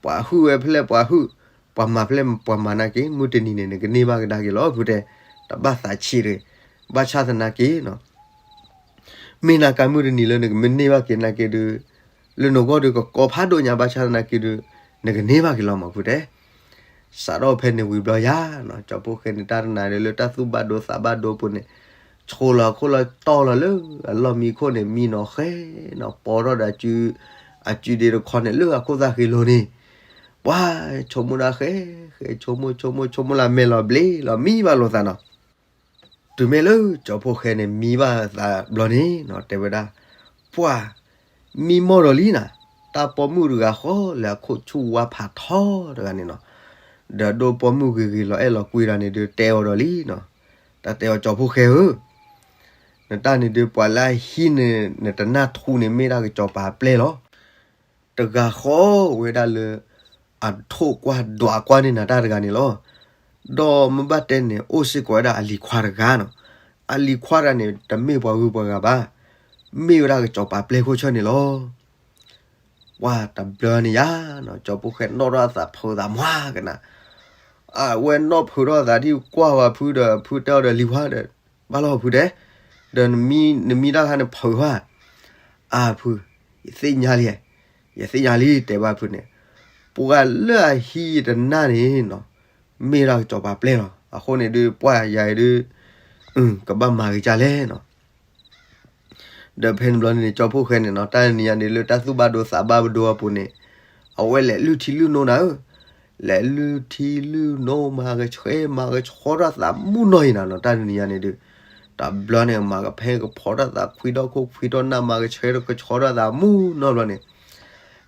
ပှၤဟုၣ်ဝဲဖဲလဲၣ်ပှၤဟုၣ်, ပှၤမၤဖဲလဲၣ်ပှၤမၤနာ်က့ မုၢ်တနံၤန့ၣ် နကန့ၢ်ဘၣ်ကဒါက့ၤလီၤ ဖုတဲ, တဘၣ်သးဆံးတဂ့ၤ. ဘၣ်ဆၣ်သနာ်က့နီၤ မ့ၢ်နကါမုၢ်တနံၤလၢနကမ့ၢ်န့ၢ်ဘၣ်က့ၤနာ်က့ဒုး လၢနဂီၢ်ဒုးကကီဖးဒိၣ်ညါ ဘၣ်ဆၣ်သနာ်က့ဒုး နကန့ၢ်ဘၣ်က့ၤလီၤမး ဖုတဲ. စးထီၣ်ဖဲန့ၣ်ဝံၤဘျီယၤနီၤ ကၠီဖှိၣ်ဃဲန့ၣ် တၢ်တနၤဒုးလၢတၢ်သူၣ်ဘၣ်ဒိသးဘၣ်ဒိပူၤန့ၣ် ဆိလီၤခိၣ်လီၤတီၢ်လီၤလၢအလီၢ်မံခိၣ်န့ၣ် မံနီၤဃဲနီၤ ပီထီၣ်ဒီး အစုဒ့တခီန့ၣ် လၢအခိၣ်သၣ်ဃ့လိၤန့ၣ် ပှၤဆိကမိၣ်ဒၣ်ဃဲဃဲ ဆိကမိၣ်ဆိကမိၣ်ဆိကမိၣ်လၢမဲာ်လီၤဘျ့လီၤမံဘၣ်လိာ်သးနီၤ. တုၤမ့ၢ်လၢကၠီဖှိၣ်ဃဲန့ၣ် မံဘၣ်သးဘျီန့ၣ်နီၤ တဲဝဲဒၣ် ပှၤ မံမီၢ်ဒီးလံနၤ, တၢ်ပိာ်မုၣ်တဂၤဃီလၢအခိၣ်ဆူၣ်ဝါဖးထီတဂၤန့ၣ်နီၤ, ဒီးဒိၣ်ပိာ်မုၣ်ဂ့ၤဂ့ၤလီၤအဲၣ်လီၤကွံတဂၤန့ၣ်ဒုး တဲအီၤဒီးလံနီၤ, တၢ်တဲအီၤကၠီဖှိၣ်ဃဲဧၢ နတၢ်န့ၣ်ဒုး ပှၤလၢအဟံးန့ၢ်နတနၢ်ထူန့ၣ် မ့ၢ်ဒၣ်ကစီၤပၤအပျဲၢ်လီၤ. တဂၤဃီဝဲဒၣ်လၢ အထိၣ်ကွၢ်ဒွးကွၢ်န့ၢ်နၤတၢ်တဂၤန့ၣ်လီၤ. ဒီးမ့ၢ်ဘၣ်တဲန့ၣ် အိၣ်စ့ၢ်ကီးဝဲဒၣ်အလံၤခွါတဂၤနီၤ. အလံၤခွါတဂၤန့ၣ် တမ့ၢ်ပှၤဂုၤပှၤဂၤဘၣ်, မ့ၢ်ဝဲဒၣ်ကစီၤပၤပျဲၢ်ခိၣ်ဆၢန့ၣ်လီၤ. ပှၢ်တဘျီန့ၣ်ယါနီၤ ကၠီဖီၣ်ဃဲနီၣ်ထီၣ်အသးဖုးသးမွၤကနၤ, အဝဲနီၣ်ဖုးထီၣ်အသးဒ်ကွၢ်ဝဲဖုဒီး ဖုတဲအီၤဒီးလံၤခွါဒီး ဘၣ်လီၤဖုတဲ, ဒီးနမံဒါခါန့ၣ်ဖုးဧါ, အၢ ဖု, ယသ့ၣ်ညါလံ, ယသ့ၣ်ညါလံ တဲဘၣ်ဖုန့ၣ်, ပှၤလၢအဟံးယတနၢ်န့ၣ်နီၤ မ့ၢ်ဒၣ်ကစီၤပၤပျဲၢ်လီၤ. အဃိန့ၣ်ဒုး ပှၢ်ယၤအံၤဒုး ကဘၣ်မၤက့ၤကၢ်လဲၣ်နီၤ. ဒီးဖဲန့ၣ်ဘျီန့ၣ် ကၠီဖီၣ်ဃဲန့ၣ်နီၤ တၢ်နံၤညါန့ၣ် လၢတၢ်သူၣ်ဘၣ်ဒိသးဘၣ်ဒိအပူၤန့ၣ် အဝဲလဲၤလုၢ်ထံလုၢ်နိနၤဧၢ, လဲၤလုၢ်ထံလုၢ်နိမၤကဆှဲမၤကဆှီထီၣ်သးမုၢ်နီၢ်အံၤနၤနီၤ တၢ်နံၤညါန့ၣ်ဒုး, တဘျီန့ၣ် မၤကဖဲကဖီထီၣ်သးခွံထီၣ်ခိၣ်ခွံထီၣ်နၢ် မၤကဆှဲကဆှီထီၣ်သးမုၢ်နီၢ်ဘျီန့ၣ်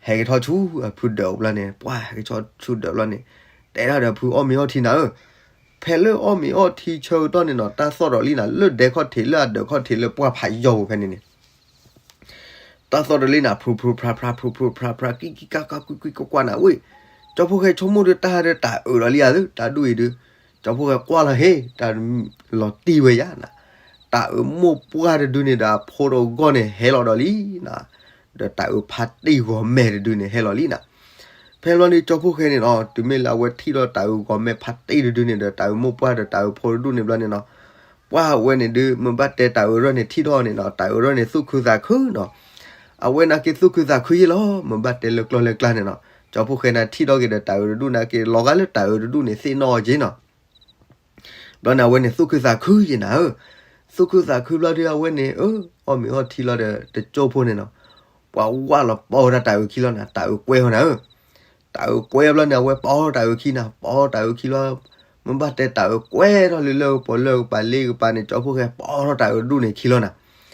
ဟဲက့ၤထီၣ်ဆူအဖုဒၢးဘျီန့ၣ် ပှၢ်ဟဲက့ၤထီၣ်ဆူဒၢးဘျီန့ၣ် တဲဒၣ်ဒီးဖုအီၣ်မ့ၤအီထံနၤဧၢ, ဖဲလၢအီၣ်မ့ၤအီထံဆၢကတီၢ်န့ၣ်နီၤ တၢ်သီၣ်ဒီးလံနၤ လၢဒဲခီၣ်ထံးလၢအဒၢးခီၣ်ထံးလၢပှၢ်ဖးယီၤပူၤဖဲန့ၣ်န့ၣ် တၢ်သီၣ်ဒီးလံနၤ ဖရူဖရူဖရါဖရါ ဖရူဖရူဖရါဖရါ ကံကံကါကါကွံကွံကွၢ်ကွၢ်နၤဝဲ, ကၠီဖီၣ်ဃဲဆိကမိၣ်ဒီး တၢ်ဒီးတၢ်အၢၣ်ဒီးလံဧါသု တၢ်ဒူၣ်အံၤဒုး, ကၠီဖီၣ်ဃဲကွၢ်လီၤဟ့ တၢ်လီၤတံၢ်ဝဲယါနၤ, တၢ်အၢၣ်မိၢ်ပှၢ်တဒုန့ၣ်ဒီးအဖိတဂီၢ်န့ၣ်ဟဲလီၤဒီးလံနၤ, ဒီးတၢ်အၢၣ်ဖးတံၢ်ဂီၤမဲာ်တဒုန့ၣ်ဟဲလီၤလံနၤ. ဖဲဘျီန့ၣ် ကၠီဖီၣ်ဃဲန့ၣ်နီၤ တုၤမ့ၢ်လၢအဝဲထံၣ်ဒီးတၢ်အၢၣ်ဂီၤမဲာ်ဖးတံၢ်တဒုန့ၣ်ဒီး တၢ်အၢၣ်မိၢ်ပှၢ်ဒီးတၢ်အၢၣ်ဖိတဒူၣ်န့ၣ်ဘျီန့ၣ်နီၤ, ပှၢ်ဝဲန့ၣ်ဒုး မ့ၢ်ဘၣ်တဲတၢ်အၢၣ်ရၢၢ်န့ၣ်ထံၣ်ထီၣ်န့ၣ်နီၤ တၢ်အၢၣ်ရၢၢ်န့ၣ်သူၣ်ခုသးခုနီၤ, အဝဲန့ၣ်က့ၤသူၣ်ခုသးခုယ့ၢ်လီၤ မ့ၢ်ဘၣ်တဲလၢကျီၢ်လၢကျါန့ၣ်နီၤ, ကၠီဖီၣ်ဃဲန့ၣ်ထံၣ်ထီၣ်က့ၤဒီးတၢ်အၢၣ်တဒူၣ်န့ၣ်က့ၤ လီၤဂာ်လၢတၢ်အၢၣ်တဒူၣ်န့ၣ်သ့ၣ်နီၣ်အီၤက့ၤနီၤ ဘျီန့ၣ် အဝဲန့ၣ်သူၣ်ခုသးခုယ့ၢ်နၤဧၢ, သူၣ်ခုသးခုဘျီဒုး အဝဲန့ၣ် အၢ အီၣ်မ့ၤအီထံလီၤဒီး တကၠိဖိန့ၣ်နီၤ, ပှၤဝၢ်လီၤပီဝဲဒၣ်တၢ်အၢၣ်ခံလီၤနၤ တၢ်အၢၣ်ကွဲအီၤနၤဧၢ, တၢ်အၢၣ်ကွဲဘျီန့ၣ် အဝဲပီတၢ်အၢၣ်ခံနၤ ပီတၢ်အၢၣ်ခံလီၤ, မ့ၢ်ဘၣ်တဲတၢ်အၢၣ်ကွဲထီၣ်လၢလၢပှဲၤလၢကပၤလ့ကပၤန့ၣ် ကၠီဖီၣ်ဃဲပီထီၣ်တၢ်အၢၣ်တဒူၣ်န့ၣ်ခံလီၤနၤ ပီ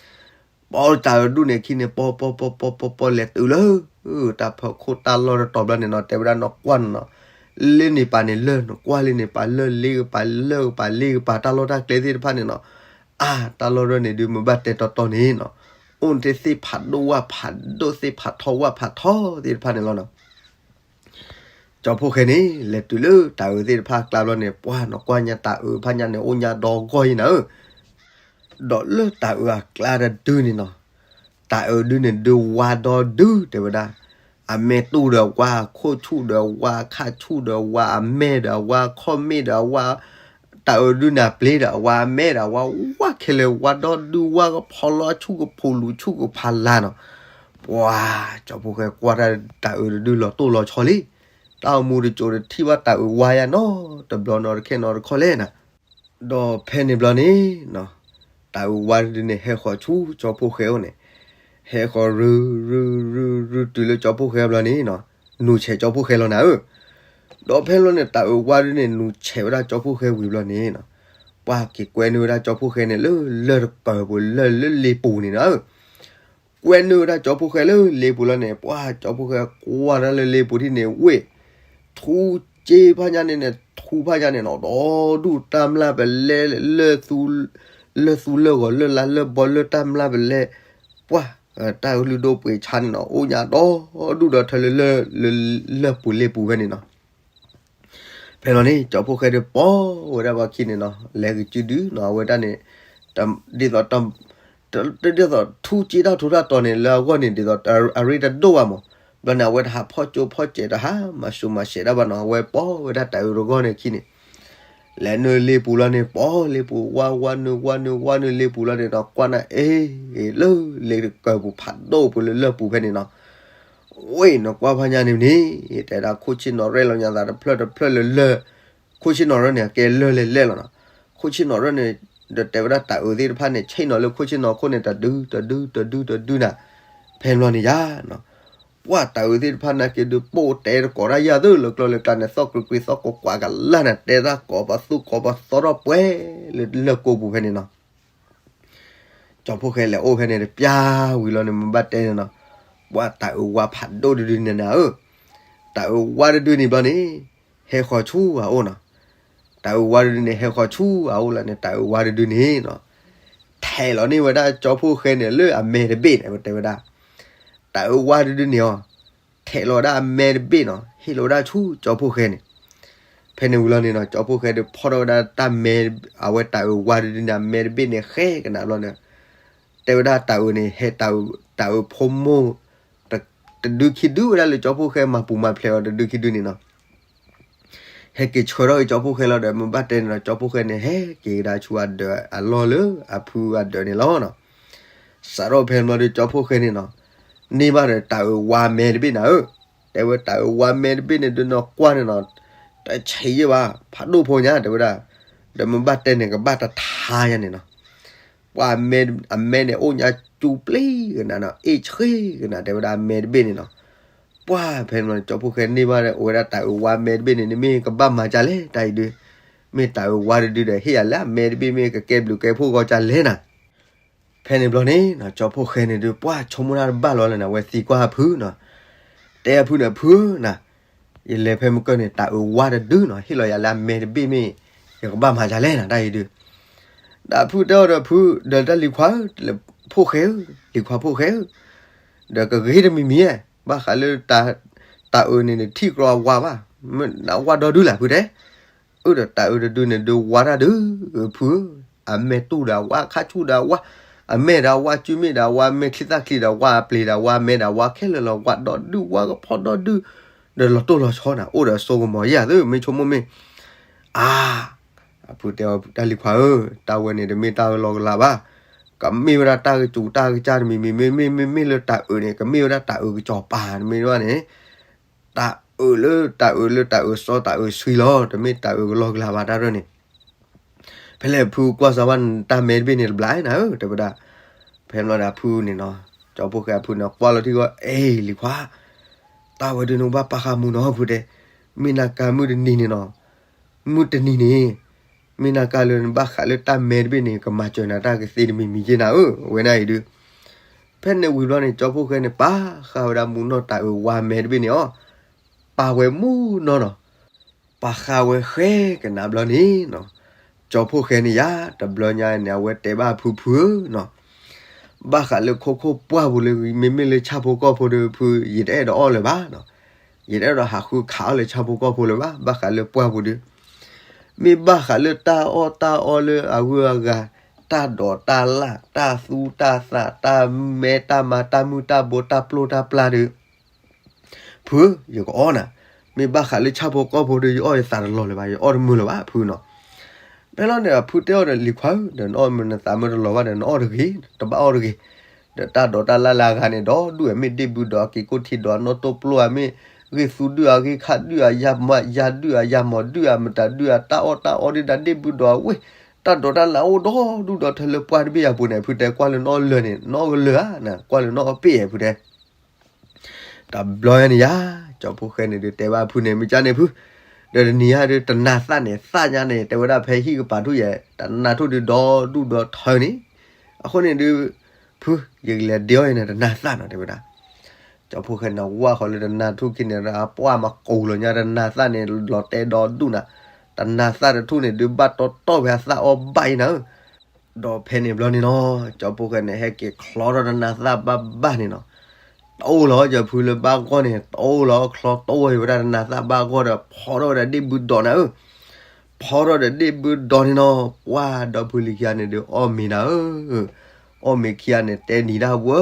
တၢ်အၢၣ်တဒူၣ်န့ၣ်ခံန့ၣ် ပီပီပီပီပီပီလဲၤတုၤလၢ တၢ်ဖီခိၣ်တၢ်လီၢ်တတီၤဘျီန့ၣ်နီၤ တဲဝဲဒၣ်နီၢ်ကွၢ်နီၤနီၤ, လ့န့ၣ်ပာ်န့ၣ်လၢ နကွၢ်လ့န့ၣ်ပာ်လၢလ့ကပၤလၢကပၤလ့ကပၤတၢ်လီၢ်တၢ်ကျဲသ့ၣ်တဖၣ်န့ၣ်နီၤ, အါ တၢ်လီၢ်ရၢၢ်န့ၣ်ဒုး မ့ၢ်ဘၣ်တဲတီတီန့ၣ်နီၤ, အိၣ်န့ၣ်သ့ၣ်ဖးဒိၣ်ဝၣ်ဖးဒိၣ်သ့ၣ်ဖးထီဝၣ်ဖးထီသ့ၣ်တဖၣ်န့ၣ်လီၤနီၤ ကၠီဖီၣ်ဃဲန့ၣ် လဲၤတုၤလၢတၢ်အၢၣ်သ့ၣ်တဖၣ်အကျါဘျီန့ၣ် ပှၢ်နီၢ်ကွၢ်ညါတၢ်အၢၣ်ဖးညါန့ၣ် အိၣ်ညါဒီဂီၢ်ယံၤနၤဧၢ, ဒီးလၢတၢ်အၢၣ်အကျါတဒုန့ၣ်နီၤ, တၢ်အၢၣ်ဒုန့ၣ်ဒုးဝါဒီဒုတဲဝဲဒၣ်, အမဲာ်တူၢ်ဒီးဝါ အခိၣ်ဆူၣ်ဒီးဝါ အခါဆူၣ်ဒီးဝါ အမဲာ်ဒီးအဝါ အခီၣ်မ့ၣ်ဒီးအဝါ တၢ်အၢၣ်ဒုန့ၣ်အပျ့ၤဒီးအဝါ အမဲာ်ဒီးအဝါ ဝါခဲလၢာ် ဝါဒီဒု ဝါကဖီလီၤဆူၣ်ကဖိးလူၤဆူၣ်ကဖးလၤနီၤ, ပှၤ ကၠီဖီၣ်ဃဲကွၢ်တၢ် တၢ်အၢၣ်တဒုလီၤတိၢ်လီၤဆီလံ, တၢ်အိၣ်မူတစိၤတထံၣ်ဘၣ်တၢ်အၢၣ်ဝါယါနီတဘျီနီတခါနီတခီလဲၣ်နၤ, ဒီးဖဲန့ၣ်ဘျီန့ၣ် တၢ်အၢၣ်ဝါတဒုန့ၣ် ဟဲဃီၤဆူကၠီဖီၣ်ဃဲအအိၣ်န့ၣ်, ဟဲဃီၤရုရုရုရုတုၤလၢကၠီဖီၣ်ဃဲဘျီန့ၣ်နီၤ, နူၤဆဲးကၠီဖီၣ်ဃဲလီၤနၤဧၢ, ဒီးဖဲလီၤန့ၣ် တၢ်အၢၣ်ဝါဒုန့ၣ် နူၤဆဲးဝဲဒၣ်ကၠီဖီၣ်ဃဲဝံၤဘျီန့ၣ်နီၤ, ပှၤက့ၤကွဲနုာ်ဝဲဒၣ်ကၠီဖီၣ်ဃဲန့ၣ်လၢလၢၢ်တကၢၢ်ပူၤ လၢလၢလ့ပူၤန့ၣ်နၤဧၢ ကွဲနုာ်ဝဲဒၣ်ကၠီဖီၣ်ဃဲလၢလ့ပူၤလီၤန့ၣ် ပှၤကၠီဖီၣ်ဃဲကွၢ်တၢ်လၢလ့ပူၤထံၣ်န့ၣ် ဝ့ၢ် ထူကၠ့ဖးညါန့ၣ်န့ၣ် ထူဖးညါန့ၣ်နီၤ ဒီဒူၣ်တၢ်မျၢ်ပလဲ လၢ လၢသူလၢဂီၤ လၢလါလၢဘီ လၢတၢ်မျၢ်ပလဲ ပှၤ တၢ်ကလုၢ်ဒိၣ်ပှ့ၤဆါန့ၣ်နီၤ အိၣ်ညါဒီဒူၣ်ဒီထၢလၢ လၢ လၢပူၤလ့ပူၤဖဲန့ၣ်နီၤ ဖဲလီၤန့ၣ် ကၠီဖီၣ်ဃဲဒီးပိာ်ဝဲဒၣ်ဘၣ်ခံန့ၣ်နီၤ လဲၤကစုဒုနီၤ အဝဲဒၣ်န့ၣ် ဒ်သိး ဒ်သိးထူကၠ့တၢ်ထူးတၢ်တီၤန့ၣ် လၢအဂီၢ်န့ၣ် ဒ်သိးအရ့တဒိၣ်ဘၣ်မး ဘျီန့ၣ် အဝဲတဟးဖီၣ်ကၠိဖီၣ်စဲးတဟး မၤဆူးမၤဆဲးတၢ်ဘၣ်နီၤ အဝဲပိာ်ဝဲဒၣ်တၢ်အၢတဂီၢ်န့ၣ်ခံန့ၣ် လဲၤနုာ်လ့ပူၤလီၤန့ၣ် ပိာ်လ့ပူၤ ဝါ ဝါနုာ် ဝါနုာ် ဝါနုာ်လ့ပူၤလီၤန့ၣ်နီၤ ကွၢ်နၤအ့ လၢလ့တကၢၢ်ပူၤဖးဒိၣ်ပူၤလၢလၢၢ်ပူၤဖဲန့ၣ်နီၤ ဝ့ၢ်နကွၢ်ဖးညါန့ၣ်န့ၣ် တဲဒၣ်ခိၣ်ဆ့ၣ်နီၤရဲၣ်လီၤညါသးတဖျၢၣ်တဖျၢၣ်လၢလၢၢ် ခိၣ်ဆ့ၣ်နီၤရဲၣ်န့ၣ် အကဲလၢၢ်လဲၤလဲၣ်လီၤနီၤ ခိၣ်ဆ့ၣ်နီၤရဲၣ်န့ၣ် ဒီးတဲဝဲဒၣ်တၢ်အၢသ့ၣ်တဖၣ်န့ၣ် ဆ့ၣ်နီၤလၢခိၣ်ဆ့ၣ်နီၤခိၣ်န့ၣ် တဒု တဒု တဒု တဒုနၤ ဖဲဘျီန့ၣ်ယါနီၤ ပှၤတၢ်အၢသ့ၣ်တဖၣ်နာ်က့ဒုး ပိာ်တဲတကိးတၢ်ယၤသ့ၣ်လၢကျီလၢကျါန့ၣ် သီၣ်ကြံးကြံးသီၣ်ကိးကွၢ်ကလၢ်န့ၣ် တဲတၢ်ကိးပသူကိးပသီထီၣ်ပှဲၤလၢလၢၢ်ကိးပူၤဖဲန့ၣ်နီၤ ကၠီဖီၣ်ဃဲလဲၤအိၣ်ဖဲန့ၣ်တပျၢ်ဝံၤလီၤန့ၣ် မ့ၢ်ဘၣ်တဲန့ၣ်နီၤ ပှၤတၢ်အၢဝါဖးဒိၣ်တဒုန့ၣ်နၤဧၢ တၢ်အၢဝါတဒုန့ၣ်ဘျီန့ၣ် ဟဲဃီၤဆူအအိၣ်နီၤ တၢ်အၢဝါတဒုန့ၣ် ဟဲဃီၤဆူအအိၣ်လီၤန့ၣ် တၢ်အၢဝါတဒုန့ၣ်နီၤ ထဲးလီၤန့ၢ်ဝဲဒၣ်ကၠီဖီၣ်ဃဲန့ၣ် လၢအမဲာ်တဘ့ၣ်န့ၣ် ပတဲဝဲဒၣ် တၢ်အၢဝါတဒုန့ၣ်အီၤ ထဲးလီၤဝဲဒၣ်အမဲာ်တဘ့ၣ်နီၤ ဟ့ၣ်လီၤဝဲဒၣ်ဆူကၠီဖီၣ်ဃဲန့ၣ် ဖဲန့ၣ်ဝံၤလီၤန့ၣ်နီၤ ကၠီဖှိၣ်ဃဲဒီးဖီၣ်ထီၣ်ဝဲဒၣ်တၢ်မဲ အဝဲတၤအုးဝါတဒုန့ၣ် အမဲတဘ့ၣ်န့ၣ် ဃဲကနးဘျီန့ၣ် တဲဝဲဒၣ်တၤအုးန့ၣ် ဟဲတၤအုး တၤအုးဖိမိၢ် တဒုခံဒုဝဲဒၣ်လၢကၠီဖှိၣ်ဃဲမၤပူၤမၤဖျဲးအီၤတဒုခံဒုန့ၣ်နီၤ ဟဲက့ၤဆှၢထီၣ်က့ၤကၠီဖှိၣ်ဃဲလီၤဒီး မ့ၢ်ဘၣ်တဲန့ၣ်ဒီး ကၠီဖှိၣ်ဃဲန့ၣ် ဟဲက့ၤကဒါဆူအဒၢးအလီၢ်လၢအဖုအဒၢးန့ၣ်လီၤနီၤ. စးထီၣ်ဖဲန့ၣ်ဘျီဒီး ကၠီဖှိၣ်ဃဲန့ၣ်နီၤ န့ၢ်ဘၣ်ဒီးတၤအုးဝါမဲတဘ့ၣ်နၤဧၢ, တဲဝဲတၤအုးဝါမဲတဘ့ၣ်န့ၣ်ဒုးနီၤ ကွၢ်န့ၣ်နီၤ တဆံးယဲၢ်ဘၣ် ဖးဒိၣ်ဖိညါ တဲဝဲဒၣ်, ဒီးမ့ၢ်ဘၣ်တဲန့ၣ် ကဘၣ်တထါညါန့ၣ်နီၤ ပှၤအမဲန့ၣ် အိၣ်ညါစူပျံၤကနးနီၤ အ့ၣ်ဆှံကနး တဲဝဲဒၣ်အမဲတဘ့ၣ်န့ၣ်နီၤ. ပှၤဖဲန့ၣ် ကၠီဖှိၣ်ဃဲန့ၢ်ဘၣ်ဒီး အိၣ်ဝဲဒၣ်တၤအုးဝါမဲတဘ့ၣ်န့ၣ် နမ့ၢ်ကဘၣ်မၤဒ်လဲၣ် တၢ်အံၤဒုး, မ့ၢ်တၤအုးဝါတဒုဒီး ဟ့ၣ်ယၤလၢအမဲတဘ့ၣ် မ့ၢ်ကကဲဘျုးကဲဖှိၣ်ဂီၢ်ဒ်လဲၣ်နၤ. ဖဲန့ၣ်ဘျီန့ၣ် ကၠီဖှိၣ်ဃဲန့ၣ်ဒုး ပှၤဆိကမိၣ်တၢ်တဘၣ်လီၤလၢနၤ အဝဲသံကွၢ်အဖုနီၤ, တဲအဖုန့ၣ် ဖုဧၢနၤ, ယလဲၤဖဲမုၢ်ကၢၢ်န့ၣ် တၤအုးဝါတဒုနီၤ ဟ့ၣ်လီၤယၤလၢအမဲတဘ့ၣ်မ့ၢ် ယကဘၣ်မၤဒ်လဲၣ်နၤ တၢ်အံၤဒုး. ဒီးဖုတဲအီၤဒီးဖု ဒီးတၢ်လံၤခွါဧၢ, ဖိၣ်ဃဲဧၢ, လံၤခွါဖိၣ်ဃဲဧၢ, ဒီးကဂ့ၤတမံၤမံၤဧါ, ဘၣ်ဃးလၢ တၤအုးန့ၣ်န့ၣ် ထံၣ်ကြီအဝါဘၣ်, မ့ၢ်အဝါဒီဒုလၢ်ဖုတဲ အၢ ဒီးတၤအုးတဒုန့ၣ်ဒုးဝါတၢ်ဒုး ဖုဧၢ, အမဲာ်တူၢ်ဒီးအဝါ အခါဆူၣ်ဒီးအဝါ, အမဲာ်ဒီးအဝါ စုမ့ၣ်ဒီးအဝါ မဲာ်ချံသၣ်ချံဒီးအဝါ အပျ့ၤဒီးအဝါ အမဲဒီးအဝါခဲလၢာ်လီၤ ဝါဒီဒုး ဝါကဖီဒီဒုး, ဒီးလီၤတိၢ်လီၤဆီနၤ အိၣ်ဒီးစိကမီၤယၤသု မ့ၢ်ဆိကမိၣ်မ့ၢ် အါ အဖုတဲအီၤ တၢ်လံၤခွါဧၢ, တၢ်ဝဲန့ၣ်တမ့ၢ်တၢ်လီၤကလၤဘၣ်, ကမ့ၢ်ဝဲဒၣ်တၢ်ကစူးတၢ်ကစၢ်တမံၤမံၤ မ့မ့ၢ်မ့မ့ၢ်လၢတၤအုးန့ၣ် ကမ့ၢ်ဝဲဒၣ်တၤအုးကစီၤပၤ တမ့ၢ်ဘၣ်န့ၣ် တၤအုးလၢတၤအုးလၢတၤအုးစီတၤအုးဆှံလီၤ တမ့ၢ်တၤအုးကလီကလၤဘၣ်တၢ်ဒ်န့ၣ် ဖဲလဲၣ်ဖုကွၢ်စၢၤဘၣ်တၢ်မဲတဘ့ၣ်န့ၣ်တဘျီနၤဧၢ တဲဝဲဒၣ်, ဖဲဘျီဒီးအဖုန့ၣ်နီၤ ကၠီဖှိၣ်ဃဲအဖုန့ၣ် ကွၢ်လီၤထံဂီၢ် အ့ၣ် လံၤခွါ တၢ်ဝဲဒုးနကဘၣ်ပာ်ဃာ်မူနီၤ ဖုတဲ, မ့ၢ်နၤကါမုၢ်တနံၤန့ၣ်နီၤ, မုၢ်တနံၤန့ၣ် မ့ၢ်နၤကါလၢနဘၣ်ဃးလၢတၢ်မဲတဘ့ၣ်န့ၣ် ကမၤစၢၤနၤတၢ်ကသ့တမံၤမံၤက့နၤဧၢ အဝဲနၤအံၤဒုး, ဖဲန့ၣ်ဝံၤဘျီန့ၣ် ကၠီဖှိၣ်ဃဲန့ၣ် ပာ်ဃာ်ဝဲဒၣ်မူနီၢ်တၤအုးဝါမဲတဘ့ၣ်န့ၣ်အီၤ, ပာ်ဝဲမူနီၢ်နီၤ ပာ်ဃာ်ဝဲဃဲကနးဘျီန့ၣ်နီၤ, ကၠီဖှိၣ်ဃဲန့ၣ်ယါ တဘျီညါန့ၣ် အဝဲတဲဘၣ်ဖုဖုဧၢနီၤ, ဘၣ်ဃးလၢခိခိၣ်ပှၢ်ပူၤလၢ မ့မ့ၢ်လၢဆၣ်ဖိကီၢ်ဖိဒီးဖု ယတအဲၣ်ဒိးအီၣ်လၢၤဘၣ်နီၤ, ယတအဲၣ်ဒိးဟးဃုခးအီၣ်လၢဆၣ်ဖိကီၢ်ဖိလၢၤဘၣ် ဘၣ်ဃးလၢပှၢ်ပူၤဒီး မ့ၢ်ဘၣ်ဃးလၢတၢ်အီၣ်တၢ်အီလၢအဂုၤအဂၤ, တၢ်ဒိးတၢ်လၣ်, တၢ်သူတၢ်သး, တၢ်မဲတၢ်မၤ, တၢ်မုၢ်တၢ်ဘိ, တၢ်ပျိတၢ်ပျၢ်ဒီး ဖုဧၢ, ယကအီၣ်နၤ, မ့ၢ်ဘၣ်ဃးလၢဆၣ်ဖိကီၢ်ဖိဒီး ယအီၣ်ယသးတလီၤလၢၤဘၣ်, ယအီၣ်တမုာ်လၢၤဘၣ် ဖုနီၤ. ဖဲလီၤန့ၣ် အဖုတဲအီၤဒီး လံၤခွါဧၢ, ဒီးနအီၣ်မ့ၢ်နသးမ့ၢ်တလီၤဘၣ်ဒီး နအီၣ်တဂ့ၤ, တဘၣ်အီၣ်တဂ့ၤ. ဒီးတၢ်ဒိးတၢ်လၣ်လၢအဂၤန့ၣ် ဒီဒူၣ်ဧါ, မ့ၢ်ဒ့ၣ်ဘုဒီးအက့ၤကိၢ်ထံဒီးအနီၢ်တိၢ်ပျိဧါ, မ့ၢ်ဂ့ၢ်သူဒုၣ်ဧါ, ဂ့ၢ်ခၣ်ဒုၣ်ဧါ, ယၤမၤယၤဒုၣ်ဧါ, ယၤမၤဒုၣ်ဧါ, မတၤဒုၣ်ဧါ, တၢ်အီၣ်တၢ်အီဒုၣ်ဒါဒ့ၣ်ဘုဒီးအဝ့ၢ်, တၢ်ဒိးတၢ်လၣ်အိၣ်ဒီဒူၣ်ဒီထၢလၢပှၢ်တဘ့ၣ်အပူၤန့ၣ် ဖုတဲကွၢ်လၢနအီၣ်လၢာ်န့ၣ် နအီၣ်ကလၢာ်ဧါ, ကွၢ်လၢနအီၣ်ပ့ၢ်ဧါ ဖုတဲ တဘျီညါန့ၣ်ယါ, ကၠီဖှိၣ်ဃဲန့ၣ်ဒုးတဲဘၣ်ဖုန့ၣ် မ့ၢ်ကၢ်န့ၣ်ဖု, ဒီးတနံၤညါဒုး တနၤသၣ်န့ၣ် သၣ်ညါန့ၣ် တဲဝဲဒၣ်ဖဲဟံၣ်ကပၤထူၣ်ယဲၢ် တနၤထူၣ်ဒုးဒီဒူၣ်ဒီထၢန့ၣ်, အဃိန့ၣ်ဒုး ဖု ယကလဲၤဒ့အီၣ်အံၤန့ၣ် တနၤသၣ်နီၤ တဲဝဲဒၣ်. ကၠီဖှိၣ်ဃဲန့ၣ် ဝၢ်ဃီလၢတနၤထူၣ်ခံန့ၣ် အပှၢ်မၤကိးလီၤညါ တနၤသၣ်န့ၣ် လီၤတဲာ်ဒီဒူၣ်နၤ, တနၤသၣ်တထူၣ်န့ၣ်ဒုး ဘၣ်တီတီၢ်ဖဲအသၣ်အီၣ်ဘၣ်အံၤနၤဧၢ ဒီးဖဲန့ၣ်ဘျီန့ၣ်နီၤ, ကၠီဖှိၣ်ဃဲန့ၣ် ဟဲက့ၤချီထီၣ်တနၤသၣ်ဘၣ်ဘၣ်န့ၣ်နီၤ, တအိၣ်လီၤ ကၠီဖုလၢဘၣ်ဂီၢ်န့ၣ် တအိၣ်လီၤ ချီတအိၣ်ဝဲဒၣ်တနၤသၣ်ဘၣ်ဂီၢ်ဒီး ဖီထီၣ်ဝဲဒၣ်ဒ့ၣ်ဘုဒီးနၤဧၢ, ဖီထီၣ်ဒီးဒ့ၣ်ဘုဒီးန့ၣ်နီၤ, ပှၢ်ဒီဖုလံၤခံဂၤန့ၣ်ဒုး အီၣ်မ့ၤနၤဧၢ, အီၣ်မ့ၤခံဂၤန့ၣ် တဲနံၤဒၣ်ဝဲ,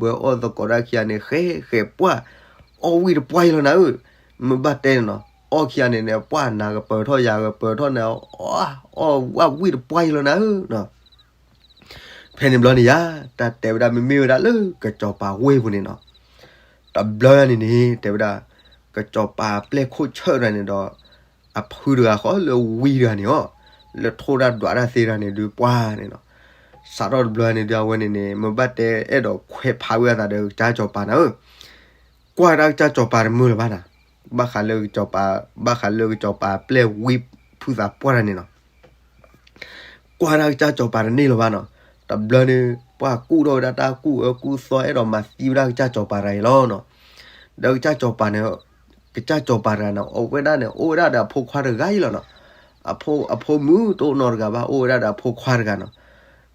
ဝဲအီၣ်သကိးဒၣ်ခံဂၤန့ၣ် ဃဲဃဲပှၢ်, အီၣ်ဝံၣ်တပှၢ်အံၤလီၤနၤဧၢ, မ့ၢ်ဘၣ်တဲန့ၣ်နီၤ, အီၣ်ခံဂၤန့ၣ်န့ၣ် ပှၢ်နၤကပၢၤထီၣ်ယၤကပၢၤထီၣ်န့ၣ်, အီၣ်ဝံၣ်တပှၢ်အံၤလီၤနၤဧၢနီၤ. ဖဲန့ၣ်ဘျီန့ၣ်ယါ, တၢ်တဲဝဲဒၣ်မ့မ့ၢ်ဝဲဒၣ်လၢကစီၤပၤဝ့ၢ်ပူၤန့ၣ်နီၤ, တဘျီယါန့ၣ်န့ၣ် တဲဝဲဒၣ် ကစီၤပၤပျဲၢ်ခိၣ်ဆၢၣ်တဂၤန့ၣ်ဒီး အဖုတဂၤဃီလၢဝံတဂၤန့ၣ်အီၤ, လၢထိၣ်တၢ်ဒွးတၢ်သ့တဂၤန့ၣ်ဒုးပှၢ်န့ၣ်နီၤ, စးထီၣ်တဘျီန့ၣ်ဒုး အဝဲန့ၣ်န့ၣ် မ့ၢ်ဘၣ်တဲအဲၣ်ဒိးခွဲးဖးဝဲအသးဒီးကစၢ်စီၤပၤနၤဧၢ, ကွၢ်တၢ်ကစၢ်စီၤပၤတမုာ်လၢၤဘၣ်နၤ, ဘၣ်ဃးလၢကစီၤပၤ, ဘၣ်ဃးလၢကစီၤပၤပျဲၢ်ဝံဖုသးပှၢ်တဂၤန့ၣ်နီၤ ကွၢ်တၢ်ကစၢ်စီၤပၤတန့ၢ်လၢၤဘၣ်နီၤ, တဘျီန့ၣ် ပှၢ်ကူၣ်ထီၣ်ဝဲဒၣ်တၢ်ကူၣ်အၢကူၣ်သီ အဲၣ်ဒိးမၤသံဝဲဒၣ်ကစၢ်စီၤပၤတဂၤအံၤလီၤနီၤ, ဒီးကစၢ်စီၤပၤန့ၣ်, ကစၢ်စီၤပၤတဂၤန့ၣ် အိၣ်ဝဲဒၣ်န့ၣ် အိၣ်ဝဲဒၣ်ဒီးအဖိခွါတဂၤအံၤလီၤနီၤ, အဖိ, အဖိမုၣ်တအိၣ်နီတဂၤဘၣ် အိၣ်ဝဲဒၣ်ဒီးအဖိခွါတဂၤနီၤ,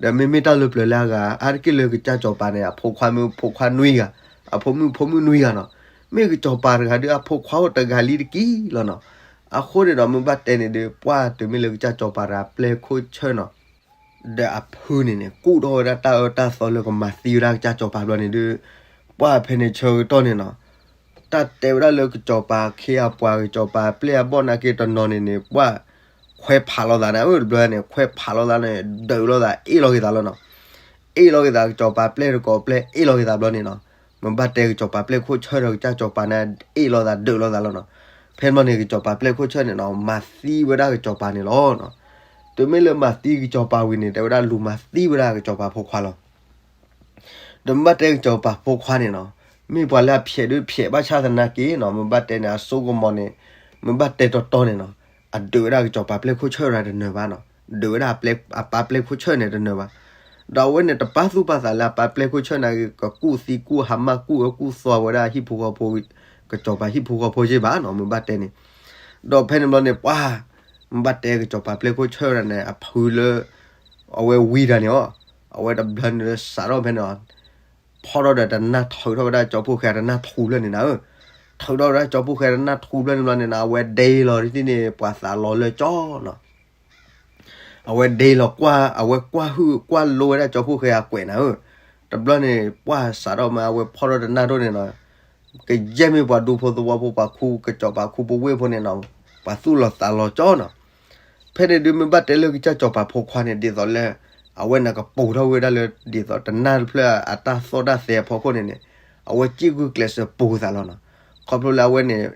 ဒီးမ့မ့ၢ်တၢ်လၢပျၢၤလၢအဂၤ အါတက့ၢ်လၢကစၢ်စီၤပၤန့ၣ် အဖိခွါမုၣ်ဖိခွါနွံဂၤ, အဖိမုၣ်ဖိမုၣ်နွံဂၤနီၤ, မ့ၢ်ကစီၤပၤတဂၤဒုး အဖိခွါအိၣ်တဂၤလံတက့ၢ်လီၤနီၤ, အဃိန့ၣ်ဒီး မ့ၢ်ဘၣ်တဲန့ၣ်ဒုး ပှၢ်တုၤမ့ၢ်လၢကစၢ်စီၤပၤတဂၤပျဲၢ်ခိၣ်ဆၢၣ်နီၤ ဒီးအဖုန့ၣ်န့ၣ် ကူၣ်ထီၣ်ဝဲဒၣ်တၢ်အၢတၢ်သီလၢကမၤသံဝဲဒၣ်ကစၢ်စီၤပၤဘျီန့ၣ်ဒုး ပှၢ်ဖဲန့ၣ်ဆၢကတီၢ်န့ၣ်နီၤ တၢ်တဲဝဲဒၣ်လၢကစီၤပၤခ့အပှၤ ကစီၤပၤပျဲၢ်အဘီၣ်နာ်က့တနီၤန့ၣ်န့ၣ် ပှၢ်ခွဲးဖးလိာ်သးန့ၣ် အၢ တဘျီန့ၣ် ခွဲးဖးလိာ်သးန့ၣ် ဒုးလိာ်သး အ့ၣ်လိာ်က့ၤသးလီၤနီၤ. အ့ၣ်လိာ်က့ၤသး ကစီၤပၤပျဲၢ်တကိးပျဲၢ် အ့ၣ်လိာ်က့ၤသးဘျီန့ၣ်နီၤ. မ့ၢ်ဘၣ်တဲကစီၤပၤပျဲၢ်ခိၣ်ဆၢၣ်ဒီးကစၢ်စီၤပၤန့ၣ် အ့ၣ်လိာ်သးဒုးလိာ်သးလီၤနီၤ. ဖဲန့ၣ်ဘျီန့ၣ် ကစီၤပၤပျဲၢ်ခိၣ်ဆၢၣ်န့ၣ်နီၤ မၤသံဝဲဒၣ်ကစီၤပၤန့ၣ်လီၤနီၤ. တုၤမ့ၢ်လၢမၤသံကစီၤပၤဝံၤန့ၣ် တဲဝဲဒၣ်လူၤမၤသံဝဲဒၣ်ကစီၤပၤဖိခွါလီၤ. ဒီးမ့ၢ်ဘၣ်တဲကစီၤပၤဖိခွါန့ၣ်နီၤ မ့ၢ်ပှၤလၢအဖျဲးဒုးဖျဲးဘၣ်ဆၣ်သနာ်က့နီၤ မ့ၢ်ဘၣ်တဲန့ၣ် အစိကမီၤန့ၣ် မ့ၢ်ဘၣ်တဲတီတီန့ၣ်နီၤ အဒုးဝဲဒၣ်ကစီၤပၤပျဲၢ်ခိၣ်ဆၢၣ်ရၤတနၢၤဘၣ်နီၤ ဒုးဝဲဒၣ်အပ အပၢ်ပျဲၢ်ခိၣ်ဆၢၣ်န့ၣ်တနၢၤဘၣ်. ဒီးအဝဲန့ၣ်တပာ်သူၣ်ပာ်သးလၢအပၢ်ပျဲၢ်ခိၣ်ဆၢၣ်န့ၣ် ကကူၣ်သံကူၣ်ဟါမၢ်ကူၣ်အၢကူၣ်သီဝဲဒၣ်ဟံၣ်ဖိဃီဖိ ကစီၤပၤဟံၣ်ဖိဃီဖိယ့ၢ်ဘၣ်နီၤ မ့ၢ်ဘၣ်တဲန့ၣ်. ဒီးဖဲန့ၣ်ဘျီန့ၣ် ပှၤ မ့ၢ်ဘၣ်တဲကစီၤပၤပျဲၢ်ခိၣ်ဆၢၣ်ရၤန့ၣ် အဖုလၢ အဝဲဝံတၢ်န့ၣ်အီၤ အဝဲတဘျီန့ၣ်လၢစးထီၣ်ဖဲန့ၣ်အီၤ ဖီၣ်ထီၣ်ဒီးတနၢ်ထုးထီၣ်ဝဲဒၣ်ကၠီဖှိၣ်ဃဲတနၢ်ထူဖျၢၣ်န့ၣ်နၤဧၢ, ထုးထီၣ်ဝဲဒၣ်ကၠီဖှိၣ်ဃဲတနၢ်ထူဖျၢၣ်န့ၣ်ဘျီန့ၣ်နၤ အဝဲဒ့လီၤတထံၣ်န့ၣ် ပှၤသးလီၤလၢကၠီနီၤ, အဝဲဒ့လီၤကွၢ် အဝဲကွၢ်ဟုၣ်ကွၢ်လိဝဲဒၣ်ကၠီဖှိၣ်ဃဲအကွဲးနၤဧၢ, တဘျီန့ၣ် ပှၢ်စးထီၣ်မး အဝဲဖီၣ်ထီၣ်တနၢ်ထူန့ၣ်နီၤ, ကယဲၢ်မ့ၢ်ပှၤဒူဖိသဝီဖိ ပှၤခူ ကစီၤပၤခူပဝ့ၢ်ဖိန့ၣ်နီၤ, ပှၤသူၣ်လီၤသးလီၤကၠီနီၤ. ဖဲန့ၣ်ဒုးမ့ၢ်ဘၣ်တဲလၢကစၢ်စီၤပၤဖိခွါန့ၣ် ဒ်သိးလၢ အဝဲန့ၣ်ကပိာ်ထီၣ်ဝဲဒၣ်လၢ ဒ်သိးတနၢ်တဖျၢၣ်အတၢ်သီၣ်တၢ်သဲအဖီခိၣ်န့ၣ်န့ၣ်, အဝဲစံၣ်ဂုာ်ကျဲးစၢးပိာ်သးလီၤနီၤ. ခီဖျိလၢအဝဲန့ၣ်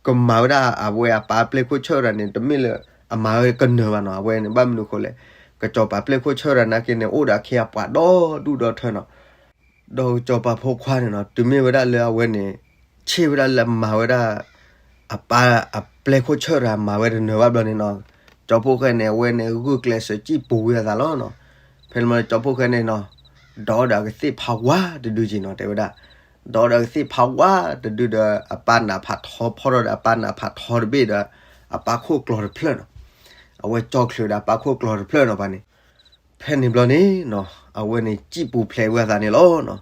ကမၤဝဲဒၣ်အဝဲအပၢ်ပျဲၢ်ခိၣ်ဆၢၣ်တဂၤန့ၣ် တမ့ၢ်လၢအမၤဝဲကနၢၤဘၣ်နီၤ, အဝဲန့ၣ်ဘၣ်မနုၤအဃိလဲၣ်, ကစီၤပၤပျဲၢ်ခိၣ်ဆၢၣ်တဂၤနာ်က့န့ၣ် အိၣ်ဒီးအခ့အပှၤဒီဒူၣ်ဒီထၢနီၤ. ဒီးကစီၤပၤဖိခွါန့ၣ်နီၤ တုၤမ့ၢ်ဝဲဒၣ်လၢအဝဲန့ၣ် ဆ့ၣ်ဝဲဒၣ်လၢအမၤဝဲဒၣ် အပၢ်အပျဲၢ်ခိၣ်ဆၢၣ်တဂၤမၤဝဲတနၢၤဘၣ်ဘျီန့ၣ်နီၤ, ကၠီဖှိၣ်ဃဲန့ၣ် အဝဲန့ၣ်ဂုာ်ကျဲးစၢးစံၣ်ပိာ်ဝဲအသးလီၤနီၤ. ဖဲန့ၣ်ဘျီန့ၣ် ကၠီဖှိၣ်ဃဲန့ၣ်နီၤ ဒိးဒီးအကသ့ၣ်ဖးဝါတဒုက့ၤနီၤ တဲဝဲဒၣ်, ဒိးဒီးအကသ့ၣ်ဖးဝါတဒုဒီး အပၢ်နးဖးထီ ဖီၣ်ထီၣ်ဒီးအပၢ်နးဖးထီတဘ့ၣ်ဒီး အပၢ်ခိၣ်ကျီၤတဖျၢၣ်နီၤ, အဝဲကၠီချုးဒီးအပၢ်ခိၣ်ကျီၤတဖျၢၣ်နီၤ ပှၤန့ၣ် ဖဲန့ၣ်ဘျီန့ၣ်နီၤ အဝဲန့ၣ်စံၣ်ပူၤဖျဲးဝဲအသးန့ၣ်လီၤနီၤ.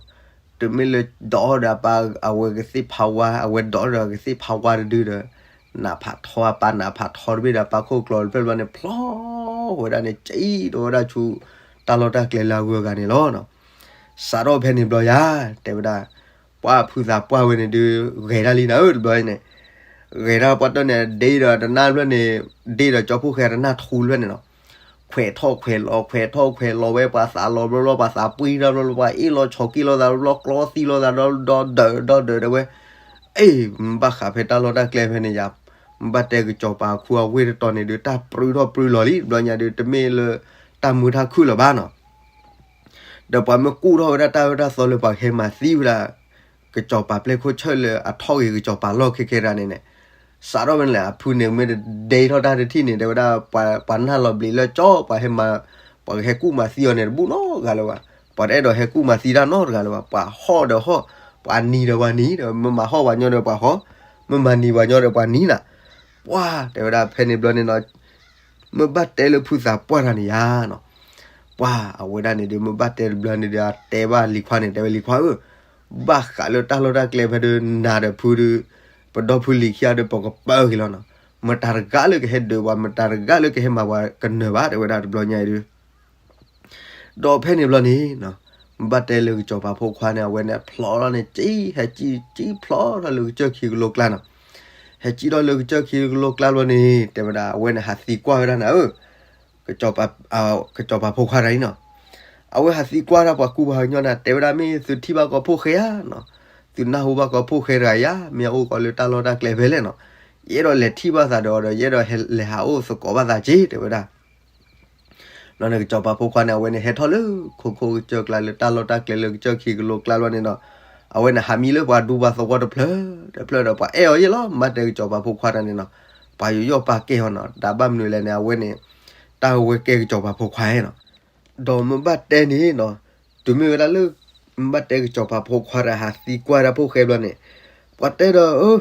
တုၤမ့ၢ်လၢဒိးဒီးအပၢ်အဝဲကသ့ၣ်ဖးဝါ အဝဲဒိးဒီးကသ့ၣ်ဖးဝါတဒုဒီး နးဖးထီ အပၢ်နးဖးထီတဘ့ၣ်ဒီး အပၢ်ခိၣ်ကျီၤတဖျၢၣ်ဘျီန့ၣ် ဖျီဝဲဒၣ်န့ၣ် စံၣ်ဒီးဝဲဒၣ်ဆူ တၢ်လီၢ်တၢ်ကျဲလၢအဂုၤအဂၤန့ၣ်လီၤနီၤ. စးထီၣ်ဖဲန့ၣ်ဘျီယၤ တဲဝဲဒၣ် ပှၢ်ဖုသးပှၢ်ဝဲန့ၣ်ဒုး ဂဲၤဒၣ်လံနၤဧၢ တဘျီန့ၣ် ဂဲၤဒၣ်ပှၢ်တၢၢ်န့ၣ် ဒ့ဒီးတနၢ်ဖျၢၣ်န့ၣ် ဒ့ဒီးကၠီဖှိၣ်ဃဲတနၢ်ထူဖျၢၣ်န့ၣ်နီၤ, ခွဲးထီၣ်ခွဲးလီၤ ခွဲးထီၣ်ခွဲးလီၤဝဲ ပှၤသးလီၤဘျီဘျီ ပှၤသးပှံထီၣ်ဘျီဘျီ ပှၤအ့ၣ်လိာ်ဆိးက့လိာ်သးဘျီဘျီ ကျီသံလိာ်သးဒီဒီဒၢးဒီဒၢးတဲဝဲ, အ့ၣ် ဘၣ်ဃးဖဲတၢ်လီၢ်တၢ်ကျဲဖဲန့ၣ်ယၤ, ဘၣ်တဲကစီၤပၤခူအဝ့ၢ်တတီၤန့ၣ်ဒုး တၢ်ပြူထီၣ်ပြူလီၤလံ တဘျီညါဒုး တမ့ၢ်လၢတၢ်မုာ်တၢ်ခုၣ်လၢၤဘၣ်နီၤ. ဒီးပှၤမ့ၢ်ကူၣ်ထီၣ်ဝဲဒၣ်တၢ်အၢတၢ်သီလၢပှၤကဟဲမၤသံဝဲဒၣ် ကစီၤပၤပျဲၢ်ခိၣ်ဆၢၣ်လၢအထီၣ်ဂ့ၤကစီၤပၤလီၢ်ခဲခဲတဂၤန့ၣ်န့ၣ်, စးထီၣ်ဝဲန့ၣ် အဖုန့ၣ်မ့ၢ်တဒဲထီၣ်တၢ်တထံၣ်န့ၣ် တဲဝဲဒၣ် ပှၤနၢ်လီၤဘျံးလၢကၠီ ပှၤဟဲမၤ ပှၤကဟဲကူၣ်မၤသံအီၤန့ၣ် တဘူၣ်နီတဂၤလၢၤဘၣ်, ပှၤတအဲၣ်ဒိးဟဲကူၣ်မၤသံတၢ်နီတဂၤလၢၤဘၣ်, ပှၤဟီၣ်ဒီးဟီၣ် ပှၤနံၤဒီးပှၤနံၤဒီး မ့ၢ်မၤဟီၣ်ပှၤညီဒီးပှၤဟီၣ်, မ့ၢ်မၤနံၤပှၤညီဒီးပှၤနံၤနၤ, ပှၤတဲဝဲဒၣ်ဖဲန့ၣ်ဘျီန့ၣ်နီၤ မ့ၢ်ဘၣ်တဲလၢဖုသးပှၢ်တဂၤန့ၣ်ယါနီၤ, ပှၤအဝဲဒၣ်န့ၣ်ဒုး မ့ၢ်ဘၣ်တဲတဘျီန့ၣ်ဒုး အတဲဘၣ်လံၤခွါန့ၣ် တဲဝဲလံၤခွါဧၢ, ဘၣ်ဃးလၢတၢ်လီၢ်တၢ်ကျဲဖဲဒုး နၤဒီးဖုဒုး ပဒီဖုလံၤခံဂၤဒုး ပကပၢက့ၤလီၤနီၤ, မတၤတဂၤလၢကဟဲဒုးပှၤ မတၤတဂၤလၢကဟဲမၤပှၤကနၢၤဘၣ် တဲဝဲဒၣ်တဘျီညါအံၤဒုး ဒီးဖဲန့ၣ်ဘျီန့ၣ်နီၤ ဘၣ်တဲလၢကစီၤပၤဖိခွါန့ၣ် အဝဲန့ၣ်ဖျီထီၣ်န့ၣ် စံၣ် ဟဲစံၣ် စံၣ်ဖျီထီၣ်လၢကစၢၢ်ခံကလိကျါနီၤ, ဟဲစံၣ်ထီၣ်လၢကစၢၢ်ခံကလိကျါဘျီန့ၣ် တဲဝဲဒၣ် အဝဲန့ၣ်ဟးသံကွၢ်ဝဲဒၣ်နၤဧၢ, ကစီၤပၤ ကစီၤပၤဖိခွါတဂၤအံၤနီၤ, အဝဲဟးသံကွၢ်ဒၣ်ပှၤကူပှၤကညီနၤ တဲဝဲဒၣ်မ့ၢ်သုထံၣ်ဘၣ်ကီးဖိၣ်ဃဲဧါနီၤ, သုနၢ်ဟူဘၣ်ကီးဖိၣ်ဃဲတဂၤဧါ, မ့ၢ်အအိၣ်ကီးလၢတၢ်လီၢ်တၢ်ကျဲဖဲလဲၣ်နီၤ, ယအဲၣ်ဒိးလဲၤထံၣ်ဘၣ်သးဒီးအီၤဒီး ယအဲၣ်ဒိးဟဲလဲၤဟးအိၣ်သကိးဘၣ်သးက့ၤ တဲဝဲဒၣ် ဘျီန့ၣ်ကစီၤပၤဖိခွါန့ၣ် အဝဲန့ၣ်ဟဲထီၣ်လၢခိခိကစၢၢ်ကျါ လၢတၢ်လီၢ်တၢ်ကျဲလၢကစၢၢ်ခံကလိကျါဘျီန့ၣ်နီၤ, အဝဲန့ၣ်ဟးမံလၢပှၤဒူပှၤသဝီတဖျၢၣ်တဖျၢၣ်ဒီး ပှၤအဲၣ်အီၤယဲၢ်လီၤ, မ့ၢ်တဲကစီၤပၤဖိခွါတဂၤန့ၣ်နီၤ, ပှၤယူးယီၣ်ပာ်ကဲအီၤနီၤ, တၢ်ဘၣ်မနုၤလဲၣ်န့ၣ် အဝဲန့ၣ် တၢ်ဝဲကဲကစီၤပၤဖိခွါနီၤ ဒီးမ့ၢ်ဘၣ်တဲန့ၣ်နီၤ, တုၤမ့ၢ်ဝဲဒၣ်လၢ မ့ၢ်ဘၣ်တဲကစီၤပၤဖိခွါတဂၤဟးသံကွၢ်ဒၣ်ဖိၣ်ဃဲဘျီန့ၣ်, ပှၤတဲဒီး အၢ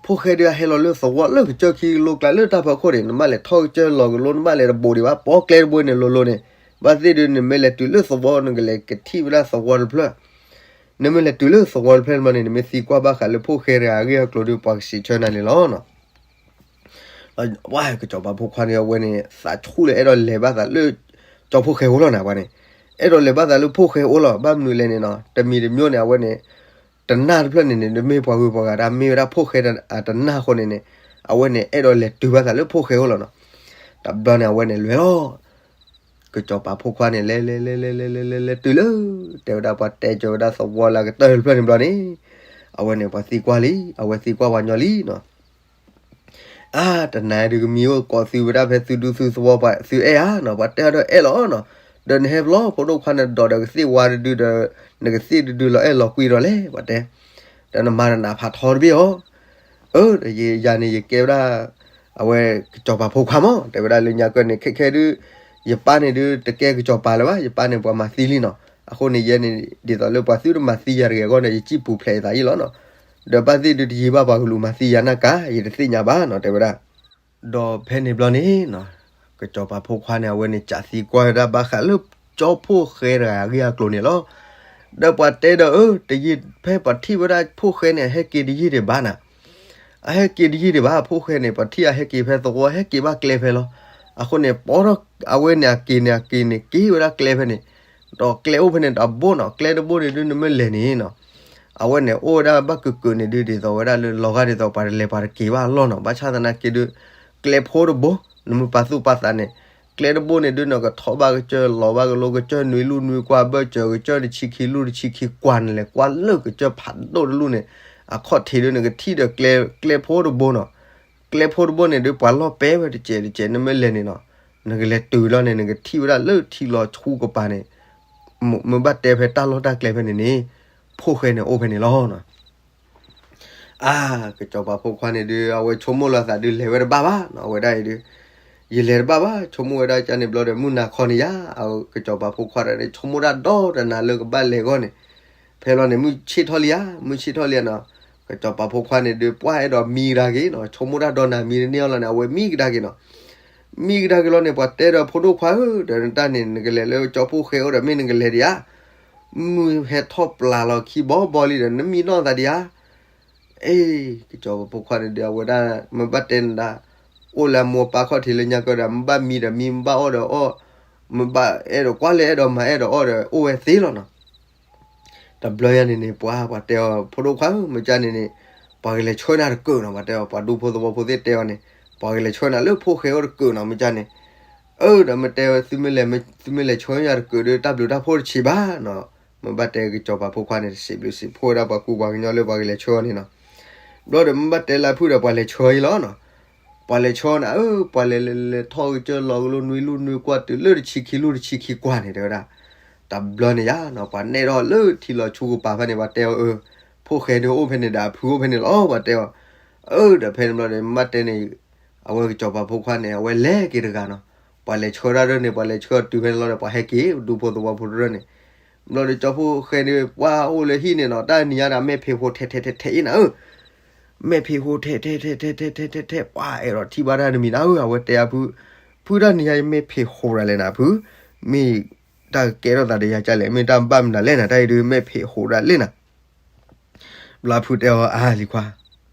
ဖိၣ်ဃဲဒုးအဟဲလီၤလၢသဝီလၢကစၢၢ်ခံကလိကျါလၢတၢ်ဖီခိၣ်န့ၣ် နဘၣ်လဲၤထီၣ်ကစၢၢ်လီၤကလိ နဘၣ်လဲၤတဘိးဒံးဘၣ် ပိာ်ကျဲတဘိန့ၣ်လိၤလိၤန့ၣ်, ဘၣ်သ့ၣ်ဒုး နမ့ၢ်လဲၤတုၤလၢသဝီ နကလဲၤကထံၣ်ဝဲဒၣ်သဝီတဖျၢၣ်, နမ့ၢ်လဲၤတုၤလၢသဝီတဖျၢၣ်ဘျီန့ၣ် နမ့ၢ်သံကွၢ်ဘၣ်ဃးလၢဖိၣ်ဃဲတဂၤအဂ့ၢ်အကျိၤဒုး ပှၤကစံးဆၢနၤန့ၣ်လီၤနီၤ. ဝဲကစီၤပၤဖိခွါန့ၣ် အဝဲန့ၣ် သးဆူၣ်လၢအဲၣ်ဒိးလဲၤဘၣ်သးလၢ ကၠီဖှိၣ်ဃဲအိၣ်လီၤန့ၣ် အဝဲန့ၣ်, အဲၣ်ဒိးလဲၤဘၣ်သးလၢဖှိၣ်ဃဲအိၣ်လီၤ. ဘၣ်မနုၤလဲၣ်န့ၣ်နီၤ, တမံၤတမံၤန့ၣ် အဝဲန့ၣ် တနၢ်တဖျၢၣ်န့ၣ်န့ၣ် တမ့ၢ်ပှၤဂုၤပှၤဂၤတၢ် မ့ၢ်ဝဲဒၣ်ဖှိၣ်ဃဲတနၢ်အဃိန့ၣ်န့ၣ်, အဝဲန့ၣ် အဲၣ်ဒိးလဲၤတုၤဘၣ်သးလၢဖှိၣ်ဃဲအိၣ်လီၤနီၤ. တဘျီန့ၣ် အဝဲန့ၣ်လဲၤလီၤ. ကစီၤပၤဖိခွါန့ၣ် လဲၤလဲၤလဲၤလဲၤလဲၤလဲၤလဲၤလဲၤတုၤလၢ တဲဝဲဒၣ်ပှၤတဲကၢၤဝဲဒၣ်သဝီလၢအကတၢၢ်တဖျၢၣ်န့ၣ်ဘျီန့ၣ်, အဝဲန့ၣ် ပှၤသံကွၢ်လံ, အဝဲသံကွၢ်ပှၤညီလံနီၤ. အါ တနၤဒုးကမံၤအိၣ်ကိးသုဝဲဒၣ်ဖဲသုဒူသုသဝီပှၤသုအဲၣ်ဧါနီၤ, ပှၤတဲအီၤဒီးအဲၣ်လီၤနီၤ. ဒီးနဟဲဘျီ ဖိဒိၣ်ခွါန့ၣ်ဒီးကသ့ၣ်ဝါတဒုဒီး နကသ့ၣ်တဒုလီၤအဲၣ်လီၤကွံဒီးလဲၣ် ပှၤတဲ, ဒီးနမၤတနးဖးထီတဘ့ၣ်အီၤ. အၢ ဒီးယၤန့ၣ်ယကဲဝဲဒၣ် အဝဲကစီၤပၤဖိခွါမး တဲဝဲဒၣ်လၢညါကၢၢ်န့ၣ် ခဲခဲဒုး ယပၢ်န့ၣ်ဒုး တကဲကစီၤပၤလၢၤဘၣ်, ယပၢ်န့ၣ်ပှၤမၤသံလံနီၤ. အဃိန့ၣ် ယဲန့ၣ် ဒ်သိးလၢပှၤသုတမၤသံယၤတဂ့ၤအဂီၢ်န့ၣ် ယစံၣ်ပူၤဖျဲးယသးအံၤလီၤနီၤ. ဒီးဘၣ်သ့ၣ်ဒုးတယံာ်ဘၣ်ပှၤကလူၤမၤသံယၤနၢ်ကါ ယတသ့ၣ်ညါဘၣ်နီၤ တဲဝဲဒၣ်. ဒီးဖဲန့ၣ်ဘျီန့ၣ်နီၤ, ကစီၤပၤဖိခွါန့ၣ် အဝဲန့ၣ် ကးသံကွၢ်ဝဲဒၣ်ဘၣ်ဃးလၢကၠီဖှိၣ်ဃဲတဂၤအဂ့ၢ်အကျိၤန့ၣ်လီၤ. ဒီးပှၤတဲဒီး အၢ တယံာ်ဖဲပှၤထံၣ်ဝဲဒၣ်ဖှိၣ်ဃဲန့ၣ် အဟဲက့ၤတယံာ်ဒံးဘၣ်နၤ, အဟဲက့ၤတယံာ်ဒံးဘၣ် ဖှိၣ်ဃဲန့ၣ် ပှၤထံၣ်အဟဲက့ၤဖဲသဝီ ဟဲက့ၤဘၣ်ကျဲဖဲလီၤ. အဃိန့ၣ် ပိာ်ထီၣ်အဝဲန့ၣ်အက့ၤန့ၣ် အက့ၤန့ၣ် က့ၤဝဲဒၣ်ကျဲဖဲန့ၣ်, ဒီးကျဲအိၣ်ဖဲန့ၣ်တဘိနီၤ, ကျဲတဘိန့ၣ်ဒုးနမ့ၢ်လဲၤန့ၣ်နီၤ အဝဲန့ၣ်အိၣ်ဝဲဒၣ်ဘၣ်ကုာ်ကုာ်န့ၣ်ဒုး ဒ်သိးဝဲဒၣ်လၢလီၤဂာ်ဒ်သိးပှၤတလဲၤပှၤတက့ၤဘၣ်အလီၢ်နီၤ. ဘၣ်ဆၣ်သနာ်က့ဒုး ကျဲဖိတဘိ နမ့ၢ်ပာ်သူၣ်ပာ်သးန့ၣ် ကျဲတဘိန့ၣ်ဒုး နကထီၣ်ဘၣ်ကစၢၢ် လီၤဘၣ်ကလိကစၢၢ် နွံလူၢ်နွံကွၢ် ဘၢၣ်စၢၤကစၢၢ်တဆံခံလူၢ်တဆံခံကွၢ်န့ၣ်လဲၣ် ကွၢ်လၢကစၢၢ်ဖးဒိၣ်တလူၢ်န့ၣ် အခီၣ်ထံးဒုး နကထံၣ်ဒီးကျဲဖိတဘိနီၤ. ကျဲဖိတဘိန့ၣ်ဒုး ပှၤလီၢ်ပဲဝဲတစဲးတစဲး နမ့ၢ်လဲၤန့ၣ်နီၤ နကလဲၤတုၤလီၤန့ၣ် နကထံၣ်ဝဲဒၣ်လၢထံလီၤဆူကပၤန့ၣ် မ့ၢ်ဘၣ်တဲဖဲတၢ်လီၢ်တၢ်ကျဲဖဲန့ၣ်န့ၣ် ဖှိၣ်ဃဲန့ၣ်အိၣ်ဖဲန့ၣ်လီၤနီၤ. အါ ကစီၤပၤဖိခွါန့ၣ်ဒုး အဝဲဆိကမိၣ်လီၤသးဒုးလဲၤဝဲတဘၣ်ဘၣ်နီၤ, အဝဲဒၣ်အံၤဒုး ယလဲၤတဘၣ်ဘၣ် ဆိကမိၣ်ဝဲဒၣ်ကန့ၣ်ဘျီဒီး မုၢ်နၤခီန့ၣ်ယါ အကစီၤပၤဖိခွါတဂၤန့ၣ် ဆိကမိၣ်တၢ်ဒီတနၤလၢကဘၣ်လဲၤအဂီၢ်န့ၣ်, ဖဲလီၤန့ၣ်မုၢ်ဆ့ၣ်ထီၣ်လံဧါ မုၢ်ဆ့ၣ်ထီၣ်လံဧါနီၤ, ကစီၤပၤဖိခွါန့ၣ်ဒုး ပှၢ်အဲၣ်ဒိးမံကဒါက့ၤနီၤ, ဆိကမိၣ်တၢ်ဒီနၤမံတန့ၢ်အီၤလီၤန့ၣ် အဝဲမံကဒါက့ၤနီၤ. မံကဒါက့ၤလီၤန့ၣ် ပှၤတဲဒီးဖိဒိၣ်ခွါဧၢ ဒီးနတၢ်န့ၣ် နကလဲၤလၢကၠီဖှိၣ်ဃဲအိၣ်ဒီးမ့ၢ်နကလဲၤဒံးဧါ, မုၢ်ဟဲထီၣ်ပျၢ်လီၤခံဘီဘီလံဒီး နမံနီၢ်သးဒံးဧါ. အ့ ကစီၤပၤဖိခွါန့ၣ်ဒုး အဝဲဒၣ် မ့ၢ်ဘၣ်တဲနဒၣ် အိၣ်လၢအမိၢ်အပၢ်ခီၣ်ထံးလၢညါကၢၢ်ဒီး မ့ၢ်ဘၣ်မံဒီးမံ မ့ၢ်ဘၣ်အီၣ်ဒီးအီၣ်, မ့ၢ်ဘၣ်အဲၣ်ဒိးကွၢ်လၢအဲၣ်ဒိးမၤအဲၣ်ဒိးအီၣ်ဒီး အိၣ်ဝဲသ့လီၤနီၤ. တဘျီညါန့ၣ်န့ၣ် ပှၤ ပှၤတဲအီၤ ဖိဒိၣ်ခွါဧၢ မ့ၢ်ကန့ၣ်န့ၣ် ပှၤကလဲၤဆှၢနၤတကၢၢ်နီၤ ပှၤတဲအီၤ ပှၤဒူဖိသဝီဖိသ့ၣ်တဲအီၤန့ၣ် ပှၤကလဲၤဆှၢနၤလၢဖိၣ်ဃဲအိၣ်တကၢၢ်နီၤ မ့ၢ်ကန့ၣ်. အၢ ဒီးမ့ၢ်တဲ သုမ့ၢ်လဲၤဆှၢယၤတကၢၢ်ဒီး တၢ်ဘျုးတၢ်ဖှိၣ်တဆံးဘၣ်နီၤ. မ့ၢ်ဘၣ်တဲကစီၤပၤဖိခွါန့ၣ် တစံးဘျုးစံးဖှိၣ်ဝဲဒၣ်ပှၤကူပှၤကညီလၢပှၤကလဲၤဆှၢအီၤန့ၣ်နီၤ. ဘျီဒီးမ့ၢ်ဘၣ်တဲလၢဖုၣ်ဒီးပှၤလဲၤဆှၢအီၤလီၤနီၤ. ပှၤလဲၤဆှၢနၤဧၢ ပှၤလဲၤလဲၤလဲၤထီၣ်ကစၢၢ်လီၤကလိနွံလူၢ်နွံကွၢ်တုၤလၢတဆံခံလူၢ်တဆံခံကွၢ်န့ၣ် တဲဝဲဒၣ်. တဘျီန့ၣ်ယါနီၤ ပှၤနဲၣ်ထီၣ်လၢထံလီၤဆူကပၤဖဲန့ၣ် ပှၤတဲအီၤအၢ ဖိၣ်ဃဲဒုးအိၣ်ဖဲန့ၣ်ဒီးအဖုအိၣ်ဖဲန့ၣ်လီၤ ပှၤတဲအီၤ. အၢ ဒီးဖဲန့ၣ်ဘျီဒီး မ့ၢ်ဘၣ်တဲန့ၣ် အဝဲကစီၤပၤဖိခွါန့ၣ် အဝဲလဲၤက့ၤတဂၤနီၤ. ပှၤလဲၤဆှၢဒၣ်ဒၢန့ၣ် ပှၤလဲၤဆှၢတုၤဖဲန့ၣ်လီၤဒီး ပှၤဟဲက့ၤဒူဖိသဝီဖိတရၢၢ်န့ၣ်. ဘျီဒီးကၠီဖှိၣ်ဃဲန့ၣ် ပှၤအိၣ်လၢဟံၣ်န့ၣ်နီၤ တၢ်နံၤညါဒီးမဲာ်ဖံးဟိးထဲးထဲးထဲးထဲးအံၤနၤဧၢ မဲာ်ဖံးဟိးထဲးထဲးထဲးထဲးထဲးထဲးထဲး ပှၤအဲၣ်ဒိးထံၣ်ဘၣ်တၢ်တမံၤနၤဧၢ အဝဲတဲအဖု, ဖုတၢ်နံၤညါယမဲာ်ဖံးဟိးဒၣ်လဲာ်နၤဖု, မ့ၢ်တၢ်ကကဲထီၣ်သးဒီးယၤကလဲၣ် မ့ၢ်တၢ်ဘၣ်မနုၤလဲၣ်နၤ တၢ်အံၤဒုးမဲာ်ဖံးဟိးဒၣ်လဲာ်နၤ. ဘျီဖုတဲအီၤ အါလံၤခွါ,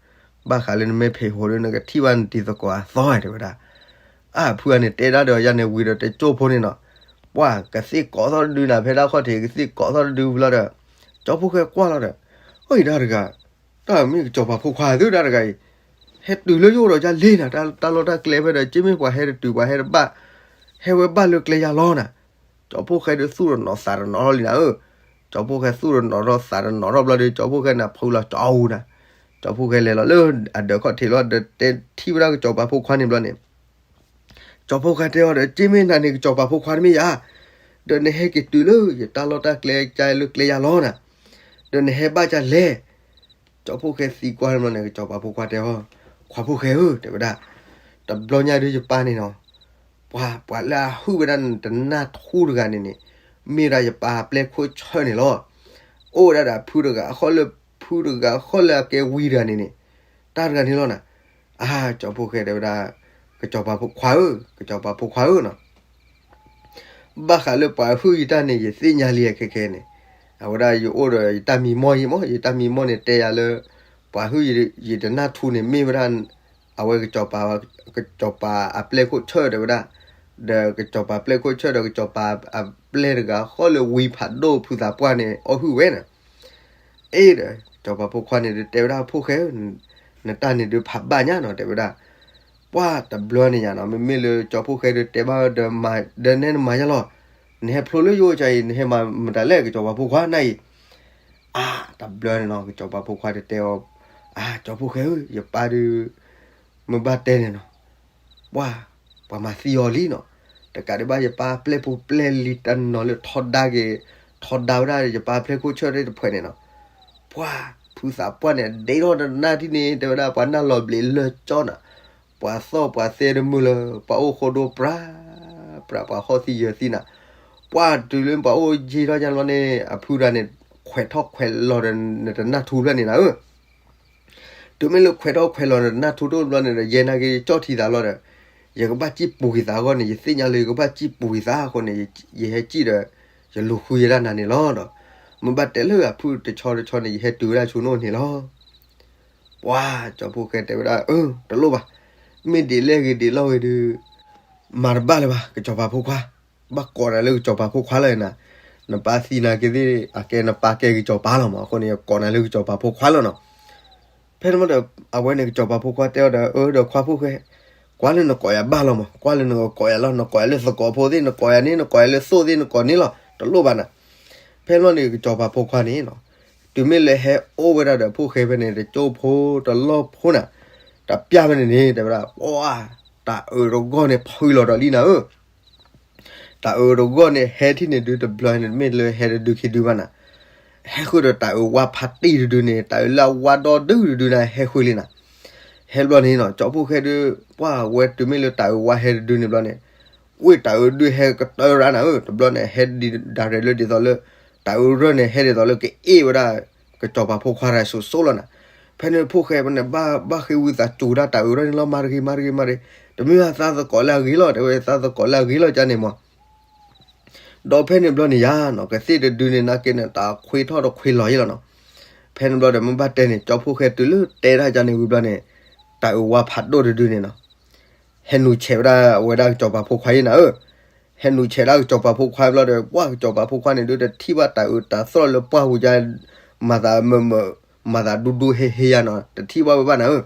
ဘၣ်ဃးလၢနမဲာ်ဖံးဟိးဒီး နကထံၣ်ဘၣ်နတံၤသကိးအသီတဲဝဲဒၣ်. အါဖုအန့ၣ်တဲဒၣ်ဒီးယၤန့ၣ်ဝံၤဒီးတကၠိၢ်ဖိန့ၣ်နီၤ, ပှၤကသ့ၣ်ကိးထီၣ်တဒုနၤ ဖဲဒၣ်ခီၣ်ထံးကသ့ၣ်ကိးထီၣ်တဒုဝံၤလီၤဒီး ကၠီဖှိၣ်ဃဲကွၢ်လီၤဒီး အိၣ်အံၤဒၣ်တဂၤ, တၢ်မ့ၢ်ကစီၤပၤဖိခွါသုဒၣ်တဂၤအံၤ, ဟဲတုၤလၢယအိၣ်ဒီးယၤလ့နၤ တၢ်လီၢ်တၢ်ကျဲဖဲဒီး က့မ့ၢ်ပှၤဟဲတတုၤပှၤဟဲတဘၣ်, ဟဲဝဲဘၣ်လၢကျဲယၤလီၤနၤ. ကၠီဖှိၣ်ဃဲဒုးသူၣ်တနီၤသးတနီၤထီၣ်လံနၤဧၢ, ကၠီဖှိၣ်ဃဲသူၣ်တနီၤထီၣ်သးတနီၤထီၣ်ဘျီဒီး ကၠီဖှိၣ်ဃဲန့ၣ်ဖုလီၤကၠီအူနၤ, ကၠီဖှိၣ်ဃဲလဲၤလီၤလၢအဒၢးခီၣ်ထံးလီၤဒီးတဲထံၣ်ဝဲဒၣ်ကစီၤပၤဖိခွါန့ၣ်ဘျီန့ၣ် ကၠီဖှိၣ်ဃဲတဲအီၤဒီး က့မ့ၢ်နၤန့ၣ် ကစီၤပၤဖိခွါတမ့ၢ်ယၤ, ဒီးနဟဲက့ၤတုၤလၢယတၢ်လီၢ်တၢ်ကျဲကါလၢကျဲယၤလီၤနၤ, ဒီးနဟဲဘၣ်ကလဲၣ်. ကၠီဖှိၣ်ဃဲသံကွၢ်န့ၣ်ဘျီန့ၣ် ကစီၤပၤဖိခွါတဲအီၤ, ခွါဖှိၣ်ဃဲဧၢ တဲဝဲဒၣ်, တဘျီညါဒုးယပၢ်န့ၣ်နီၤ, ပှၤ ပှၤလၢအဟုၣ်ဝဲဒၣ်တနၢ်ထူတဂၤန့ၣ်န့ၣ် မ့ၢ်ဝဲဒၣ်ယပၢ်ပျဲၢ်ခိၣ်ဆၢန့ၣ်လီၤ. အိၣ်ဝဲဒၣ်ဒီးဖုတဂၤဃီလၢ ဖုတဂၤဃီလၢအကဲဝံတဂၤန့ၣ်န့ၣ် တၢ်တဂၤန့ၣ်လီၤနၤ. အါ ကၠီဖှိၣ်ဃဲတဲဝဲဒၣ်, ကစီၤပၤဖိခွါဧၢ, ကစီၤပၤဖိခွါဧၢနီၤ, ဘၣ်ဃးလၢပှၤဟုၣ်ယတၢ်န့ၣ် ယသ့ၣ်ညါလံခဲခဲန့ၣ်, အဝဲဒၣ်ယအိၣ်ဒီးယတၢ်မံမီၢ်ယံၤမး, ယတၢ်မံမီၢ်န့ၣ်တဲယၤလၢ ပှၤဟုၣ်ယတနၢ်ထူန့ၣ် မ့ၢ်ဝဲဒၣ် အဝဲကစီၤပၤ, ကစီၤပၤအပျဲၢ်ခိၣ်ဆၢၣ်တဲဝဲဒၣ်, ဒီးကစီၤပၤပျဲၢ်ခိၣ်ဆၢၣ်ဒီးကစီၤပၤအပျဲၢ်တဂၤဃီလၢဝံဖးဒိၣ်ဖုသးပှၢ်န့ၣ် အီၣ်ဟုၣ်ဝဲန့ၣ်, အ့ဒီး ကစီၤပၤဖိခွါန့ၣ်ဒုးတဲဝဲဒၣ် ဖိၣ်ဃဲဧၢ, နတၢ်န့ၣ်ဒုးဖးဘၣ်ညါနီၤ တဲဝဲဒၣ်, ပှၢ်တဘျီန့ၣ်ယါနီၤ မ့မ့ၢ်လၢကၠီဖိၣ်ဃဲဒုးတဲဘၣ်ဒီး ဒီးနဲနမၤယါလီၤ, နဟဲဖျိလၢယအိၣ်ကၠီအံၤ နဟဲမၤမတၤလဲၣ် ကစီၤပၤဖိခွါနၤအံၤ, အါ တဘျီန့ၣ်နီၤ ကစီၤပၤဖိခွါဒုးတဲအီၤ, အါ ကၠီဖိၣ်ဃဲဧၢ ယပၢ်ဒုး မ့ၢ်ဘၣ်တဲန့ၣ်နီၤ, ပှၢ် ပှၤမၤသံအီၤလံနီၤ, တကးဒံးဘၣ်ယပၢ်ပျဲၢ်ဖိပျဲၢ်လံၤတနီၤလၢထီဒါက့ၤ, ထီဒါဝဲဒၣ်ယပၢ်ပျဲၢ်ခိၣ်ဆၢၣ်သ့ၣ်တဖုန့ၣ်နီၤ, ပှၢ် ဖုသးပှၢ်န့ၣ် ဒ့ထီၣ်တနၢ်ထံၣ်န့ၣ် တဲဝဲဒၣ်ပှၤနၢ်လီၤဘျံးလၢကၠီနၤ, ပှၤသီၣ်ပှၤသဲတမုာ်လၢၤ ပှၤအိၣ်ဃိဒိပြး, ပြး ပှၤဟီၣ်သံယၢၤသံနၤ, ပှၢ်တုၤလၢပှၤအိၣ်ယံာ်ထီၣ်ယါလီၤန့ၣ် အဖုတဂၤန့ၣ် ခွဲးထီၣ်ခွဲးလီၤဒီးနတနၢ်ထူဖျၢၣ်န့ၣ်နၤဧၢ တုၤမ့ၢ်လၢခွဲးထီၣ်ခွဲးလီၤနတနၢ်ထူတဘျီန့ၣ်ဒီး ယဲနာ်က့ၤကၠီၣ်ထံသးလီၤဒီး, ယကဘၣ်စံၣ်ပူၤက့ၤသးအဂီၢ်န့ၣ် ယသ့ၣ်ညါလၢယကဘၣ်စံၣ်ပူၤက့ၤသးအဃိန့ၣ် ယဟဲစံၣ်ဒီး ယလူၤဃုယဲဒၣ်နၤန့ၣ်လီၤဒီး, မ့ၢ်ဘၣ်တဲလၢအဖုတဆီတဆီန့ၣ် ယဟဲတုၤဝဲဒၣ်ဆူနအိၣ်န့ၣ်လီၤ. ပှၢ် ကၠီဖိၣ်ဃဲတဲဝဲဒၣ် အၢ တလိၣ်ဘၣ်, မ့ၢ်ဒ်လဲၣ်ဂ့ၤဒ်လဲၣ်ဂ့ၤဒုး မၤတဘၣ်လၢၤဘၣ် ကစီၤပၤဖိခွါ, ဘၣ်ကိးနၤလၢကစီၤပၤဖိခွါလီၤနၤ, နပၢ်သံနၤက့ၤသ့ၣ် အကဲနပၢ်ကဲကစီၤပၤလီၤမး အဃိန့ၣ် ယကိးနၤလၢကစီၤပၤဖိခွါလီၤနီၤ. ဖဲန့ၣ်မးဒီး အဝဲန့ၣ်ကစီၤပၤဖိခွါတဲအီၤဒီး အၢ ဒီးခွါဖိၣ်ဃဲ, ကွၢ်လၢနကိးယၤဘၣ်လီၤမး ကွၢ်လၢနကကိးယၤလီၤ နကိးယၤလၢသကိးဖိသ့ၣ် နကိးယၤန့ၣ် နကိးယၤလၢသိၣ်သ့ၣ် နကိးန့ၣ်လီၤ တလိၣ်ဘၣ်နၤ. ဖဲန့ၣ်မးန့ၣ် ကစီၤပၤဖိခွါန့ၣ်နီၤ တုၤမ့ၢ်လၢဟဲအိၣ်ဝဲဒၣ်ဒီးဖိၣ်ဃဲဖဲန့ၣ် တကၠိဖိတလီၢ်ဖိနၤ, တပျၢ်ဖဲန့ၣ်န့ၣ် တဲဝဲဒၣ် ပှၢ် တၢ်အၢတဂီၢ်န့ၣ်ဖုလီၤဒီးလံနၤဧၢ တၢ်အၢတဂီၢ်န့ၣ် ဟဲထံၣ်န့ၣ်ဒုးတဘျီန့ၣ် မ့ၢ်လၢဟဲတဒုခံဒုဘၣ်နၤ, ဟဲဃုာ်ဒီးတၢ်အၢဝါဖးတံၢ်တဒုန့ၣ် တၢ်အၢလၢအဝါဒီဒုတဒုန့ၣ် ဟဲဃုာ်လံနၤ. ဟဲဘျီန့ၣ်နီၤ ကၠီဖိၣ်ဃဲဒုး ပှၢ်ဝဲတုၤမ့ၢ်လၢတၢ်အၢဝါဟဲတဒုန့ၣ်ဘျီန့ၣ် ဝ့ၢ်တၢ်အၢဒုးဟဲကတၢၢ်ရၣ်နၤဧၢ တဘျီန့ၣ် ဟဲဒံးဒၣ်ရဲၣ်လၢဒ်သိးလၢ တၢ်အၢရၢၢ်န့ၣ် ဟဲဒ်သိးလၢကအ့ၣ်ဝဲဒၣ် ကစီၤပၤဖိခွါရၣ်စိၤစိၤလီၤနၤ. ဖဲန့ၣ်ဖိၣ်ဃဲဖဲန့ၣ် ဘၣ်ဃ့ဝံသးစူၤဒၣ်တၢ်အၢရၢၢ်န့ၣ်လီၤ မၤတဂ့ၤ မၤတဂ့ၤ မၤတဂ့ၤ, တမ့ၢ်ဘၣ်သးသကိးလၢအဂ့ၤလီၤ တဲဝဲသးသကိးလၢအဂ့ၤလီၤကန့ၣ်မး ဒီးဖဲန့ၣ်ဘျီန့ၣ်ယါနီၤ ကသ့ၣ်တဒုန့ၣ်နာ်က့န့ၣ် တၢ်ခွ့ထီၣ်တခွ့လီၤယဲလီၤနီၤ. ဖဲန့ၣ်ဘျီဒီး မ့ၢ်ဘၣ်တဲန့ၣ် ကၠီဖိၣ်ဃဲတုၤလၢတဲဒၣ်ကန့ၣ်ဝံၤဘျီန့ၣ် တၢ်အၢဝါဖးဒိၣ်တဒုန့ၣ်နီၤ ဟဲနုာ်ဆဲးဝဲဒၣ်ဝဲဒၣ်ကစီၤပၤဖိခွါယဲနၤဧၢ. ဟဲနုာ်ဆဲးဒၣ်ကစီၤပၤဖိခွါဘျီဒီး ပှၢ်ကစီၤပၤဖိခွါန့ၣ်ဒုး တထံၣ်ဘၣ်တၢ်အၢတၢ်သီၣ်လၢပှၢ်ပူၤက မၤသးမုာ်မုာ် မၤသးဒူဒူဟ့ဟ့ယါနီၤ တထံၣ်ဘၣ်ဝဲဘၣ်နၤဧၢ.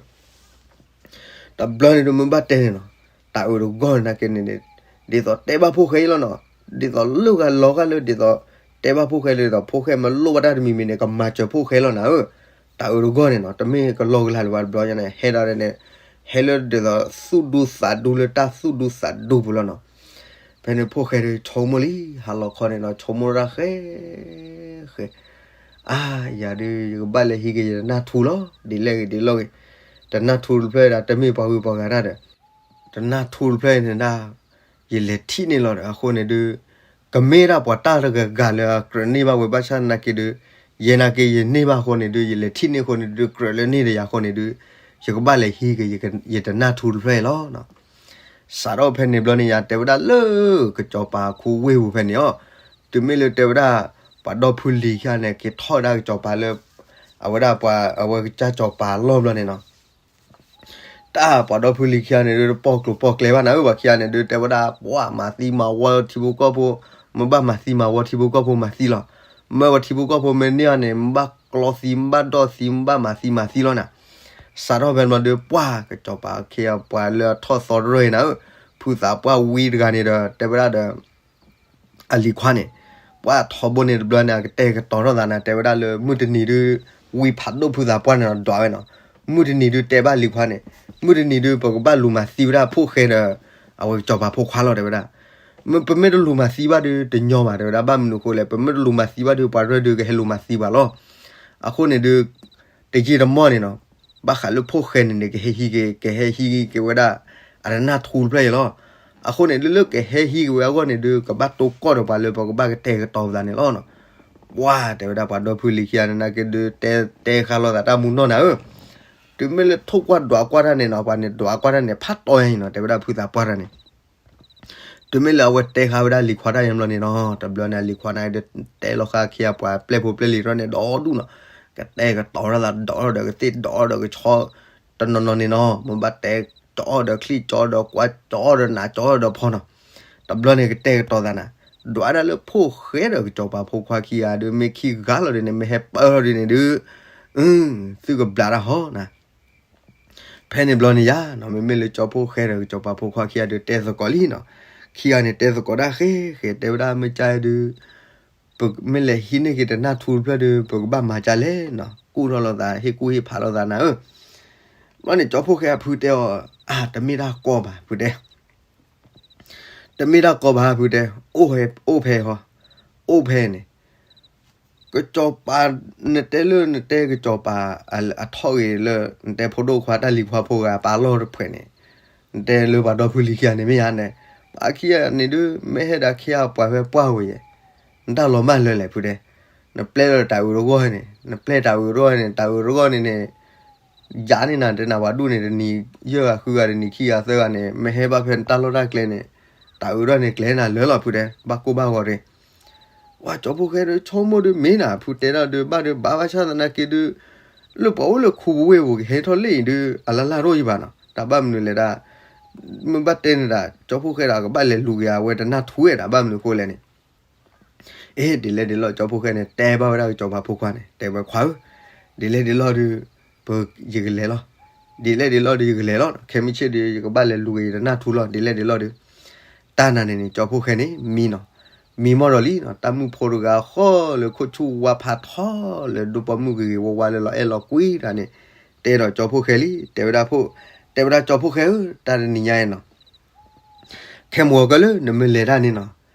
တဘျီန့ၣ်ဒုး မ့ၢ်ဘၣ်တဲန့ၣ်နီၤ တၢ်အၢတဂီၢ်နာ်က့န့ၣ်န့ၣ် ဒ်သိးတဲဘၣ်ဖိၣ်ဃဲအံၤလီၤနီၤ, ဒ်သိးလၢဂၤလီၤဂာ်လၢဒ်သိး တဲဘၣ်ဖိၣ်ဃဲလၢဒ်သိး ဖိၣ်ဃဲမ့ၢ်လိၣ်ဘၣ်တၢ်တမံၤမံၤန့ၣ် ကမၤစၢၤဖိၣ်ဃဲလီၤနၤဧၢ. တၢ်အၢတဂီၢ်န့ၣ်နီၤ တမ့ၢ်ကလီကလၤလၢၤဘၣ်တဘျီညါန့ၣ် ဟဲဒၣ်န့ၣ် ဟဲလၢဒ်သိးသူၣ်ဒူသးဒူလၢတၢ်သူၣ်ဒူသးဒူပူၤလီၤနီၤ. ဖဲန့ၣ်ဖိၣ်ဃဲဒုးဆိကမိၣ်လံ ဟါလီၤခီန့ၣ်နီၤ ဆိကမိၣ်ဒၣ်ဃဲ ဃဲ အါ ယၤဒုး ယကဘၣ်လဲၤဟံးက့ၤယတနၢ်ထူလီၤ ဒ်လဲၣ်ဂ့ၤဒ်လဲၣ်ဂ့ၤ, တနၢ်ထူတဖျၢၣ်ဒၣ် တမ့ၢ်ပှၤဂုၤပှၤဂၤတၢ်ဒီး တနၢ်ထူတဖျၢၣ်န့ၣ်ဒၣ် ယလဲၤထံၣ်န့ၢ်လီၤဒီး အဃိန့ၣ်ဒုး ကမ့ၢ်ဒၣ်ပှၤတၢ်တဂၤဂၤလၢအကြၢးန့ၢ်ဘၣ်ဝဲ ဘၣ်ဆၣ်နာ်က့ဒုး ယဲနာ်က့ယန့ၢ်ဘၣ်အဃိန့ၣ်ဒုး ယလဲၤထံၣ်န့ၢ်အဃိန့ၣ်ဒုး ကြၢးလၢန့ၢ်ဒီးယၤအဃိန့ၣ်ဒုး ယကဘၣ်လဲၤဟံးက့ၤ ယတနၢ်ထူတဖျၢၣ်အံၤလီၤ. စးထီၣ်ဖဲန့ၣ်ဘျီန့ၣ် ယၤတဲဝဲဒၣ်လၢ ကစီၤပၤခူဝ့ၢ်ပူၤဖဲန့ၣ်အီၤ, တုၤမ့ၢ်လၢတဲဝဲဒၣ် ပှၤဒီဖုလံၤခံဂၤန့ၣ် က့ၤထီၣ်ဝဲဒၣ်ကစီၤပၤလၢ အဝဲဒၣ်ပှၤ အဝဲကစၢ်စီၤပၤအလီၢ်ဘျီန့ၣ်နီၤ တၢ်ပှၤဒီဖုလံၤခံဂၤန့ၣ်ဒုး တပီၢ်ကျိၤပီၢ်ကျဲဘၣ်နၤဧၢ, ပှၤခံဂၤန့ၣ်ဒုး တဲဝဲဒၣ် ပှၤမၤသံမၤဝီထံဖိကီၢ်ဖိ, မ့ၢ်ဘၣ်မၤသံမၤဝီထံဖိကီၢ်ဖိမၤသံလီၤ. မ့ၢ်ပှၤထံဖိကီၢ်ဖိမ့ၢ်န့ၢ်အီၤန့ၣ် မ့ၢ်ဘၣ်ကျီသံ မ့ၢ်ဘၣ်ဒီၣ်သံ မ့ၢ်ဘၣ်မၤသံမၤသံလီၤနၤ. စးထီၣ်ဖဲန့ၣ်ဘျီဒုး ပှၢ်ကစီၤပၤအခ့အပှၤလၢအထီၣ်သီတရၢၢ်အံၤနၤဧၢ, ဖုသးပှၢ်ဝံတဂၤန့ၣ်ဒီး တဲဝဲဒၣ်ဒီး အလံၤခွါန့ၣ်, ပှၤထီဘိန့ၣ်တဘျီန့ၣ် အကတဲာ်ကတီၤထီၣ်သးနၤ တဲဝဲဒၣ်လၢ မုၢ်တနံၤဒုး ဝံဖးဒိၣ်ဖုသးပှၢ်န့ၣ်ဒီးဒွးဝဲနီၤ, မုၢ်တနံၤဒုးတဲဘၣ်လံၤခွါန့ၣ်, မုၢ်တနံၤဒုး ပကဘၣ်လူၤမၤသံဝဲဒၣ်ဖိၣ်ဃဲဒီး အဝဲကစီၤပၤဖိခွါလီၤ တဲဝဲဒၣ်. ပမ့ၢ်တလူၤမၤသံဘၣ်ဒုး တညီဘၣ် တဲဝဲဒၣ်, ဘၣ်မနုၤအဃိလဲၣ်, ပမ့ၢ်တလူၤမၤသံဘၣ်ဒုး ပှၤရဲၣ်ဒုးကဟဲလူၤမၤသံပှၤလီၤ. အဃိန့ၣ်ဒုး တယံာ်တမီၢ်န့ၣ်နီၤ, ဘၣ်ဃးလၢဖိၣ်ဃဲန့ၣ်န့ၣ် ကဟဲဟံးက့ၤ ကဟဲဟံးက့ၤဝဲဒၣ် အတနၢ်ထူတဖျၢၣ်အံၤလီၤ. အဃိန့ၣ်ဒုး လၢကဟဲဟံးက့ၤဝဲအဂီၢ်န့ၣ်ဒုး ကဘၣ်တိၢ်ကီၢ်ဒီးပှၤလၢပကဘၣ်ကတဲာ်ကတီၤပသးန့ၣ်လီၤ. ပှၤတဲဝဲဒၣ် ပှၤဒီဖုလံၤခံဂၤန့ၣ် နာ်က့ဒုး တဲ တဲဃာ်လိာ်သးတၢ်မူနီၢ်နၤဧၢ, တုၤမ့ၢ်လၢထိၣ်ကွၢ်ဒွးကွၢ်တၢ်န့ၣ်နီၤ, ပှၤန့ၣ်ဒွးကွၢ်တၢ်န့ၣ် ဖးတီယါအံၤနီၤ, တဲဝဲဒၣ်ဖုသးပှၢ်တၢ်န့ၣ် တုၤမ့ၢ်လၢအဝဲတဲဃာ်ဝဲဒၣ်လံၤခွါတၢ်ယါဘျီန့ၣ်နီၤ, တဘျီန့ၣ် အလံၤခွါန့ၣ်ဒုး တဲလီၤဃာ်ခံဂၤပှၤပျဲၢ်ဖိပျဲၢ်လံၤတဖၣ်န့ၣ် ဒီဒူၣ်နီၤ, ကတဲာ်ကတီၤထီၣ်သးဒီးဒီးကသ့ၣ်ဒီးဒီးကဆီ တနီၤနီၤန့ၣ်နီၤ မ့ၢ်ဘၣ်တဲ ကၠီဒီးချံၣ် ကၠီဒီးကွၢ် ကၠီဒီးနး ကၠီဒီးဖီနီၤ. တဘျီန့ၣ်ကတဲာ်ကတီၤသးနၤ, ဒွးဒၣ်လၢဖိၣ်ဃဲဒီးကစီၤပၤဖိခွါခံဂၤဒီး မ့ၢ်ခံဂၤလီၤဒ်န့ၣ် မ့ၢ်ဟဲပၢၢ်လီၤဒ်န့ၣ်ဒုး သုကဘျးတၢ်ဟီနၤ. ဖဲန့ၣ်ဘျီန့ၣ်ယါနီၤ မ့မ့ၢ်လၢကၠီဖိၣ်ဃဲဒီးကစီၤပၤဖိခွါခံဂၤဒီး တဲသကိးလံနီၤ. ခံဂၤန့ၣ် တဲသကိးတၢ်ဃဲဃဲ တဲဝဲဒၣ် မ့ၢ်ကါဒုး ပမ့ၢ်လဲၤဟံးန့ၢ်က့ၤတနၢ်ထူတဖျၢၣ်ဒီး ပကဘၣ်မၤကါလဲၣ်နီၤ, ကူၣ်ထီၣ်လိာ်သး ဟ့ၣ်ကူၣ်ဟ့ၣ်ဖးလိာ်သးနၤဧၢ. ဘျီန့ၣ် ကၠီဖိၣ်ဃဲအဖုတဲအီၤ, အါ တမ့ၢ်တၢ်ကီဘၣ် ဖုတဲ တမ့ၢ်တၢ်ကီဘၣ် ဖုတဲ, အိၣ်ဖဲ အိၣ်ဖဲဟီ, အိၣ်ဖဲန့ၣ် ကစီၤပၤ နတဲလၢနတဲကစီၤပၤ အထီၣ်ဂ့ၤလၢ နတဲဖိဒိၣ်ခွါတၢ်လံၤခွါဖိဂၤ ပာ်လီၢ်တဖှဲးန့ၣ်, နတဲလၢပှၤဒီဖုလံၤခံဂၤန့ၣ် မ့ၢ်ဧါန့ၣ်, ပှၤခံဂၤန့ၣ်ဒုး မ့ၢ်ဟဲဒၣ်ခံဂၤပှၤဖဲပှၢ်ဝဲယဲၢ်, နတၢ်လီၤမၢ်လၢလဲၣ် ဖုတဲ, နပျဲလၢတၢ်အုးတဂီၢ်န့ၣ်, နပျဲတၢ်အုးတဂီၢ်န့ၣ်, တၢ်အုးတဂီၢ်န့ၣ်န့ၣ် ယၤန့ၣ်နၤ တနၤပှၤဒူၣ်န့ၣ် တနံၤယဲၢ်ဂၤဃုဂၤ တနံၤခံဂၤသၢဂၤန့ၣ် မ့ၢ်ဟဲဘၣ်ဖဲနတၢ်လီၢ်တၢ်ကျဲန့ၣ်, တၢ်အုးတဂီၢ်န့ၣ် ကျဲနၤလၢာ်လီၤ ဖုတဲ, ဘၣ်ကိၢ်ဘၣ်ဂီၤတဂ့ၤ. ပှၤကၠီဖိၣ်ဃဲဒီးဆိကမိၣ်ဒုးမ့ၢ်နၤ ဖုတဲဒၣ်ဒုး ဘၣ်ဒုးဘၣ် ဘၣ်ဆၣ်သနာ်က့ဒုး လၢပှၤအိၣ်လၢခူပူၤဝ့ၢ်ပူၤ ကဟဲထီၣ်လၢအံၤဒုး အလၢ်လၢ်တအိၣ်ယဘၣ်နီၤ, တၢ်ဘၣ်မနုၤလဲၣ်ဒၣ်, မ့ၢ်ဘၣ်တဲန့ၣ်ဒၣ် ကၠီဖိၣ်ဃဲဒီး ကဘၣ်လဲၤလူၤက့ၤအဝဲတနၢ်ထူဝဲဒၣ် ဘၣ်မနုၤအဃိလဲၣ်န့ၣ် အ့ ဒ်လဲၣ်ဒ်လဲၣ် ကၠီဖိၣ်ဃဲန့ၣ် တဲဘၣ်ဝဲဒၣ်ကစီၤပၤဖိခွါန့ၣ် တဲဝဲခွါဧၢ, ဒ်လဲၣ်ဒ်လဲၣ်ဒုး ပ ယကလဲၤလီၤ, ဒ်လဲၣ်ဒ်လဲၣ်ဒုး ယကလဲၤလီၤ, ခဲမုၢ်ဆ့ၣ်ဒုး ယကဘၣ်လဲၤလူၤက့ၤယတနၢ်ထူလီၤ ဒ်လဲၣ်ဒ်လဲၣ်ဒုး. တၢ်နၤန့ၣ်န့ၣ် ကၠီဖိၣ်ဃဲန့ၣ် မံနီၤ, မံမီၢ်ဒီးလံနီၤ, တၢ်မုၣ်ဖိတဂၤဃီလၢခိၣ်ဆူၣ်ဝါဖးထီလၢဒိၣ်ပိာ်မုၣ်ဂ့ၤဂ့ၤဝါဝါလၢလီၤအဲၣ်လီၤကွံတဂၤန့ၣ် တဲဒီးကၠီဖိၣ်ဃဲလံ, တဲဝဲဒၣ်ဖိ, တဲဝဲဒၣ်ကၠီဖိၣ်ဃဲဧၢ, တၢ်တနံၤညါအံၤနီၤ ခဲမုၢ်ဂီၤကၢလၢနမ့ၢ်လဲၤတၢ်န့ၣ်နီၤ,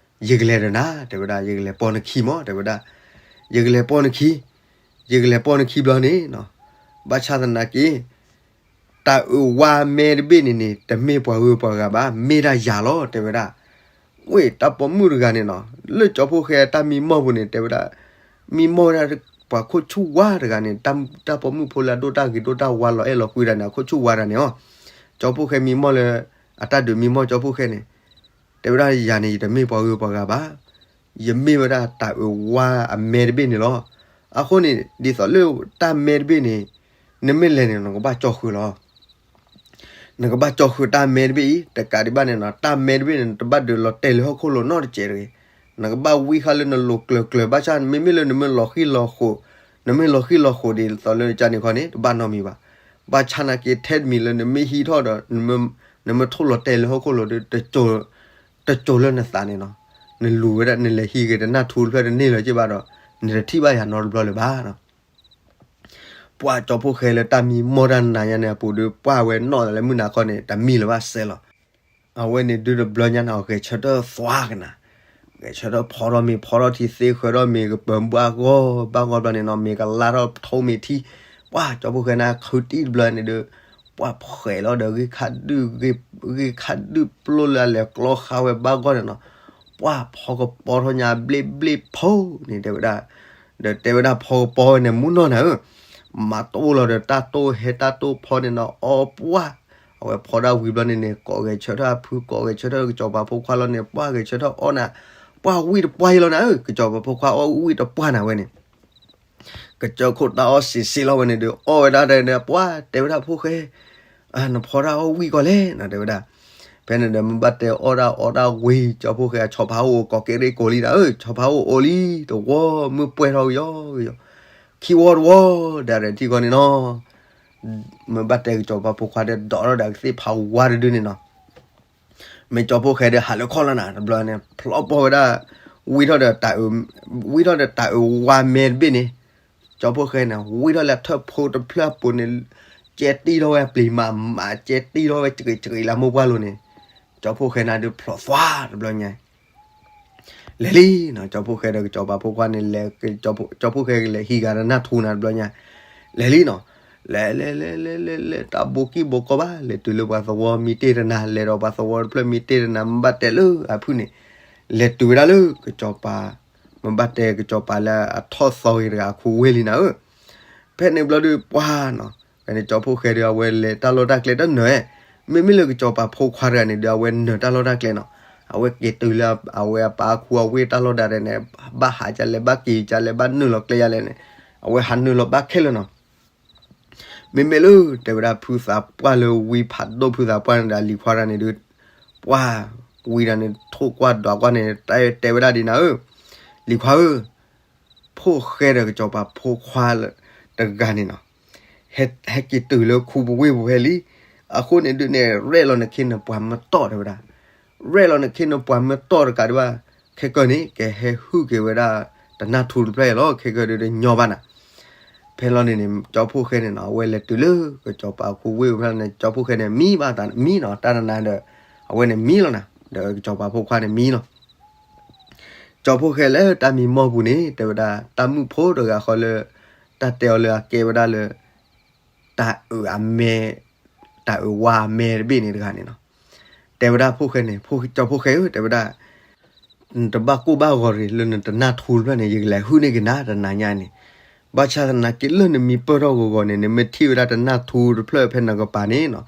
ယကလဲၤဒီးနၤ တဲဝဲဒၣ်, ယကလဲၤပိာ်နခံမး တဲဝဲဒၣ်, ယကလဲၤပိာ်နခံ, ယကလဲၤပိာ်နခံဘျီန့ၣ်နီၤ, ဘၣ်ဆၣ်သနာ်က့ တၢ်အုးဝါမဲတဘ့ၣ်န့ၣ်န့ၣ် တမ့ၢ်ပှၤဂုၤပှၤဂၤဘၣ်, မ့ၢ်ဒၣ်ယၤလီၤ တဲဝဲဒၣ်. ဝ့ၢ်တၢ်ပိာ်မုၣ်တဂၤန့ၣ်နီၤ လၢကၠီဖိၣ်ဃဲတၢ်မံမီၢ်ပူၤန့ၣ် တဲဝဲဒၣ်, မံမီၢ်ဝဲဒၣ်ပှၤခိၣ်ဆူၣ်ဝါတဂၤန့ၣ်, တၢ်ပိာ်မုၣ်ဖိလၢအဒိၣ်တၢ်ဂ့ၤဒိၣ်တၢ်ဝါလီၤအဲၣ်လီၤကွံတဂၤန့ၣ် အခိၣ်ဆူၣ်ဝါတဂၤန့ၣ်အီၤ, ကၠီဖိၣ်ဃဲမံမီၢ်လၢ အတၢ်ဒုးမံမီၢ်ကၠီဖိၣ်ဃဲန့ၣ် တဲဝဲဒၣ်ယၤန့ၣ် ယတမ့ၢ်ပှၤဂုၤပှၤဂၤဘၣ်, ယမ့ၢ်ဝဲဒၣ်တၢ်အုးဝါအမဲတဘ့ၣ်န့ၣ်လီၤ. အဃိန့ၣ် ဒ်သိးလၢတၢ်မဲတဘ့ၣ်န့ၣ် နမ့ၢ်လဲၤန့ၣ် နကဘၣ်ကၠီဃုာ်လီၤ. နကဘၣ်ကၠီဃုာ်တၢ်မဲတဘ့ၣ်အံၤ တကးဒံးဘၣ်န့ၣ်နီၤ, တၢ်မဲတဘ့ၣ်န့ၣ် နတဘၣ်ဒုးလီၤတဲာ်လၢဟီၣ်ခိၣ်လိၤနီတစဲးတဂ့ၤ. နကဘၣ်ဝံၣ်ဃာ်လၢနလိၤကျၢၤကျၢၤ ဘၣ်ဆၣ် မ့မ့ၢ်လၢနမ့ၢ်လီၤဃံၤလီၤဃိး, နမ့ၢ်လီၤဃံၤလီၤဃိးဒ်သိးလၢကန့ၣ်ခီန့ၣ် တဘၣ်နီတမံၤဘၣ်. ဘၣ်ဆၣ်နာ်က့ထဲတမံၤလၢနမ့ၢ်ဟံးထီၣ်ဒီး နမ့ၢ်ထိၣ်လီၤတဲာ်လၢဟီၣ်ခိၣ်လိၤဒီး တစိၤလၢနသးန့ၣ်နီၤ, နလူၤဝဲဒၣ် နလဲၤဟံးက့ၤတနၢ်ထူတဖျၢၣ်တန့ၢ်လၢၤက့ၤဘၣ်ဒီး နတထံၣ်ဘၣ်ယၤနီတဘျီလၢၤဘၣ်နီၤ. ပှၤကၠီဖိၣ်ဃဲလၢတၢ်မံမီၢ်တၢ်နၤညါန့ၣ်အပူၤဒီး ပှၢ်ဝဲနီၣ်လၢမုၢ်နၤခီန့ၣ် တမံလၢၤဘၣ်စဲးလီၤ. အဝဲန့ၣ်ဒုးတဘျီညါန့ၣ် အဂဲၤဆၢထၢၣ်သွါကနၤ, ဂဲၤဆၢထၢၣ်ဖီထီၣ်မ့ၤ ဖီထီၣ်ထံသ့ ဃၢထီၣ်မ့ၤကပၢၤဘၣ်ဂီၢ်ဘၣ်ဂီၢ်ဘျီန့ၣ်နီၤ, မ့ၤကလါထီၣ်ထိးမ့ၤထံ, ပှၢ်ကၠီဖိၣ်ဃဲန့ၣ် ခုတံၢ်တဘျီန့ၣ်ဒီး ပှၢ်ဖှဲးလီၤဒီး ဂ့ၢ်ခါဒုၣ် ဂ့ၢ်ခါဒုၣ်ပျိလၢအလဲၤကျီဃာ်ဝဲဘၣ်ဂီၢ်န့ၣ်နီၤ, ပှၢ်ဖီကပီၤထီၣ်ညါဘျ့ဘျ့ဖိန့ၣ် တဲဝဲဒၣ်, ဒီးတဲဝဲဒၣ်ဖီကပီၤဝဲန့ၣ် မူနီၢ်နၤဧၢ, မၤတအိၣ်လီၤဒီးတၢ်တိၢ်ဟဲတၢ်တိၢ်ဖီန့ၣ်နီၤ အီပှၢ်, အဝဲဖီဒၣ်ဝံၤဘျီန့ၣ်န့ၣ် ကိးဂဲၤဆၢထၢၣ်အဖု ကိးဂဲၤဆၢထၢၣ်ကစီၤပၤဖိခွါလီၤန့ၣ် ပှၢ်ဂဲၤဆၢထၢၣ်အီၣ်နၤ, ပှၢ်ဝံၣ်တပှၢ်အံၤလီၤနၤဧၢ, ကစီၤပၤဖိခွါအီၣ်ဝံၣ်တပှၢ်နၤဝဲန့ၣ် ကစၢၢ်ခိၣ်တၢ်အီၣ်စံးစ့လီၤဝဲန့ၣ်ဒီး အီၣ်ဝဲဒၣ်ဒီး ပှၢ်တဲဝဲဒၣ်ဖိၣ်ဃဲ, နဖီတၢ်အီၣ်ဝံၣ်ကီးလဲၣ်နၤ တဲဝဲဒၣ်. ဖဲန့ၣ်ဒီး မ့ၢ်ဘၣ်တဲအီၣ်ဒၣ်အီၣ်ဒၣ်ဝံၤ ကၠီဖိၣ်ဃဲအဆီဖါအိၣ်ကိးကဲရ့ၣ်ကိးလံနၤဧၢ, ဆီဖါအိၣ်အိၣ်လံတဝီ မုၢ်ပှဲၤထီၣ်ကယီကယီ, ခံဝီတဝီ ဒီးရဲၣ်ထံၣ်ဃီန့ၣ်နီၤ မ့ၢ်ဘၣ်တဲကစီၤပၤဖိခွါဒီး ဒိးထီၣ်ဒီးကသ့ၣ်ဖးဝါတဒုန့ၣ်နီၤ မ့ၢ်ကၠီဖိၣ်ဃဲဒီးဟးလၢခီၣ်လီၤနၤ တဘျီန့ၣ် ဖျီပီၢ်ဝဲဒၣ် ဝံၣ်ထီၣ်ဒီးတၢ်အုး ဝံၣ်ထီၣ်ဒီးတၢ်အုးဝါမဲတဘ့ၣ်န့ၣ် ကၠီဖိၣ်ဃဲန့ၣ် ဝံၣ်ထီၣ်လၢထၢၣ်ဖိတဖျၢၣ်အပူၤန့ၣ် ကဲတံၢ်ထီၣ်ဝဲအပျံၤမးမး ကဲတံၢ်ထီၣ်ဝဲစကံးစကံးလၢမိၢ်ပှၢ်လိၤန့ၣ် ကၠီဖိၣ်ဃဲန့ၣ်ဒုးဖျိးသွါတဘျီညါ လဲၤလံနီၤ ကၠီဖိၣ်ဃဲဒီးကစီၤပၤဖိခွါန့ၣ် လဲၤ ကၠီဖိၣ်ဃဲကလဲၤဟံးဂၤဒီးနၢ်ထူနၤတဘျီညါ လဲၤလံနီၤ လဲၤလဲၤလဲၤလဲၤလဲၤလဲၤ တၢ်ဘိးကံၢ်ဘိးကီဘၣ် လဲၤတုၤလၢပှၤသဝီမံတ့ၢ်တနၤ လဲၤဒီးပှၤသဝီတဖျၢၣ်မံတ့ၢ်တနၤ မ့ၢ်ဘၣ်တဲလၢအဖုၣ်န့ၣ် လဲၤတုၤဝဲဒၣ်လၢကစီၤပၤ မ့ၢ်ဘၣ်တဲကစီၤပၤလၢအထီၣ်သီဂ့ၤတဂၤအခိဝ့ၢ်လံနၤဧၢ ဖဲန့ၣ်ဘျီဒုးပှၢ်နီၤ ဖဲန့ၣ်ကၠီဖိၣ်ဃဲဒီးအဝဲလဲၤတၢ်လီၢ်တၢ်ကျဲတနၢၤ မ့မ့ၢ်လၢကစီၤပၤဖိခွါတဂၤန့ၣ်ဒီး အဝဲနၢၤတၢ်လီၢ်တၢ်ကျဲနီၤ အဝဲက့ၤတုၤလၢအဝဲအပၢ်အခိအဝ့ၢ်တၢ်လီၢ်ဒၣ်ဒဲးန့ၣ် ဘၣ်ဟးကလဲၣ် ဘၣ်က့ၤကလဲၣ် ဘၣ်နုာ်လီၤကျဲယလဲၣ်န့ၣ် အဝဲဟးနုာ်လီၤဘၣ်ခဲလၢာ်နီၤ မ့မ့ၢ်လၢ တဲဝဲဒၣ်ဖုသးပှၢ်လၢဝံဖးဒိၣ်ဖုသးပှၢ်န့ၣ်ဒီး အလံၤခွါတဂၤန့ၣ်ဒုး ပှၢ်ဝံဒၣ်န့ၣ် ထိၣ်ကွၢ်ဒွးကွၢ်န့ၣ် တဲဝဲဒၣ်ဒ်နၤဧၢ, လံၤခွါဧၢ, ဖိၣ်ဃဲဒီးကစီၤပၤဖိခွါတဂၤန့ၣ်နီၤ, ဟဲက့ၤတုၤလၢခူပဝ့ၢ်ပူၤဖဲလံ, အဃိန့ၣ်ဒုးန့ၣ် ရဲၣ်လီၤနခ့နပှၤမၢတီၢ်တဲဝဲဒၣ်, ရဲၣ်လီၤနခ့နပှၤမၢတီၢ်တကးဒံးဘၣ်, ခဲကၢန့ၣ် ကဟဲဟုၣ်က့ၤဝဲဒၣ် တနၢ်ထူတဖျၢၣ်အံၤလီၤ, ခဲကၢဒုးတညီဘၣ်နၤ ဖဲလီၤန့ၣ်န့ၣ် ကၠီဖှိၣ်ဃဲန့ၣ်နီၤ အဝဲလဲၤတုၤလၢကစီၤပၤခူဝ့ၢ်ဖဲန့ၣ် ကၠီဖှိၣ်ဃဲန့ၣ် မံဘၣ်တၢ်မံနီၤ တၢ်နးနးဒီး အဝဲန့ၣ်မံလီၤနၤ ဒီးကစီၤပၤဖိခွါန့ၣ်မံလီၤ. ကၠီဖှိၣ်ဃဲလၢတၢ်မံမီၢ်ပူၤန့ၣ် တဲဝဲဒၣ် တၢ်မုၣ်ဖိတဂၤဃီလၢ တၢ်တဲအီၤလၢအကဲဝဲဒၣ်လၢ တၢ်အၢအမဲ တၢ်အၢဝါအမဲတဘ့ၣ်န့ၣ်တဂၤန့ၣ်နီၤ တဲဝဲဒၣ်ဖှိၣ်ဃဲန့ၣ် ကၠီဖှိၣ်ဃဲဧၢ တဲဝဲဒၣ် နတဘၣ်ကိၢ်ဘၣ်ဂီၤတဂ့ၤ လၢနတနၢ်ထူတဖျၢၣ်န့ၣ် ယကလဲၤဟုၣ်န့ၢ်က့ၤနၤတနၤညါန့ၣ်, ဘၣ်ဆၣ်သနာ်က့လၢနမံပၢၢ်ထီၣ်ဂီၤဂီၤန့ၣ် နမ့ၢ်ထံၣ်ဝဲဒၣ်တနၢ်ထူတဖျၢၣ်ဖဲနကပၤန့ၣ်နီၤ,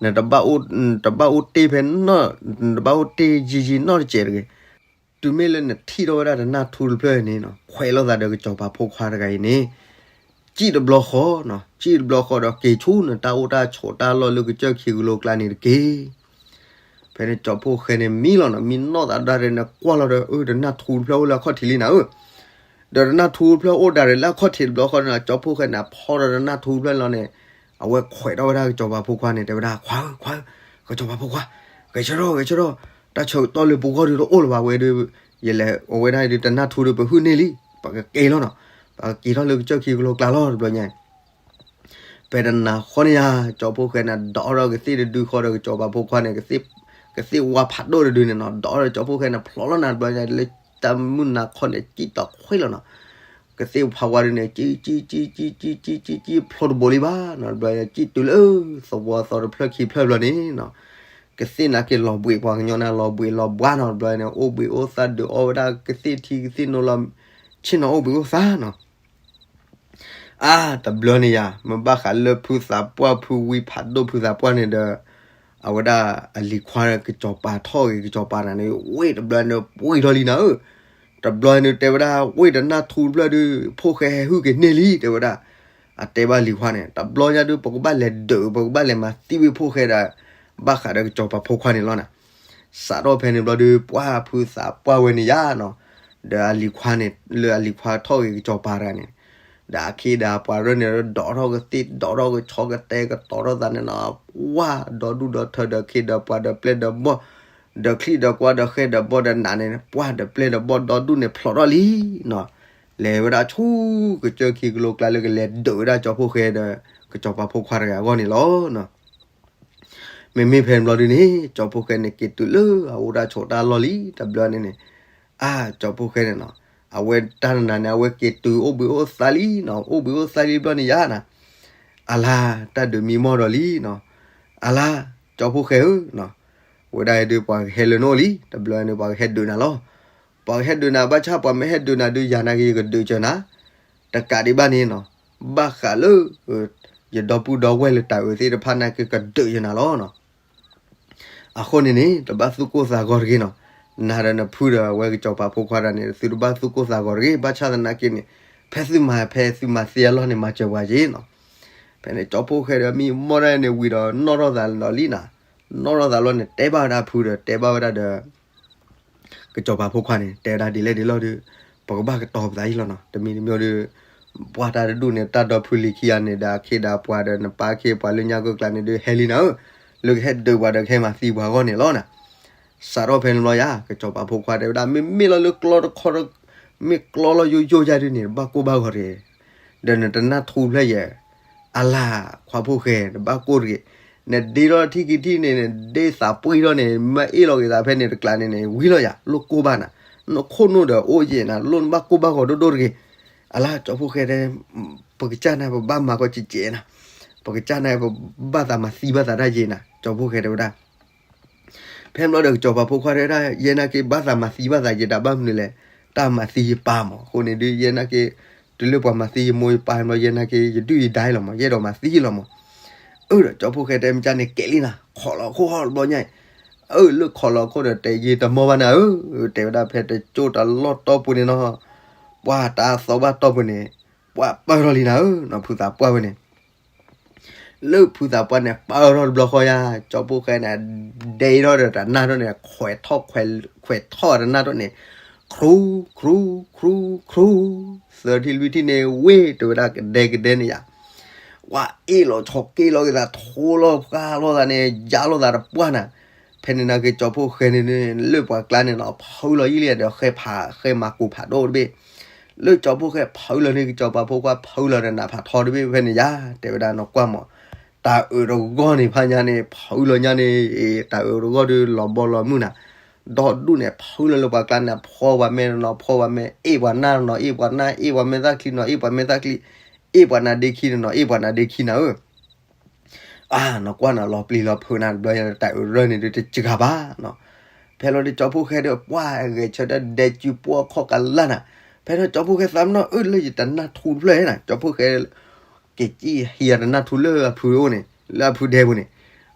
နတဘၣ်အိၣ်တ့ၢ်ဖဲနီၤ, နတဘၣ်အိၣ်တ့ၢ်ယံာ်ယံာ်နီတစဲးတဂ့ၤ. တုၤမ့ၢ်လၢနထံၣ်ထီၣ်ဝဲဒၣ်တနၢ်ထူတဖျၢၣ်န့ၣ်နီၤ ခွဲးလိာ်သးဒီးကစီၤပၤဖိခွါတဂၤအံၤန့ၣ် စံၣ်တဘျီဃီ, စံၣ်တဘျီဃီဒီးက့ၤဆူနတၢ်အိၣ်တၢ်ဆိးတၢ်လီၢ်လၢကစၢၢ်ခံကလိကျါန့ၣ်တက့ၢ်. ဖဲန့ၣ်ကၠီဖှိၣ်ဃဲန့ၣ်မံလီၤနီၤ, မံနီၢ်သးဒၣ်ရဲၣ်န့ၣ် ကွၢ်လီၤဒီး အၢ တနၢ်ထူတဖျၢၣ်အိၣ်လၢအခီၣ်ထံးလံနၤဧၢ, ဒီးတနၢ်ထူတဖျၢၣ်အိၣ်ဒၣ်ရဲၣ်လၢအခီၣ်ထံးတဘျီဃီန့ၣ် ကၠီဖှိၣ်ဃဲန့ၣ် ဖီဒီးတနၢ်ထူတဖျၢၣ်လီၤန့ၣ် အဝဲခွဲးထီၣ်ဝဲဒၣ်ကစီၤပၤဖိခွါန့ၣ် တဲဝဲဒၣ် ခွါဧၢ ခွါဧၢ, ကစီၤပၤဖိခွါ, ဂဲၤဆၢထၢၣ် ဂဲၤဆၢထၢၣ်, တၢ်ဆၢကတီၢ်လၢပဂီၢ်ဒုးတအိၣ်လၢၤဘၣ်ဝဲဒီး ယလဲၤအဝဲဒၣ်ဒုး တနၢ်ထူဒီးပဟုၣ်န့ၢ်လံ, ပကက့ၤလီၤနီၤ, ပကက့ၤထီၣ်လၢကစၢၢ်ခံကလိကျါလီၤတဘျီညါ ဖဲတနၤဃီန့ၣ်ယါ ကၠီဖှိၣ်ဃဲန့ၣ် ဒိးထီၣ်ကသ့ၣ်တဒုဃီဒီးကစီၤပၤဖိခွါန့ၣ် ကသ့ၣ်ဝါဖးဒိၣ်တဒုန့ၣ်နီၤ ဒိးထီၣ်ဒီးကၠီဖှိၣ်ဃဲန့ၣ် ဖျိးလီၤနၤတဘျီညါ လၢတၢ်မုၢ်နၤခီန့ၣ် စံၣ်တီခွ့လီၤနီၤ, ကသ့ၣ်ဖးဝါဒုန့ၣ် ကံကံကံကံကံကံကံ ဖျိးတဘိလံဘၣ်နီၤ တဘျီညါ စံၣ်တုၤလၢသဝီသီတဖျၢၣ်ခံဖျၢၣ်ဘျီန့ၣ်နီၤ ကသ့ၣ်နာ်က့ၤလီၤဘှံးပှၤကညီန့ၣ် လီၤဘှံးလီၤဘှါနီၤ တဘျီန့ၣ် အိၣ်ဘှံးအိၣ်သါဒုးအီၣ်ဝဲဒၣ်ကသ့ၣ်ထံကသ့ၣ်နိလီၤ ဆ့ၣ်နီၤအိၣ်ဘှံးအိၣ်သါနီၤ အါ တဘျီန့ၣ်ယါ မ့ၢ်ဘၣ်ဃးလၢဖုသးပှၢ်ဖုဝံဖးဒိၣ်ဖုသးပှၢ်န့ၣ်ဒီး အဝဲဒၣ်အလံၤခွါကစီၤပၤထီၣ်ဂ့ၤကစီၤပၤန့ၣ် ဝ့ၢ်တဘျီန့ၣ်ပှံၢ်ထီၣ်လံနၤဧၢ, တဘျီန့ၣ်တဲဝဲဒၣ် ဝ့ၢ်တနၢ်ထူတဖျၢၣ်ဒုး ဖိၣ်ဃဲဟဲဟုၣ်က့ၤန့ၢ်လံ တဲဝဲဒၣ်, အတဲဘၣ်လံၤခွါန့ၣ် တဘျီညါဒုး ပကဘၣ်လဲၤဒုး ပကဘၣ်လဲၤမၤသံဝံဖိၣ်ဃဲဒီး ဘၣ်ဃးဒီးကစီၤပၤဖိခွါန့ၣ်လီၤနၤ စးထီၣ်ဖဲန့ၣ်ဘျီဒုး ပှၢ်ဖုသးပှၢ်ဝဲန့ၣ်ယါနီၤ, ဒီးအလံၤခွါန့ၣ် လၢအလံၤခွါထီၣ်ဂ့ၤကစီၤပၤတဂၤန့ၣ်, ဒီးအခ့ဒီးအပှၤရၢန့ၣ် ဒိးထီၣ်ကသ့ၣ် ဒိးထီၣ်ကဆီကတဲာ် ကတီၤထီၣ်သးန့ၣ်နီၤ, ပှၢ်ဒီဒူၣ်ဒီထၢဒီးခ့ဒီးပှၤဒီးပျဲၢ်ဒီးဘီၣ်, ဒီးချံဒီးကွါဒီးဃဲဒီးဘီၣ်ဒီးနးန့ၣ် ပှၢ်ဒီးပျဲၢ်ဒီးဘီၣ်ဒီဒူၣ်န့ၣ်ဖျိးထီၣ်လံနီၤ, လဲၤဝဲဒၣ်ဆူကစၢၢ်ခံကလိကျါလၢကလဲၤဒုးဝဲဒၣ်ကၠီဖှိၣ်ဃဲဒီး ကစီၤပၤဖိခွါတဂၤအဂီၢ်န့ၣ်လီၤ. မ့မ့ၢ်ဖဲန့ၣ်ဘျီဒုန့ၣ် ကၠီဖှိၣ်ဃဲန့ၣ် က့ၤတုၤလၢအအိၣ်တၢ်ဆိးတၢ်လီၢ်လံ တဘျီန့ၣ်န့ၣ်, အါ ကၠီဖှိၣ်ဃဲန့ၣ်နီၤ, အဝဲတၢ်နနၤန့ၣ် အဝဲက့ၤတုၤအိၣ်ဘှံးအိၣ်သါလံနီၤ, အိၣ်ဘှံးအိၣ်သါလံဘျီန့ၣ်ယါနီၤ, အလါ တၢ်ဒုးမံမီၢ်ဒီးလံနီၤ, အလါ ကၠီဖှိၣ်ဃဲဧၢနီၤ, ဝဲဒၣ်အံၤဒုးပှၤကဟဲလၢနအိၣ်လံ တဘျီန့ၣ် ပှၤကဟဲဒုးနၤလီၤ, ပှၤကဟဲဒုးနၤ ဘၣ်ဆၣ်ပှၤမ့ၢ်ဟဲဒုးနၤဒုး ယၤနာ်က့ၤယကဒုးစၢၤနၤ တကးဒံးဘၣ်န့ၣ်နီၤ, ဘၣ်ဃးလၢ ယဒီပုၢ်ဒီဝဲၢ်လၢတၢ်အၢသ့ၣ်တဖၣ်နာ်က့ၤကဒုးယၤနၤလီၤနီၤ. အဃိန့ၣ်န့ၣ် တဘၣ်သူၣ်ကိၢ်သးဂီၤတဂ့ၤနီၤ, နၤဒီးနဖုဒီးအဝဲကစီၤပၤဖိခွါတဂၤန့ၣ် သုတဘၣ်သူၣ်ကိၢ်သးဂီၤတဂ့ၤ, ဘၣ်ဆၣ်သနာ်က့န့ၣ် ဖဲသုမၤဖဲသုမၤသ့အလီၢ်န့ၣ် မၤစၢၤပှၤက့ၤနီၤ. ဖဲန့ၣ် ကၠီဖှိၣ်ဃဲဒီးမံမီၢ်ဒၣ်န့ၣ်ဝံၤဒီး နီၣ်ထီၣ်သးဒီးလံနီၤ, နီၣ်ထီၣ်သးလီၤန့ၣ် တဲဘၣ်ဝဲဒၣ်ဖုဒီး တဲဘၣ်ဝဲဒၣ်ဒီး ကစီၤပၤဖိခွါန့ၣ် တဲဝဲဒၣ်ဒ်လဲၣ်ဒ်လဲၣ်ဒီး ပကဘၣ်ကတီၤပသးအံၤလီၤနီၤ, တမံၤတမံၤဒီး ပှၢ်တၢ်တဒူၣ်န့ၣ် တၢ်ဒီဖုလံၤခံဂၤန့ၣ်ဒီး အခ့ဒီးပှၤဒီးနပၢ်အခ့ပှၤလၢညါကကျါန့ၣ်ဒီး ဟဲလံနၤဧၢ, လၢကဟဲဒုးပှၤဒီးကဟဲမၤသံပှၤအဂီၢ်န့ၣ်လီၤနီၤ. စးထီၣ်ဖဲန့ၣ်ဘျီယါ ကစီၤပၤဖိခွါတဲဝဲဒၣ် မ့မ့ၢ်လီၤလၢကျီတခီ မ့ၢ်ကျီလီၤယိယိယါဒုန့ၣ် ဘၣ်ကိၢ်ဘၣ်ဂီၤတဂ့ၤ, ဒီးနတနၢ်ထူဖျၢၣ်ယဲၢ် အလါ ခွါဖိၣ်ဃဲ တဘၣ်ကိၢ်တဂ့ၤ, နဒ့ထီၣ်ထံၣ်ကံထံၣ်န့ၣ် နဒ့သးပှံၢ်ထီၣ်န့ၣ် မ့ၢ်အ့ၣ်လီၤက့ၤသးဖဲန့ၣ်တကျါန့ၣ်န့ၣ် ဝံၤလီၤယါ လိၣ်ကိၢ်ဘၣ်နၤ, နခိၣ်နူာ်ဒီးအိၣ်ယဲၢ်နၤ လိၣ်နဘၣ်ကိၢ်ဘၣ်ဂီၤဒိၣ်ဒိၣ်တဂ့ၤ, အလါ ကၠီဖှိၣ်ဃဲတဲ ပကစၢ်န့ၣ် ပဘၣ်မၤကီးကဲးကဲးနၤ, ပကစၢ်န့ၣ် ပဘၣ်သးမၤသံဘၣ်သးတၢ်ယဲၢ်နၤ ကၠီဖှိၣ်ဃဲတဲဝဲဒၣ် ဖဲန့ၣ်ဘျီဒီးကစီၤပၤဖိခွါတဲဝဲဒၣ် ယဲနာ်က့ၤဘၣ်သးမၤသံဘၣ်သးယဲၢ်တၢ်ဘၣ်မနုၤလဲၣ်, တၢ်မၤသံယပၢ်မး, အဃိန့ၣ်ဒုး ယဲနာ်က့ၤ တုၤလၢပှၤမၤသံယမိၢ်ယပၢ်ဘျီ ယဲနာ်က့ၤ ယဒုၣ်ယဒါလီၤမး, ယအဲၣ်ဒိးမၤသံလီၤမး. အၢ ဒီးကၠီဖှိၣ်ဃဲတဲ မ့ၢ်ကန့ၣ်ကဲးလံနၤ, ခိးလီၤခိၣ်ဟီၣ်တဘျီညါအံၤ, အၢ လၢခိးလီၤခိၣ်ဒီးတဲယ့တမီၢ်ဘၣ်နၤဧၢ, တဲဝဲဒၣ်ဖဲတကၠိၢ်တလီၢ်တီၢ်ပူၤန့ၣ်နီၤ, ပှၢ်တၢ်သီဘၣ်တီၢ်ပူၤန့ၣ်, ပှၢ်ပၢၢ်ထီၣ်လံနၤဧၢ, နီၤဖုသးပှၢ်ဝဲန့ၣ် လၢဖုသးပှၢ်န့ၣ် ပၢၢ်ထီၣ်တဘျီဃီယါ, ကၠီဖီၣ်ဃဲန့ၣ် ဒဲထီၣ်ဒီးတနၢ်ထီၣ်န့ၣ် ခွဲးထီၣ်ခွဲး ခွဲးထီၣ်တနၢ်ထီၣ်န့ၣ်, ခြူ ခြူ ခြူ ခြူ, သၢထံၣ်လွံၢ်ထံၣ်န့ၣ် ဝ့ၢ်တဲဝဲဒၣ်ကဒဲကဒဲန့ၣ်ယါ, ဝါအ့ၣ်လီၤဆီက့ၣ်လီၤက့ၤသး ထိလီၤဖှါလီၤသးန့ၣ် ယါလီၤသးတပှၢ်နၤ, ဖဲန့ၣ်နာ်က့ကၠီဖီၣ်ဃဲန့ၣ် လၢပှၤကျါန့ၣ်နီၤ ဖုလီၤယံာ်လံဒီး ဃဲဖး ဃဲမၤကူးဖးဒိၣ်တဘ့ၣ် လၢကၠီဖီၣ်ဃဲဖုလီၤန့ၣ် ကစီၤပၤဖိခွါဖုလီၤဒီးနးဖးထီတဘ့ၣ်ဖဲန့ၣ်ယါ, တဲဝဲဒၣ်နီၢ်ကွၢ်မး, တၢ်အၢၣ်တဂီၢ်န့ၣ်ဖးညါန့ၣ် ဖုလီၤညါန့ၣ်, တၢ်အၢၣ်တဂီၢ်ဒုးလီၤဘီလီၤမုၢ်နၤ, ဒီဒူၣ်န့ၣ် ဖုလီၤလၢပှၤကျါန့ၣ် ဖှီၣ်ပှၤမဲာ်နီၤ ဖှီၣ်ပှၤမဲာ် အ့ၣ်ပှၤနၢ်နီၤ အ့ၣ်ပှၤမဲာ်သၣ်ချံနီၤ အ့ၣ်ပှၤမဲာ်သၣ်ချံ, အ့ၣ်ပှၤနါဒ့ခံနီၤ အ့ၣ်ပှၤနါဒ့ခံနၤဧၢ အါ နီၢ်ကွၢ်နၤလီၤပျံၤလီၤဖုးနၤတဘျီညါ တၢ်အၢၣ်ရၢန့ၣ်ဒုးတစှၤဘၣ်နီၤ, ဖဲလီၤဒီးကၠီဖီၣ်ဃဲဒီး ပှၢ်ဂဲၤဆၢထၢၣ်ဒဲကၠူပှီၢ်ခီၣ်ကလၢ်နၤ, ဖဲလီၤကၠီဖီၣ်ဃဲသးမနီၤ အၢၣ်လၢယတနၢ်ထူတဖျၢၣ်နၤ ကၠီဖီၣ်ဃဲ က့ၤကံၣ်ဟံးအတနၢ်ထူလၢအဖုအိၣ်န့ၣ် လၢအဖုဒဲပူၤန့ၣ်,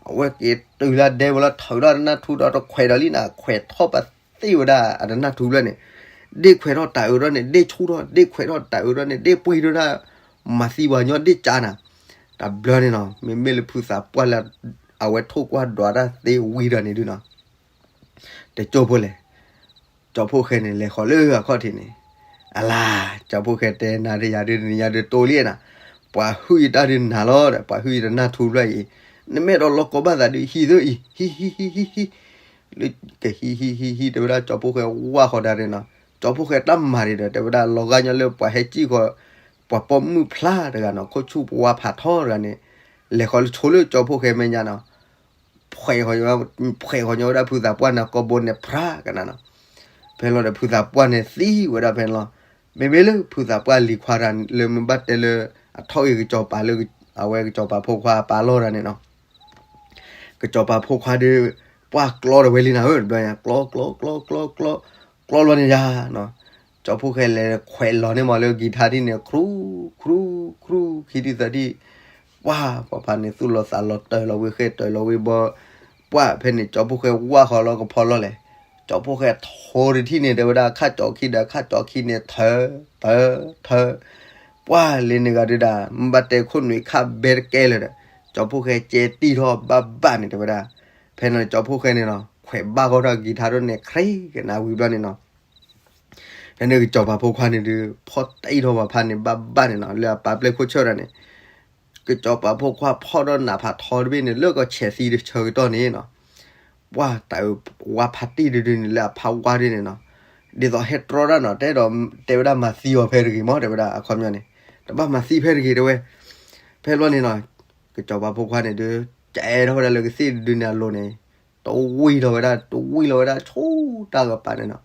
အဝဲက့ၤတုၤလၢဒဲပူၤလီၤ ထုးထီၣ်တနၢ်ထူဒီးတခွဲးဒီးလံနၤ ခွဲးထီၣ်ပသ့ၣ်ဝဲဒၣ်အတနၢ်ထူဖျၢၣ်န့ၣ်, ဒ့ၣ်ခွဲးထီၣ်တၢ်အၢၣ်ထီၣ်န့ၣ် ဒ့ၣ်ဆူၣ်ထီၣ် ဒ့ၣ်ခွဲးထီၣ်တၢ်အၢၣ်ထီၣ်န့ၣ် ဒ့ၣ်ပှ့ၤထီၣ်ဒၣ် မၤသံပှၤညီဒ့ၣ်ကၠါနၤ, တဘျီန့ၣ်နီၤ မ့မ့ၢ်လၢဖုသးပှၢ်လၢ အဝဲထိၣ်ကွၢ်ဒွးတၢ်သ့ဝံၤဒီးန့ၣ်ဒုးနီၤ တကၠိဖိလဲၣ်, ကၠီဖီၣ်ဃဲန့ၣ် လဲၤဃီၤလၢအခီၣ်ထံးန့ၣ်, အလါ, ကၠီဖီၣ်ဃဲတဲနၤဒီးယၤဒုးန့ၣ် ယၤဒုးတိၢ်လံနၤ, ပှၤဟုၣ်ယတၢ်ဒုးနၤလီၤဒီး ပှၤဟုၣ်ယတနၢ်ထူဖျၢၣ်အံၤ, နမ့ၢ်အဲၣ်ဒိးလီၤကီဘၣ်သးဒုး ဟံးသၢအံၤ ဟံး ဟံး ဟံး ဟံး ဟံး, လၢကဟံး ဟံး ဟံး ဟံး တဲဝဲဒၣ်ကၠီဖီၣ်ဃဲဝၢ်ဃီၤဒၣ်န့ၣ်နီၤ, ကၠီဖီၣ်ဃဲတၢ်မၤဒံးဒီး တဲဝဲဒၣ်လီၤဂာ်ညီလၢပှၤဟဲစံၣ်ဃီၤ ပှၤပိာ်မုၣ်ဖျါတဂၤနီၤ ခိၣ်ဆူၣ်ပဝါဖးထီတဂၤန့ၣ်, လဲၤဃီၤလၢဆိလၢကၠီဖီၣ်ဃဲမဲာ်ညါနီၤ ဖှဲးဃီၤ, ဖှဲးဃီၤညီဝဲဒၣ်ဖုသးပှၢ်နၤကိာ်ဘိန့ၣ် ဖြးကနၤနီၤ, ဖဲလီၤဒီးဖုသးပှၢ်န့ၣ်သံဝဲဒၣ်ဖဲန့ၣ်လီၤ, မ့မ့ၢ်လၢဖုသးပှၢ်လံၤခွါတၢ်လၢမ့ၢ်ဘၣ်တဲလၢ အထီၣ်ဂ့ၤကစီၤပၤလၢ အဝဲကစီၤပၤဖိခွါအပၢ်လီၢ်တၢ်န့ၣ်နီၤ ကစီၤပၤဖိခွါဒီး ပှၢ်ကျီဒီးဝဲလံနၤဧၢ တဘျီညါ ကျီ ကျီ ကျီ ကျီ ကျီ ကျီလီၤန့ၣ်ယါနီၤ, ကၠီဖီၣ်ဃဲလဲၤခွဲးလီၤန့ၢ်မးလၢကံၤထါထံၣ်န့ၣ် ခြူ ခြူ ခြူ ခံထံၣ်သၢထံၣ်, ပှၢ် ပှၤဖးန့ၣ်သူၣ်လီၤသးလီၤတၢၢ်လီၤဝံၤဃဲတၢၢ်လီၤဝံၤဘီ, ပှၢ် ဖဲန့ၣ်ကၠီဖီၣ်ဃဲဝၢ်ဃီၤလီၤကဖီလီၤလဲၣ်, ကၠီဖီၣ်ဃဲထိတထံၣ်န့ၣ် တဲဝဲဒၣ်ခၣ်ကၠီခံဒီးခၣ်ကၠီခံန့ၣ် ထၢ ထၢ ထၢ ပှၢ်လ့န့ၣ်ဂၤဒုဒၣ် မ့ၢ်ဘၣ်တဲခိၣ်နွံခၣ်ဘဲတကဲလၢာ်ဒီး ကၠီဖီၣ်ဃဲကဲတံၢ်ထီၣ်ဘၣ်ဘၣ်န့ၣ် တဲဝဲဒၣ်, ဖဲန့ၣ်ကၠီဖီၣ်ဃဲန့ၣ်နီၤ ခွဲးဘၣ်ဃီထီၣ်ကံၤထါဒိၣ်န့ၣ် ခြ့ကနၤဝံၤဘျီန့ၣ်နီၤ, ဖဲန့ၣ်ကစီၤပၤဖိခွါန့ၣ်ဒုး ဖီၣ်တံၢ်ထီၣ်ပှၤဖးန့ၣ်ဘၣ်ဘၣ်န့ၣ်နီၤ လၢအပၢ်ပျဲၢ်ခိၣ်ဆၢၣ်တၢ်န့ၣ်, ကစီၤပၤဖိခွါဖီၣ်ထီၣ်နးဖးထီတဘ့ၣ်န့ၣ် လၢကီၢ်ဆဲးသံတဆၢကတီၢ်န့ၣ်နီၤ ပှၢ်တၢ်အၢၣ်ဝါဖးတံၢ်တဒုန့ၣ် လၢအဖးဝါဒ်န့ၣ်နီၤ, ဒ်သိးဟဲတြီတၢ်နီၤ တဲဒီး တဲဝဲဒၣ်မၤသံအီၤဖဲတဂ့ၤမး တဲဝဲဒၣ်အခီပညီန့ၣ်, တဘၣ်မၤသံဖဲတဂ့ၤတဲဝဲ, ဖဲဘျီန့ၣ်နီၤ, ကစီၤပၤဖိခွါန့ၣ်ဒုး ကအဲၣ်ထီၣ်ဝဲဒၣ်လၢကသ့ၣ်တဒုန့ၣ်အလိၤန့ၣ်, တဝံၢ်ထီၣ်ဝဲဒၣ် တဝံၢ်လီၤဝဲဒၣ်ဆူတၢ်ကပၤန့ၣ်နီၤ,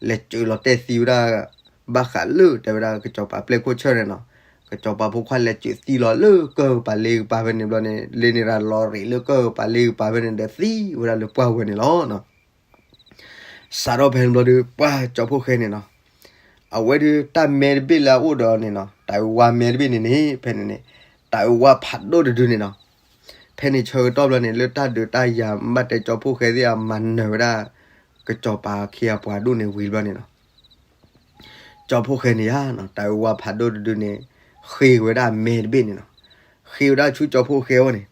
လဲၤစၢၤလီၤတဲာ်သံဝဲဒၣ် ဘၣ်ဃးလၢတဲဝဲဒၣ်ကစီၤပၤပျဲၢ်ခိၣ်ဆၢၣ်န့ၣ်နီၤ, ကစီၤပၤဖိခွါလဲၤစၢၤသံလီၤလၢကၢၢ်ကပၤလ့ကပၤဖဲန့ၣ်ဘျီန့ၣ် လ့န့ၣ်ရၤလီၤရံးလၢကၢၢ်ကပၤလ့ကပၤဖဲန့ၣ်ဒီးသံဝဲဒၣ်လၢပှၢ်ဝဲန့ၣ်လီၤ. စးထီၣ်ဖဲန့ၣ်ဘျီဒီး ပှၢ်ကၠီဖီၣ်ဃဲန့ၣ်နီၤ, အဝဲဒုးတၢ်မဲတဘ့ၣ်လၢအအိၣ်ဒီးန့ၣ်နီၤ တၢ်အၢၣ်ဝါမဲတဘ့ၣ်န့ၣ်န့ၣ် ဖဲန့ၣ်န့ၣ် တၢ်အၢၣ်ဝါဖးဒိၣ်တဒုန့ၣ်နီၤ, ဖဲန့ၣ်ဆၢကတီၢ်ဘျီန့ၣ် လၢတၢ်ဒုးတၢ်ယၤဘၣ်တဲကၠီဖီၣ်ဃဲသ့ၣ်အမၤနၢၤဝဲဒၣ် ကစီၤပၤခ့အပှၤဒိၣ်န့ၣ်ဝံၤဘျီန့ၣ်နီၤ ကၠီဖီၣ်ဃဲန့ၣ်ဧါ, တၢ်အၢၣ်ဝါဖးဒိၣ်တဒုန့ၣ် ဃ့ဝဲဒၣ်အမဲတဘ့ၣ်န့ၣ်နီၤ, ဃ့ဝဲဒၣ်ဆူကၠီဖီၣ်ဃဲအအိၣ်န့ၣ်,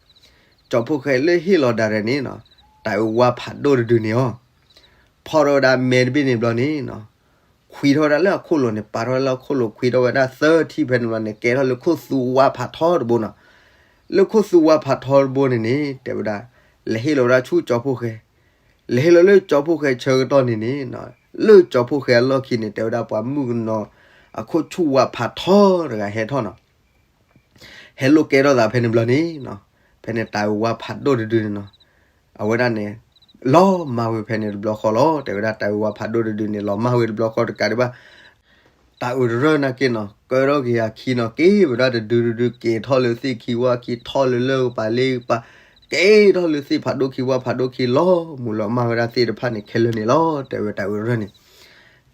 ကၠီဖီၣ်ဃဲလၢဟ့ၣ်လီၤဒၣ်ရဲၣ်န့ၣ်နီၤ, တၢ်အၢၣ်ဝါဖးဒိၣ်တဒုန့ၣ်အီၤ, ဖီၣ်ထီၣ်ဝဲဒၣ်အမဲတဘ့ၣ်န့ၣ်ဘျီန့ၣ်နီၤ, ခွံထီၣ်ဝဲဒၣ်လၢအခိၣ်လိၤန့ၣ် ပာ်ထီၣ်ဝဲလၢအခိၣ်လိၤ ခွံထီၣ်ဝဲဒၣ်သၢထံၣ်ဖဲန့ၣ်ဘျီန့ၣ် ကဲထီၣ်လၢခိၣ်သူဝါဖးထီတဘိနီၤ, လၢခိၣ်သူဝါဖးထီတဘိန့ၣ်န့ၣ် တဲဝဲဒၣ် လဲၤဟ့ၣ်လီၤဝဲဒၣ်ဆူကၠီဖီၣ်ဃဲ လဲၤဟ့ၣ်လီၤလၢကၠီဖီၣ်ဃဲဆၢကတီၢ်န့ၣ်န့ၣ်, လၢကၠီဖီၣ်ဃဲအလီၢ်ခံန့ၣ် တဲဝဲဒၣ်ပှၤမုၣ်ကနီၤ အခိၣ်ဆူၣ်ဝါဖးထီတဂၤဟဲထီၣ်နီၤ, ဟဲလိာ်ကဲထီၣ်သးဖဲန့ၣ်ဘျီန့ၣ်နီၤ, ဖဲန့ၣ်တၢ်အၢၣ်ဝါဖးဒိၣ်တဒုန့ၣ်နီၤ, အဝဲဒၣ်န့ၣ် လီၤမၢ်ဝဲဖဲန့ၣ်တဘျီဃီလီၤ, တဲဝဲဒၣ်တၢ်အၢၣ်ဝါဖးဒိၣ်တဒုန့ၣ် လီၤမၢ်ဝဲတဘျီဃီတကးဒံးဘၣ် တၢ်အၢၣ်တရၢၢ်နာ်က့နီၤ ကၢထီၣ်က့ၤအခံနီၤ က့ၤဝဲဒၣ်တဒုတဒု က့ၤထီၣ်လၢသ့ၣ်ခံဝၣ်ခံ ထီၣ်လၢလၢကပၤလ့ကပၤ, က့ၤထီၣ်လၢသ့ၣ်ဖးဒိၣ်ခံဝၣ်ဖးဒိၣ်ခံ လီၤမုၢ်လီၤမၢ်ဝဲဒၣ်သ့ၣ်တဖၣ်န့ၣ်ခဲလၢာ်န့ၣ်လီၤ တဲဝဲတၢ်အၢၣ်တရၢၢ်န့ၣ်,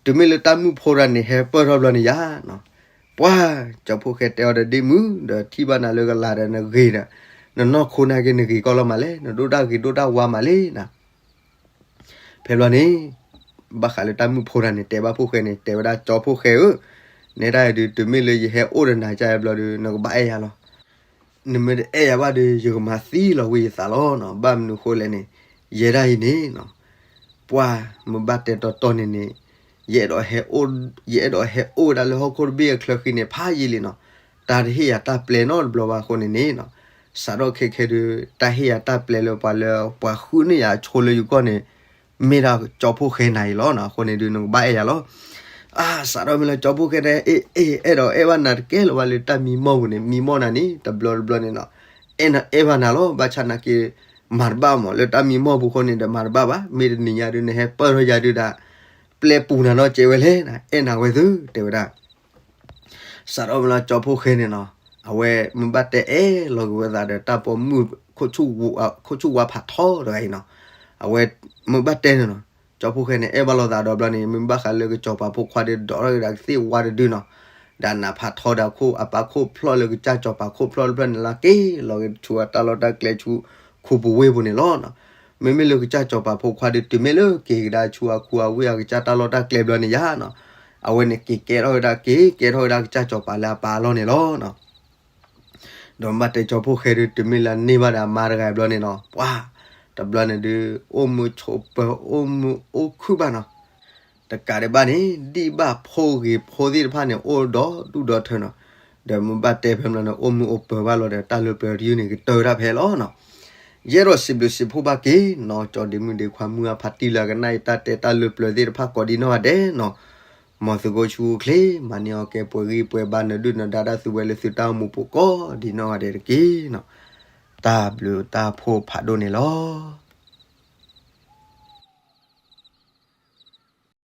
တုၤမ့ၢ်လၢတၢ်မုၣ်ဖိတဂၤန့ၣ် ဟဲပၢၢ်ထီၣ်ဘျီန့ၣ်ယါနီၤ, ပှၢ် ကၠီဖီၣ်ဃဲတဲအီၤဒီးဒ့မုၣ် ဒီးထံၣ်ဘၣ်နၤလၢကလၤဒီးနဂ့ၤဒီး နနီၢ်ခိနၢ်က့နဂ့ၤကီၢ်လီၤမးလဲၣ် နဒိၣ်တၢ်ဂ့ၤဒိၣ်တၢ်ဝါမးလံနၤ ဖဲဘျီန့ၣ် ဘၣ်ဃးလၢတၢ်မုၣ်ဖိတဂၤန့ၣ် တဲဘၣ်ဖီၣ်ဃဲန့ၣ် တဲဝဲဒၣ်ကၠီဖီၣ်ဃဲဧၢ, နဲဒၣ်အံၤဒုး တုၤမ့ၢ်လၢယဟဲအိၣ်ဒီးနၤကဘျီဒုး နကဘၣ်အဲၣ်ယၤလီၤ. နမ့ၢ်တအဲၣ်ယၤဘၣ်ဒီး ယကမၤသံလီၤဝံၤယသးလီၤနီၤ. ဘၣ်မနုၤဃိလဲၣ်န့ၣ်, ယဲဒၣ်အံၤန့ၣ်နီၤ, ပှၤမုၢ်ဘၣ်တဲတီတီန့ၣ်န့ၣ်, ယအဲၣ်ဒိးဟဲအိၣ်, ယအဲၣ်ဒိးဟဲအိၣ်ဝဲဒၣ်လၢဟီၣ်ခိၣ်တဘ့ၣ်အချၢဃံန့ၣ် ဖးယံာ်လံနီၤ. တၢ်တဟ့ၣ်ယၤတၢ်ပျဲနီတဘျီဘၣ်အဃိန့ၣ်န့ၣ်နီၤ, စးထီၣ်ခဲခဲဒုး တၢ်ဟ့ၣ်ယၤတၢ်ပျဲလၢပှၤလၢ ပှၤဃုန့ၢ်ယၤအဆိလၢယဂီၢ်န့ၣ် မ့ၢ်ဒၣ်ကၠီဖှိၣ်ဃဲနၤအံၤလီၤနီၤ. အဃိန့ၣ်ဒုး နကဘၣ်အဲၣ်ယၤလီၤ. အါ, စးထီၣ်မ့ၢ်လၢကၠီဖှိၣ်ဃဲန့ၣ် အ့ၣ်အ့ၣ် အဲၣ်ဒိးအဲၣ်ဘၣ်နၤတကဲလၢၤဘၣ်လၢတၢ်မံမီၢ်ပူၤန့ၣ်, မံမီၢ်နၤန့ၣ် တဘျီတဘျီန့ၣ်နီၤ, အဲၣ်နၤအဲၣ်ဘၣ်နၤလီၤ. ဘၣ်ဆၣ်နာ်က့ မၤတဘၣ်မး လၢတၢ်မံမီၢ်ပူၤအဃိန့ၣ်ဒီး မၤတဘၣ်ဘၣ်. မ့ၢ်တနံၤညါဒုး နဟဲပၢၢ်ထီၣ်ယၤဒုးဒၣ် ပျဲပူၤနၤနီတစဲးဝဲလဲၣ်, အဲၣ်နၤဝဲသု တဲဝဲဒၣ်. စးထီၣ်မ့ၢ်လၢကၠီဖှိၣ်ဃဲန့ၣ်နီၤ, အဝဲမုၢ်ဘၣ်တဲအဲၣ်လီၤက့ၤဝဲသးဒီးတၢ်ပိာ်မုၣ် ခိၣ်ဆူၣ်ဝါဖးထီတဂၤအံၤနီၤ. အဝဲမုၢ်ဘၣ်တဲန့ၣ်နီၤ, ကၠီဖှိၣ်ဃဲန့ၣ် အဲၣ်ဘၣ်လိာ်သးဒီးဘျီန့ၣ် မ့ၢ်ဘၣ်ဃးလၢကစီၤပၤဖိခွါဒီး ဒိးထီၣ်က့ၤဒၣ်ကသ့ၣ်ဝါတဒုနီၤ, ဒီးနးဖးထီဒီးအခိၣ် အပၢ်ခိၣ်ဖျီၣ်လၢကစၢ်စီၤပၤခိၣ်ဖျီၣ်တဖျၢၣ်န့ၣ် လၢက့ၤလီၤက့ၤဆူအတၢ်လီၢ်တၢ်ကျဲဆူ ခူပူၤဝ့ၢ်ပူၤန့ၣ်လီၤနီၤ. မ့မ့ၢ်လၢကစၢ်စီၤပၤဖိခွါဒီး တုၤမ့ၢ်လၢက့ၤကဒါဆူအခူအဝ့ၢ်အကစၢ်တၢ်လီၢ်တၢ်ကျဲဘျီန့ၣ်ယါနီၤ, အဝဲန့ၣ်က့ၤကဲထီၣ်ဝဲဒၣ် က့ၤကဲထီၣ်ဝဲဒၣ်ကစၢ်စီၤပၤလၢအပၢ်အလီၢ်န့ၣ်လီၤနီၤ. ဒီးမ့ၢ်ဘၣ်တဲကၠီဖှိၣ်ဃဲဒီး တုၤမ့ၢ်လၢအန့ၢ်ဘၣ်ဒီးအမါတဂၤဘျီန့ၣ်နီၤ, ပှၤ တဘျီန့ၣ်ဒုး အိၣ်မုာ်ဆိးပၢၤ အိၣ်မုာ်အိၣ်ခုၣ်ဘၣ်နီၤ. တကးဒံးဘၣ်န့ၣ် ဒံၣ်ဘၣ်ဖိဂ့ၤဖိသ့ၣ်တဖၣ်န့ၣ် အိၣ်ဒီးဒူၣ်ဒီးထၢနီၤ. ဒီးမ့ၢ်ဘၣ်တဲဖဲမ့ၢ်န့ၣ် အိၣ်မုာ်အိၣ်ပၢၤဘၣ်လီၤဒီး တၢ်လၢပျၢၤတယုၢ်န့ၣ် ကတၢၢ်ဝဲဒၣ်ဖဲလီၤနီၤ. ယအဲၣ်ဒိးစံးဘျုးစံးဖှိၣ်ဘၣ်က့ၤနီၤ ကၠီဒ့မုၣ်ဒ့ခွါမုၢ်အဖါတံၢ်လၢအကနၣ်အံၤတၢ်တဲတၢ်လၢပျၢၤသ့ၣ်တဖၣ်ကိးဒံးနီၢ်ဂၤဒဲးနီၤ. မ်သုကအိၣ်ဆူၣ်အိၣ်ချ့ မၤန့ၢ်အီၣ်ကဲပှဲၤဂံၢ်ပှဲၤဘါ နဒုၣ်နဒါတၢ်သုဝဲလၢသုတၢ်အိၣ်မူပူၤကိးဒံးနီၢ်ဂၤဒဲးတက့ၢ်နီၤ. တၢ်ဘျုးတၢ်ဖှိၣ်ဖးဒိၣ်န့ၣ်လီၤ.